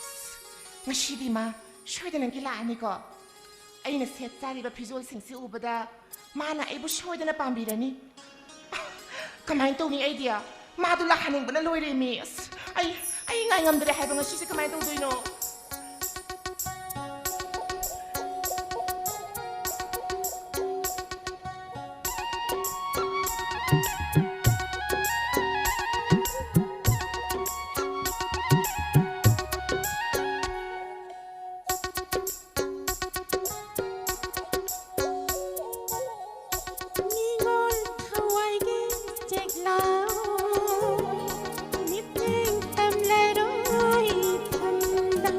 ꯑꯁ, ꯉꯁꯤꯗꯤ ꯃꯥ ꯁꯣꯏꯗꯅꯒꯤ ꯂꯥꯛꯑꯅꯤꯀꯣ꯫ ꯑꯩꯅ ꯁꯦꯠ ꯆꯥꯔꯤꯕ ꯐꯤꯖꯣꯜꯁꯤꯡꯁꯤ ꯎꯕꯗ ꯃꯥꯅ ꯑꯩꯕꯨ ꯁꯣꯏꯗꯅ ꯄꯥꯝꯕꯤꯔꯅꯤ꯫ ꯀꯃꯥꯏꯅ ꯇꯧꯅꯤ ꯑꯩꯗꯤ? ꯃꯥꯗꯨ ꯂꯥꯛꯍꯟꯅꯤꯡꯕꯅ ꯂꯣꯏꯔꯦꯃꯤ꯫ ꯑꯁ, ꯑꯩ, ꯑꯩ ꯉꯥꯏ ꯉꯝꯗ꯭ꯔꯦ ꯍꯥꯏꯕ ꯉꯁꯤꯁꯦ ꯀꯃꯥꯏꯅ ꯇꯧꯗꯣꯏꯅꯣ? ꯃꯤꯉꯣꯜ ꯊꯋꯥꯏꯒꯤ ꯆꯦꯛꯂꯥꯎ ꯃꯤꯠꯌꯦꯡ ꯇꯝꯂꯔꯣꯏ ꯊꯝꯗ꯫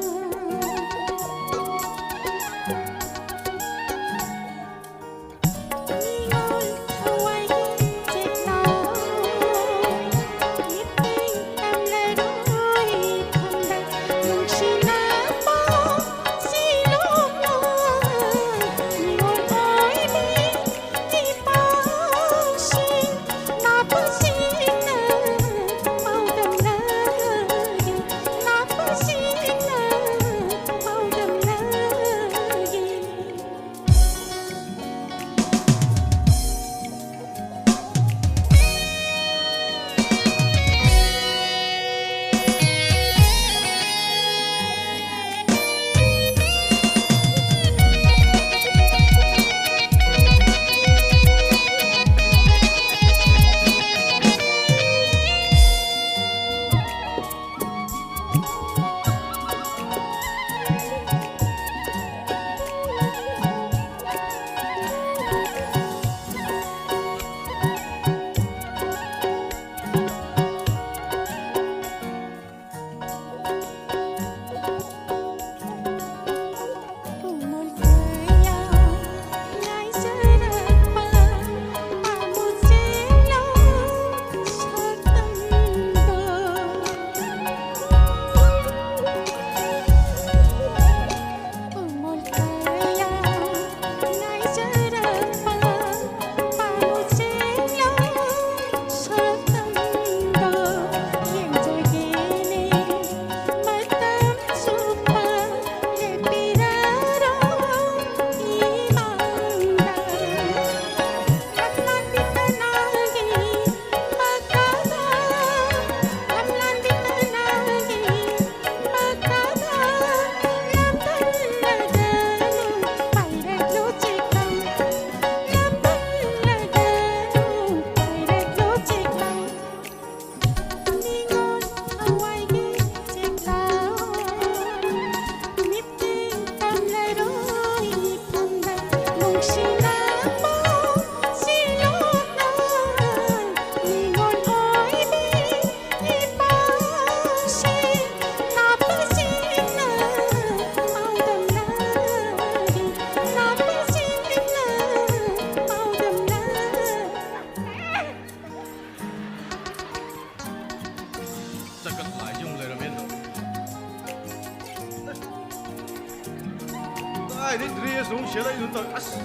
ꯗ꯭ꯔꯦꯁ ꯑꯃꯨꯛ ꯁꯦꯠꯂꯛꯏꯗꯨ ꯇꯧ꯫ ꯑꯁ꯫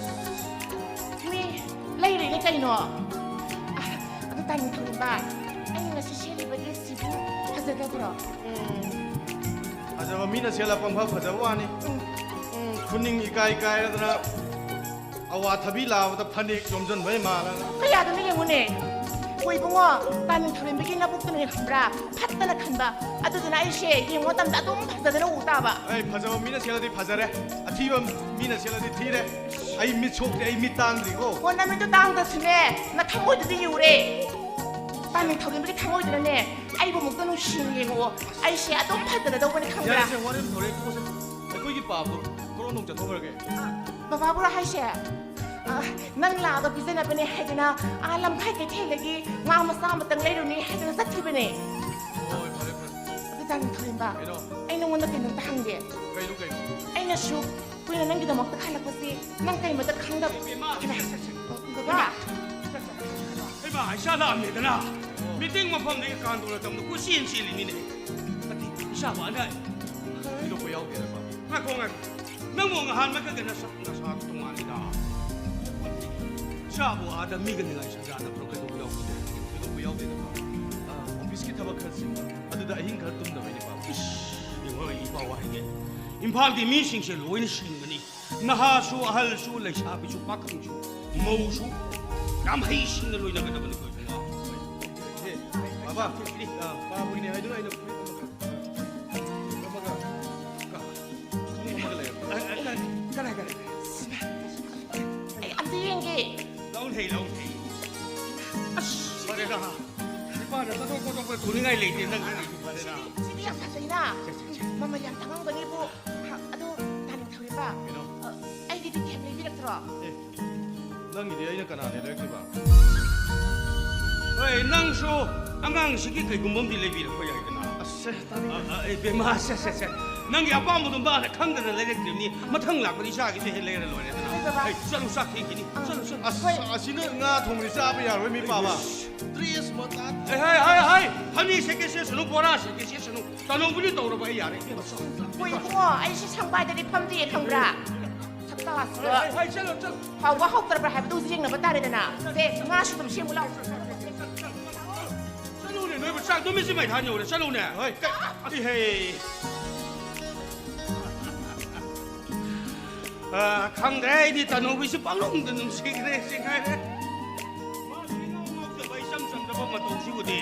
ꯃꯤ ꯂꯩꯔꯤꯅꯦ ꯀꯩꯅꯣ꯫ ꯑ, ꯑꯗꯨ ꯇꯥꯅꯤꯡꯊꯧꯔꯦꯝꯕ, ꯑꯩꯅ ꯉꯁꯤ ꯁꯦꯠꯂꯤꯕ ꯗ꯭ꯔꯦꯁꯁꯤꯕꯨ ꯐꯖꯗꯕ꯭ꯔꯣ? ꯎꯝ꯫ ꯐꯖꯕ ꯃꯤꯅ ꯁꯦꯠꯂꯛꯄ ꯑꯃꯈꯛ ꯐꯖꯕ ꯋꯥꯅꯤ꯫ ꯎꯝ꯫ ꯎꯝ, ꯈꯨꯅꯤꯡ ꯏꯀꯥꯏ ꯀꯥꯏꯔꯗꯅ ꯑꯋꯥꯊꯕꯤ ꯂꯥꯕꯗ ꯐꯅꯦꯛ ꯌꯣꯝꯁꯤꯟꯕꯩ ꯃꯥꯜꯂꯒ꯫ ꯀꯌꯥꯗꯨꯅ ꯌꯦꯡꯉꯨꯅꯦ꯫ ꯍꯣꯏ ꯏꯕꯨꯡꯉꯣ, ꯇꯥꯅꯤꯡꯊꯧꯔꯦꯝꯕꯒꯤ ꯅꯕꯨꯛꯇꯨꯅ ꯈꯪꯕ꯭ꯔꯥ? ꯐꯠꯇꯅ ꯈꯟꯕ꯫ ꯑꯗꯨꯗꯨꯅ ꯑꯩꯁꯦ ꯌꯦꯡꯕ ꯃꯇꯝꯗ ꯑꯗꯨꯝ ꯐꯖꯗꯅ ꯎ ꯇꯥꯕ꯫ ꯑꯩ ꯐꯖꯕ ꯃꯤꯅ ꯁꯦꯠꯂꯗꯤ ꯐꯖꯔꯦ, ꯑꯊꯤꯕ ꯃꯤꯅ ꯁꯦꯠꯂꯗꯤ ꯊꯤꯔꯦ꯫ ꯑꯩ ꯃꯤꯠ ꯁꯣꯛꯇꯦ, ꯑꯩ ꯃꯤꯠ ꯇꯥꯡꯗ꯭ꯔꯤꯀꯣ꯫ ꯍꯣ, ꯅꯃꯤꯠꯇꯣ ꯇꯥꯡꯗ꯭ꯔꯁꯨꯅꯦ, ꯅꯊꯃꯣꯏꯗꯨꯗꯤ ꯌꯨꯔꯦ꯫ ꯇꯥꯅꯤꯡꯊꯧꯔꯦꯝꯕꯒꯤ ꯊꯃꯣꯏꯗꯨꯅꯅꯦ, ꯑꯩꯕꯨ ꯑꯃꯨꯛꯇ ꯅꯨꯡꯁꯤꯅ ꯌꯦꯡꯉꯛꯑꯣ꯫ ꯑꯩꯁꯦ ꯑꯗꯨꯝ ꯐꯖꯒꯗꯧꯕꯅꯤ ꯈꯪꯕ꯭ꯔꯥ? ꯌꯥꯔꯦꯁꯦ, ꯋꯥꯔꯤ ꯑꯗꯨꯝ ꯇꯧꯔꯦ, ꯇꯣꯛꯑꯁꯦ꯫ ꯑꯩꯈꯣꯏꯒꯤ ꯄꯥꯕꯗꯣ ꯀꯔꯣꯟ ꯅꯣꯡ ꯆꯠꯊꯣꯛꯈ꯭ꯔꯒꯦ꯫ ꯕꯕꯥꯕꯨꯔꯣ ꯍꯥꯏꯁꯦ? ꯑ, ꯅꯪ ꯂꯥꯛꯑꯒ ꯄꯤꯖꯅꯕꯅꯦ ꯍꯥꯏꯗꯅ ꯑꯥ ꯂꯝꯈꯥꯏ ꯀꯩꯊꯦꯜꯗꯒꯤ ꯉꯥ ꯃꯆꯥ ꯑꯃꯇꯪ ꯂꯩꯔꯨꯅꯤ ꯍꯥꯏꯗꯅ ꯆꯠꯈꯤꯕꯅꯦ꯫ ꯍꯣꯏ, ꯐꯔꯦ, ꯐꯔꯦ꯫ ꯑꯗꯨ ꯇꯥꯅꯤꯡꯊꯧꯔꯦꯝꯕ, ꯀꯩꯅꯣ? ꯑꯩ ꯅꯉꯣꯟꯗ ꯀꯩꯅꯣꯝꯇ ꯍꯪꯒꯦ꯫ ꯀꯩꯅꯣ, ꯀꯩꯅꯣ? ꯑꯩꯅꯁꯨ ꯀꯨꯏꯅ ꯅꯪꯒꯤꯗꯃꯛꯇ ꯈꯜꯂꯛꯄꯁꯤ ꯅꯪ ꯀꯩꯃꯇ ꯈꯪꯗꯕ? ꯏꯕꯦꯝꯃ, ꯏꯃꯥ, ꯁꯦ, ꯁꯦ, ꯁꯦ꯫ ꯕꯕꯥ꯫ ꯏꯃꯥ, ꯏꯆꯥ ꯂꯥꯛꯑꯝꯃꯦꯗꯅ꯫ ꯑꯣ꯫ ꯃꯤꯇꯤꯡ ꯃꯐꯝꯗꯒꯤ ꯀꯥꯟꯗꯣꯟ ꯇꯝꯅ ꯀꯣꯏꯆꯦꯟ ꯆꯦꯜꯂꯤꯅꯤꯅꯦ꯫ ꯑꯗꯤ, ꯏꯆꯥꯕꯨ ꯑꯅꯥ ꯊꯣꯏꯗꯣꯛꯄ ꯌꯥꯎꯗꯦꯗꯀꯣ? ꯉꯥꯏꯈꯣ, ꯉꯥꯏꯈꯣ꯫ ꯅꯪꯕꯨ ꯉꯍꯥꯟ ꯃꯈꯩꯒ ꯅꯁꯛ ꯅꯁꯥꯗꯣ ꯇꯣꯉꯥꯟꯂꯤꯗ꯫ ꯏꯆꯥꯕꯨ ꯑꯥꯗ ꯃꯤꯒ ꯅꯤꯡꯉꯥꯏ ꯁꯪꯖꯥꯟꯅꯕ꯭ꯔꯣ? ꯀꯩꯗꯧꯕ ꯌꯥꯎꯈꯤꯒꯦ? ꯀꯩꯗꯧꯕ ꯌꯥꯎꯗꯦꯗꯀꯣ? ꯑꯥ, ꯑꯣꯐꯤꯁꯀꯤ ꯊꯕꯛ ꯈꯔ ꯆꯤꯟꯕ꯫ ꯑꯗꯨꯗ ꯑꯍꯤꯡ ꯈꯔ ꯇꯨꯝꯗꯕꯩꯅꯦ, ꯄꯥꯕꯨ꯫ ꯏꯁ, ꯌꯦꯡꯉꯣ, ꯑꯩ ꯏꯄꯥ ꯋꯥ ꯍꯥꯏꯒꯦ꯫ ꯏꯝꯐꯥꯜꯒꯤ ꯃꯤꯁꯤꯡꯁꯦ ꯂꯣꯏꯅ ꯁꯤꯡꯕꯅꯤ꯫ ꯅꯍꯥꯁꯨ, ꯑꯍꯜꯁꯨ, ꯂꯩꯁꯥꯕꯤꯁꯨ, ꯄꯥꯈꯪꯁꯨ, ꯃꯧꯁꯨ ꯌꯥꯝ ꯍꯩꯁꯤꯡꯅ ꯂꯣꯏꯅꯒꯗꯕꯅꯤ ꯑꯩꯈꯣꯏ ꯏꯕꯨꯡꯉꯣ꯫ ꯑꯦ, ꯕꯥꯕꯥ, ꯑ, ꯄꯥꯕꯒꯤꯅꯦ ꯍꯥꯏꯗꯨꯅ ꯑꯩꯅ ꯐꯨꯔꯤꯠ ꯑꯃꯈꯛ, ꯑꯃꯒ, ꯀ-, ꯈꯣꯡꯎꯞ ꯑꯃꯒ ꯂꯩꯔꯛꯄ꯫ ꯑ, ꯑ, ꯀ-, ꯀꯗꯥꯏ, ꯀꯗꯥꯏ? ꯑꯩ ꯑꯝꯇ ꯌꯦꯡꯒꯦ꯫ ꯂꯧꯅꯩ, ꯂꯧꯅꯩ꯫ ꯑꯁ, ꯐꯔꯦꯗ꯫ ꯅꯨꯄꯥꯅ ꯆꯠꯊꯣꯛ ꯈꯣꯠꯇꯣꯛꯄ ꯇꯧꯅꯤꯡꯉꯥꯏ ꯂꯩꯇꯦ, ꯅꯪ ꯍꯥꯏꯔꯤꯁꯦ ꯐꯔꯦꯗ꯫ ꯁꯤꯗꯤ ꯌꯥꯝ ꯐꯖꯩꯅ꯫ ꯁꯦ, ꯁꯦ, ꯁꯦ꯫ ꯃꯃꯜ ꯌꯥꯝ ꯇꯥꯡꯉꯝꯒꯅꯤꯕꯨ꯫ ꯍ, ꯑꯗꯣ ꯇꯥꯅꯤꯡꯊꯧꯔꯦꯝꯕ, ꯀꯩꯅꯣ? ꯑ, ꯑꯩꯒꯤꯗꯤ ꯀꯦꯝ ꯂꯩꯕꯤꯔꯛꯇ꯭ꯔꯣ? ꯑꯦ, ꯅꯪꯒꯤꯗꯤ ꯑꯩꯅ ꯀꯅꯥꯅ ꯂꯩꯔꯛꯇꯣꯏꯕ? ꯍꯣꯏ, ꯅꯪꯁꯨ ꯑꯉꯥꯡꯁꯤꯒꯤ ꯀꯩꯒꯨꯝꯕ ꯑꯃꯗꯤ ꯂꯩꯕꯤꯔꯛꯄ ꯌꯥꯏꯗꯅ꯫ ꯑꯁ, ꯁꯦ, ꯇꯥꯅꯤꯡꯗꯦ꯫ ꯑ, ꯑ, ꯑꯦ, ꯕꯦꯝꯃ, ꯁꯦ, ꯁꯦ, ꯁꯦ꯫ ꯅꯪꯒꯤ ꯑꯄꯥꯝꯕꯗꯣ ꯃꯥꯅ ꯈꯪꯗꯅ ꯂꯩꯔꯛꯇ꯭ꯔꯤꯕꯅꯤ꯫ ꯃꯊꯪ ꯂꯥꯛꯄꯗ ꯏꯆꯥꯒꯤꯁꯨ ꯍꯦꯛ ꯂꯩꯔ ꯂꯣꯏꯔꯦꯗꯅ꯫ ꯍꯣꯏ, ꯕꯕꯥ꯫ ꯑꯩ, ꯆꯠꯂꯨ, ꯆꯥꯛ ꯊꯦꯡꯈꯤꯅꯤ꯫ ꯑꯥ꯫ ꯆꯠꯂꯨ, ꯆꯠꯂꯨ꯫ ꯑꯁ, ꯍꯣꯏ꯫ ꯑꯁꯤꯅ ꯉꯥ ꯊꯣꯡꯕꯗꯤ ꯆꯥꯕ ꯌꯥꯔꯣꯏ, ꯃꯤ ꯄꯥꯕ꯫ ꯗ꯭ꯔꯦꯁ ꯃꯆꯥ꯫ ꯑꯦ, ꯍꯥꯏ, ꯍꯥꯏ, ꯍꯥꯏ꯫ ꯐꯅꯦꯛ ꯁꯦꯠꯀꯦ ꯁꯦꯠꯁꯅꯨ, ꯕꯣꯔꯥ ꯁꯦꯠꯀꯦ ꯁꯦꯠꯁꯅꯨ꯫ ꯇꯅꯧꯕꯨꯗꯤ ꯇꯧꯔꯕ ꯑꯩ ꯌꯥꯔꯦ꯫ ꯍꯣꯏ, ꯏꯕꯨꯡꯉꯣ, ꯑꯩꯁꯦ ꯁꯪꯕꯥꯏꯗꯗꯤ ꯐꯝꯗꯦ, ꯈꯪꯕ꯭ꯔꯥ? ꯀ꯭ꯂꯥꯁꯇ ꯍꯥꯏ, ꯍꯥꯏ, ꯆꯠꯂꯣ, ꯆꯠꯂꯣ꯫ ꯍꯥꯎꯕ ꯍꯥꯎꯇ꯭ꯔꯕ꯭ꯔꯥ ꯍꯥꯏꯕꯗꯨ ꯍꯧꯖꯤꯛ ꯌꯦꯡꯅꯕ ꯇꯥꯔꯦꯗꯅ꯫ ꯁꯦ, ꯉꯥꯁꯨ ꯑꯗꯨꯝ ꯁꯦꯝꯃꯨ ꯂꯥꯎ꯫ ꯆꯠꯂꯨꯅꯦ, ꯅꯣꯏꯕꯨ ꯆꯥꯛ ꯅꯨꯃꯤꯠꯁꯤ ꯃꯩ ꯊꯥꯟ ꯌꯧꯔꯦ, ꯆꯠꯂꯨꯅꯦ꯫ ꯍꯣꯏ, ꯀ-, ꯏꯍꯦ꯫ ꯑ, ꯈꯪꯗ꯭ꯔꯦ, ꯑꯩꯗꯤ ꯇꯅꯧꯕꯤꯁꯨ ꯄꯪꯅꯨꯡꯗ ꯅꯨꯡꯁꯤꯈ꯭ꯔꯦ, ꯁꯤ ꯉꯥꯏꯔꯦ꯫ ꯃꯥꯒꯤ ꯏꯉꯥꯎ ꯉꯥꯎꯖꯕ ꯏꯆꯝ ꯆꯝꯖꯕ ꯃꯇꯧꯁꯤꯕꯨꯗꯤ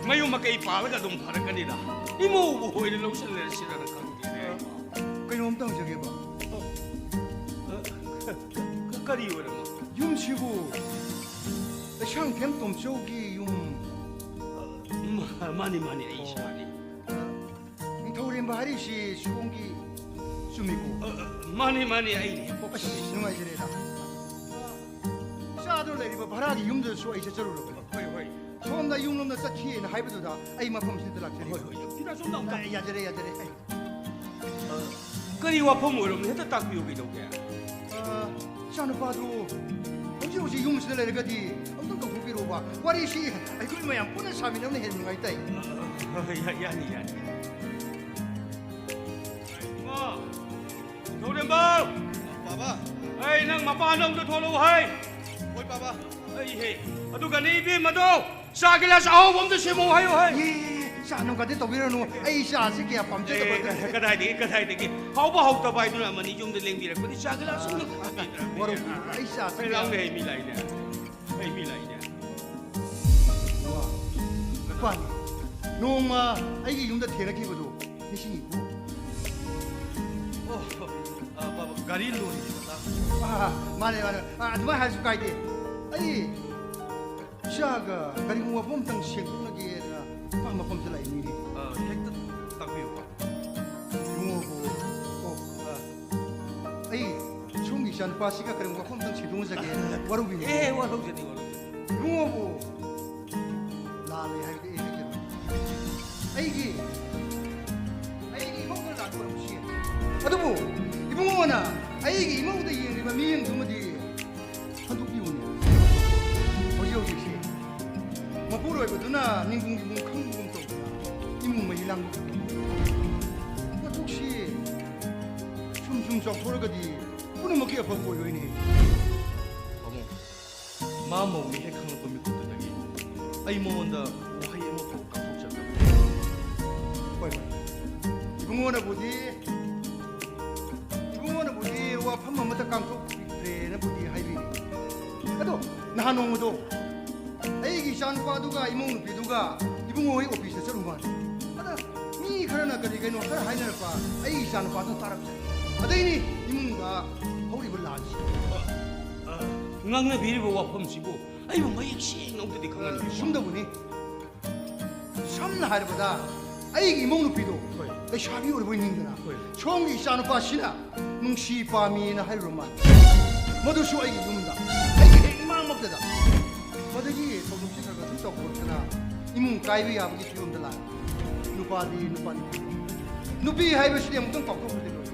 ꯃꯌꯨꯝ ꯃꯀꯩ ꯄꯥꯜꯂꯒ ꯑꯗꯨꯝ ꯐꯔꯛꯀꯅꯤꯗ꯫ ꯏꯃꯧꯕꯨ ꯑꯣꯏꯅ ꯂꯧꯁꯤꯜꯂꯁꯤꯔꯅ ꯈꯪꯗꯦꯅꯦ꯫ ꯀꯩꯅꯣꯝꯇ ꯍꯪꯖꯒꯦꯕ꯫ ꯑ, ꯑ, ꯀ-, ꯀ-, ꯀꯔꯤ ꯑꯣꯏꯔꯝꯅꯣ? ꯌꯨꯝꯁꯤꯕꯨ ꯂꯩꯁꯥꯡꯊꯦꯝ ꯇꯣꯝꯆꯧꯒꯤ ꯌꯨꯝ? ꯃꯥ-, ꯃꯥꯅꯤ, ꯃꯥꯅꯤ, ꯑꯩ ꯏꯁꯥꯅꯤ꯫ ꯅꯤꯡꯊꯧꯔꯦꯝꯕ ꯍꯥꯏꯔꯤꯁꯤ ꯁꯣꯝꯒꯤ ꯆꯨꯝꯃꯤꯀꯣ? ꯑ, ꯑ, ꯃꯥꯅꯤ, ꯃꯥꯅꯤ, ꯑꯩꯅꯤ꯫ ꯑꯁ, ꯅꯨꯡꯉꯥꯏꯖꯔꯦꯗ꯫ ꯏꯆꯥꯗꯨꯅ ꯂꯩꯔꯤꯕ ꯚꯔꯥꯒꯤ ꯌꯨꯝꯗꯨꯗꯁꯨ ꯑꯩ ꯆꯠꯆꯔꯨꯔꯕꯅꯤ꯫ ꯍꯣꯏ, ꯍꯣꯏ꯫ ꯁꯣꯝꯗ ꯌꯨꯝꯂꯣꯝꯗ ꯆꯠꯈꯤꯑꯅ ꯍꯥꯏꯕꯗꯨꯗ ꯑꯩ ꯃꯐꯝꯁꯤꯗ ꯂꯥꯛꯆꯔꯤꯕ꯫ ꯍꯣꯏ, ꯍꯣꯏ, ꯌꯥꯝ ꯊꯤꯅ ꯁꯣꯝꯗ ꯑꯃꯨꯛꯇ ꯑ, ꯌꯥꯖꯔꯦ, ꯌꯥꯖꯔꯦ꯫ ꯑ, ꯀꯔꯤ ꯋꯥꯐꯝ ꯑꯣꯏꯔꯕꯅꯣ? ꯍꯦꯛꯇ ꯇꯥꯛꯄꯤꯌꯨ, ꯀꯩꯗꯧꯒꯦ? ꯑ, ꯏꯆꯥꯅꯨꯄꯥꯗꯨ ꯍꯧꯖꯤꯛ ꯍꯧꯖꯤꯛ ꯌꯨꯝꯁꯤꯗ ꯂꯩꯔꯒꯗꯤ ꯑꯃꯨꯛꯇꯪ ꯀꯧꯊꯣꯛꯄꯤꯔꯛꯎꯕ꯫ ꯋꯥꯔꯤꯁꯤ ꯑꯩꯈꯣꯏ ꯃꯌꯥꯝ ꯄꯨꯟꯅ ꯁꯥꯃꯤꯟꯅꯕꯅ ꯍꯦꯟꯅ ꯅꯨꯡꯉꯥꯏ ꯇꯥꯏ꯫ ꯑ, ꯑ, ꯌꯥ-, ꯌꯥꯅꯤ, ꯌꯥꯅꯤ꯫ ꯏꯃꯥ! ꯅꯤꯡꯊꯧꯔꯦꯝꯕ! ꯕꯥꯕꯥ! ꯑꯩ ꯅꯪ ꯃꯄꯥꯟꯗ ꯑꯃꯨꯛꯇ ꯊꯣꯛꯂꯛꯎ ꯍꯥꯏ꯫ ꯍꯣꯏ, ꯕꯥꯕꯥ꯫ ꯑꯩ ꯍꯦ, ꯑꯗꯨꯒꯅꯦ ꯏꯕꯦꯝꯃꯗꯣ, ꯆꯥ ꯒꯤꯂꯥꯁ ꯑꯍꯥꯎꯕ ꯑꯝꯇ ꯁꯦꯝꯃꯛꯑꯣ ꯍꯥꯏꯌꯨ ꯍꯥꯏ꯫ ꯌꯦ, ꯌꯦ, ꯌꯦ, ꯆꯥ ꯅꯨꯡꯒꯗꯤ ꯇꯧꯕꯤꯔꯅꯨ꯫ ꯑꯩ ꯆꯥꯁꯤ ꯀꯌꯥ ꯄꯥꯝꯖꯗꯕ ꯑꯦ, ꯑꯗꯨꯒꯤ꯫ ꯀꯗꯥꯏꯗꯒꯤ, ꯀꯗꯥꯏꯗꯒꯤ? ꯍꯥꯎꯕ ꯍꯥꯎꯇꯕ ꯍꯥꯏꯗꯨꯅ ꯑꯃꯅꯤ ꯌꯨꯝꯗ ꯂꯦꯡꯕꯤꯔꯛꯄꯅꯤ, ꯆꯥ ꯒꯤꯂꯥꯁ ꯑꯝꯇ ꯄꯤꯕꯤꯔꯛꯑꯣ꯫ ꯋꯥꯔꯧꯕꯤꯔꯅꯨ, ꯑꯩ ꯆꯥꯁꯤ ꯑꯩ ꯀꯌꯥ ꯂꯥꯎꯅꯦ, ꯑꯩ ꯃꯤ ꯂꯥꯛꯏꯅꯦ꯫ ꯑꯩ ꯃꯤ ꯂꯥꯛꯏꯅꯦ꯫ ꯋꯥ, ꯅꯨꯄꯥꯅꯤ꯫ ꯅꯣꯡꯃ ꯑꯩꯒꯤ ꯌꯨꯝꯗ ꯊꯦꯡꯅꯈꯤꯕꯗꯣ ꯅꯤꯡꯁꯤꯡꯉꯤꯀꯣ? ꯑꯣ, ꯑ, ꯕꯥꯕꯥ, ꯒꯥꯔꯤ ꯂꯣꯟꯒꯤ ꯃꯇꯥꯡꯗ꯫ ꯑꯥ, ꯃꯥꯅꯦ, ꯃꯥꯅꯦ꯫ ꯑꯥ, ꯑꯗꯨꯃꯥꯏꯅ ꯍꯥꯏꯔꯁꯨ ꯀꯥꯏꯗꯦ꯫ ꯑꯩ ꯏꯆꯥꯒ ꯀꯔꯤꯒꯨꯝꯕ ꯋꯥꯐꯝ ꯑꯝꯇꯪ ꯁꯦꯡꯗꯣꯛꯅꯒꯦꯅ ꯅꯨꯄꯥ ꯃꯐꯝꯁꯤꯗ ꯂꯥꯛꯏꯅꯤꯅꯦ꯫ ꯑ, ꯍꯦꯛꯇ ꯇꯥꯛꯄꯤꯌꯨꯀꯣ꯫ ꯏꯕꯨꯡꯉꯣꯕꯨ, ꯑꯣ, ꯑ, ꯑꯩ ꯁꯣꯝꯒꯤ ꯏꯆꯥ ꯅꯨꯄꯥꯁꯤꯒ ꯀꯔꯤꯒꯨꯝꯕ ꯋꯥꯐꯝ ꯑꯝꯇꯪ ꯁꯦꯡꯗꯣꯛꯅꯖꯒꯦ꯫ ꯋꯥꯔꯧꯕꯤꯅꯨ꯫ ꯑꯦ, ꯋꯥꯔꯧꯖꯗꯦ, ꯋꯥꯔꯧꯖꯗꯦ꯫ ꯏꯕꯨꯡꯉꯣꯕꯨ ꯂꯥꯜꯂꯦ ꯍꯥꯏꯕꯗꯤ ꯑꯩ ꯍꯥꯏꯖꯔꯣꯏ꯫ ꯑꯩꯒꯤ, ꯑꯩꯒꯤ ꯏꯃꯧꯗ ꯂꯥꯛꯄ ꯑꯃꯁꯨ ꯌꯥꯏ꯫ ꯑꯗꯨꯕꯨ ꯏꯕꯨꯡꯉꯣꯅ ꯑꯩꯒꯤ ꯏꯃꯧꯗ ꯌꯦꯡꯂꯤꯕ ꯃꯤꯠꯌꯦꯡꯗꯨꯃꯗꯤ ꯍꯟꯗꯣꯛꯄꯤꯌꯨꯅꯦ꯫ ꯍꯧꯖꯤꯛ ꯍꯧꯖꯤꯛꯁꯦ ꯃꯄꯨꯔꯣꯏꯕꯗꯨꯅ ꯅꯤꯡꯕꯨꯡ ꯅꯤꯡꯕꯨꯡ ꯈꯪꯕꯒꯨꯝ ꯇꯧꯗꯅ ꯏꯃꯨꯡ ꯃꯍꯤ ꯂꯥꯡꯕ ꯃꯇꯨꯡꯁꯤ ꯁꯨꯝ ꯁꯨꯝ ꯆꯥꯎꯊꯣꯔꯒꯗꯤ ꯄꯨꯝꯅꯃꯛꯀꯤ ꯑꯐꯕ ꯑꯣꯏꯔꯣꯏꯅꯦ꯫ ꯄꯥꯕꯨꯡ, ꯃꯥ ꯃꯧꯅꯤ ꯍꯦꯛ ꯈꯪꯂꯛꯄ ꯃꯤꯀꯨꯞꯇꯨꯗꯒꯤ ꯑꯩ ꯃꯉꯣꯟꯗ ꯋꯥꯍꯩ ꯑꯃꯐꯥꯎ ꯀꯥꯡꯊꯣꯛꯆꯗꯕꯅꯤ꯫ ꯍꯣꯏ, ꯍꯣꯏ꯫ ꯏꯕꯨꯡꯉꯣꯅꯕꯨꯗꯤ, ꯏꯕꯨꯡꯉꯣꯅꯕꯨꯗꯤ ꯋꯥꯐꯝ ꯑꯃꯠꯇ ꯀꯥꯡꯊꯣꯛꯄꯤꯗ꯭ꯔꯦꯅꯕꯨꯗꯤ ꯍꯥꯏꯕꯤꯔꯤ꯫ ꯑꯗꯣ ꯅꯍꯥꯟ ꯅꯣꯡꯃꯗꯣ ꯑꯩꯒꯤ ꯏꯆꯥꯅꯨꯄꯥꯗꯨꯒ ꯏꯃꯧ ꯅꯨꯄꯤꯗꯨꯒ ꯏꯕꯨꯡꯉꯣ ꯍꯣꯏ ꯑꯣꯐꯤꯁꯇ ꯆꯠꯂꯨ ꯃꯥꯜꯂꯦ꯫ ꯑꯗ ꯃꯤ ꯈꯔꯅ ꯀꯔꯤ ꯀꯩꯅꯣ ꯈꯔ ꯍꯥꯏꯅꯔꯛꯄ, ꯑꯩꯒꯤ ꯏꯆꯥꯅꯨꯄꯥꯗꯨ ꯇꯥꯔꯛꯆꯩ꯫ ꯑꯗꯩꯅꯤ ꯏꯃꯨꯡꯗ ꯍꯧꯔꯤꯕ ꯂꯥꯟꯁꯤ꯫ ꯑ, ꯉꯥꯡꯅꯕꯤꯔꯤꯕ ꯋꯥꯐꯝꯁꯤꯕꯨ ꯑꯩꯕꯨ ꯃꯌꯦꯛ ꯁꯦꯡꯅ ꯑꯝꯇꯗꯤ ꯈꯪꯍꯟꯕꯤꯌꯨ꯫ ꯁꯨꯝꯗꯧꯕꯅꯤ꯫ ꯁꯝꯅ ꯍꯥꯏꯔꯕꯗ, ꯑꯩꯒꯤ ꯏꯃꯧ ꯅꯨꯄꯤꯗꯣ ꯍꯣꯏ꯫ ꯂꯩꯁꯥꯕꯤ ꯑꯣꯏꯔꯕꯣꯏ ꯅꯤꯡꯗꯅ ꯍꯣꯏ꯫ ꯁꯣꯝꯒꯤ ꯏꯆꯥꯅꯨꯄꯥꯁꯤꯅ ꯅꯨꯡꯁꯤ ꯄꯥꯝꯃꯤꯅ ꯍꯥꯏꯔꯨꯔ ꯃꯥꯜꯂꯦ꯫ ꯃꯗꯨꯁꯨ ꯑꯩꯒꯤ ꯌꯨꯝꯗ, ꯑꯩꯒꯤ ꯍꯦꯛ ꯏꯃꯥꯡꯃꯛꯇꯗ꯫ ꯃꯗꯨꯒꯤ ꯊꯧꯗꯣꯛꯁꯤ ꯈꯔ ꯈꯔ ꯁꯨꯝ ꯆꯥꯎꯊꯣꯔꯛꯇꯅ ꯏꯃꯨꯡ ꯀꯥꯏꯕ ꯌꯥꯕꯒꯤ ꯐꯤꯕꯝꯗ ꯂꯥꯛꯑꯦ꯫ ꯅꯨꯄꯥꯗꯤ ꯅꯨꯄꯥꯅꯤ꯫ ꯅꯨꯄꯤ ꯍꯥꯏꯕꯁꯤꯗꯤ ꯑꯃꯨꯛꯇꯪ ꯀꯥꯎꯊꯣꯛꯈ꯭ꯔꯗꯤ ꯂꯣꯏꯔꯦ꯫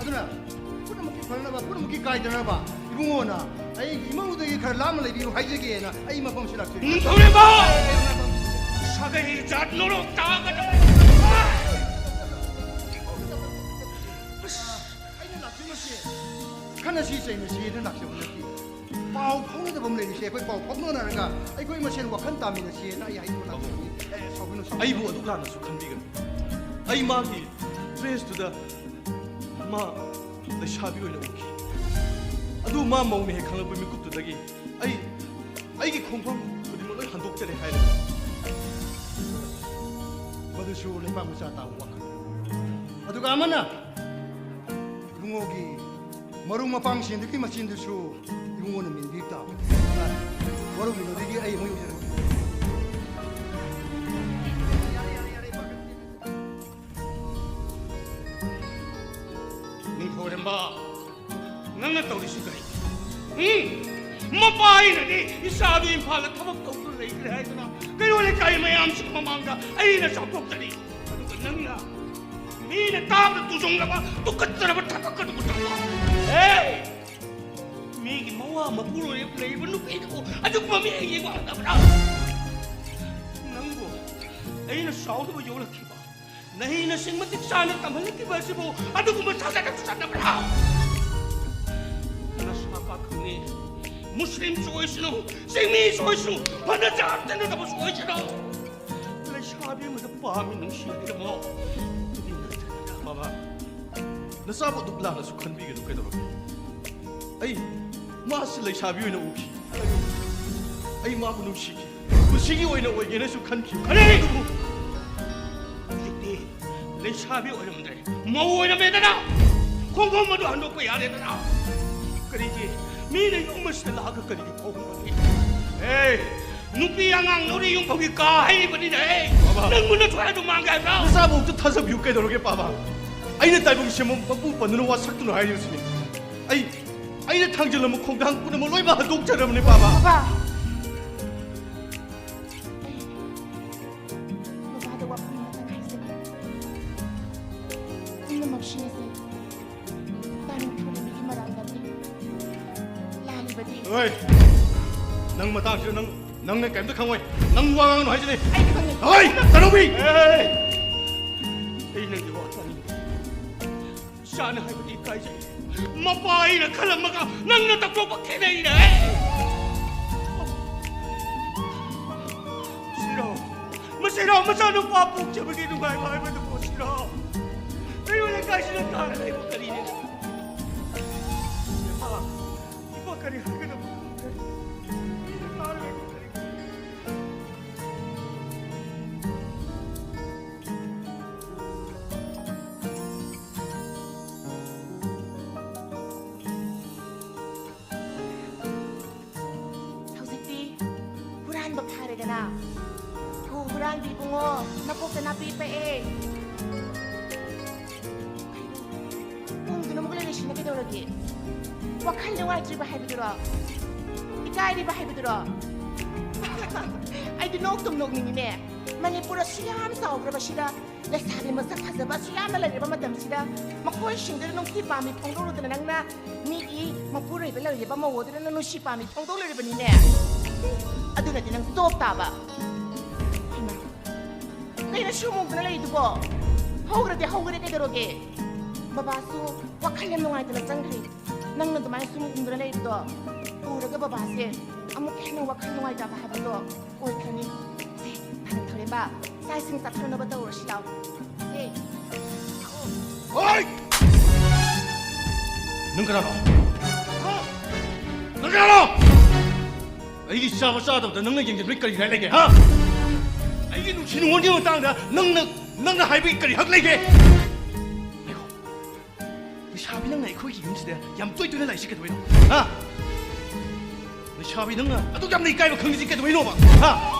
ꯑꯗꯨꯅ ꯄꯨꯝꯅꯃꯛꯀꯤ ꯐꯅꯕ, ꯄꯨꯝꯅꯃꯛꯀꯤ ꯀꯥꯏꯗꯅꯕ ꯏꯕꯨꯡꯉꯣꯅ ꯑꯩꯒꯤ ꯏꯃꯧꯗꯒꯤ ꯈꯔ ꯂꯥꯞꯅ ꯂꯩꯕꯤꯌꯨ ꯍꯥꯏꯖꯒꯦꯅ ꯑꯩ ꯃꯐꯝꯁꯤ ꯂꯥꯛꯆꯔꯤ꯫ ꯅꯤꯡꯊꯧꯔꯦꯝꯕ! ꯁꯥꯒꯩ ꯖꯥꯠ ꯅꯣꯔꯣꯛ ꯇꯥꯒꯗꯕ! ꯑꯩꯅ ꯂꯥꯛꯆꯔꯤꯕꯁꯦ ꯈꯠꯅꯁꯤ ꯆꯩꯅꯁꯤꯅ ꯂꯥꯛꯆꯕ ꯅꯠꯇꯦ꯫ ꯄꯥꯎ ꯐꯥꯎꯅꯗꯕ ꯑꯃ ꯂꯩꯔꯤꯁꯦ, ꯑꯩꯈꯣꯏ ꯄꯥꯎ ꯐꯥꯎꯅꯅꯔꯒ ꯑꯩꯈꯣꯏ ꯃꯁꯦꯟ ꯋꯥꯈꯜ ꯇꯥꯃꯤꯟꯅꯁꯤꯅ ꯑꯩ ꯍꯥꯏꯗꯣꯛꯑ ꯂꯥꯛꯆꯕꯅꯤ꯫ ꯑꯦ, ꯁꯥꯎꯕꯤꯅꯨ, ꯁꯥꯎꯕꯤꯅꯨ꯫ ꯑꯩꯕꯨ ꯑꯗꯨꯛ ꯂꯥꯟꯅꯁꯨ ꯈꯟꯕꯤꯒꯅꯨ꯫ ꯑꯩ ꯃꯥꯒꯤ ꯗ꯭ꯔꯦꯁꯇꯨꯗ ꯃꯥ ꯂꯩꯁꯥꯕꯤ ꯑꯣꯏꯅ ꯎꯈꯤ꯫ ꯑꯗꯨ ꯃꯥ ꯃꯧꯅ ꯍꯦꯛ ꯈꯪꯂꯛꯄ ꯃꯤꯀꯨꯞꯇꯨꯗꯒꯤ ꯑꯩ, ꯑꯩꯒꯤ ꯈꯣꯡꯐꯝ ꯈꯨꯗꯤꯡꯃꯛ ꯂꯣꯏ ꯍꯟꯗꯣꯛꯆꯔꯦ ꯍꯥꯏꯔꯦ꯫ ꯃꯗꯨꯁꯨ ꯂꯩꯄꯥꯛ ꯃꯆꯥ ꯇꯥꯕ ꯋꯥꯈꯜ꯫ ꯑꯗꯨꯒ ꯑꯃꯅ ꯏꯕꯨꯡꯉꯣꯒꯤ ꯃꯔꯨꯞ ꯃꯄꯥꯡꯁꯤꯡꯗꯨꯒꯤ ꯃꯆꯤꯟꯗꯨꯁꯨ ꯏꯕꯨꯡꯉꯣꯅ ꯃꯦꯟꯕꯤ ꯇꯥꯕꯅꯤ꯫ ꯋꯥꯔꯧꯕꯤꯅꯨ, ꯑꯗꯨꯗꯤ ꯑꯩ ꯑꯃꯨꯛ ꯌꯧꯖꯔꯛꯀꯦ꯫ ꯅꯤꯡꯊꯧꯔꯦꯝꯕ, ꯅꯪꯅ ꯇꯧꯔꯤꯁꯤ ꯀꯔꯤ? ꯎꯝ? ꯃꯄꯥ ꯑꯩꯅꯗꯤ ꯏꯆꯥꯗꯨ ꯏꯝꯐꯥꯜꯗ ꯊꯕꯛ ꯇꯧꯗꯨꯅ ꯂꯩꯈ꯭ꯔꯦ ꯍꯥꯏꯗꯨꯅ ꯀꯩꯔꯣꯜ ꯂꯩꯀꯥꯏ ꯃꯌꯥꯝꯁꯤꯒꯤ ꯃꯃꯥꯡꯗ ꯑꯩꯅ ꯆꯥꯎꯊꯣꯛꯆꯔꯤ꯫ ꯑꯗꯨꯒ ꯅꯪꯅ ꯃꯤꯅ ꯇꯥꯕꯗ ꯇꯨꯖꯣꯡꯂꯕ, ꯇꯨꯀꯠꯆꯔꯕ ꯊꯕꯛ ꯑꯗꯨꯕꯨ ꯇꯧꯕ꯫ ꯍꯦ! ꯃꯤꯒꯤ ꯃꯋꯥ ꯃꯄꯨꯔꯣꯏꯕ ꯂꯩꯔꯤꯕ ꯅꯨꯄꯤꯗꯨꯕꯨ ꯑꯗꯨꯒꯨꯝꯕ ꯃꯤꯠꯌꯦꯡ ꯌꯦꯡꯕ ꯍꯧꯅꯕ꯭ꯔꯥ? ꯅꯪꯕꯨ ꯑꯩꯅ ꯆꯥꯎꯅꯕ ꯌꯣꯛꯂꯛꯈꯤꯕ, ꯅꯍꯩ ꯅꯁꯤꯡ ꯃꯇꯤꯛ ꯆꯥꯅ ꯇꯝꯍꯜꯂꯛꯈꯤꯕ ꯑꯁꯤꯕꯨ ꯑꯗꯨꯒꯨꯝꯕ ꯊꯥꯖꯗꯕ ꯆꯠꯅꯕ꯭ꯔꯥ? ꯃꯨꯁꯂꯤꯝꯁꯨ ꯑꯣꯏꯁꯅꯨ, ꯆꯤꯡꯃꯤꯁꯨ ꯑꯣꯏꯁꯅꯨ, ꯐꯅ ꯖꯥꯠ ꯇꯤꯟꯅꯗꯕꯁꯨ ꯑꯣꯏꯁꯅꯨ, ꯂꯩꯁꯥꯕꯤ ꯑꯃꯗ ꯄꯥꯝꯃꯤ ꯅꯨꯡꯁꯤ ꯍꯥꯏꯔꯕꯣ? ꯕꯥꯕꯥ, ꯅꯆꯥꯕꯨ ꯑꯗꯨꯛ ꯂꯥꯟꯅꯁꯨ ꯈꯟꯕꯤꯒꯅꯨ, ꯀꯩꯗꯧꯔꯒꯦ? ꯑꯩ ꯃꯥꯁꯤ ꯂꯩꯁꯥꯕꯤ ꯑꯣꯏꯅ ꯎꯈꯤ꯫ ꯑꯩ ꯃꯥꯕꯨ ꯅꯨꯡꯁꯤꯈꯤ꯫ ꯄꯨꯟꯁꯤꯒꯤ ꯑꯣꯏꯅ ꯑꯣꯏꯒꯦꯅꯁꯨ ꯈꯟꯈꯤ꯫ ꯈꯟꯈꯤ꯫ ꯑꯗꯨꯕꯨ ꯍꯧꯖꯤꯛꯇꯤ ꯂꯩꯁꯥꯕꯤ ꯑꯣꯏꯔꯝꯗ꯭ꯔꯦ, ꯃꯧ ꯑꯣꯏꯔꯝꯃꯦꯗꯅ꯫ ꯈꯣꯡꯐꯝ ꯑꯗꯨ ꯍꯟꯗꯣꯛꯄ ꯌꯥꯔꯦꯗꯅ꯫ ꯀꯔꯤꯒꯤ ꯃꯤꯅ ꯌꯨꯝ ꯑꯁꯤꯗ ꯂꯥꯛꯑꯒ ꯀꯔꯤꯒꯤ ꯐꯥꯎꯍꯟꯕꯒꯦ? ꯑꯦ, ꯅꯨꯄꯤ ꯑꯉꯥꯡ ꯂꯧꯔꯤ ꯌꯨꯝ ꯐꯥꯎꯒꯤ ꯀꯥ ꯍꯩꯕꯅꯤꯅꯦ꯫ ꯕꯥꯕꯥ꯫ ꯅꯪꯕꯨ ꯅꯊ꯭ꯋꯥꯏ ꯑꯗꯨ ꯃꯥꯡꯒꯦ ꯍꯥꯏꯕ꯭ꯔꯥ? ꯅꯆꯥꯕꯨ ꯑꯝꯇ ꯊꯥꯖꯕꯤꯌꯨ, ꯀꯩꯗꯧꯔꯒꯦ ꯕꯥꯕꯥ? ꯑꯩꯅ ꯇꯥꯏꯕꯪ ꯁꯦꯝꯕ ꯃꯄꯨ ꯄꯟꯗꯨꯅ ꯋꯥ ꯁꯛꯇꯨꯅ ꯍꯥꯏꯔꯤꯕꯁꯤꯅꯤ꯫ ꯑꯩ, ꯑꯩꯅ ꯊꯥꯡꯖꯤꯜꯂꯝꯕ ꯈꯣꯡꯊꯥꯡ ꯄꯨꯝꯅꯃꯛ ꯂꯣꯏꯅꯃꯛ ꯍꯟꯗꯣꯛꯆꯔꯕꯅꯤ ꯕꯥꯕꯥ꯫ ꯕꯥꯕꯥ꯫ ꯕꯕꯥꯗ ꯋꯥꯐꯝ ꯑꯃꯇꯪ ꯍꯥꯏꯖꯒꯦ꯫ ꯄꯨꯝꯅꯃꯛꯁꯤꯡ ꯑꯁꯦ ꯇꯥꯅꯤꯡ ꯊꯣꯔꯤꯕꯒꯤ ꯃꯔꯝ ꯅꯠꯇꯦ꯫ ꯂꯥꯜꯂꯤꯕꯗꯤ ꯍꯣꯏ꯫ ꯅꯪ ꯃꯇꯥꯡꯁꯤꯗ ꯅꯪ, ꯅꯪꯅ ꯀꯔꯤꯝꯇ ꯈꯪꯉꯣꯏ꯫ ꯅꯪ ꯋꯥ ꯉꯥꯡꯒꯅꯨ ꯍꯥꯏꯁꯤꯅꯤ꯫ ꯑꯩ ꯈꯪꯉꯤ꯫ ꯍꯣꯏ, ꯇꯥꯅꯧꯃꯤ! ꯑꯦ! ꯑꯩ ꯅꯪꯒꯤ ꯋꯥ ꯇꯥꯅꯤꯡꯗꯦ꯫ ꯏꯆꯥꯅ ꯍꯥꯏꯕꯗꯤ ꯏꯀꯥꯏꯖꯩ꯫ ꯃꯄꯥ ꯑꯩꯅ ꯈꯜꯂꯝꯃꯒ ꯅꯪꯅ ꯇꯧꯊꯣꯛꯄ ꯈꯦꯠꯅꯩꯅꯦ꯫ ꯁꯤꯔꯣ, ꯃꯁꯤꯔꯣ, ꯃꯆꯥꯅꯨꯄꯥ ꯄꯣꯛꯆꯕꯒꯤ ꯅꯨꯡꯉꯥꯏꯕ ꯍꯥꯏꯕꯗꯨꯕꯨ ꯁꯤꯔꯣ? ꯀꯩꯔꯣꯜ ꯂꯩꯀꯥꯏꯁꯤꯗ ꯇꯥꯔ ꯂꯩꯕ ꯀꯔꯤꯅꯦ? ꯏꯄꯥ, ꯏꯄꯥ ꯀꯔꯤ ꯍꯥꯏꯒꯗꯕ ꯈꯪꯗ꯭ꯔꯦ꯫ ꯃꯤꯅ ꯇꯥꯔ ꯂꯩꯕ ꯀꯔꯤ? ꯍꯧꯖꯤꯛꯇꯤ ꯍꯨꯔꯥꯟꯕ ꯐꯥꯔꯦꯗꯅ꯫ ꯊꯨ ꯍꯨꯔꯥꯟꯕꯤ ꯏꯕꯨꯡꯉꯣ, ꯅꯀꯣꯛꯇ ꯅꯥꯄꯤ ꯄꯛꯑꯦ꯫ ꯀꯩꯅꯣ? ꯄꯨꯡꯗꯨꯅ ꯑꯃꯨꯛ ꯂꯩꯔꯤꯁꯤꯅ ꯀꯩꯗꯧꯔꯒꯦ? ꯋꯥꯈꯜ ꯅꯨꯡꯉꯥꯏꯇ꯭ꯔꯤꯕ ꯍꯥꯏꯕꯗꯨꯔꯣ? ꯏꯀꯥꯏꯔꯤꯕ ꯍꯥꯏꯕꯗꯨꯔꯣ? ꯑꯩꯗꯤ ꯅꯣꯛꯇꯨꯝ ꯅꯣꯛꯅꯤꯡꯉꯤꯅꯦ꯫ ꯃꯅꯤꯄꯨꯔ ꯑꯁꯨꯛ ꯌꯥꯝ ꯆꯥꯎꯈ꯭ꯔꯕꯁꯤꯗ, ꯂꯩꯁꯥꯕꯤ ꯃꯁꯛ ꯐꯖꯕ ꯑꯁꯨꯛ ꯌꯥꯝꯅ ꯂꯩꯔꯕ ꯃꯇꯝꯁꯤꯗ, ꯃꯈꯣꯏꯁꯤꯡꯗꯨꯗ ꯅꯨꯡꯁꯤ ꯄꯥꯝꯃꯤ ꯐꯣꯡꯗꯣꯛꯂꯨꯗꯅ ꯅꯪꯅ ꯃꯤꯒꯤ ꯃꯄꯨꯔꯣꯏꯕ ꯂꯩꯔꯤꯕ ꯃꯧ ꯑꯗꯨꯗ ꯅꯪ ꯅꯨꯡꯁꯤ ꯄꯥꯝꯃꯤ ꯐꯣꯡꯗꯣꯛꯂꯨꯔꯤꯕꯅꯤꯅꯦ꯫ ꯑꯗꯨꯅꯗꯤ ꯅꯪ ꯆꯣꯞ ꯇꯥꯕ꯫ ꯍꯩꯃꯥ, ꯀꯩꯅꯣ ꯁꯨꯝ ꯎꯪꯗꯅ ꯂꯩꯗꯨꯕꯣ? ꯍꯧꯈ꯭ꯔꯗꯤ ꯍꯧꯈ꯭ꯔꯦ ꯀꯩꯗꯧꯔꯒꯦ? ꯕꯕꯥꯁꯨ ꯋꯥꯈꯜ ꯌꯥꯝ ꯅꯨꯡꯉꯥꯏꯇꯅ ꯆꯪꯈ꯭ꯔꯦ꯫ ꯅꯪꯅ ꯑꯗꯨꯃꯥꯏꯅ ꯁꯨꯝ ꯎꯪꯗꯅ ꯂꯩꯕꯗꯣ꯫ ꯎꯔꯒ ꯕꯕꯥꯁꯦ ꯑꯃꯨꯛ ꯍꯦꯟꯅ ꯋꯥꯈꯜ ꯅꯨꯡꯉꯥꯏꯇꯕ ꯍꯥꯏꯕꯗꯣ ꯑꯣꯏꯈ꯭ꯔꯅꯤ꯫ ꯁꯦ, ꯊꯣꯏꯔꯦꯝꯕ, ꯆꯥꯛ ꯏꯁꯤꯡ ꯆꯥꯊꯣꯛꯅꯕ ꯇꯧꯔꯁꯤ ꯂꯥꯎ꯫ ꯁꯦ, ꯍꯣꯏ! ꯅꯪ ꯀꯅꯥꯅꯣ? ꯍꯥ? ꯅꯪ ꯀꯅꯥꯅꯣ? ꯑꯩꯒꯤ ꯆꯥꯕ ꯆꯥꯗꯕꯗ ꯅꯪꯅ ꯌꯦꯡꯁꯤꯟꯕꯒꯤ ꯀꯔꯤ ꯔꯥꯏꯠ ꯂꯩꯒꯦ, ꯍꯥ? ꯑꯩꯒꯤ ꯅꯨꯡꯁꯤ ꯅꯨꯡꯉꯣꯟꯒꯤ ꯃꯇꯥꯡꯗ ꯅꯪꯅ, ꯅꯪꯅ ꯍꯥꯏꯕꯒꯤ ꯀꯔꯤ ꯍꯛ ꯂꯩꯒꯦ? ꯉꯥꯏꯈꯣ꯫ ꯂꯩꯁꯥꯕꯤ ꯅꯪꯅ ꯑꯩꯈꯣꯏꯒꯤ ꯌꯨꯝꯁꯤꯗ ꯌꯥꯝ ꯇꯣꯏ ꯇꯣꯏꯅ ꯂꯥꯛꯏꯁꯤ ꯀꯩꯗꯧꯕꯩꯅꯣ? ꯍꯥ? ꯂꯩꯁꯥꯕꯤ ꯅꯪꯅ ꯑꯗꯨꯛ ꯌꯥꯝꯅ ꯏꯀꯥꯏꯕ ꯈꯪꯉꯤꯁꯤ ꯀꯩꯗꯧꯕꯩꯅꯣꯕ? ꯍꯥ?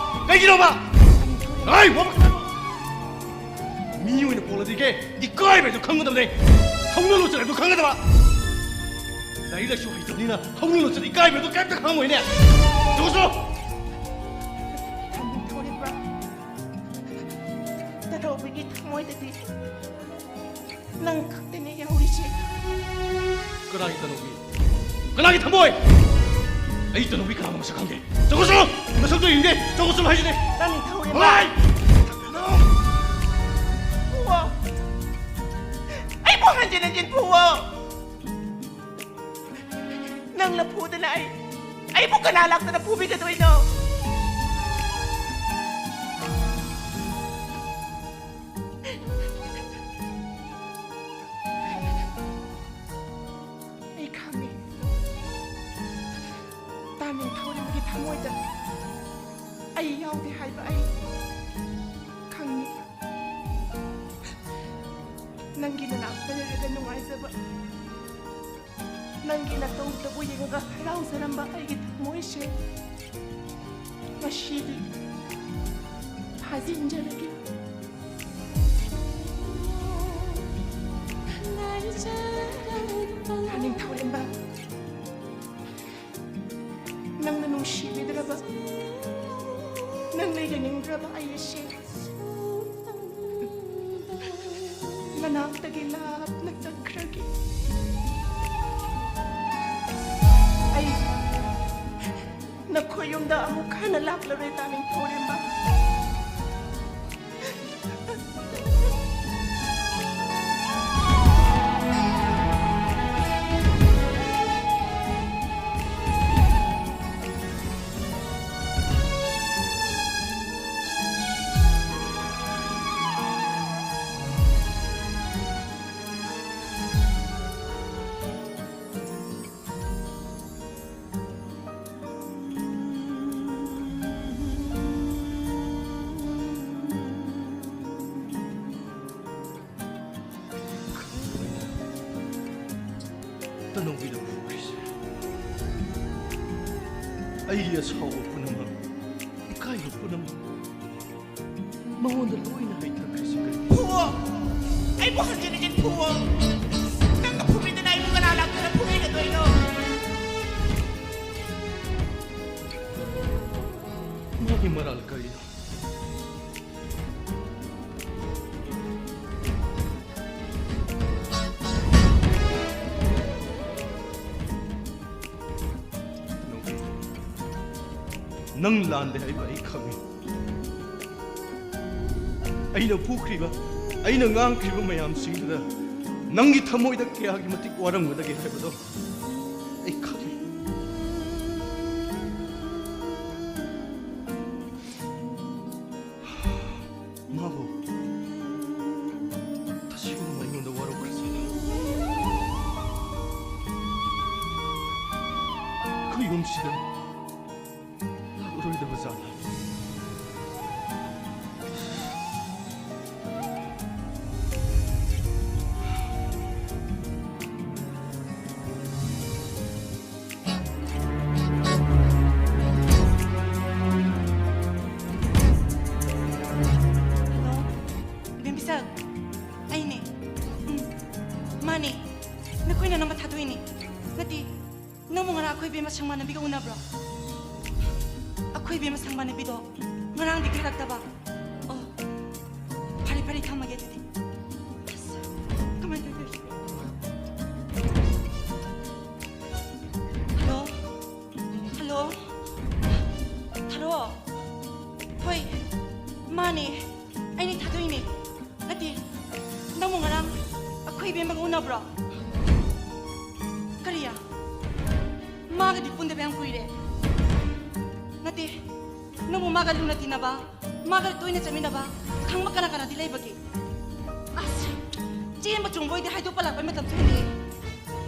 ꯀꯩꯒꯤꯅꯣꯕ? ꯍꯥꯏ, ꯋꯥ-, ꯃꯤ ꯑꯣꯏꯅ ꯄꯣꯛꯂꯗꯤꯒꯦ ꯏꯀꯥꯏꯕ ꯍꯥꯏꯗꯣ ꯈꯪꯒꯗꯕꯅꯦ꯫ ꯍꯧꯅ ꯂꯣꯟꯆꯠ ꯍꯥꯏꯕꯗꯣ ꯈꯪꯒꯗꯕ꯫ ꯂꯥꯏꯔꯤꯛ ꯂꯥꯏꯁꯨ ꯍꯩꯇꯕꯅꯤꯅ ꯍꯧꯅ ꯂꯣꯟꯆꯠ ꯏꯀꯥꯏꯕ ꯍꯥꯏꯗꯣ ꯀꯩꯝꯇ ꯈꯪꯉꯣꯏꯅꯦ꯫ ꯆꯠꯂꯣ, ꯆꯠꯂꯣ꯫ ꯊꯣꯏꯔꯦꯝꯕ, ꯇꯅꯧꯕꯤꯒꯤ ꯊꯃꯣꯏꯗꯗꯤ ꯅꯪ ꯈꯛꯇꯅꯦ ꯌꯥꯎꯔꯤꯁꯦ꯫ ꯀꯅꯥꯒꯤ ꯇꯅꯧꯕꯤ? ꯀꯅꯥꯒꯤ ꯊꯃꯣꯏ? ꯑꯩ ꯇꯅꯧꯕꯤ ꯀꯅꯥꯅꯣ ꯃꯁꯛ ꯈꯪꯗꯦ꯫ ꯆꯠꯈꯣ ꯆꯠꯂꯣ! ꯃꯁꯛꯇꯣ ꯌꯦꯡꯗꯦ꯫ ꯆꯠꯈꯣ ꯆꯠꯂꯣ ꯍꯥꯏꯁꯤꯅꯦ꯫ ꯅꯪ ꯊꯧꯔꯦꯝꯕ꯫ ꯍꯣꯏ! ꯐꯨꯑꯣ! ꯑꯩꯕꯨ ꯍꯟꯖꯤꯟ ꯍꯟꯖꯤꯟ ꯐꯨꯑꯣ! ꯅꯪꯅ ꯐꯨꯗꯅ ꯑꯩ, ꯑꯩꯕꯨ ꯀꯅꯥ ꯂꯥꯛꯇꯅ ꯐꯨꯕꯤꯒꯗꯣꯏꯅꯣ? ꯑꯩ ꯈꯪꯉꯦ꯫ ꯇꯥ ꯅꯤꯡꯊꯧꯔꯦꯝꯕꯒꯤ ꯊꯃꯣꯏꯗ ꯑꯩ ꯌꯥꯎꯗꯦ ꯍꯥꯏꯕ ꯑꯩ ꯈꯪꯉꯤ꯫ ꯅꯪꯒꯤ ꯅꯅꯥꯛꯇ ꯂꯩꯔꯒ ꯅꯨꯡꯉꯥꯏꯖꯕ, ꯅꯪꯒꯤ ꯅꯇꯧꯗꯕꯨ ꯌꯦꯡꯉꯒ ꯍꯔꯥꯎꯖꯔꯝꯕ ꯑꯩꯒꯤ ꯊꯃꯣꯏꯁꯦ ꯉꯁꯤꯗꯤ ꯐꯥꯖꯤꯟꯖꯔꯒꯦ꯫ ꯇꯥ ꯅꯤꯡꯊꯧꯔꯦꯝꯕ, ꯅꯪꯅ ꯅꯨꯡꯁꯤꯕꯤꯗ꯭ꯔꯕ, ꯅꯪꯅ ꯌꯦꯡꯅꯤꯡꯗ꯭ꯔꯕ ꯑꯩ ꯑꯁꯤ ꯃꯅꯥꯛꯇꯒꯤ ꯂꯥꯞꯅ ꯆꯠꯈ꯭ꯔꯒꯦ꯫ ꯑꯩ ꯅꯈꯣꯏ ꯌꯨꯝꯗ ꯑꯃꯨꯛ ꯍꯟꯅ ꯂꯥꯛꯂꯔꯣꯏ, ꯇꯥ ꯅꯤꯡꯊꯧꯔꯦꯝꯕ꯫ ꯐꯨꯈ꯭ꯔꯤꯁꯦ꯫ ꯑꯩꯒꯤ ꯑꯁꯥꯎꯕ ꯄꯨꯝꯅꯃꯛ, ꯏꯀꯥꯏꯕ ꯄꯨꯝꯅꯃꯛ ꯃꯉꯣꯟꯗ ꯂꯣꯏꯅ ꯍꯩꯊꯈ꯭ꯔꯤꯁꯤ ꯀꯔꯤꯒꯤꯅꯣ? ꯐꯨꯋꯣ! ꯑꯩꯕꯨ ꯍꯟꯖꯤꯟ ꯍꯟꯖꯤꯟ ꯐꯨꯋꯣ! ꯅꯪꯅ ꯐꯨꯕꯤꯗꯅ ꯑꯩꯕꯨ ꯀꯅꯥ ꯂꯥꯛꯇꯨꯅ ꯐꯨꯕꯤꯒꯗꯣꯏꯅꯣ? ꯃꯥꯒꯤ ꯃꯔꯥꯜ ꯀꯔꯤꯅꯣ? ꯅꯪ ꯂꯥꯟꯗꯦ ꯍꯥꯏꯕ ꯑꯩ ꯈꯪꯉꯤ꯫ ꯑꯩꯅ ꯐꯨꯈ꯭ꯔꯤꯕ, ꯑꯩꯅ ꯉꯥꯡꯈ꯭ꯔꯤꯕ ꯃꯌꯥꯝꯁꯤꯡꯗꯨꯗ ꯅꯪꯒꯤ ꯊꯃꯣꯏꯗ ꯀꯌꯥꯒꯤ ꯃꯇꯤꯛ ꯋꯥꯔꯝꯒꯗꯒꯦ ꯍꯥꯏꯕꯗꯣ ꯑꯩ ꯈꯪꯉꯤ꯫ ꯃꯥꯕꯨ ꯇꯁꯦꯡꯅ ꯑꯩꯉꯣꯟꯗ ꯋꯥꯔꯧꯈ꯭ꯔꯖꯥꯠꯂꯥ? ꯑꯩꯈꯣꯏ ꯌꯨꯝꯁꯤꯗ ꯂꯥꯛꯂꯔꯣꯏꯗꯕ ꯖꯥꯠꯂꯥ? ꯍꯜꯂꯣ, ꯏꯕꯦꯝ ꯕꯤꯁꯥꯜ, ꯑꯩꯅꯦ꯫ ꯎꯝ, ꯃꯥꯅꯦ꯫ ꯅꯈꯣꯏꯅ ꯅꯝꯕ ꯊꯥꯗꯣꯛꯏꯅꯦ꯫ ꯅꯠꯇꯦ, ꯅꯪꯕꯨ ꯉꯔꯥꯡ ꯑꯩꯈꯣꯏ ꯏꯕꯦꯝꯃ ꯁꯪꯃꯥꯟꯅꯕꯤꯒ ꯎꯅꯕ꯭ꯔꯣ? ꯑꯩꯈꯣꯏ ꯏꯕꯦꯝꯃ ꯁꯪꯃꯥꯟꯅꯕꯤꯗꯣ ꯉꯔꯥꯡꯗꯤ ꯍꯜꯂꯛꯇꯕ꯫ ꯑꯣ, ꯐꯔꯦ, ꯐꯔꯦ, ꯊꯝꯃꯒꯦ ꯑꯗꯨꯗꯤ꯫ ꯑꯁ, ꯀꯃꯥꯏꯅ ꯇꯧꯗꯣꯏꯅꯣ? ꯍꯜꯂꯣ? ꯍꯜꯂꯣ? ꯊꯥꯔꯣ? ꯍꯣꯏ, ꯃꯥꯅꯦ꯫ ꯑꯩꯅꯦ ꯊꯥꯗꯣꯛꯏꯅꯦ꯫ ꯅꯠꯇꯦ, ꯅꯪꯕꯨ ꯉꯔꯥꯡ ꯑꯩꯈꯣꯏ ꯏꯕꯦꯝꯃꯒ ꯎꯅꯕ꯭ꯔꯣ? ꯀꯔꯤ? ꯃꯥꯒꯗꯤ ꯄꯨꯟꯗꯕ ꯌꯥꯝ ꯀꯨꯏꯔꯦ꯫ ꯅꯠꯇꯦ, ꯅꯪꯕꯨ ꯃꯥꯒ ꯂꯨꯅ ꯇꯤꯟꯅꯕ, ꯃꯥꯒ ꯇꯣꯏꯅ ꯆꯠꯃꯤꯟꯅꯕ, ꯈꯪꯕ ꯀꯅꯥ ꯀꯅꯥꯗꯤ ꯂꯩꯕꯒꯦ? ꯑꯁ, ꯆꯦꯟꯕ ꯆꯣꯡꯕ ꯑꯣꯏꯗꯤ ꯍꯥꯏꯗꯣꯛꯄ ꯂꯥꯛꯄꯩ ꯃꯇꯝꯁꯨ ꯍꯦꯜꯂꯛꯑꯦ꯫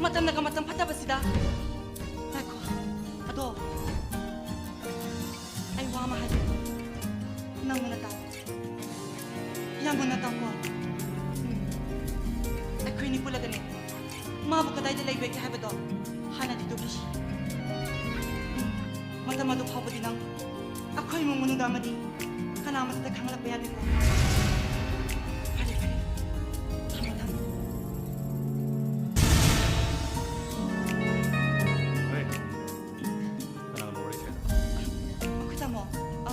ꯃꯇꯝꯅꯒ ꯃꯇꯝ ꯐꯠꯇꯕꯁꯤꯗ꯫ ꯉꯥꯏꯈꯣ, ꯑꯗꯣ ꯑꯩ ꯋꯥ ꯑꯃ ꯍꯥꯏꯒꯦ, ꯅꯪ ꯃꯨꯟꯅ ꯇꯥꯎ꯫ ꯌꯥꯝ ꯃꯨꯟꯅ ꯇꯥꯎꯀꯣ꯫ ꯎꯝ꯫ ꯑꯩꯈꯣꯏꯅꯤ ꯄꯨꯜꯂꯒꯅꯦ, ꯃꯥꯕꯨ ꯀꯗꯥꯏꯗ ꯂꯩꯕꯒꯦ ꯍꯥꯏꯕꯗꯣ ꯃꯗꯨ ꯐꯥꯎꯕꯗꯤ ꯅꯪ ꯑꯩꯈꯣꯏ ꯏꯃꯨꯡ ꯃꯅꯨꯡꯗ ꯑꯃꯗꯤ ꯀꯅꯥꯃꯠꯇꯗ ꯈꯪꯍꯜꯂꯛꯄ ꯌꯥꯗꯦꯀꯣ? ꯐꯔꯦ, ꯐꯔꯦ꯫ ꯊꯝꯃꯦ, ꯊꯝꯃꯦ꯫ ꯍꯣꯏ꯫ ꯀꯅꯥꯒꯅꯣ ꯋꯥꯔꯤ ꯁꯥꯏꯗꯣ? ꯑꯩꯈꯣꯏ ꯇꯥꯃꯣ, ꯑ,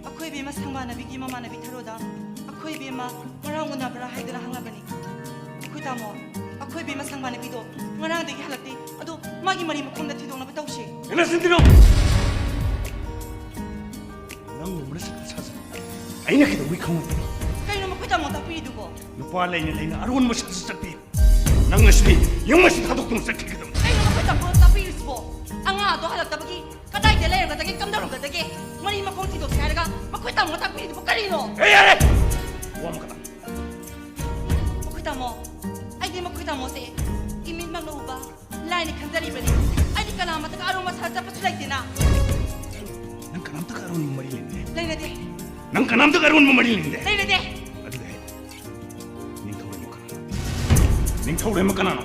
ꯑꯩꯈꯣꯏ ꯏꯕꯦꯝꯃ ꯁꯪꯕꯥꯅꯕꯤꯒꯤ ꯃꯃꯥꯟꯅꯕꯤ ꯊꯔꯣꯗ ꯑꯩꯈꯣꯏ ꯏꯕꯦꯝꯃ ꯉꯔꯥꯡ ꯎꯅꯕ꯭ꯔꯥ ꯍꯥꯏꯗꯨꯅ ꯍꯪꯂꯕꯅꯤ꯫ ꯑꯩꯈꯣꯏ ꯇꯥꯃꯣ, ꯑꯩꯈꯣꯏ ꯏꯕꯦꯝꯃ ꯁꯪꯕꯥꯅꯕꯤꯗꯣ ꯉꯔꯥꯡꯗꯒꯤ ꯍꯜꯂꯛꯇꯦ꯫ ꯑꯗꯣ ꯃꯥꯒꯤ ꯃꯔꯤ ꯃꯈꯣꯡꯗ ꯊꯤꯗꯣꯛꯅꯕ ꯇꯧꯁꯤ꯫ ꯅꯆꯤꯟ ꯊꯤꯅꯨ! ꯅꯪ ꯅꯣꯡꯃꯅ ꯁꯛꯇ ꯁꯥꯖꯅ ꯑꯩꯅ ꯀꯩꯗꯧꯕꯩ ꯈꯪꯉꯣꯏꯗꯣꯏꯅꯣ? ꯀꯩꯅꯣ ꯃꯈꯣꯏ ꯇꯥꯃꯣ ꯇꯥꯛꯄꯤꯔꯤꯗꯨꯕꯣ? ꯅꯨꯄꯥ ꯂꯩꯅ ꯂꯩꯅ ꯑꯔꯣꯟꯕ ꯁꯛꯇ ꯆꯠꯄꯤ꯫ ꯅꯪ ꯉꯁꯤꯗꯤ ꯌꯨꯝ ꯑꯁꯤ ꯊꯥꯗꯣꯛꯇꯨꯅ ꯆꯠꯈꯤꯒꯗꯕꯅꯤ꯫ ꯀꯩꯅꯣ ꯃꯈꯣꯏ ꯇꯥꯃꯣ ꯇꯥꯛꯄꯤꯔꯤꯁꯤꯕꯣ? ꯑꯉꯥꯡ ꯑꯗꯣ ꯍꯜꯂꯛꯇꯕꯒꯤ ꯀꯗꯥꯏꯗ ꯂꯩꯔꯝꯒꯗꯒꯦ, ꯀꯝꯗꯧꯔꯝꯒꯗꯒꯦ? ꯃꯔꯤ ꯃꯈꯣꯡ ꯊꯤꯗꯣꯛꯁꯦ ꯍꯥꯏꯔꯒ ꯃꯈꯣꯏ ꯇꯥꯃꯣ ꯇꯥꯛꯄꯤꯔꯤꯗꯨꯕꯨ ꯀꯔꯤꯅꯣ? ꯑꯦ, ꯌꯥꯔꯦ! ꯋꯥ ꯑꯃꯈꯛꯇꯪ꯫ ꯃꯈꯣꯏ ꯇꯥꯃꯣ, ꯑꯩꯗꯤ ꯃꯈꯣꯏ ꯇꯥꯃꯣꯁꯦ ꯏꯃꯤꯠꯃꯛꯅ ꯎꯕ ꯂꯥꯏꯅ ꯈꯟꯖꯔꯤꯕꯅꯤ꯫ ꯑꯩꯗꯤ ꯀꯅꯥꯃꯠꯇꯒ ꯑꯔꯨꯝ ꯑꯁꯥ ꯆꯠꯄꯁꯨ ꯂꯩꯇꯦꯅ꯫ ꯅꯪ ꯀꯅꯥꯝꯇꯒ ꯑꯔꯨꯝꯕ ꯃꯔꯤ ꯂꯩꯅꯗꯦ꯫ ꯂꯩꯅꯗꯦ꯫ ꯅꯪ ꯀꯅꯥꯝꯇꯒ ꯑꯔꯨꯝꯕ ꯃꯔꯤ ꯂꯩꯅꯗꯦ꯫ ꯂꯩꯅꯗꯦ꯫ ꯑꯗꯨꯗꯤ ꯍꯥꯏ, ꯅꯤꯡꯊꯧꯔꯦꯝꯕ ꯀꯅꯥꯅꯣ? ꯅꯤꯡꯊꯧꯔꯦꯝꯕ ꯀꯅꯥꯅꯣ?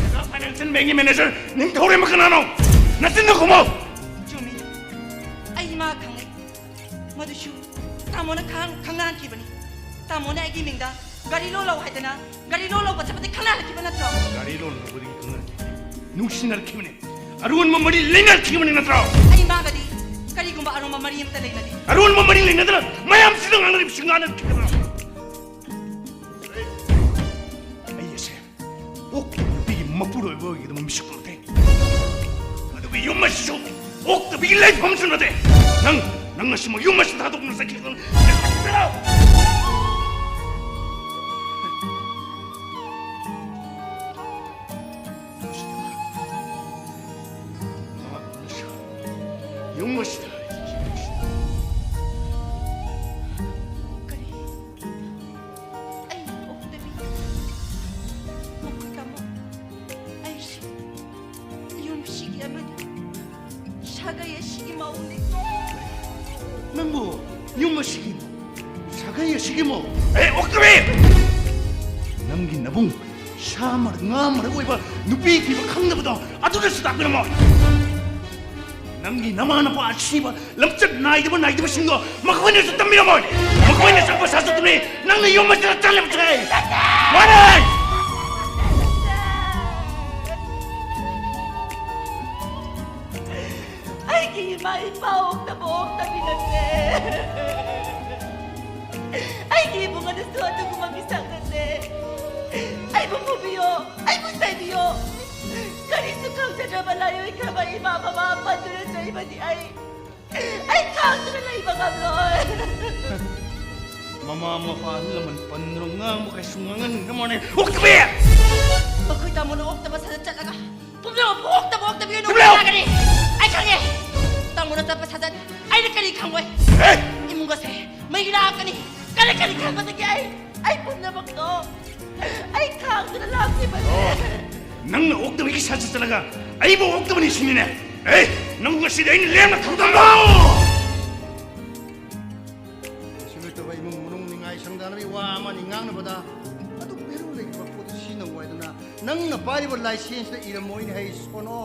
ꯃꯦꯒꯥ ꯐꯥꯏꯅꯥꯟꯁꯤꯌꯦꯜ ꯕꯦꯡꯒꯤ ꯃꯦꯅꯦꯖꯔ ꯅꯤꯡꯊꯧꯔꯦꯝꯕ ꯀꯅꯥꯅꯣ? ꯅꯆꯤꯟꯗꯣ ꯈꯨꯝꯃꯣ! ꯆꯨꯝꯃꯤ꯫ ꯑꯩ ꯃꯥ ꯈꯪꯅꯩ꯫ ꯃꯗꯨꯁꯨ ꯇꯥꯃꯣꯅ ꯈꯪ-, ꯈꯪꯅꯍꯟꯈꯤꯕꯅꯤ꯫ ꯇꯥꯃꯣꯅ ꯑꯩꯒꯤ ꯃꯤꯡꯗ ꯒꯥꯔꯤ ꯂꯣꯟ ꯂꯧ ꯍꯥꯏꯗꯅ ꯒꯥꯔꯤ ꯂꯣꯟ ꯂꯧꯕ ꯆꯠꯄꯗꯤ ꯈꯪꯅꯍꯜꯂꯛꯈꯤꯕ ꯅꯠꯇ꯭ꯔꯣ? ꯒꯥꯔꯤ ꯂꯣꯟ ꯂꯧꯕꯗꯒꯤ ꯈꯪꯅꯔꯛꯈꯤꯕꯅꯤ꯫ ꯅꯨꯡꯁꯤꯅꯔꯛꯈꯤꯕꯅꯤ꯫ ꯑꯔꯣꯟꯕ ꯃꯔꯤ ꯂꯩꯅꯔꯛꯈꯤꯕꯅꯤ ꯅꯠꯇ꯭ꯔꯣ? ꯑꯩ ꯃꯥꯒꯗꯤ ꯀꯔꯤꯒꯨꯝꯕ ꯑꯔꯣꯟꯕ ꯃꯔꯤ ꯑꯃꯠꯇ ꯂꯩꯅꯗꯦ꯫ ꯑꯔꯣꯟꯕ ꯃꯔꯤ ꯂꯩꯅꯗꯅ ꯃꯌꯥꯝꯁꯤꯗ ꯉꯥꯡꯅꯔꯤꯕꯁꯤ ꯉꯥꯡꯅꯔꯛꯈꯤꯕ꯭ꯔꯣ? ꯑꯩ ꯑꯁꯦ ꯑꯣꯛꯀꯤ ꯅꯨꯄꯤꯒꯤ ꯃꯄꯨꯔꯣꯏꯕ ꯑꯣꯏꯒꯗꯕ ꯃꯤꯁꯛ ꯅꯠꯇꯦ꯫ ꯑꯗꯨꯒ ꯌꯨꯝ ꯑꯁꯤꯁꯨ ꯑꯣꯛꯇꯕꯤꯒꯤ ꯂꯩꯐꯝꯁꯨ ꯅꯠꯇꯦ꯫ ꯅꯪ, ꯅꯪ ꯉꯁꯤꯃꯛ ꯌꯨꯝ ꯑꯁꯤ ꯊꯥꯗꯣꯛꯇꯨꯅ ꯆꯠꯈꯤꯒꯗꯕꯅꯤ꯫ ꯌꯨꯝ ꯑꯁꯤꯗ꯫ ꯀꯔꯤ? ꯑꯩ ꯑꯣꯛꯇꯕꯤ? ꯃꯈꯣꯏ ꯇꯥꯃꯣ, ꯑꯩꯁꯦ ꯌꯨꯝꯁꯤꯒꯤ ꯑꯃꯗꯤ ꯁꯥꯒꯩ ꯑꯁꯤꯒꯤ ꯃꯧꯅꯤ꯫ ꯅꯪꯕꯨ ꯌꯨꯝ ꯑꯁꯤꯒꯤ ꯁꯥꯒꯩ ꯑꯁꯤꯒꯤ ꯃꯧ? ꯑꯦ, ꯑꯣꯛꯇꯕꯤ! ꯅꯪꯒꯤ ꯅꯕꯨꯡ ꯁꯥ ꯃꯔꯛ, ꯉꯥ ꯃꯔꯛ ꯑꯣꯏꯕ ꯅꯨꯄꯤ ꯊꯤꯕ ꯈꯪꯗꯕꯗꯣ ꯑꯗꯨꯅꯁꯨ ꯇꯥꯛꯄꯤꯔꯝꯃꯣ꯫ ꯅꯪꯒꯤ ꯅꯃꯥ ꯅꯄꯥ ꯑꯁꯤꯕ ꯂꯝꯆꯠ ꯅꯥꯏꯗꯕ ꯅꯥꯏꯗꯕꯁꯤꯡꯗꯣ ꯃꯈꯣꯏꯅꯁꯨ ꯇꯝꯕꯤꯔꯝꯃꯣꯏ꯫ ꯃꯈꯣꯏꯅ ꯆꯠꯄ ꯁꯥꯖꯠꯇꯨꯅꯤ ꯅꯪꯅ ꯌꯨꯝ ꯑꯁꯤꯗ ꯆꯠꯂꯤꯕꯁꯦ꯫ ꯃꯥꯅꯦ꯫ ꯑꯩꯒꯤ ꯏꯃꯥ ꯏꯄꯥ ꯑꯣꯛꯇꯕ ꯑꯣꯛꯇꯕꯤ ꯅꯠꯇꯦ꯫ ꯑꯩꯒꯤ ꯏꯕꯨꯡ ꯑꯗꯨꯁꯨ ꯑꯗꯨꯒꯨꯝꯕ ꯃꯤꯁꯛ ꯅꯠꯇꯦ꯫ ꯑꯩꯕꯨ ꯐꯨꯕꯤꯌꯣ, ꯑꯩꯕꯨ ꯆꯩꯕꯤꯌꯣ꯫ ꯀꯔꯤꯁꯨ ꯈꯪꯖꯗ꯭ꯔꯕ ꯂꯥꯏꯑꯣꯏꯈ꯭ꯔꯕ ꯏꯃꯥ ꯕꯕꯥ ꯑꯄꯟꯗꯨꯅ ꯆꯩꯕꯗꯤ ꯑꯩ, ꯑꯩ ꯈꯥꯡꯗꯨꯅ ꯂꯩꯕ ꯉꯝꯂꯣꯏ꯫ ꯃꯃꯥ ꯃꯄꯥ ꯑꯍꯜ ꯂꯃꯟ ꯄꯟꯗꯨꯅ ꯉꯥꯡꯕ ꯀꯩꯁꯨ ꯉꯥꯡꯍꯟꯅꯤꯡꯗ꯭ꯔ ꯃꯥꯅꯦ꯫ ꯑꯣꯛꯇꯕꯤ! ꯃꯈꯣꯏ ꯇꯥꯃꯣꯅ ꯑꯣꯛꯇꯕ ꯁꯥꯖꯠ ꯆꯠꯂꯒ ꯄꯨꯝꯅꯃꯛꯄꯨ ꯑꯣꯛꯇꯕ ꯑꯣꯛꯇꯕꯤ ꯑꯣꯏꯅ ꯆꯨꯞꯂꯦ! ꯎꯠꯂꯛꯑꯒꯅꯤ꯫ ꯑꯩ ꯈꯪꯉꯦ꯫ ꯇꯥꯃꯣꯅ ꯆꯠꯄ ꯁꯥꯖꯠ ꯑꯩꯅ ꯀꯔꯤ ꯈꯪꯉꯣꯏ? ꯑꯦ! ꯏꯃꯨꯡ ꯑꯁꯦ ꯃꯩ ꯂꯥꯛꯀꯅꯤ꯫ ꯀꯔꯤ ꯀꯔꯤ ꯈꯟꯕꯗꯒꯤ ꯑꯩ, ꯑꯩ ꯄꯨꯝꯅꯃꯛꯇꯣ ꯑꯩ ꯈꯥꯡꯗꯨꯅ ꯂꯥꯛꯈꯤꯕꯅꯦ꯫ ꯑꯣ, ꯅꯪꯅ ꯑꯣꯛꯇꯕꯒꯤ ꯁꯥꯖꯠ ꯆꯠꯂꯒ ꯑꯩꯕꯨ ꯑꯣꯛꯇꯕꯅꯤ ꯁꯤꯅꯤꯅꯦ꯫ ꯑꯦ, ꯅꯪ ꯉꯁꯤꯗꯤ ꯑꯩꯅ ꯂꯦꯝꯅ ꯊꯝꯗꯕ꯭ꯔꯣ? ꯁꯤꯜꯂꯣꯏꯇꯕ ꯏꯃꯨꯡ ꯃꯅꯨꯡ ꯅꯤꯡꯉꯥꯏ ꯁꯪꯗꯅꯕꯒꯤ ꯋꯥ ꯑꯃꯅꯤ ꯉꯥꯡꯅꯕꯗ ꯑꯗꯨ ꯚꯦꯂꯨ ꯂꯩꯇꯕ ꯄꯣꯠꯇꯨ ꯁꯤꯖꯤꯟꯅꯧ ꯍꯥꯏꯗꯅ ꯅꯪꯅ ꯄꯥꯏꯔꯤꯕ ꯂꯥꯏꯁꯦꯟꯁꯇ ꯏꯔꯝꯃꯣꯏꯅꯦ ꯍꯩ ꯁꯣꯅꯣ꯫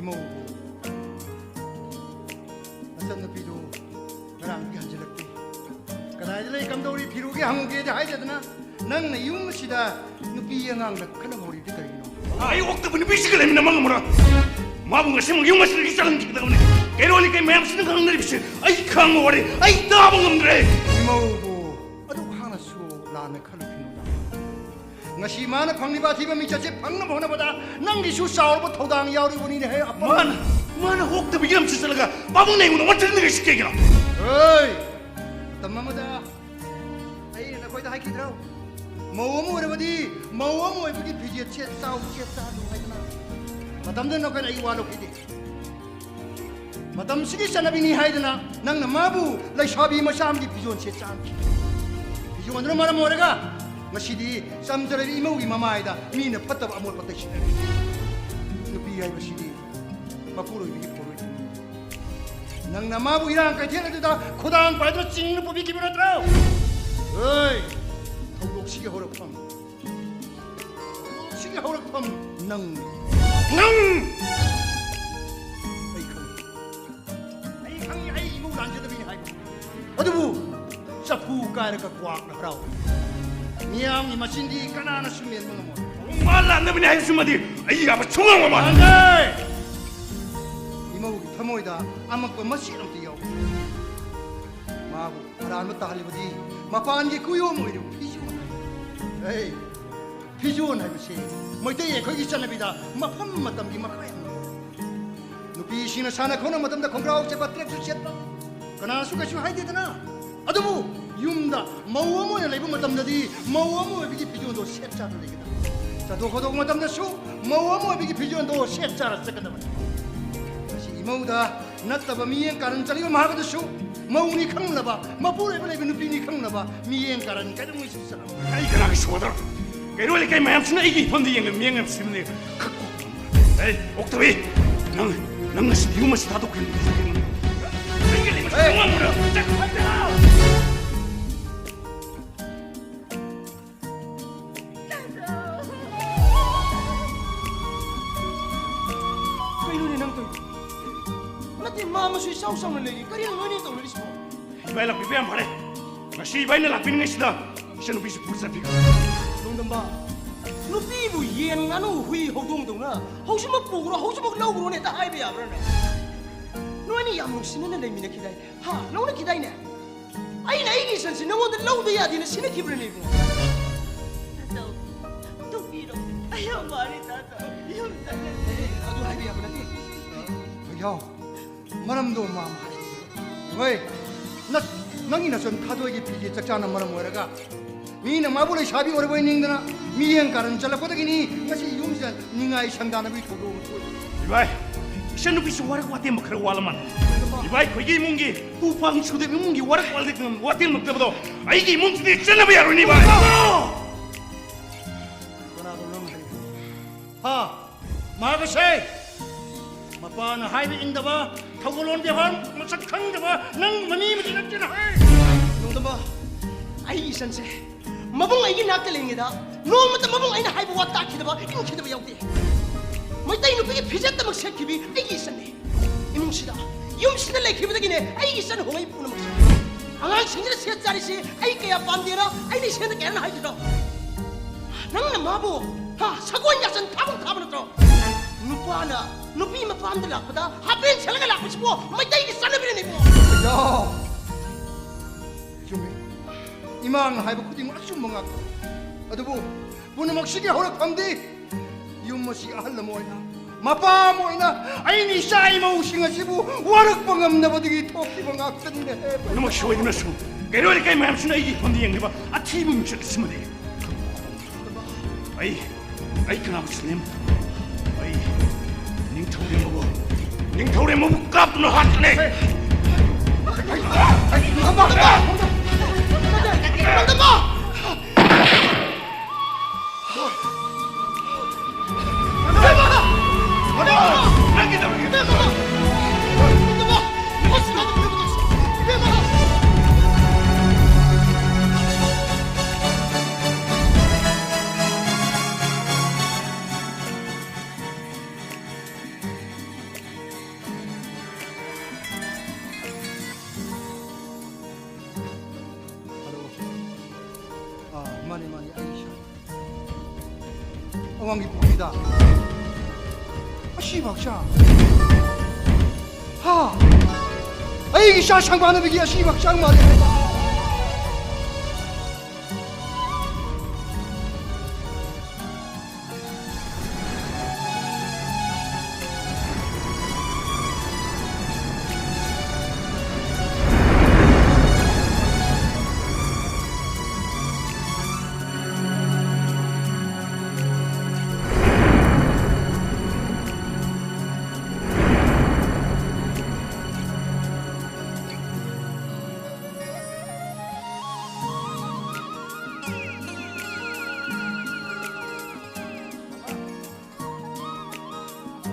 ꯏꯃꯧ, ꯅꯆꯟꯅꯨꯄꯤꯗꯨ ꯉꯔꯥꯡꯗꯤ ꯍꯟꯖꯤꯜꯂꯛꯇꯦ꯫ ꯀꯗꯥꯏꯗ ꯂꯩ, ꯀꯝꯗꯧꯔꯤ, ꯐꯤꯔꯨꯒꯦ ꯍꯪꯉꯨꯒꯦꯗꯤ ꯍꯥꯏꯗꯗꯅ ꯅꯪꯅ ꯌꯨꯝ ꯑꯁꯤꯗ ꯅꯨꯄꯤ ꯑꯉꯥꯡꯗ ꯈꯠꯅꯕ ꯍꯧꯔꯤꯕꯗꯤ ꯀꯔꯤꯒꯤꯅꯣ? ꯑꯩ ꯑꯣꯛꯇꯕ ꯅꯨꯄꯤꯁꯤꯒ ꯂꯩꯃꯤꯟꯅꯕ ꯉꯝꯃꯔꯣꯏ꯫ ꯃꯥꯕꯨ ꯉꯁꯤꯃꯛ ꯌꯨꯝ ꯑꯁꯤꯗꯒꯤ ꯆꯠꯍꯟꯈꯤꯒꯗꯕꯅꯤ꯫ ꯀꯩꯔꯣꯜꯂꯤ ꯀꯩ ꯃꯌꯥꯝꯁꯤꯅ ꯉꯥꯡꯅꯔꯤꯕꯁꯤ ꯑꯩ ꯈꯥꯡꯕ ꯋꯥꯔꯦ꯫ ꯑꯩ ꯇꯥꯕ ꯉꯝꯗ꯭ꯔꯦ꯫ ꯏꯃꯧꯕꯨ ꯑꯗꯨꯛ ꯍꯥꯟꯅꯁꯨ ꯂꯥꯟꯅ ꯈꯜꯂꯨꯈꯤꯅꯨꯗ꯫ ꯉꯁꯤ ꯃꯥꯅ ꯐꯪꯂꯤꯕ ꯑꯊꯤꯕ ꯃꯤꯡꯆꯠꯁꯦ ꯐꯪꯅꯕ ꯍꯣꯠꯅꯕꯗ ꯅꯪꯒꯤꯁꯨ ꯆꯥꯎꯔꯕ ꯊꯧꯗꯥꯡ ꯌꯥꯎꯔꯤꯕꯅꯤꯅꯦ ꯍꯦ ꯑꯄꯪ꯫ ꯃꯥꯅ, ꯃꯥꯅ ꯑꯣꯛꯇꯕꯒꯤ ꯂꯝꯁꯤ ꯆꯠꯂꯒ ꯄꯥꯕꯨꯡꯅ ꯑꯩꯉꯣꯟꯗ ꯋꯥꯟꯊꯅꯤꯡꯉꯥꯏ ꯁꯤꯠꯀꯦꯒꯤꯅꯣ? ꯍꯣꯏ! ꯃꯇꯝ ꯑꯃꯗ ꯑꯩꯅ ꯅꯈꯣꯏꯗ ꯍꯥꯏꯈꯤꯗ꯭ꯔꯣ? ꯃꯧ ꯑꯃ ꯑꯣꯏꯔꯕꯗꯤ ꯃꯧ ꯑꯃ ꯑꯣꯏꯕꯒꯤ ꯐꯤꯖꯦꯠꯁꯦ ꯆꯥꯎ ꯁꯦꯠ ꯆꯥꯗ꯭ꯔꯣ ꯍꯥꯏꯗꯅ꯫ ꯃꯇꯝꯗꯨꯗ ꯅꯈꯣꯏꯅ ꯑꯩ ꯋꯥ ꯂꯧꯈꯤꯗꯦ꯫ ꯃꯇꯝꯁꯤꯒꯤ ꯆꯠꯅꯕꯤꯅꯤ ꯍꯥꯏꯗꯅ ꯅꯪꯅ ꯃꯥꯕꯨ ꯂꯩꯁꯥꯕꯤ ꯃꯆꯥ ꯑꯃꯒꯤ ꯐꯤꯖꯣꯜ ꯁꯦꯠ ꯆꯥꯍꯟꯈꯤ꯫ ꯐꯤꯖꯣꯜꯗꯨꯅ ꯃꯔꯝ ꯑꯣꯏꯔꯒ ꯉꯁꯤꯗꯤ ꯆꯝꯖꯔꯕꯤ ꯏꯃꯧꯒꯤ ꯃꯃꯥꯏꯗ ꯃꯤꯅ ꯐꯠꯇꯕ ꯑꯃꯣꯠꯄ ꯇꯩꯁꯤꯟꯅꯔꯦ꯫ ꯅꯨꯄꯤ ꯍꯥꯏꯕꯁꯤꯗꯤ ꯃꯄꯨꯔꯣꯏꯕꯒꯤ ꯄꯣꯠꯂꯣꯏ꯫ ꯅꯪꯅ ꯃꯥꯕꯨ ꯏꯔꯥꯡ ꯀꯩꯊꯦꯜ ꯑꯗꯨꯗ ꯈꯨꯗꯥꯡ ꯄꯥꯏꯗꯨꯅ ꯆꯤꯡꯅ ꯄꯨꯕꯤꯈꯤꯕ ꯅꯠꯇ꯭ꯔꯣ? ꯍꯣꯏ, ꯊꯧꯗꯣꯛꯁꯤꯒꯤ ꯍꯧꯔꯛꯐꯝ ꯍꯧꯔꯛꯐꯝ ꯅꯪꯅꯤ꯫ ꯅꯪ! ꯑꯩ ꯈꯪꯉꯤ꯫ ꯑꯩ ꯈꯪꯉꯤ, ꯑꯩ ꯏꯃꯧ ꯂꯥꯟꯖꯗꯕꯤꯅꯤ ꯍꯥꯏꯕ꯫ ꯑꯗꯨꯕꯨ ꯆꯐꯨ ꯀꯥꯏꯔꯒ ꯀ꯭ꯋꯥꯛꯅ ꯍꯔꯥꯎ꯫ ꯃꯤꯌꯥꯝꯒꯤ ꯃꯆꯤꯟꯗꯤ ꯀꯅꯥꯅꯁꯨ ꯃꯦꯟꯕ ꯉꯝꯃꯣꯏ꯫ ꯃꯥ ꯂꯥꯟꯗꯕꯅꯤ ꯍꯥꯏꯕꯁꯤꯃꯗꯤ ꯑꯩ ꯌꯥꯕ ꯁꯨꯡꯉꯝ ꯉꯝꯃꯣꯏ꯫ ꯂꯥꯟꯗꯦ! ꯏꯃꯧꯒꯤ ꯊꯃꯣꯏꯗ ꯑꯃꯛꯄ ꯃꯆꯦꯠ ꯑꯃꯠꯇ ꯌꯥꯎꯗꯦ꯫ ꯃꯥꯕꯨ ꯑꯔꯥꯟꯕ ꯇꯥꯍꯜꯂꯤꯕꯗꯤ ꯃꯄꯥꯟꯒꯤ ꯀꯨꯌꯣꯝ ꯑꯣꯏꯔꯤꯕ ꯐꯤꯖꯣꯜ꯫ ꯑꯩ ꯐꯤꯖꯣꯜ ꯍꯥꯏꯕꯁꯤ ꯃꯩꯇꯩ ꯑꯩꯈꯣꯏꯒꯤ ꯆꯠꯅꯕꯤꯗ ꯃꯐꯝ ꯃꯇꯝꯒꯤ ꯃꯈꯥ ꯌꯥꯝꯅ ꯄꯣꯜꯂꯤ꯫ ꯅꯨꯄꯤꯁꯤꯡꯅ ꯁꯥꯟꯅ ꯈꯣꯠꯅꯕ ꯃꯇꯝꯗ ꯈꯣꯡꯒ꯭ꯔꯥꯎ ꯁꯦꯠꯄ, ꯇ꯭ꯔꯦꯛꯁꯨꯠ ꯁꯦꯠꯄ ꯀꯅꯥꯁꯨ ꯀꯩꯁꯨ ꯍꯥꯏꯗꯦꯗꯅ꯫ ꯑꯗꯨꯕꯨ ꯌꯨꯝꯗ ꯃꯧ ꯑꯃ ꯑꯣꯏꯅ ꯂꯩꯕ ꯃꯇꯝꯗꯗꯤ ꯃꯧ ꯑꯃ ꯑꯣꯏꯕꯒꯤ ꯐꯤꯖꯣꯜꯗꯣ ꯁꯦꯠ ꯆꯥꯗꯅ ꯂꯩꯒꯗꯕꯅꯤ꯫ ꯆꯠꯊꯣꯛ ꯈꯣꯠꯇꯣꯛꯄ ꯃꯇꯝꯗꯁꯨ ꯃꯧ ꯑꯃ ꯑꯣꯏꯕꯒꯤ ꯐꯤꯖꯣꯜꯗꯣ ꯁꯦꯠ ꯆꯥꯔ ꯆꯠꯀꯗꯕꯅꯤ꯫ ꯃꯁꯤ ꯏꯃꯧꯗ ꯅꯠꯇꯕ ꯃꯤꯠꯌꯦꯡ ꯀꯥꯔꯟ ꯆꯠꯂꯤꯕ ꯃꯍꯥꯛ ꯑꯗꯨꯁꯨ ꯃꯧꯅꯤ ꯈꯪꯅꯕ, ꯃꯄꯨꯔꯣꯏꯕ ꯂꯩꯕ ꯅꯨꯄꯤꯅꯤ ꯈꯪꯅꯕ ꯃꯤꯠꯌꯦꯡ ꯀꯥꯔꯟ ꯀꯩꯗꯧꯉꯩꯁꯨ ꯆꯠꯂꯝꯃꯤ꯫ ꯑꯩ ꯀꯅꯥꯒꯤ ꯁꯣꯗꯔ? ꯀꯩꯔꯣꯏ ꯂꯩꯀꯥꯏ ꯃꯌꯥꯝꯁꯤꯅ ꯑꯩꯒꯤ ꯏꯐꯝꯗ ꯌꯦꯡꯂꯒ ꯃꯤꯠꯌꯦꯡ ꯌꯥꯝ ꯁꯤꯕꯅꯦ꯫ ꯈꯛ ꯀꯣꯛ ꯉꯝꯃꯣꯏ꯫ ꯑꯩ ꯑꯣꯛꯇꯕꯤ! ꯅꯪ, ꯅꯪ ꯉꯁꯤꯗꯤ ꯌꯨꯝ ꯑꯁꯤ ꯊꯥꯗꯣꯛꯈ꯭ꯔꯦ꯫ ꯑꯩꯒꯤ ꯂꯩꯕꯁꯤ ꯉꯝꯃꯣꯏ꯫ ꯆꯠꯈ꯭ꯔꯣ ꯍꯥꯏꯕ! ꯀꯩꯅꯣꯅꯦ ꯅꯪ ꯇꯧꯔꯤꯗꯣ? ꯅꯠꯇꯦ, ꯃꯥ ꯃꯁꯨ ꯏꯆꯥꯎ ꯆꯥꯎꯅ ꯂꯩꯔꯤ꯫ ꯀꯔꯤꯅꯣ ꯅꯣꯏꯅ ꯇꯧꯅꯔꯤꯁꯤꯕꯣ? ꯏꯕꯥꯏ ꯂꯥꯛꯄꯤꯕ ꯌꯥꯝ ꯐꯔꯦ꯫ ꯉꯁꯤ ꯏꯕꯥꯏꯅ ꯂꯥꯛꯄꯤꯅꯤꯡꯉꯩꯁꯤꯗ ꯏꯆꯟꯅꯨꯄꯤꯁꯤ ꯄꯨꯔ ꯆꯠꯄꯤꯈ꯭ꯔꯣ꯫ ꯅꯣꯡꯗꯝꯕ, ꯅꯨꯄꯤꯕꯨ ꯌꯦꯟ, ꯉꯥꯅꯨ, ꯍꯨꯏ, ꯍꯧꯗꯣꯡꯗꯧꯅ ꯍꯧꯖꯤꯛꯃꯛ ꯄꯨꯈ꯭ꯔꯣ, ꯍꯧꯖꯤꯛꯃꯛ ꯂꯧꯈ꯭ꯔꯣꯅ ꯍꯦꯛꯇ ꯍꯥꯏꯕ ꯌꯥꯕ꯭ꯔꯥꯅꯦ? ꯅꯣꯏꯅ ꯌꯥꯝ ꯅꯨꯡꯁꯤꯅꯅ ꯂꯩꯃꯤꯟꯅꯈꯤꯗꯥꯏꯅꯦ? ꯍꯥ? ꯂꯧꯅꯈꯤꯗꯥꯏꯅꯦ? ꯑꯩꯅ ꯑꯩꯒꯤ ꯏꯆꯟꯁꯤ ꯅꯉꯣꯟꯗ ꯂꯧꯗ ꯌꯥꯗꯦꯅ ꯁꯤꯟꯅꯈꯤꯕ꯭ꯔꯅꯦ ꯏꯕꯨꯡꯉꯣ? ꯇꯥꯆꯧ, ꯇꯣꯛꯄꯤꯔꯣ꯫ ꯑꯩ ꯌꯥꯝ ꯋꯥꯔꯦ, ꯇꯥꯆꯧ꯫ ꯌꯨꯝ ꯆꯠꯂꯁꯦ꯫ ꯑꯦ, ꯑꯗꯨ ꯍꯥꯏꯕ ꯌꯥꯕ ꯅꯠꯇꯦ꯫ ꯊꯣꯏꯖꯥꯎ, ꯃꯔꯝꯗꯣ ꯃꯥ ꯑꯃ ꯍꯥꯏꯔꯛꯑꯣ꯫ ꯍꯣꯏ, ꯅ-, ꯅꯪꯒꯤ ꯅꯆꯟ ꯊꯥꯗꯣꯏꯒꯤ ꯐꯤꯒꯦ ꯆꯥꯛꯆꯥꯅ ꯃꯔꯝ ꯑꯣꯏꯔꯒ ꯃꯤꯅ ꯃꯥꯕꯨ ꯂꯩꯁꯥꯕꯤ ꯑꯣꯏꯔꯕꯣꯏ ꯅꯤꯡꯗꯅ ꯃꯤꯠꯌꯦꯡ ꯀꯥꯔꯟ ꯆꯠꯂꯛꯄꯗꯒꯤꯅꯤ ꯉꯁꯤ ꯌꯨꯝꯁꯤꯗ ꯅꯤꯡꯉꯥꯏ ꯁꯪꯗꯥꯅꯕꯒꯤ ꯊꯧꯗꯣꯛ ꯑꯃ ꯊꯣꯛꯏ꯫ ꯏꯕꯥꯏ, ꯏꯆꯟꯅꯨꯄꯤꯁꯨ ꯋꯥꯔꯛ ꯋꯥꯇꯦꯝꯕ ꯈꯔ ꯋꯥꯠꯂ ꯃꯥꯜꯂꯦ꯫ ꯏꯕꯥꯏ, ꯑꯩꯈꯣꯏꯒꯤ ꯏꯃꯨꯡꯒꯤ ꯎ ꯄꯥꯡ ꯁꯨꯗꯕ ꯏꯃꯨꯡꯒꯤ ꯋꯥꯔꯛ ꯋꯥꯇꯦꯝ-, ꯋꯥꯇꯦꯝꯂꯛꯇꯕꯗꯣ ꯑꯩꯒꯤ ꯏꯃꯨꯡꯁꯤꯗꯤ ꯆꯠꯅꯕ ꯌꯥꯔꯣꯏꯅꯦ, ꯏꯕꯥꯏ꯫ ꯀꯅꯥꯗꯅꯣ ꯅꯪ ꯍꯥꯏꯔꯤꯗꯣ? ꯍꯥ? ꯃꯍꯥꯛ ꯑꯁꯦ ꯃꯄꯥꯅ ꯍꯥꯏꯕ ꯏꯟꯗꯕ, ꯊꯧꯒꯜꯂꯣꯟ ꯕꯦꯕꯥꯔ ꯃꯁꯛ ꯈꯪꯗꯕ ꯅꯪꯒꯨꯝꯕ ꯃꯤ ꯑꯃꯗꯤ ꯅꯠꯇꯦꯅ ꯍꯥꯏ꯫ ꯅꯣꯡꯗꯝꯕ, ꯑꯩꯒꯤ ꯏꯆꯟꯁꯦ ꯃꯕꯨꯡ ꯑꯩꯒꯤ ꯅꯥꯛꯇ ꯂꯩꯔꯤꯉꯩꯗ ꯅꯣꯡꯃꯇ ꯃꯕꯨꯡ ꯑꯩꯅ ꯍꯥꯏꯕ ꯋꯥ ꯇꯥꯈꯤꯗꯕ, ꯏꯟꯈꯤꯗꯕ ꯌꯥꯎꯗꯦ꯫ ꯃꯩꯇꯩ ꯅꯨꯄꯤꯒꯤ ꯐꯤꯖꯦꯠꯇꯃꯛ ꯁꯦꯠꯈꯤꯕꯤ ꯑꯩꯒꯤ ꯏꯆꯟꯅꯤ꯫ ꯏꯃꯨꯡꯁꯤꯗ, ꯌꯨꯝꯁꯤꯗ ꯂꯩꯈꯤꯕꯗꯒꯤꯅꯦ ꯑꯩꯒꯤ ꯏꯆꯟ ꯍꯣꯡꯉꯛꯏ ꯄꯨꯝꯅꯃꯛꯁꯦ꯫ ꯑꯉꯥꯡꯁꯤꯡꯁꯤꯅ ꯁꯦꯠ ꯆꯥꯔꯤꯁꯤ ꯑꯩ ꯀꯌꯥ ꯄꯥꯝꯗꯦꯅ ꯑꯩꯅ ꯏꯆꯦꯗ ꯀꯌꯥꯅ ꯍꯥꯏꯈꯤꯗ꯭ꯔꯣ? ꯅꯪꯅ ꯃꯥꯕꯨ, ꯍꯥ, ꯁꯒꯣꯜ ꯌꯥꯆꯟ ꯊꯥꯕ ꯊꯥꯕ ꯅꯠꯇ꯭ꯔꯣ? ꯅꯨꯄꯥꯅ ꯅꯨꯄꯤ ꯃꯄꯥꯝꯗ ꯂꯥꯛꯄꯗ ꯍꯥꯄꯦꯟ ꯁꯦꯠꯂꯒ ꯂꯥꯛꯄꯁꯤꯕꯨ ꯃꯩꯇꯩꯒꯤ ꯆꯠꯅꯕꯤꯔꯅꯦꯕꯣ꯫ ꯌꯥ! ꯆꯨꯝꯃꯤ꯫ ꯏꯃꯥꯅ ꯍꯥꯏꯕ ꯈꯨꯗꯤꯡꯃꯛ ꯑꯆꯨꯝꯕ ꯉꯥꯛꯇꯅꯤ꯫ ꯑꯗꯨꯕꯨ ꯄꯨꯝꯅꯃꯛꯁꯤꯒꯤ ꯍꯧꯔꯛꯐꯝꯗꯤ ꯌꯨꯝ ꯑꯁꯤꯒꯤ ꯑꯍꯜ ꯑꯃ ꯑꯣꯏꯅ, ꯃꯄꯥ ꯑꯃ ꯑꯣꯏꯅ ꯑꯩꯅ ꯏꯆꯥ ꯏꯃꯧꯁꯤꯡ ꯑꯁꯤꯕꯨ ꯋꯥꯔꯛꯄ ꯉꯝꯅꯕꯗꯒꯤ ꯊꯣꯛꯈꯤꯕ ꯉꯥꯛꯇꯅꯤꯅꯦ꯫ ꯄꯨꯝꯅꯃꯛ ꯁꯣꯏꯗꯨꯅꯁꯨ ꯀꯩꯔꯣꯏ ꯂꯩꯀꯥꯏ ꯃꯌꯥꯝꯁꯤꯅ ꯑꯩꯒꯤ ꯏꯐꯝꯗ ꯌꯦꯡꯂꯤꯕ ꯑꯊꯤꯕ ꯃꯤꯡꯆꯠ ꯑꯁꯤꯃꯗꯤ ꯑꯩ, ꯑꯩ ꯀꯅꯥꯕꯨ ꯁꯤꯟꯅꯦꯝ? ꯑꯩ ꯅꯤꯡꯊꯧꯔꯦꯝꯕꯕꯨ, ꯅꯤꯡꯊꯧꯔꯦꯝꯕꯕꯨ ꯀꯥꯞꯇꯨꯅ ꯍꯥꯠꯀꯅꯤ! ꯍꯜꯂꯣ꯫ ꯑꯥ, ꯃꯥꯅꯦ, ꯃꯥꯅꯦ, ꯑꯩ ꯏꯁꯥ꯫ ꯑꯋꯥꯡꯒꯤ ꯄꯨꯈ꯭ꯔꯤꯗ꯫ ꯑꯁꯤꯕ ꯍꯛꯆꯥꯡ꯫ ꯍꯥ? ꯑꯩꯒꯤ ꯏꯆꯥ ꯁꯪꯕꯥꯅꯕꯤꯒꯤ ꯑꯁꯤꯕ ꯍꯛꯆꯥꯡ ꯃꯥꯜꯂꯦ ꯍꯥꯏꯕ꯫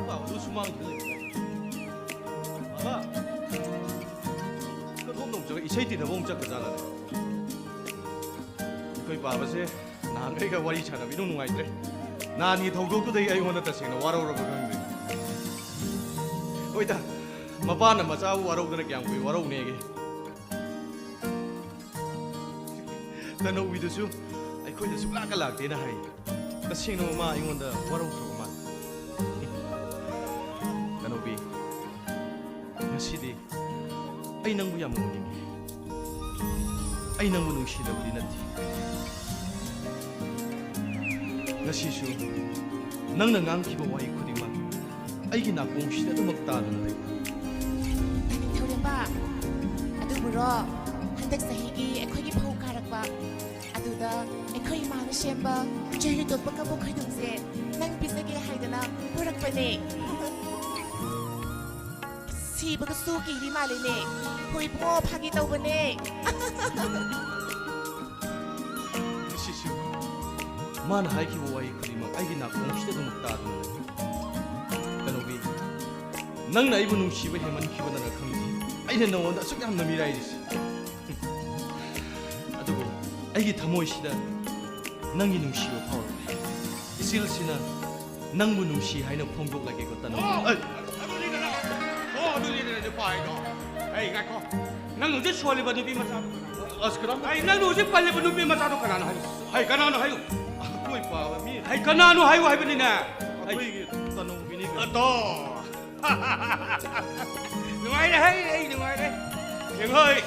ꯕꯥꯕꯥꯗꯨ ꯁꯨꯃꯥꯡꯗ ꯂꯩꯕ꯫ ꯕꯥꯕꯥ! ꯀꯗꯣꯝꯗ ꯑꯃꯨꯛ ꯆꯠꯂ ꯏꯁꯩ ꯇꯤꯟꯅꯕ ꯑꯃꯨꯛ ꯆꯠꯈ꯭ꯔꯖꯥꯠꯂꯅꯦ? ꯑꯩꯈꯣꯏ ꯄꯥꯕꯁꯦ ꯅꯍꯥꯟꯈꯩꯒ ꯋꯥꯔꯤ ꯁꯥꯟꯅꯕ ꯏꯅꯨꯡ ꯅꯨꯡꯉꯥꯏꯇ꯭ꯔꯦ꯫ ꯅꯍꯥꯟꯒꯤ ꯊꯧꯗꯣꯛꯇꯨꯗꯒꯤ ꯑꯩꯉꯣꯟꯗ ꯇꯁꯦꯡꯅ ꯋꯥꯔꯧꯔꯕ ꯈꯪꯗꯦ꯫ ꯍꯣꯏꯗ, ꯃꯄꯥꯅ ꯃꯆꯥꯕꯨ ꯋꯥꯔꯧꯗꯅ ꯀꯌꯥꯝ ꯀꯨꯏ ꯋꯥꯔꯧꯅꯦꯒꯦ? ꯇꯅꯧꯕꯤꯗꯨꯁꯨ ꯑꯩꯈꯣꯏꯗ ꯁꯨꯛꯂꯥꯛꯀ ꯂꯥꯛꯇꯦꯅ ꯍꯥꯏ꯫ ꯇꯁꯦꯡꯅ ꯃꯃꯥ ꯑꯩꯉꯣꯟꯗ ꯋꯥꯔꯧꯈ꯭ꯔꯕ ꯃꯥꯜꯂꯦ꯫ ꯇꯅꯧꯕꯤ, ꯉꯁꯤꯗꯤ ꯑꯩ ꯅꯪꯕꯨ ꯌꯥꯝꯅ ꯎꯅꯤꯡꯉꯤ꯫ ꯑꯩ ꯅꯪꯕꯨ ꯅꯨꯡꯁꯤꯗꯕꯗꯤ ꯅꯠꯇꯦ꯫ ꯉꯁꯤꯁꯨ ꯅꯪꯅ ꯉꯥꯡꯈꯤꯕ ꯋꯥꯍꯩ ꯈꯨꯗꯤꯡꯃꯛ ꯑꯩꯒꯤ ꯅꯥꯀꯣꯡꯁꯤꯗ ꯑꯗꯨꯃꯛ ꯇꯥꯗꯨꯅ ꯂꯩ꯫ ꯅꯤꯡꯊꯧꯔꯦꯝꯕ, ꯑꯗꯨꯕꯨꯔꯣ, ꯍꯟꯗꯛ ꯆꯍꯤꯒꯤ ꯑꯩꯈꯣꯏꯒꯤ ꯐꯧ ꯀꯥꯔꯛꯄ ꯑꯗꯨꯗ ꯑꯩꯈꯣꯏ ꯏꯃꯥꯅ ꯁꯦꯝꯕ ꯆꯦꯔꯤ ꯇꯣꯠꯄ ꯀꯕꯣꯛ ꯈꯣꯏꯗꯨꯝꯁꯦ ꯅꯪ ꯄꯤꯖꯒꯦ ꯍꯥꯏꯗꯅ ꯄꯨꯔꯛꯄꯅꯦ꯫ ꯁꯤꯕꯒꯁꯨ ꯀꯤꯔꯤ ꯃꯥꯜꯂꯦꯅꯦ꯫ ꯍꯣꯏ ꯏꯕꯨꯡꯉꯣ, ꯐꯥꯒꯤ ꯇꯧꯕꯅꯦ꯫ ꯉꯁꯤꯁꯨ ꯃꯥꯅ ꯍꯥꯏꯈꯤꯕ ꯋꯥꯍꯩ ꯈꯨꯗꯤꯡꯃꯛ ꯑꯩꯒꯤ ꯅꯥꯀꯣꯡꯁꯤꯗ ꯑꯗꯨꯃꯛ ꯇꯥꯗꯨꯅ ꯂꯩ꯫ ꯇꯅꯧꯕꯤ, ꯅꯪꯅ ꯑꯩꯕꯨ ꯅꯨꯡꯁꯤꯕ ꯍꯦꯟꯃꯟꯈꯤꯕꯅꯔ ꯈꯪꯗꯦ, ꯑꯩꯅ ꯅꯉꯣꯟꯗ ꯑꯁꯨꯛ ꯌꯥꯝꯅ ꯃꯤꯔꯥꯏꯔꯤꯁꯤ꯫ ꯑꯗꯨꯕꯨ ꯑꯩꯒꯤ ꯊꯃꯣꯏꯁꯤꯗ ꯅꯪꯒꯤ ꯅꯨꯡꯁꯤꯕ ꯐꯥꯎꯔꯛꯂꯦ꯫ ꯏꯆꯤꯜꯁꯤꯅ ꯅꯪꯕꯨ ꯅꯨꯡꯁꯤ ꯍꯥꯏꯅ ꯐꯣꯡꯗꯣꯛꯂꯒꯦꯀꯣ, ꯇꯅꯧ꯫ ꯑꯣ, ꯑꯗꯨꯅꯤꯗꯅ꯫ ꯑꯣ, ꯑꯗꯨꯅꯤꯗꯅ ꯅꯨꯄꯥ ꯍꯥꯏꯗꯣ꯫ ꯑꯩ ꯉꯥꯏꯈꯣ꯫ ꯅꯪ ꯍꯧꯖꯤꯛ ꯁꯣꯜꯂꯤꯕ ꯅꯨꯄꯤ ꯃꯆꯥꯗꯣ ꯀꯅꯥꯅꯣ? ꯑꯁ, ꯀꯅꯥꯝ ꯑꯩ ꯅꯪꯅ ꯍꯧꯖꯤꯛ ꯄꯜꯂꯤꯕ ꯅꯨꯄꯤ ꯃꯆꯥꯗꯣ ꯀꯅꯥꯅꯣ ꯍꯥꯏꯌꯨ? ꯍꯩ, ꯀꯅꯥꯅꯣ ꯍꯥꯏꯌꯨ? ꯑꯩꯈꯣꯏ ꯄꯥꯕ ꯃꯤ꯫ ꯍꯩ, ꯀꯅꯥꯅꯣ ꯍꯥꯏꯌꯨ ꯍꯥꯏꯕꯅꯤꯅꯦ? ꯑꯩꯈꯣꯏꯒꯤ ꯇꯅꯧꯕꯤꯅꯤ ꯀꯩꯅꯣ꯫ ꯑꯗꯣ꯫ ꯅꯨꯡꯉꯥꯏꯔꯦ ꯍꯩ, ꯑꯩ ꯅꯨꯡꯉꯥꯏꯔꯦ꯫ ꯌꯦꯡꯉꯣꯏ,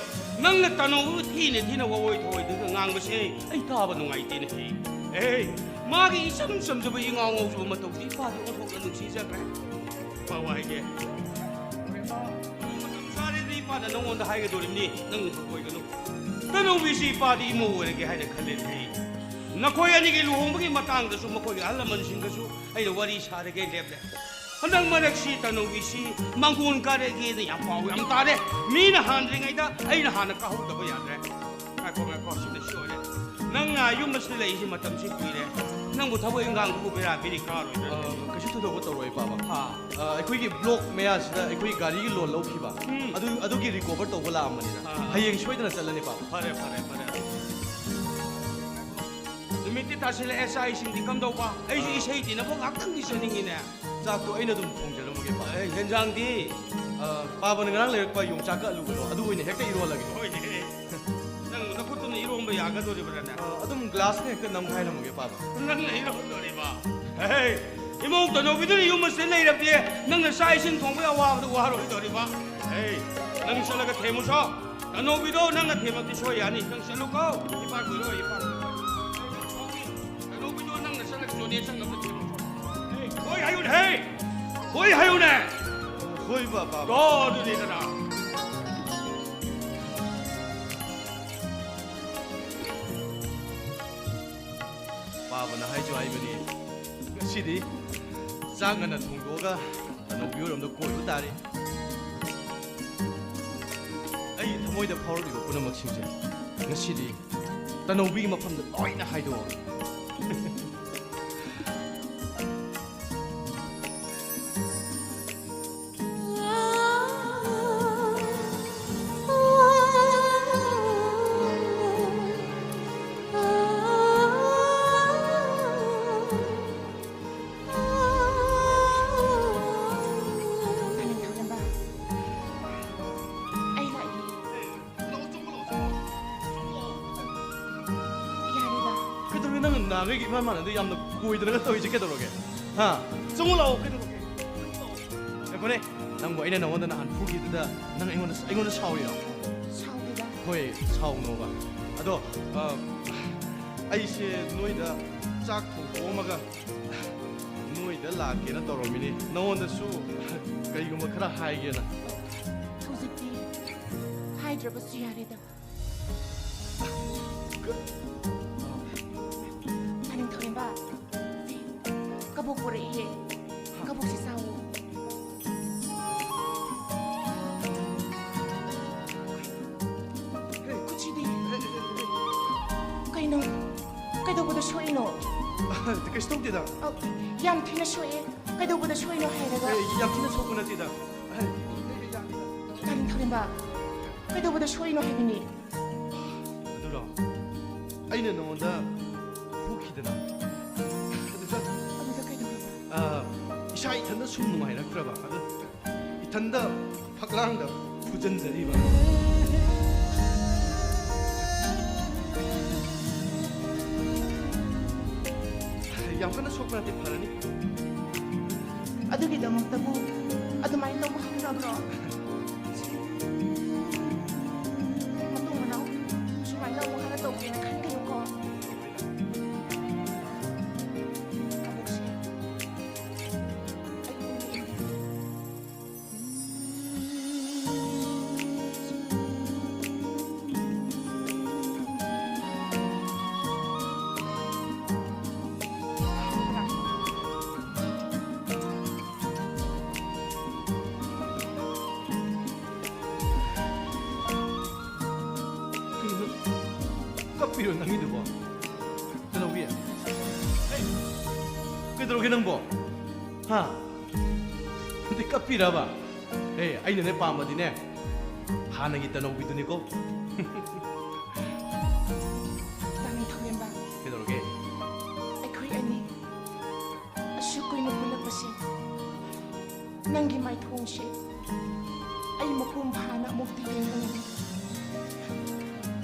ꯅꯪꯅ ꯇꯅꯧꯕꯕꯨ ꯊꯤꯅ ꯊꯤꯅ ꯋꯥꯑꯣꯏ ꯊꯑꯣꯏꯗꯒ ꯉꯥꯡꯕꯁꯦ ꯑꯩ ꯇꯥꯕ ꯅꯨꯡꯉꯥꯏꯇꯦꯅꯦ ꯍꯩ꯫ ꯑꯦ, ꯃꯥꯒꯤ ꯏꯆꯝ ꯆꯝꯖꯕ ꯏꯉꯥꯎ ꯉꯥꯎꯖꯕ ꯃꯇꯧꯁꯤ ꯏꯄꯥꯗꯤ ꯑꯣꯟꯊꯣꯛꯅ ꯅꯨꯡꯁꯤꯖꯈ꯭ꯔꯦ꯫ ꯏꯄꯥ ꯋꯥ ꯍꯥꯏꯒꯦ꯫ ꯃꯇꯝ ꯆꯥꯔꯗꯤ ꯏꯄꯥꯅ ꯅꯪꯉꯣꯟꯗ ꯍꯥꯏꯒꯗꯧꯔꯤꯕꯅꯤ, ꯅꯪ ꯑꯣꯏꯒꯅꯨ꯫ ꯇꯅꯧꯕꯤꯁꯤ ꯏꯄꯥꯗꯤ ꯏꯃꯧ ꯑꯣꯏꯔꯒꯦ ꯍꯥꯏꯅ ꯈꯜꯂꯦꯅꯦ ꯍꯩ꯫ ꯅꯈꯣꯏ ꯑꯅꯤꯒꯤ ꯂꯨꯍꯣꯡꯕꯒꯤ ꯃꯇꯥꯡꯗꯁꯨ ꯃꯈꯣꯏꯒꯤ ꯑꯍꯜ ꯂꯃꯟꯁꯤꯡꯒꯁꯨ ꯑꯩꯅ ꯋꯥꯔꯤ ꯁꯥꯔꯒꯦ ꯂꯦꯞꯂꯦ꯫ ꯍꯟꯗꯛ ꯃꯔꯛꯁꯤ ꯇꯅꯧꯕꯤꯁꯤ ꯃꯥꯡꯒꯣꯟ ꯀꯥꯔꯛꯑꯦꯅ ꯌꯥꯝ ꯄꯥꯎ ꯌꯥꯝ ꯇꯥꯔꯦ꯫ ꯃꯤꯅ ꯍꯥꯟꯗ꯭ꯔꯤꯉꯩꯗ ꯑꯩꯅ ꯍꯥꯟꯅ ꯀꯥꯍꯧꯗꯕ ꯌꯥꯗ꯭ꯔꯦ꯫ ꯉꯥꯏꯈꯣ, ꯉꯥꯏꯈꯣ, ꯁꯤꯗ ꯁꯤ ꯑꯣꯏꯔꯦ꯫ ꯅꯪꯅ ꯌꯨꯝ ꯑꯁꯤꯗ ꯂꯩꯔꯤꯁꯤ ꯃꯇꯝꯁꯤ ꯀꯨꯏꯔꯦ꯫ ꯅꯪꯕꯨ ꯊꯕꯛ ꯏꯪꯈꯥꯡꯗꯨꯕꯨ ꯕꯦꯔꯥ ꯕꯦꯔꯤ ꯀꯥꯔꯣꯏꯗ꯭ꯔꯥ? ꯑ, ꯀꯩꯁꯨ ꯊꯣꯏꯗꯣꯛꯄ ꯇꯧꯔꯣꯏ, ꯄꯥꯕ꯫ ꯑꯥ꯫ ꯑ, ꯑꯩꯈꯣꯏꯒꯤ ꯕ꯭ꯂꯣꯛ ꯃꯌꯥꯁꯤꯗ ꯑꯩꯈꯣꯏ ꯒꯥꯔꯤꯒꯤ ꯂꯣꯟ ꯂꯧꯈꯤꯕ, ꯎꯝ꯫ ꯑꯗꯨ, ꯑꯗꯨꯒꯤ ꯔꯤꯀꯣꯚꯔ ꯇꯧꯕ ꯂꯥꯛꯑꯝꯕꯅꯤꯗ꯫ ꯑꯥ꯫ ꯍꯌꯦꯡ ꯁꯣꯏꯗꯅ ꯆꯠꯂꯅꯤ, ꯄꯥꯕ꯫ ꯐꯔꯦ, ꯐꯔꯦ, ꯐꯔꯦ꯫ ꯅꯨꯃꯤꯠꯇꯤ ꯇꯥꯁꯤꯜꯂꯛꯑꯦ, ꯆꯥꯛ ꯏꯁꯤꯡꯗꯤ ꯀꯝꯗꯧꯕ? ꯑꯩꯁꯨ ꯏꯁꯩ ꯇꯤꯟꯅꯕ ꯉꯥꯛꯇꯪꯗꯤ ꯆꯠꯅꯤꯡꯉꯤꯅꯦ꯫ ꯆꯥꯛꯇꯣ ꯑꯩꯅ ꯑꯗꯨꯝ ꯊꯣꯡꯖꯔꯝꯃꯒꯦ, ꯄꯥꯕ꯫ ꯑꯦ, ꯍꯦꯟꯖꯥꯡꯗꯤ? ꯑ, ꯄꯥꯕꯅ ꯉꯔꯥꯡ ꯂꯩꯔꯛꯄ ꯌꯣꯡꯆꯥꯛꯀ ꯑꯂꯨꯒꯗꯣ, ꯑꯗꯨ ꯑꯣꯏꯅ ꯍꯦꯛꯇ ꯏꯔꯣꯜꯂꯒꯦ꯫ ꯍꯣꯏꯅꯦ꯫ ꯅꯪ ꯅꯈꯨꯠꯇꯨꯅ ꯏꯔꯣꯝꯕ ꯌꯥꯒꯗꯣꯔꯤꯕ꯭ꯔꯥꯅꯦ? ꯑ, ꯑꯗꯨꯝ ꯒ꯭ꯂꯥꯁꯅ ꯍꯦꯛꯇ ꯅꯝꯈꯥꯏꯔꯝꯃꯒꯦ, ꯄꯥꯕ꯫ ꯅꯪꯅ ꯏꯔꯣꯝꯗꯣꯔꯤꯕ? ꯍꯦ, ꯏꯃꯧ ꯇꯅꯧꯕꯤꯗꯨꯅ ꯌꯨꯝ ꯑꯁꯤꯗ ꯂꯩꯔꯕꯗꯤ ꯅꯪꯅ ꯆꯥꯛ ꯏꯁꯤꯡ ꯊꯣꯡꯕꯒꯤ ꯑꯋꯥꯕꯗꯨ ꯋꯥꯔꯣꯏꯗꯧꯔꯤꯕ? ꯍꯦ, ꯅꯪ ꯆꯠꯂꯒ ꯊꯦꯝꯃꯨꯁꯣ꯫ ꯇꯅꯧꯕꯤꯗꯣ ꯅꯪꯅ ꯊꯦꯝꯃꯛꯇꯤ ꯁꯣꯏ ꯌꯥꯅꯤ꯫ ꯅꯪ ꯆꯠꯂꯨꯀꯣ꯫ ꯏꯄꯥ ꯀꯨꯏꯔꯣꯏ, ꯏꯄꯥ ꯀꯨꯏꯔꯣꯏ꯫ ꯇꯅꯧꯕꯤꯗꯣ ꯅꯪꯅ ꯆꯠꯂꯒ ꯆꯣꯅꯦ ꯁꯪ ꯑꯝꯇ ꯊꯦꯝꯃꯨꯁꯣ꯫ ꯍꯦ, ꯍꯣꯏ ꯍꯥꯏꯌꯨꯅꯦ, ꯍꯦ! ꯍꯣꯏ ꯍꯥꯏꯌꯨꯅꯦ! ꯍꯣꯏ, ꯕꯥ-, ꯕꯥꯕꯥ꯫ ꯇꯣ, ꯑꯗꯨꯅꯤꯗꯅ꯫ ꯄꯥꯕꯅ ꯍꯥꯏꯁꯨ ꯍꯥꯏꯕꯅꯤ, ꯉꯁꯤꯗꯤ ꯆꯥꯛ ꯉꯟꯅ ꯊꯣꯡꯗꯣꯛꯑꯒ ꯇꯅꯧꯕꯤ ꯍꯣꯏꯔꯣꯝꯗ ꯀꯣꯏꯔꯨ ꯇꯥꯔꯦ꯫ ꯑꯩ ꯊꯃꯣꯏꯗ ꯐꯥꯎꯔꯛꯂꯤꯕ ꯄꯨꯝꯅꯃꯛꯁꯤꯡꯁꯦ ꯉꯁꯤꯗꯤ ꯇꯅꯧꯕꯤꯒꯤ ꯃꯐꯝꯗ ꯂꯣꯏꯅ ꯍꯥꯏꯗꯣꯛꯑꯒꯦ꯫ ꯌꯥꯔꯦꯗ꯫ ꯀꯩꯗꯧꯔꯒꯦ? ꯅꯪ ꯅꯍꯥꯟꯈꯩꯒ ꯏꯃꯥꯟ ꯃꯥꯟꯅꯗꯦ, ꯌꯥꯝꯅ ꯀꯣꯏꯗꯅꯒ ꯇꯧꯔꯤꯁꯦ ꯀꯩꯗꯧꯔꯒꯦ? ꯍꯥ? ꯆꯪꯉꯨ ꯂꯥꯛꯑꯣ, ꯀꯩꯗꯧꯔꯒꯦ? ꯉꯥꯏꯈꯣꯅꯦ, ꯅꯪꯕꯨ ꯑꯩꯅ ꯅꯉꯣꯟꯗ ꯅꯍꯥꯟ ꯐꯨꯈꯤꯕꯗꯨꯗ ꯅꯪ ꯑꯩꯉꯣꯟꯗ, ꯑꯩꯉꯣꯟꯗ ꯁꯥꯎꯔꯤꯔꯣ? ꯁꯥꯎꯗꯦꯗ꯫ ꯍꯣꯏ, ꯁꯥꯎꯅꯣꯕ꯫ ꯑꯗꯣ, ꯑ, ꯑꯩꯁꯦ ꯅꯣꯏꯗ ꯆꯥꯛ ꯊꯣꯡꯗꯣꯛꯑꯝꯃꯒ ꯅꯣꯏꯗ ꯂꯥꯛꯀꯦꯅ ꯇꯧꯔꯝꯃꯤꯅꯤ꯫ ꯅꯉꯣꯟꯗꯁꯨ ꯀꯔꯤꯒꯨꯝꯕ ꯈꯔ ꯍꯥꯏꯒꯦꯅ꯫ ꯍꯧꯖꯤꯛꯇꯤ ꯍꯥꯏꯗ꯭ꯔꯕꯁꯨ ꯌꯥꯔꯦꯗ꯫ ꯃꯅꯤꯡꯊꯧꯔꯦꯝꯕ, ꯁꯤ ꯀꯕꯣꯛ ꯄꯨꯔꯛꯏꯌꯦ꯫ ꯀꯕꯣꯛꯁꯤ ꯆꯥꯎꯋꯣ꯫ ꯈꯨꯠꯁꯤꯗꯤ꯫ ꯀꯩꯅꯣ? ꯀꯩꯗꯧꯕꯗ ꯁꯣꯛꯏꯅꯣ? ꯀꯩꯁꯨ ꯇꯧꯗꯦꯗ꯫ ꯑ, ꯌꯥꯝ ꯊꯤꯅ ꯁꯣꯛꯑꯦ꯫ ꯀꯩꯗꯧꯕꯗ ꯁꯣꯛꯏꯅꯣ ꯍꯥꯏꯔꯒ? ꯑꯦ, ꯌꯥꯝ ꯊꯤꯅ ꯁꯣꯛꯄ ꯅꯠꯇꯦꯗ꯫ ꯃꯅꯤꯡꯊꯧꯔꯦꯝꯕ, ꯀꯩꯗꯧꯕꯗ ꯁꯣꯛꯏꯅꯣ ꯍꯥꯏꯕꯅꯤ? ꯑꯗꯨꯔꯣ? ꯑꯩꯅ ꯅꯉꯣꯟꯗ ꯑꯗꯨꯅ, ꯑꯗꯨꯗ, ꯑꯗꯨꯗ ꯀꯩꯗꯧꯔꯕ? ꯑ, ꯏꯁꯥ ꯏꯊꯟꯗ ꯁꯨꯝ ꯅꯨꯡꯉꯥꯏꯔꯛꯇ꯭ꯔꯕ꯫ ꯑꯗꯨ ꯏꯊꯟꯗ ꯐꯛꯂꯥꯡꯗ ꯐꯨꯖꯟꯖꯔꯤꯕ꯫ ꯌꯥꯝ ꯀꯟꯅ ꯁꯣꯛꯄ ꯅꯠꯇꯦ, ꯐꯔꯅꯤ꯫ ꯑꯗꯨꯒꯤꯗꯃꯛꯇꯕꯨ ꯑꯗꯨꯃꯥꯏꯅ ꯇꯧꯕ ꯍꯧꯅꯕ꯭ꯔꯣ? ꯃꯇꯨꯡ ꯃꯅꯥꯎ ꯁꯨꯃꯥꯏꯅ ꯑꯃꯨꯛ ꯍꯟꯅ ꯇꯧꯒꯦꯅ ꯈꯟꯒꯅꯨꯀꯣ꯫ ꯑꯃꯨꯛꯁꯦ꯫ ꯑꯩ ꯄꯨꯡ ꯀꯩꯅꯣ? ꯀꯞꯄꯤꯔꯣ ꯅꯪꯒꯤꯗꯨꯕꯣ? ꯇꯅꯧꯕꯤ? ꯑꯦ, ꯀꯩꯗꯧꯔꯒꯦ ꯅꯪꯕꯣ? ꯍꯥ? ꯅꯪꯗꯤ ꯀꯞꯄꯤꯔꯕ? ꯑꯦ, ꯑꯩꯅꯅꯦ ꯄꯥꯝꯕꯗꯤꯅꯦ, ꯍꯥꯟꯅꯒꯤ ꯇꯅꯧꯕꯤꯗꯨꯅꯤꯀꯣ꯫ ꯇꯥꯃꯤ ꯊꯧꯔꯦꯝꯕ꯫ ꯀꯩꯗꯧꯔꯒꯦ? ꯑꯩꯈꯣꯏ ꯑꯅꯤ ꯑꯁꯨꯛ ꯀꯨꯏꯅ ꯄꯨꯜꯂꯛꯄꯁꯦ, ꯅꯪꯒꯤ ꯃꯥꯏꯊꯣꯡꯁꯦ ꯑꯩ ꯃꯄꯨꯡ ꯐꯥꯅ ꯑꯃꯨꯛꯇ ꯌꯦꯡꯕ ꯉꯝꯗꯦ꯫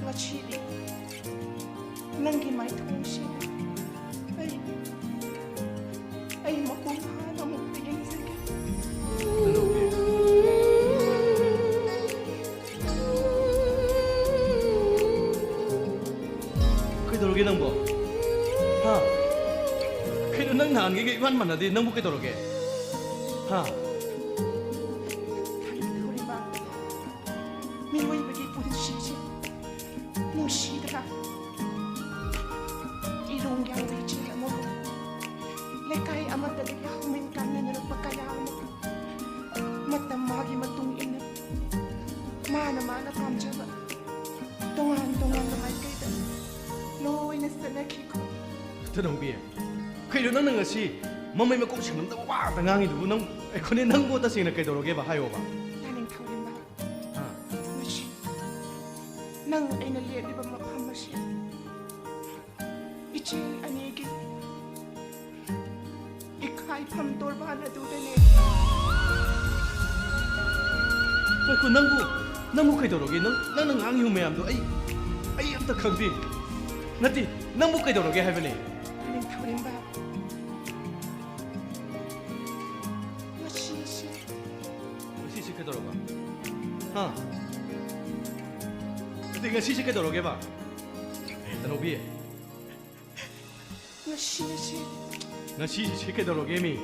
ꯉꯁꯤꯗꯤ ꯅꯪꯒꯤ ꯃꯥꯏꯊꯣꯡꯁꯦ ꯑꯩ, ꯑꯩ ꯃꯄꯨꯡ ꯐꯥꯅ ꯑꯃꯨꯛꯇ ꯌꯦꯡꯖꯒꯦ꯫ ꯀꯩꯗꯧꯔꯒꯦ ꯅꯪꯕꯣ? ꯍꯥ? ꯀꯩꯅꯣ, ꯅꯪ ꯅꯍꯥꯟꯒꯩꯒ ꯏꯃꯥꯟ ꯃꯥꯟꯅꯗꯦ꯫ ꯅꯪꯕꯨ ꯀꯩꯗꯧꯔꯒꯦ? ꯍꯥ? ꯊꯥꯏꯅ ꯊꯧꯔꯤꯕ ꯃꯤꯑꯣꯏꯕꯒꯤ ꯄꯨꯟꯁꯤꯁꯦ ꯅꯨꯡꯁꯤꯗ꯭ꯔꯥ? ꯏꯔꯣꯡ ꯌꯥꯎꯔꯦ ꯏꯆꯦ ꯑꯃꯕꯨ꯫ ꯂꯩꯀꯥꯏ ꯑꯃꯠꯇꯗꯒꯤ ꯍꯧꯃꯤꯟ ꯀꯥꯃꯤꯟꯅꯔꯛꯄ ꯀꯌꯥ ꯑꯃ ꯃꯇꯝ ꯃꯥꯒꯤ ꯃꯇꯨꯡ ꯏꯟꯅ ꯃꯥꯅ ꯃꯥꯅ ꯄꯥꯝꯖꯕ ꯇꯣꯉꯥꯟ ꯇꯣꯉꯥꯟꯕ ꯃꯥꯏꯀꯩꯗ ꯂꯣꯏꯅ ꯆꯠꯅꯈꯤꯀꯣ꯫ ꯇꯅꯧꯕꯤ, ꯀꯩꯅꯣ ꯅꯪꯅ ꯉꯁꯤ ꯃꯃꯩ ꯃꯀꯣꯛ ꯁꯦꯡꯂꯝꯗꯕ ꯋꯥ ꯉꯥꯛꯇ ꯉꯥꯡꯉꯤꯗꯨꯕꯨ? ꯅꯪ, ꯑꯩꯈꯣꯏꯅꯦ, ꯅꯪꯕꯨ ꯇꯁꯦꯡꯅ ꯀꯩꯗꯧꯔꯒꯦꯕ? ꯍꯥꯏꯌꯣꯕ꯫ ꯌꯥꯅꯤꯡꯊꯧꯔꯦꯝꯕ, ꯑꯥ꯫ ꯉꯁꯤ ꯅꯪ ꯑꯩꯅ ꯂꯦꯞꯂꯤꯕ ꯃꯐꯝ ꯑꯁꯤ ꯏꯆꯦ ꯑꯅꯤꯒꯤ ꯏꯈꯥꯏꯐꯝ ꯇꯣꯔꯕꯥꯟ ꯑꯗꯨꯗꯅꯦ꯫ ꯉꯥꯏꯈꯣ, ꯅꯪꯕꯨ, ꯅꯪꯕꯨ ꯀꯩꯗꯧꯔꯒꯦ? ꯅꯪ, ꯅꯪꯅ ꯉꯥꯡꯉꯤꯕ ꯃꯌꯥꯝꯗꯣ ꯑꯩ, ꯑꯩ ꯑꯝꯇ ꯈꯪꯗꯦ꯫ ꯅꯠꯇꯦ, ꯅꯪꯕꯨ ꯀꯩꯗꯧꯔꯒꯦ ꯍꯥꯏꯕꯅꯦ? ꯅꯤꯡꯊꯧꯔꯦꯝꯕ, ꯉꯁꯤꯁꯦ꯫ ꯉꯁꯤꯁꯦ ꯀꯩꯗꯧꯔꯕ? ꯍꯥ? ꯅꯠꯇꯦ, ꯉꯁꯤꯁꯦ ꯀꯩꯗꯧꯔꯒꯦꯕ? ꯇꯅꯧꯕꯤ꯫ ꯉꯁꯤꯁꯦ꯫ ꯉꯁꯤꯁꯦ ꯀꯩꯗꯧꯔꯒꯦ ꯃꯤ?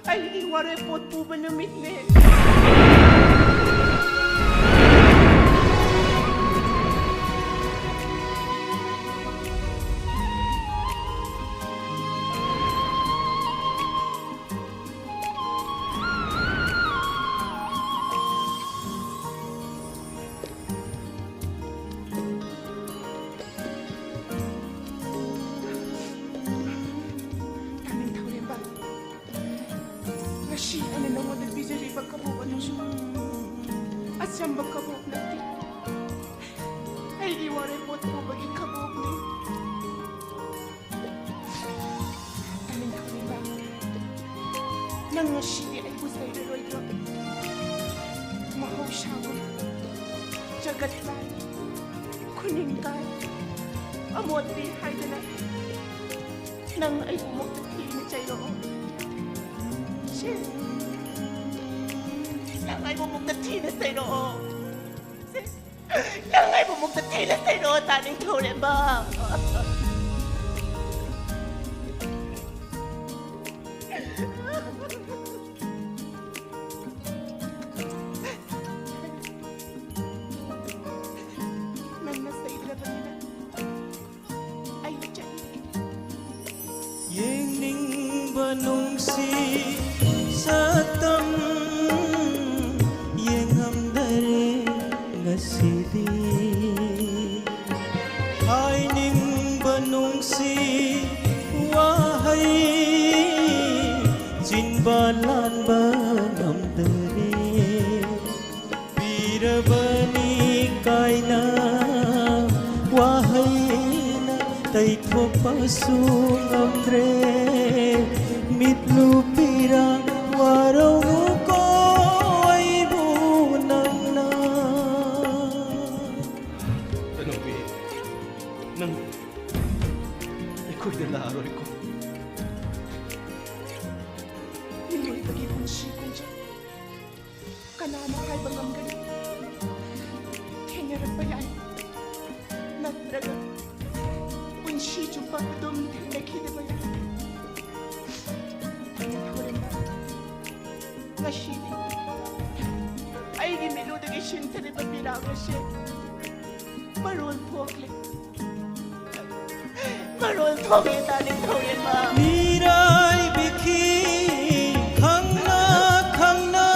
ꯑꯩꯒꯤ ꯋꯥꯔꯦꯞ ꯄꯣꯠ ꯄꯨꯕ ꯅꯨꯃꯤꯠꯅꯦ꯫ ꯇꯥ ꯅꯤꯡꯊꯧꯔꯦꯝꯕ, ꯉꯁꯤ ꯑꯩꯅ ꯅꯉꯣꯟꯗ ꯄꯤꯖꯔꯤꯕ ꯀꯕꯣꯛ ꯑꯗꯨꯁꯨ ꯑꯆꯝꯕ ꯀꯕꯣꯛ ꯅꯠꯇꯦ꯫ ꯑꯩꯒꯤ ꯋꯥꯔꯦꯞ ꯄꯣꯠ ꯄꯨꯕꯒꯤ ꯀꯕꯣꯛꯅꯤ꯫ ꯇꯥ ꯅꯤꯡꯊꯧꯔꯦꯝꯕ, ꯅꯪ ꯉꯁꯤꯗꯤ ꯑꯩꯕꯨ ꯆꯩꯔꯔꯣꯏꯗ꯭ꯔꯣ? ꯃꯍꯧꯁꯥꯒꯨꯝ ꯖꯒꯠ ꯂꯥꯏ, ꯈꯨꯅꯤꯡ ꯀꯥꯏ, ꯑꯃꯣꯠꯄꯤ ꯍꯥꯏꯗꯅ ꯅꯪ ꯑꯩꯕꯨ ꯃꯨꯛꯇ ꯊꯤꯅ ꯆꯩꯔꯛꯑꯣ꯫ ꯁꯦ, ꯅꯪ ꯑꯩꯕꯨ ꯃꯨꯛꯇ ꯊꯤꯅ ꯆꯩꯔꯛꯑꯣ꯫ ꯁꯦ, ꯅꯪ ꯑꯩꯕꯨ ꯃꯨꯛꯇ ꯊꯤꯅ ꯆꯩꯔꯛꯑꯣ, ꯇꯥ ꯅꯤꯡꯊꯧꯔꯦꯝꯕ꯫ ꯅꯪꯅ ꯆꯩꯗ꯭ꯔꯕꯅꯤꯅ ꯑꯩ ꯆꯠꯂꯒꯦ꯫ ꯌꯦꯡꯅꯤꯡꯕ ꯅꯨꯡꯁꯤ ꯁꯛꯇꯝ ꯌꯦꯡꯉꯝꯗꯔꯦ ꯉꯁꯤꯗꯤ꯫ ꯍꯥꯏꯅꯤꯡꯕ ꯅꯨꯡꯁꯤ ꯋꯥꯍꯩ ꯆꯤꯟꯕꯥꯟ ꯂꯥꯟꯕ ꯉꯝꯗꯔꯦ꯫ ꯄꯤꯔꯕꯅꯤ ꯀꯥꯏꯅ ꯋꯥꯍꯩꯅ ꯊꯣꯛꯄꯁꯨ ꯉꯝꯗ꯭ꯔꯦ꯫ ꯃꯤꯠꯂꯨ ꯄꯤꯔꯥꯡ ꯋꯥꯔꯧꯅꯨꯀꯣ ꯑꯩꯕꯨ ꯅꯪꯅ꯫ ꯇꯅꯧꯕꯤ, ꯅꯪ ꯑꯩꯈꯣꯏꯗ ꯂꯥꯛꯑꯔꯣꯏꯀꯣ꯫ ꯃꯤꯑꯣꯏꯕꯒꯤ ꯄꯨꯟꯁꯤ ꯈꯣꯡꯆꯠ ꯀꯅꯥꯅ ꯍꯥꯏꯕ ꯉꯝꯒꯅꯤ? ꯊꯦꯡꯅꯔꯛꯄ ꯌꯥꯏ, ꯅꯠꯇ꯭ꯔꯒ ꯄꯨꯟꯁꯤ ꯆꯨꯞꯄ ꯑꯗꯨꯝ ꯊꯦꯡꯅꯈꯤꯗꯕ ꯌꯥꯏ꯫ ꯊꯧꯔꯦꯝꯕ, ꯉꯁꯤꯗꯤ ꯑꯩꯒꯤ ꯃꯤꯠꯂꯨꯗꯒꯤ ꯁꯤꯟꯊꯔꯤꯕ ꯄꯤꯔꯥꯡ ꯑꯁꯦ ꯃꯔꯣꯜ ꯊꯣꯛꯂꯦ꯫ ꯃꯔꯣꯜ ꯊꯣꯛꯂꯦ ꯇꯥꯅꯤꯡ ꯊꯧꯔꯦꯝꯕ꯫ ꯃꯤꯔꯥꯏꯕꯤꯈꯤ ꯈꯪꯅ ꯈꯪꯅ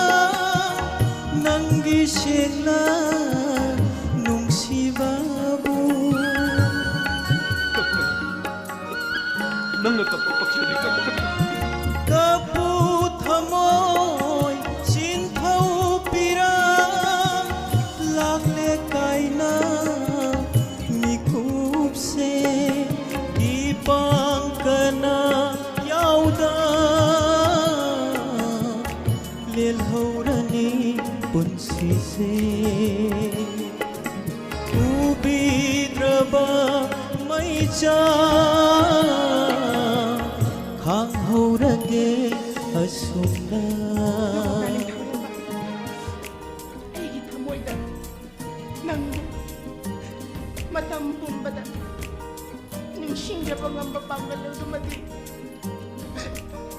ꯅꯪꯒꯤ ꯁꯦꯡꯅ ꯅꯨꯡꯁꯤꯕꯕꯨ꯫ ꯅꯪꯅ ꯀꯞꯄ ꯄꯛꯆꯗꯦ, ꯀꯞꯄ꯫ ꯀꯞꯄꯨ ꯊꯃꯣꯏ ꯆꯤꯟꯊꯧ ꯄꯤꯔꯥꯡ ꯂꯥꯛꯂꯦ ꯀꯥꯏꯅ ꯃꯤꯀꯨꯞꯁꯦ ꯏꯄꯥꯡ ꯀꯅꯥ ꯌꯥꯎꯗ ꯂꯦꯜꯍꯧꯔꯅꯤ ꯄꯨꯟꯁꯤꯁꯦ꯫ ꯎꯕꯤꯗ꯭ꯔꯕ ꯃꯩꯆꯥ ꯈꯥꯡꯍꯧꯔꯒꯦ ꯑꯁꯨꯝꯅ꯫ ꯑꯩꯒꯤ ꯊꯃꯣꯏꯗ ꯅꯪꯕꯨ ꯃꯇꯝ ꯄꯨꯝꯕꯗ ꯅꯤꯡꯁꯤꯡꯖꯕ ꯉꯝꯕ ꯄꯥꯡꯒꯜ ꯑꯗꯨꯃꯗꯤ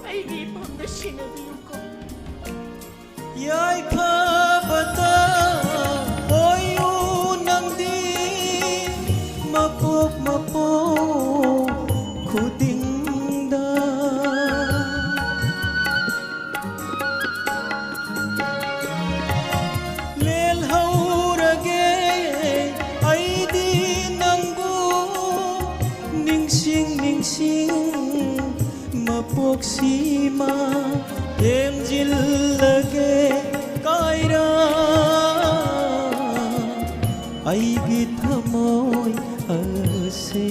ꯑꯩꯒꯤ ꯏꯐꯝꯗ ꯁꯤꯟꯅꯕꯤꯌꯨꯀꯣ꯫ ꯌꯥꯏꯐꯕꯇ ꯑꯣꯏꯌꯨ ꯅꯪꯗꯤ ꯃꯄꯣꯛ ꯃꯄꯣꯛ ꯈꯨꯗꯤꯡꯗ꯫ ꯂꯦꯜꯍꯧꯔꯒꯦ ꯑꯩꯗꯤ ꯅꯪꯕꯨ ꯅꯤꯡꯁꯤꯡ ꯅꯤꯡꯁꯤꯡ ꯃꯄꯣꯛꯁꯤꯃ ꯊꯦꯝꯖꯤꯜꯂꯒꯦ ꯀꯥꯏꯔꯥ ꯑꯩꯒꯤ ꯊꯃꯣꯏ ꯑꯁꯤ꯫